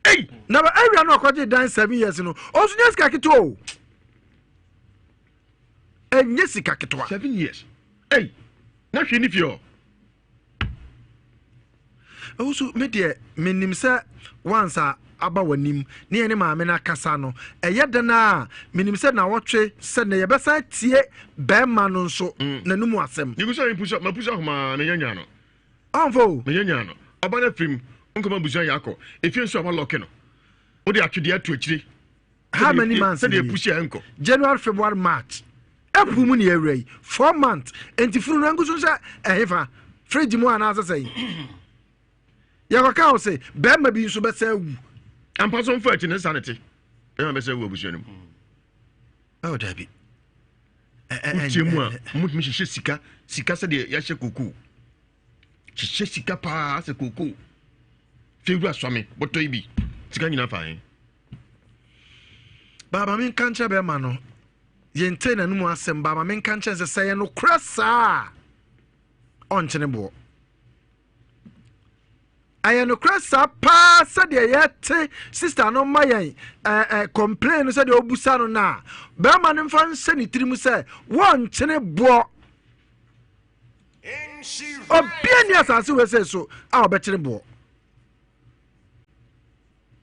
Ei! Na ba area no akɔgye dan 7 years no, ɔnso nyɛ sika ketewa o. Ɛnyɛ sika ketewa. 7 years. Ei! Na hwee ni fie hɔ. Owusu, me deɛ menim sɛ once a aba w'anim ne yɛne maame no akasa no, ɛyɛ dɛn a menim sɛ nawɔtwe sɛ nnɛ yɛbɛsan atie bɛrima no nso n'anum asɛm. Migu so a mepusa mapusa ahomaa menya nyaa no. Ɔmfa o. Menya nyaa no. Ɔba no afirim nkɔma abusua yɛ akɔ. Efie nso a walɔke no. Wode atwedeɛ ato akyire. How many months Sɛdeɛ epusi a ɛnkɔ. January, February, March. April mu ne yɛawura yi. 4 months. Enti funu no angu so sɛ ɛhefa? Fridge mu anaasɛ sɛn? Yɛkɔka wo se bɛrima bi nso bɛsɛ awu. Ampa so mfa akyi ne nsa ne te. Bɛrima bɛsɛ awu abusua no mu. Oh, dabi. Wotie mu a, motumi hyehyɛ sika, sika sɛdeɛ yɛahyɛ kokoo. Hyehyɛ sika paa sɛ kokoo. Fewura sɔme, bɔtɔ yi bi. Sika nyinaa fa he. Baaba menka nkyerɛ bɛrima no yɛntee n'anom asɛm baaba menka nkyerɛ sɛ sɛ yɛ nokorɛ saa a ɔnkyene boɔ ɛyɛ nokorɛ saa paa sɛdeɛ yɛte sista no ma yɛn ɛɛ ɛɛ complain no sɛdeɛ ɔbusa no no a bɛrima no mfa nhyɛ ne tirim sɛ wɔnkyene boɔ obia ni asase wei sɛ so a ɔbɛkyene boɔ.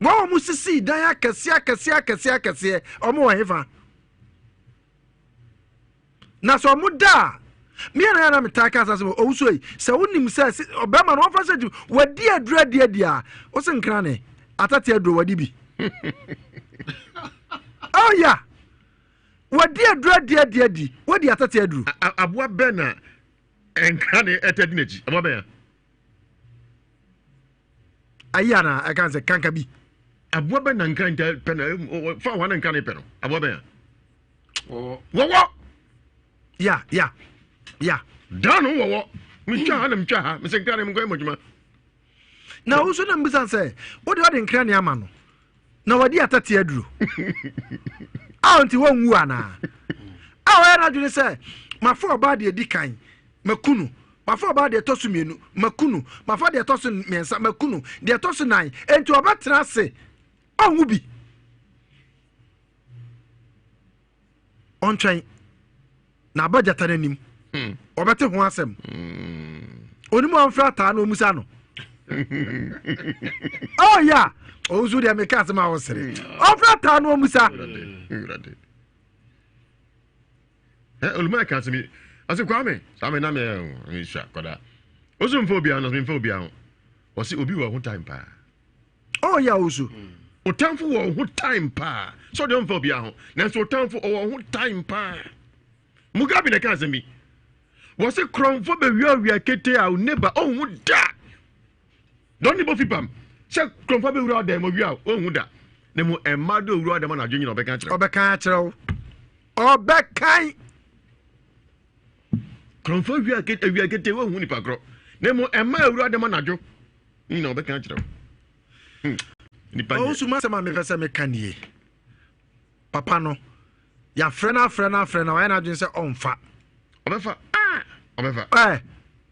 Wɔn a wɔsisii dan akɛseɛ akɛseɛ akɛseɛ akɛseɛ, wɔn wɔ hefa? Na sɛ wɔn da a, mmea na yɛ na metaa ka asase wɔ owusu yi sɛ wonim sɛ ɔbɛrima no wɔmfa sɛ wadi aduro adi adi a wose nkra ne atate aduro wadi bi. Oh yeah, wadi aduro adi adi adi wadi atate aduro. Aboa bɛn na nkra ne ɛtɛ di n'akyi aboa bɛn a? Ayi ana ɛka sɛ kanka bi. Aboa bɛ na nkran tɛ pɛ na fa wɔn na nkran pɛ no aboa bɛ ya. Wɔwɔ. Ya ya ya. Dan no wɔwɔ. Metwa ha na metwa ha mesɛ nkran ne mekɔyɛ mɔdwuma. Na wo nso na mbisa sɛ wode ɔde nkran ne ama no na wadi atate aduro a nti wɔnwu anaa a ɔyɛ n'adwene sɛ mafa ɔbaa deɛ di kan maku no mafa ɔbaa deɛ ɛtɔ so mmienu maku no mafa deɛ ɛtɔ so mmiɛnsa maku no deɛ ɛtɔ so nan enti ɔbɛtena ase ɔnwu bi ɔntwɛn na aba gyata no anim hmm. ɔbɛte ho asɛm hmm. onim a ɔmfrɛ ataa na ɔmusa no oh yeah ɔwo nso deɛ meka asɛm a wosere hmm. ɔmfrɛ ataa na ɔmusa oluma ka asɛm yi ɔse kwame saa me na mesua kɔda ɔso mfa obiara no memfa obiara ho ɔse obi wɔ ho time paa Oh yeah osu. Otamfo wɔ ho time paa. Sɛ ɔde ɔmfa obiara ho. Nanso otamfo ɔwɔ ho time paa. Mugabe na ɛka asɛm bi. Wɔse korɔmfo bɛwiawia kete a neighbor ɔnhu da. Dɔn ne bɔ fipam. Sɛ korɔmfo bɛwura ɔdan mu ɔwia a ɔnhu da. Na mu ɛmma de owura ɔdan mu anadwo nyina ɔbɛka akyerɛ wo. Ɔbɛka akyerɛ wo. Ɔbɛkan. Korɔmfo awia kete awia kete wɔnhu nipa korɔ. Na mu ɛmma awura ɔdan mu anadwo. Nyina ɔbɛka akyerɛ wo. Hmm. Nipa nyɛ. Ɔwusu masɛm a mepɛ sɛ meka nie. Papa no, yɛafrɛ no afrɛ no afrɛ no wayɛ n'adwene sɛ ɔmfa. Ɔbɛfa. Ah! Ɔbɛfa. Ɛ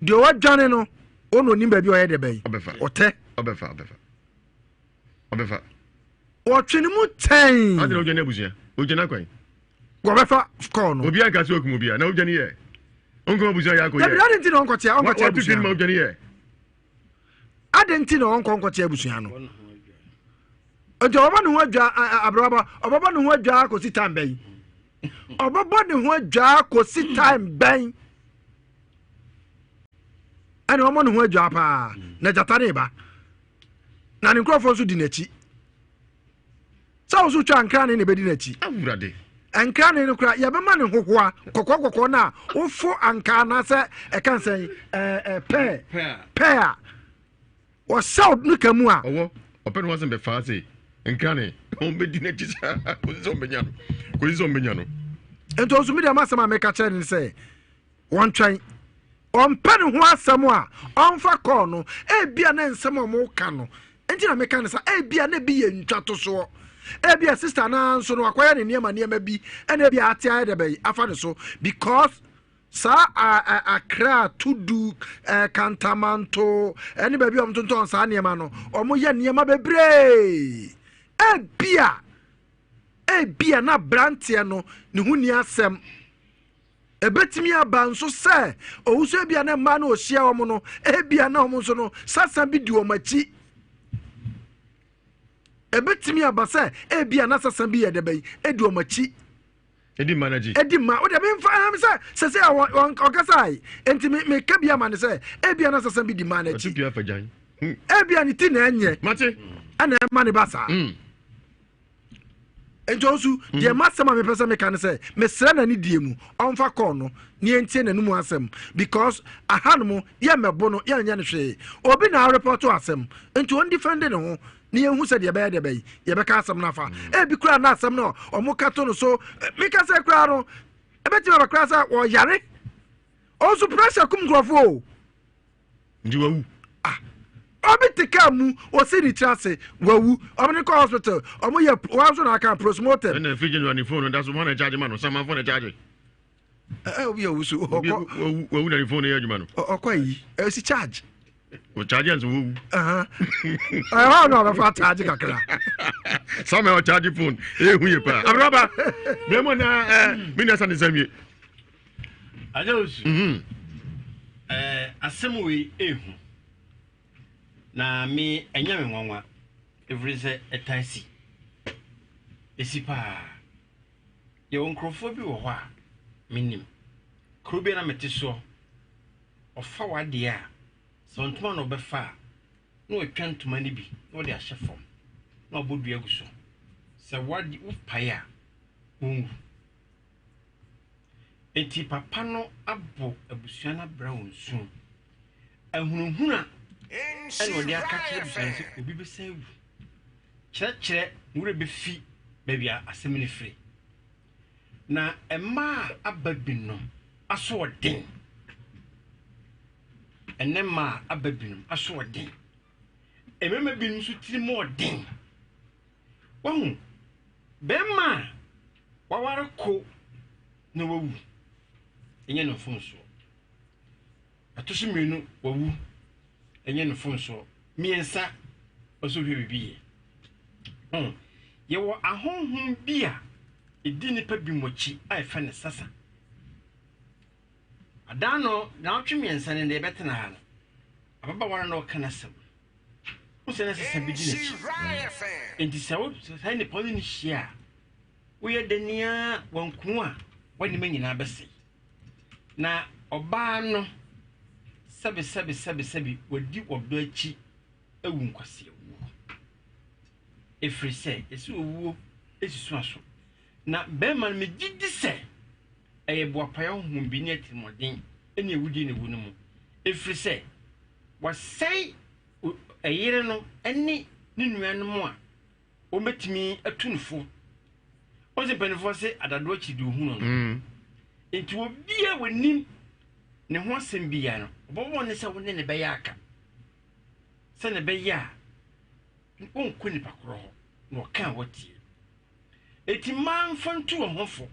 deɛ wadwane no, ɔna onim baabi a ɔyɛ deɛ bɛyi. Ɔbɛfa. Ɔtɛ. Ɔbɛfa ɔbɛfa. Ɔbɛfa. Ɔtwe ne mu tɛn. Adi na odwane abusua. Odwane akwan. Wɔbɛfa kɔɔ no. Obi anka sɛ okum obi a na odwane yɛ. Onkum abusua yɛ akɔ yɛ. Dabi adi nti na ɔnkɔte ɔnkɔte abusua. Watu ma odwane yɛ. Adɛn nti na ɔnkɔ nkɔte abusua no? Nti ɔbɛbɔ ne ho adwa abrabɔ ɔbɛbɔ ne ho adwa kɔsi time bɛn? Ɔbɛbɔ ne ho adwa kɔsi time bɛn? Ɛna ɔmɔ ne ho adwa paa na gyata ne ba na ne nkurɔfoɔ nso di n'akyi. Sɛ wo so twa nkrane na ɛbɛdi n'akyi. Awurade. Nkrane no kora yɛbɛma ne hohoa kɔkɔɔ kɔkɔɔ no a wofo anka anaasɛ ɛka nsɛn ɛɛ pɛɛ pɛɛ a wɔhyɛw no ka mu a. Ɔwɔ ɔpɛ ne ho asɛm bɛfaa se nkrane wɔn bɛdi n'akyi saa kɔsi sɛ ɔmbɛnya no kɔsi sɛ ɔmbɛnya no. Nti ɔnso mi deɛ ma asɛm a meka kyerɛ ne sɛ wɔntwɛn. Ɔmpɛ ne ho asɛm a, ɔmfa kɔɔ no. Ebia na nsɛm a wɔka no nti na meka no saa. Ebia na ebi yɛ ntwatosoɔ. Ebia sista no ara nso no wakɔyɛ ne nneɛma nneɛma bi ɛna ebia ate ayɛ dɛ bɛyi afa ne so because saa Accra, Tudu, Kantamanto ɛne baabi a wɔtontɔn saa nneɛma no, wɔyɛ nneɛma bebree. Ebia ebia na aberanteɛ no ne ho ni asɛm. Ebetumi aba nso sɛ owusu ebia na mmaa no ohyia wɔn no, ebia na wɔn nso no sasa bi di wɔn akyi. Ebetumi aba sɛ ebia na sasa bi yɛ dɛbɛn edi wɔn akyi. Edi mma n'akyi. Edi mma o deɛ mi nfa ɛhɛn sɛ sɛsɛ a wɔn ɔkasa yi nti mi mi ka bi ama ne sɛ ebia na sasa bi di mmaa n'akyi. Ɔtu pia fagyan. Ebia ne ti na ɛnyɛ. Mate. Ɛna ɛma ne ba saa. Nti ɔnso deɛ m'asɛm a mepɛ sɛ meka ne sɛ mesrɛ no anidie mu ɔmfa kɔɔ no na yɛntie n'anomu asɛm because aha no mo yɛmmɛbo no yɛnyɛ no hwee obi na arepɔto asɛm nti ɔndifɛnde ne ho na yɛnhu sɛ deɛ ɛbɛyɛ deɛ bɛyi yɛbɛka asɛm no afa ebi koraa na asɛm no ɔmo ka to no so meka sɛ koraa no ɛbɛtumi aba koraa sɛ ɔyare ɔnso pressure kum nkurɔfoɔ o. Nti wawu. Ah, obi te kaa mu, osi ne tiri ase, wawu. Ɔmo de kɔ hospital, ɔmo yɛ wɔn nso na aka postmortem. Ɛna efi general ne phone no da so wɔn na charge ma no, sama phone na charge. Ɛ obi awu so ɔkɔ. Wawu wawu na ne phone yɛ adwuma no. Ɔkɔ ayi, ɛsi charge. O charge nso wawu. Ɛhɔ na ɔbɛfa charge kakra. Sama ɔ charge phone, ehu yɛ paa. Abraba, bɛrɛ na ɛ mi na sa ne nsɛm yie. Agya Osu, mhm. eh, asɛm wei ehu na me ɛnyɛ me nwanwa ɛfiri sɛ ɛtaa si ɛsi paa yɛwɔ nkurɔfoɔ bi wɔ hɔ a menim kuro bi a na mete soɔ ɔfa w'adeɛ a sɛ ntoma na ɔbɛfa a na watwa ntoma no bi na ɔde ahyɛ fam na wabɔ dua gu so sɛ wade wopae a wɔnwu Enti papa no abɔ abusua no abira wɔ nsu mu. Ahunahuna ɛna ɔde aka kyerɛ abusua no sɛ obi bɛsan awu. Kyerɛkyerɛ ne werɛ bɛfi baabi a asɛm no firi. Na mmaa a aba binom asoɔden. Ɛnɛ mmaa a aba binom asoɔden. Mmarima binom nso tirim ɔden. Wahu, bɛrima a waware ko na wawu, ɛnyɛ ne mfomsoɔ. Ɛto so mmienu, wawu, ɛnyɛ ne mfomsoɔ. Mmiɛnsa, ɔsɛ ohwɛ biribi yɛ. Hmm. Yɛwɔ ahonhom bi a ɛdi nnipa bi mu akyi a yɛfrɛ no sasa. Adan no, naawɔtwe mmiɛnsa no deɛ ɛbɛtena ha no, ababaawa no na ɔka n'asɛm. Wo sɛ na sesa bi di n'akyi. Enti sɛ wo saa nipa no ne hyia a, woyɛ dɛ nea wanku a w'anima nyinaa bɛsɛe. Na ɔbaa no sɛbe sɛbe sɛbe sɛbe wadi ɔdɔ akyi awu nkwaseawuo. Ɛfiri sɛ ɛsɛ owuo susu aso. Na bɛrima no megye di sɛ ɛyɛ boapayɛ honhom bi ne atirimuɔden ne awudie na ɛwɔ no mu. Ɛfiri sɛ wasɛe ɛyere no ne ne nuanom a wɔbɛtumi atu no fo. Wɔn sɛ mpanimfoɔ se adadoɔ akyiri deɛ ohunu no. Mm. Nti obi a wɔnim ne ho asɛm biara no, ɔbɛbɔ ne sɛ wo ne ne bɛyɛ aka. Sɛ ne bɛyɛ a, wɔnkɔ nipa korɔ hɔ na ɔka a wɔtie. Eti mmaa mfa ntu wɔn ho fo.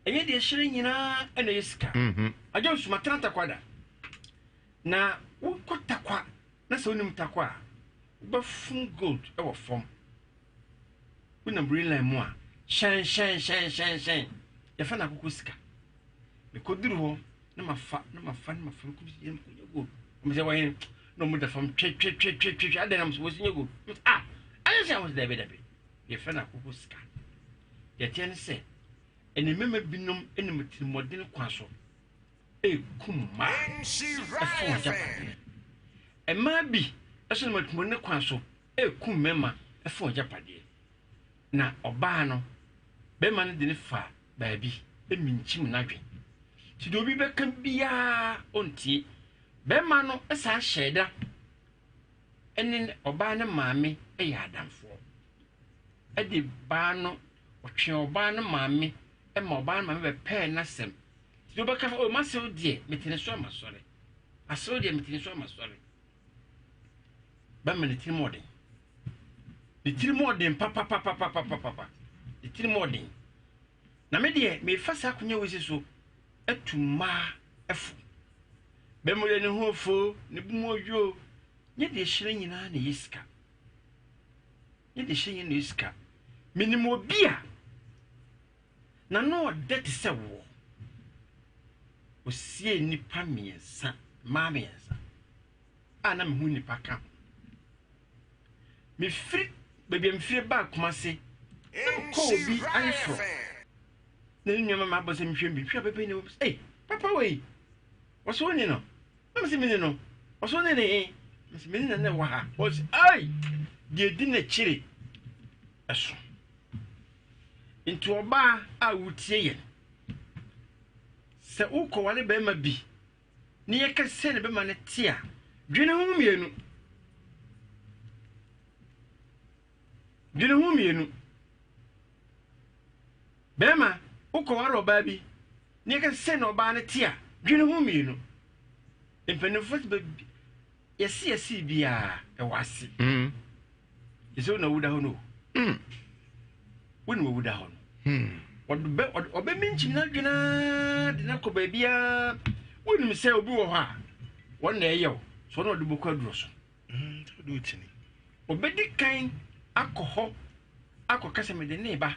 Ɛnyɛ deɛ ɛhyerɛn nyinaa na ɛyɛ sika. Mm-hmm. Agya nsu matena takwa da. Na wokɔ takwa na sɛ wonim takwa a, wobɛfom gold wɔ fam. Wonam rail line mu a, hyɛn hyɛn hyɛn hyɛn hyɛn. Yɛfɛ no akokɔ sika. Mekɔduru hɔ na mafa na mafa na mafa mekɔnya gold. Wɔn sɛ wɔyɛ na wɔn da fam twetwetwetwetwe adɛn na wɔsi nya gold. Ah, ayɛ sɛ wɔn sɛ dɛbi dɛbi. Yɛfɛ no akokɔ sika. Deɛ ɛteɛ ne sɛ, ɛne mmarima binom nam atirimuɔden kwan so rekum mmaa ɛfa wɔn agyapadeɛ. Mmaa bi nso nam atirimuɔden kwan so rekum mmarima ɛfa wɔn agyapadeɛ. Na ɔbaa no, barima no de no fa baabi minkyim n'adwen. Nti deɛ obi bɛka biara ɔntie. Barima no san hyɛɛ da ne ɔbaa no maame yɛ adamfoɔ. De baa no, ɔtwee ɔbaa no maame ma ɔbaa no maame bɛpɛɛ n'asɛm. Nti deɛ ɔbɛka o m'asɛm deɛ mete ne so a masɔre. Aserew deɛ metene so ama sɔre. Bɛma ne tirim ɔden. Ne tirim ɔden papapapapapapa. Ne tirim ɔden. Na me deɛ mefa saa akonya wei si so atu mmaa fo. Bɛma yɛ ne ho fo, ne bu mu ɔdwo. Nyɛ deɛ hyerɛn nyinaa na ɛyɛ sika. Nyɛ deɛ hyerɛn nyinaa na ɛyɛ sika. Menim obi a n'ano ɔdɛ te sɛ woɔ. Ɔsiee nnipa mmiɛnsa, mmaa mmiɛnsa a na mehu nnipa ka ho. Mefiri baabi a mefiri baa Kumase na mekɔɔ obi ayeforɔ na ne nua ma mabɔ sɛ mehwɛ bi hwɛ pɛpɛ ne wɔ ei papa wei wɔsɛ wo ne no na mesɛ mene no wɔsɛ wo ne ne he mesɛ mene na na ɛwɔ ha wɔsɛ ei deɛ di n'akyire ɛso Nti ɔbaa a wotie yɛn, sɛ wokɔware barima bi na yɛka sɛ ne bɛma no te a, dwene ho mmienu. Dwene ho mmienu. Bɛrima, wokɔware ɔbaa bi na yɛka sɛ na ɔbaa no te a, dwene ho mmienu. Mpanimfoɔ sɛ baabi yɛsi yɛsi biara ɛwɔ ase. Mm. Yɛsɛ wo na woda hɔ no. Mm. Wo na woda hɔ no. Hmm. Ɔbɛ ɔbɛminkyim n'adwene ara de no akɔ baabiara. Wonim sɛ obi wɔ hɔ a wɔn na ɛyɛ wo so ɔno ɔde bɔkɔ aduro so. Mm, ɔbɛdi kan akɔ hɔ akɔka sɛ mede ne ba.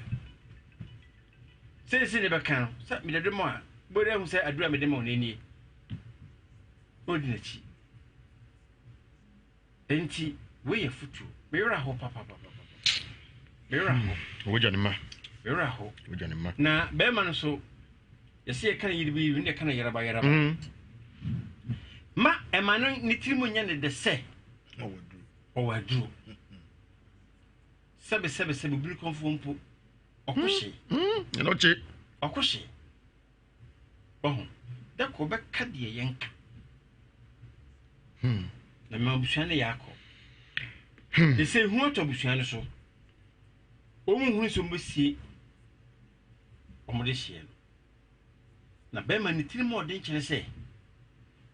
Seesei ne bɛka no sɛ mede de ma a bɔde ahu sɛ aduro a mede ma wo no nie. Na ɔdi n'akyi. Enti wei yɛ fotuo. Me werɛ aho papapapa. Me werɛ aho. Hmm. Wogya ne ma. Me werɛ aho. Wogya ne ma. Na bɛrima no so yɛsɛ yɛka no yiribi yiribi ne yɛka no yaraba yaraba. Ma ɛma no ne tiri mu nyɛ ne dɛ sɛ ɔwɔ aduro. Sɛbe sɛbe sɛbe obiri kɔnfoɔ mpo ɔko hye. Ɛna ɔkye. Ɔko hye. Wahu? Da koro bɛka deɛ yɛnka. Hmm. Na mema abusua no yɛ akɔ. Hmm. Ɛsɛ ehu atɔ abusua no so. Wɔn hunu sɛ wɔbɛsie wɔn de hyeɛ no. Na bɛrima ne tirim ɔden kyerɛ sɛ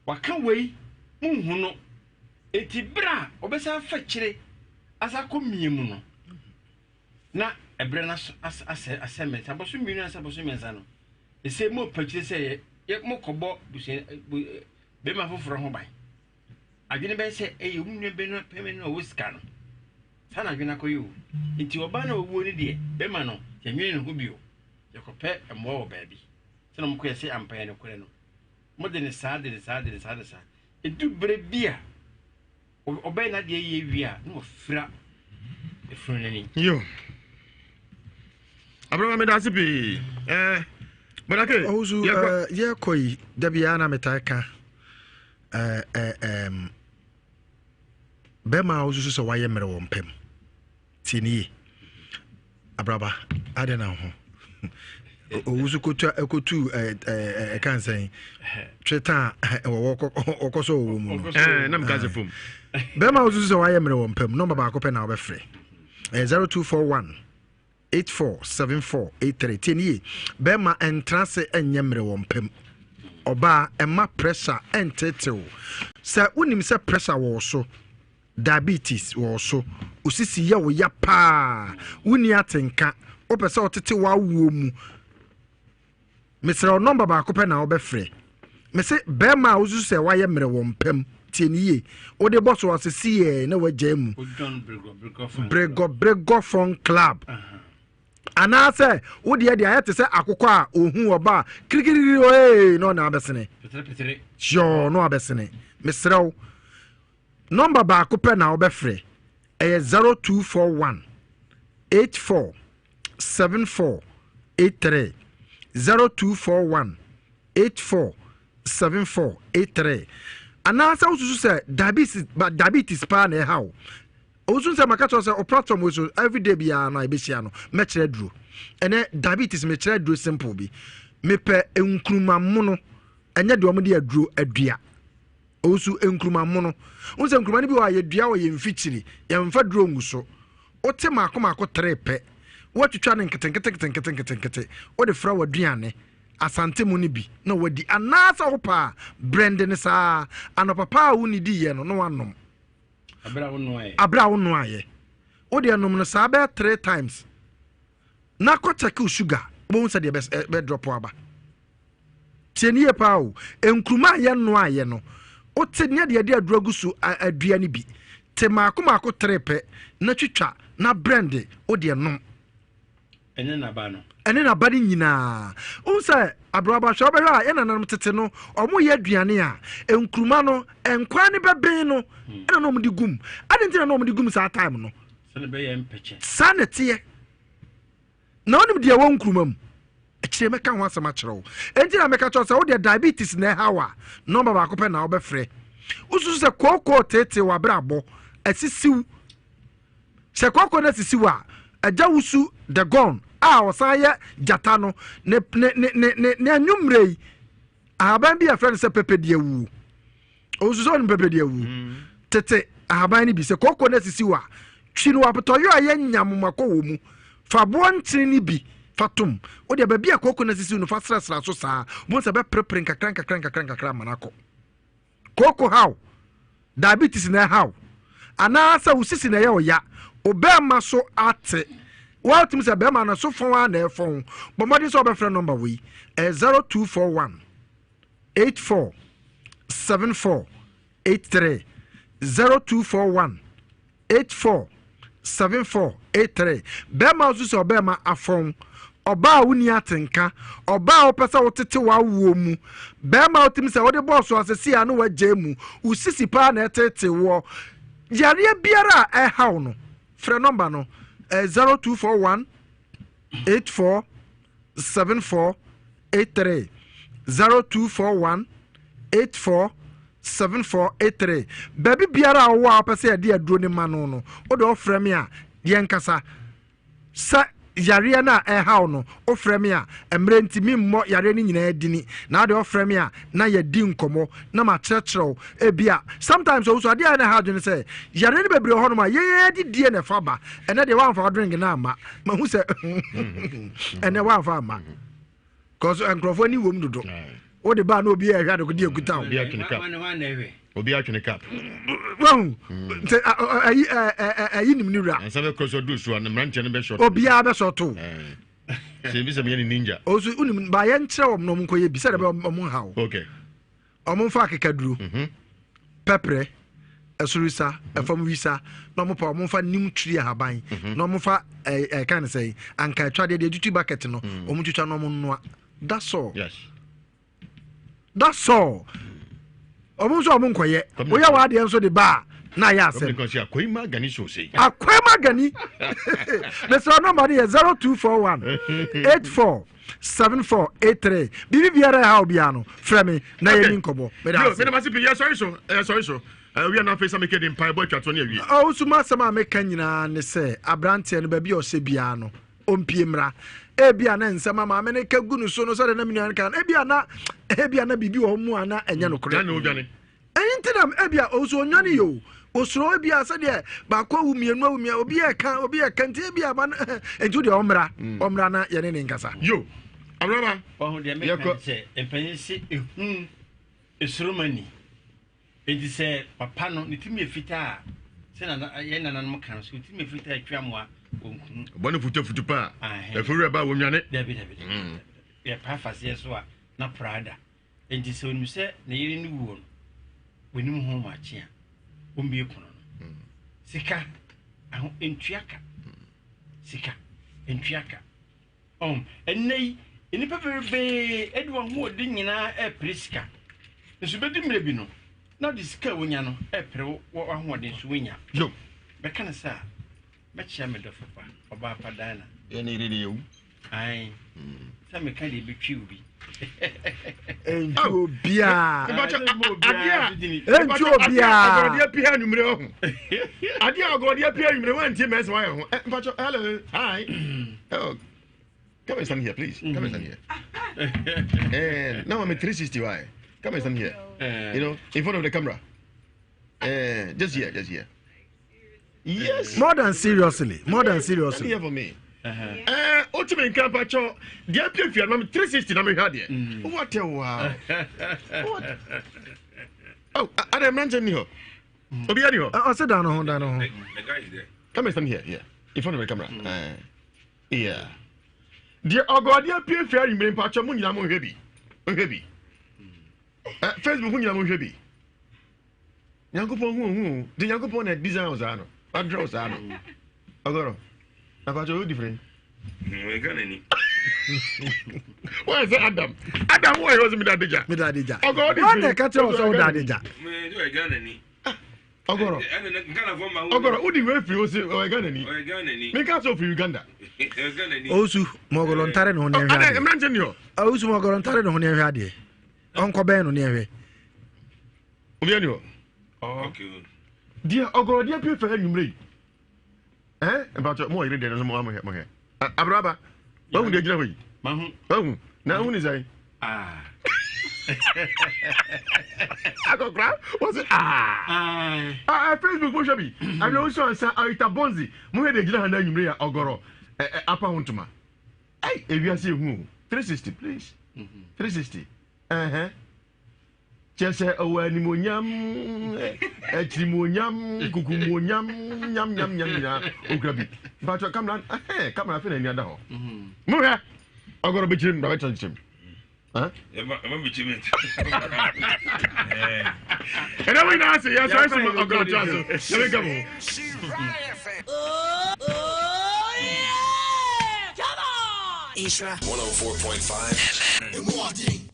waka wei munhu no. Eti bere a ɔbɛsan afa kyire asa akɔ mie mu no na ɛberɛ no asɛ asɛ mmiɛnsa abɔso mmienu ansa abɔso mmiɛnsa no ɛsɛ mo pakyire sɛ yɛ yɛ mo kɔbɔ busua bu bɛrima foforɔ ho ban adwene bɛyɛ sɛ ɛyɛ wɔn nua bɛrima pɛmɛ no a ɔwɔ sika no saa na adwene akɔyɛ o nti ɔbaa na ɔwuo no deɛ bɛrima no yɛnwene ne ho bio yɛkɔpɛ mmoa wɔ baabi sɛ na wɔkɔ yɛ sɛ ampa yɛ nokorɛ no mo de ne saa de ne saa de ne saa de saa ɛdu berɛ bi a Ɔbɛyɛ n'adeɛ yie wie a na wafira efunu n'ani. Yo. Abraham meda ase pii. Eh, Badake. Ɔwusu eh, yɛkɔ yi da biara na metaa ka eh, eh, eh, bɛrima a wosusu sɛ wayɛ mmerɛ wɔ mpam. Tie ne yie. Abraba, adɛn na ho? Owu so kotu kotu ɛka nsɛn tweta a wɔwɔ wɔkɔ so wɔwɔ mu no. Ɛɛ nam ka se fam. Bɛrima wosusu sɛ wayɛ mmerɛ wɔ mpam nɔmba baako pɛ na wobɛfrɛ. Ɛyɛ 0241 847483. Tie ne yie. Bɛrima ɛntra se ɛnyɛ mmerɛ wɔ mpam. Ɔbaa ɛma pressure ɛntetew. Sɛ wonim sɛ pressure wɔ so Diabetes wɔ wo so, wo sisi yɛ wo ya paa, wonni atenka, wopɛ sɛ wotete w'awoɔ mu. Mesrɛ wo nɔmba baako pɛ na wobɛfrɛ. Mese bɛrima a wosusu sɛ wayɛ mmerɛ wɔ mpam, tie ne yie. Wode bɔ so ase siɛ na wagyae mu. Bregɔ bregɔ phone club. Anaasɛ wo deɛ deɛ ayɛ te sɛ akokɔ a ɔhu ɔba a kirikirikiri oee na ɔna abɛsene. Hyɔɔ na wabɛsene. Mesrɛ wo. Nɔmba baako pɛ na wobɛfrɛ, ɛyɛ 0241 84 74 83, 0241 84 74 83. Anaasɛ wosusu sɛ diabetes, diabetes paa na ɛha wo. Wosusu sɛ maka kyerɛ sɛ o platform wei so everyday biara no a yɛbɛhyia no mɛkyerɛ aduro. Ɛnɛ diabetes mekyerɛ aduro simple bi. Mepɛ nkuruma mono, ɛnyɛ deɛ wɔde aduro adua. Owusu nkruma mono. Wohu sɛ nkruma no bi wɔ a yɛdua wɔ yɛn mfikyiri, yɛmfa duro ngu so. Wote mmaako mmaako tere pɛ, woatwitwa no nketenkete nketenkete nketenkete, wode fra w'aduane. Asante mo no bi na wadi anaasɛ wopɛ a brɛnde no saa anɔpa paa a wonnidiiɛ no na wanom. Aberɛ a wonoaeɛ. Wodeɛ nom no saa bɛyɛ three times na kɔ check wo sugar wobɛhu sɛ deɛ bɛ drop aba. Tie no yie paa o. Nkruma a yɛnnoaeɛ no wote ne deɛ yɛde aduro agu so adua no bi te maako maako tere pɛ na twitwa na brɛnde wodeɛ nom. Ɛne n'aba no. Ɛne n'aba no nyinaa. Wohu sɛ aberɛwaba hwɛ wobɛhwɛ a yɛn nananom tete no wɔyɛ aduane a nkuruma no nkwan no bɛben no hmm. ɛna na wɔde gum. Adi nti na na wɔde gum saa time no. Saa na ɛteɛ. Na wonim deɛ ɛwɔ nkuruma mu. Akyire mɛka ho asɛm akyerɛ wo. Enti na mɛka kyerɛ sɛ wodeɛ diabetes na ɛha wo a nɔmba baako pɛ na wobɛfrɛ. Wosusu sɛ kookoo teetee w'abrabɔ asisiw Sɛ kɔkɔ no asisi wo a, Agya Wusu the Gone a ɔsan yɛ gyata no ne ne ne ne ne ne anwummerɛ yi ahaban bi a yɛfrɛ no sɛ pɛpɛdiawuo. Owusu sɛ ɔnim pɛpɛdiawuo. Mm. Tete ahaban no bi sɛ kɔkɔ no asisi wo a, twi no apotɔyɔ a ɛyɛ nyamomakɔ wɔ mu. Fa aboɔ nkyene no bi fa tom. Wodeɛ baabi a kɔkɔ no asisi no fa srasra so saa. Wobɛhu sɛ ɛbɛprepre nkakra nkakra nkakra nkakra ama no akɔ. Kooko haw, diabetes na ɛhaw, anaasɛ wo sisi na ɛyɛ wo ya, wo bɛrima so ate. Woatumi sɛ bɛrima no so fɔn ara na ɛfɔn. Bɔ mmɔden sɛ wobɛfrɛ nɔmba wei. Ɛyɛ 0241 84 74 83 0241 84 74 83 Bɛrima a wosu sɛ ɔbɛrima afɔn, ɔbaa a wonni atenka, ɔbaa a wopɛ sɛ wotete w'awoɔ mu, bɛrima a wotumi sɛ wode bɔɔ so asese a na wagyae mu, wo sisi paa na ɛtetee woɔ, yareɛ biara a ɛhaw no, frɛ nɔmba no, 0241 84 74 83 0241 84 74 83 Baabi biara a wowɔ a wopɛ sɛ yɛde aduro no ma no no, wode ɔfrɛ me a yɛnkasa. Sɛ yareɛ no a ɛhaw no, wofrɛ me a, mmerɛ nti memmɔ yareɛ no nyinaa dini, na wode ɔfrɛ me a na yɛdi nkɔmmɔ na makyerɛkyerɛ wo. Ebia sometimes owusu adeɛ a na ɛha adwene sɛ yareɛ no bebree wɔ hɔnom a yɛn adidie na ɛfa ba. Ɛnɛ deɛ woamfa wo drink no amma. Mahu sɛ ɛnɛ woamfa amma. Cause nkurɔfoɔ ani wom dodo. Wode baa na obi ɛhwɛ adekode akuta wo. Obi atwene cap. Wahu sɛ ayi ayi nim ne wura. Ansa bɛ kɔ so du so a mmeranteɛ no bɛ short. Obiara bɛ short o. Sɛ ebi sɛ meyɛ ne ninja. Osu unim ba yɛn kyerɛ wɔn na wɔn nkɔyɛ bi sɛ ɛbɛ wɔn ha o. Okay. Wɔn nfa akekaduro, mhm. pɛprɛ, ɛsorisa, mhm. ɛfam wisa na wɔn pa wɔn nfa nim tiri ahaban mhm. na wɔn nfa ɛɛ ɛka ne sɛ anka atwa deɛ deɛ tutu bucket no wɔn twitwa na wɔn noa. That's all. Yes. That's all. Wɔn nso wɔn nkɔyɛ. Woyɛ w'adeɛ nso de ba a na ayɛ asɛm. Akwema Gani sose. Akwema Gani. Mesrɛ nɔmba no yɛ 0241 84 74 83. Biribi biara ɛha obiara no frɛ me na yɛni nkɔmmɔ. Meda ase. Meda ase pii. Yɛsɔre so. Yɛsɔre so. Awia na afei sɛ mekɛ de mpaebɔ atwa to ne awie. Ɔwusu m'asɛm a meka nyinaa ne sɛ aberanteɛ no baabi a ɔhyɛ biara no ɔmpie mmra. Ebia na nsɛm a maame no ka gu no so no sɛdeɛ na me nua no ka no ebia na ebia na biribi wɔ hɔ mu a na ɛnyɛ nokorɛ. Na ɔdwane. Ɛyi nti na ebia ɔnso ɔnwane yɛ o. Osuro ebia sɛdeɛ baako awu mmienu awu mmienu obi yɛ ka obi yɛ ka nti ebia ba no nti deɛ ɔmmra mm. ɔmmra na yɛne ne nkasa. Yo awuraba. Ɔho deɛ meka sɛ mpanyin se ehu esoro ma ni. Enti sɛ papa no ne tirim yɛ fitaa a, sɛ nana yɛn nananom ka no, sɛ ne tirim yɛ fitaa atwi amoa wɔnkunu. Ɔbɔ ne futufutu pa a, ɛfo werɛ ba a wɔnwane. Dabi dabi dabi. Mm. Yɛpa afaseɛ so a na prada. Enti sɛ onim sɛ ne yere no wuo no, wɔnim ho makye a, wɔmbie pono no. Mm. Sika, aho ntua ka. Mm. Sika, ntua ka. Ɔn, ɛnnɛ yi, nnipa bebree de wɔn ahoɔden nyinaa repere sika. Nso bedi mmerɛ bi no, na wɔde sika a wonya no repere wo w'ahoɔden so wonya. Yo. Bɛka no sɛ a, mɛkyea me dɔfo pa, ɔbaa pa Diana. Yɛn ne yere de yɛwu. Ae. Sɛ meka deɛ ɛbɛtwi obi. Ɛntwi obiara. Ɛntwi obiara. Agorɔdeɛ pia anwummerɛ ɔho. Adeɛ a agorɔdeɛ pia anwummerɛ wantie mɛnsa wayɛ ho. Mpakyɛ hello hi. Oh, come and stand here please. Come and stand here. And now I'm at 360 why? Come and stand here. You know, in front of the camera. Uh, just here, just here. Yes. More than seriously. More than seriously. Stand here for me. Uh-huh. Wotumi nka mpakyɛw deɛ apiapia no ma me 360 na mehwɛ adeɛ. Mm. What a wow. What? Oh, ada mmeranteɛ nni hɔ. Mm. Obi ani hɔ. Ɔsɛ dan no ho dan no ho. The guy is there. Come and stand here, here. In front of the camera. Mm. Yeah. Deɛ ɔgɔdeɛ apiapia anwummere mpakyɛw mo nyinaa monhwɛ bi. Monhwɛ bi. Eh, Facebook ho nyinaa monhwɛ bi. Nyankopɔn hu ohu o. De Nyankopɔn na design wo saa no. Wadrɛ wo saa no. Ɔgɔrɔ. Apakyɛ wo different. Ɔyɛ Ghana ni. Wọ́n sẹ́ Adam. Adam wọ́n yẹ ọsẹ mi da adija. Mi da adija. Ɔgɔrɔ di Wọ́n na ɛka kyerɛ wọ́n sɛ wọ́n da adija. Ɔyɛ Ghana ni. Ɔgɔrɔ. Ɔgɔrɔ wodi wei firi ose ɔyɛ Ghana ni. Ɔyɛ Ghana ni. Mi ka sɛ ofiri Uganda. Ɔyɛ Ghana ni. Owusu mɔgɔlɔ ntare ne ho ne ɛhwɛ adeɛ. Mmeranteɛ ni hɔ. Owusu mɔgɔlɔ ntare ne ho ne ɛhwɛ adeɛ. Ɔnkɔ bɛn no ne ɛhwɛ. Obi ani hɔ. Deɛ ɔgɔrɔdeɛ pie fɛ anwummerɛ yi. Eh, mpatsɔ mo ɔyere deɛ no nso mo mo hwɛ mo hwɛ. Abraba, wahu deɛ gyina hɔ yi. Mahu. Wahu. Na ahu ne sɛn. Ah. Akɔkora, wɔsi ah. Ah, ah Facebook mo hwɛ bi. Abia wosu ansa Arita Bonzi. Mo hwɛ deɛ gyina ha na anwummerɛ yi a ɔgɔrɔ. Ɛ apa ho ntoma. Ɛy, ewiase ehu o. 360 please. 360. Ɛhɛn. Kyerɛ sɛ ɔwɔ animuonyam, akyirimuonyam, kukumuonyam, nyam nyam nyam nyinaa okura bi. Mpatsɔ kamera ɛhɛn kamera afei na ani ada hɔ. Mohwɛ ɔgɔrɔ bɛkyerɛ mu na bɛkyerɛ kyerɛ mu. Ɛdɛ mo nyinaa ase yɛ sɔrɔ sɛ ɔgɔrɔ to aso na bɛka mo. Nhyira 104.5 FM.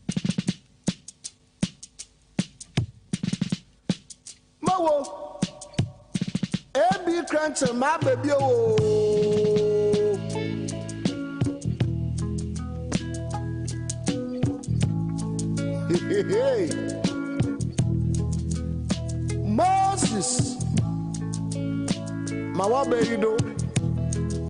Mawo, AB Cruncher maba bio oo. Hehehe. Moses, ma waba yi do.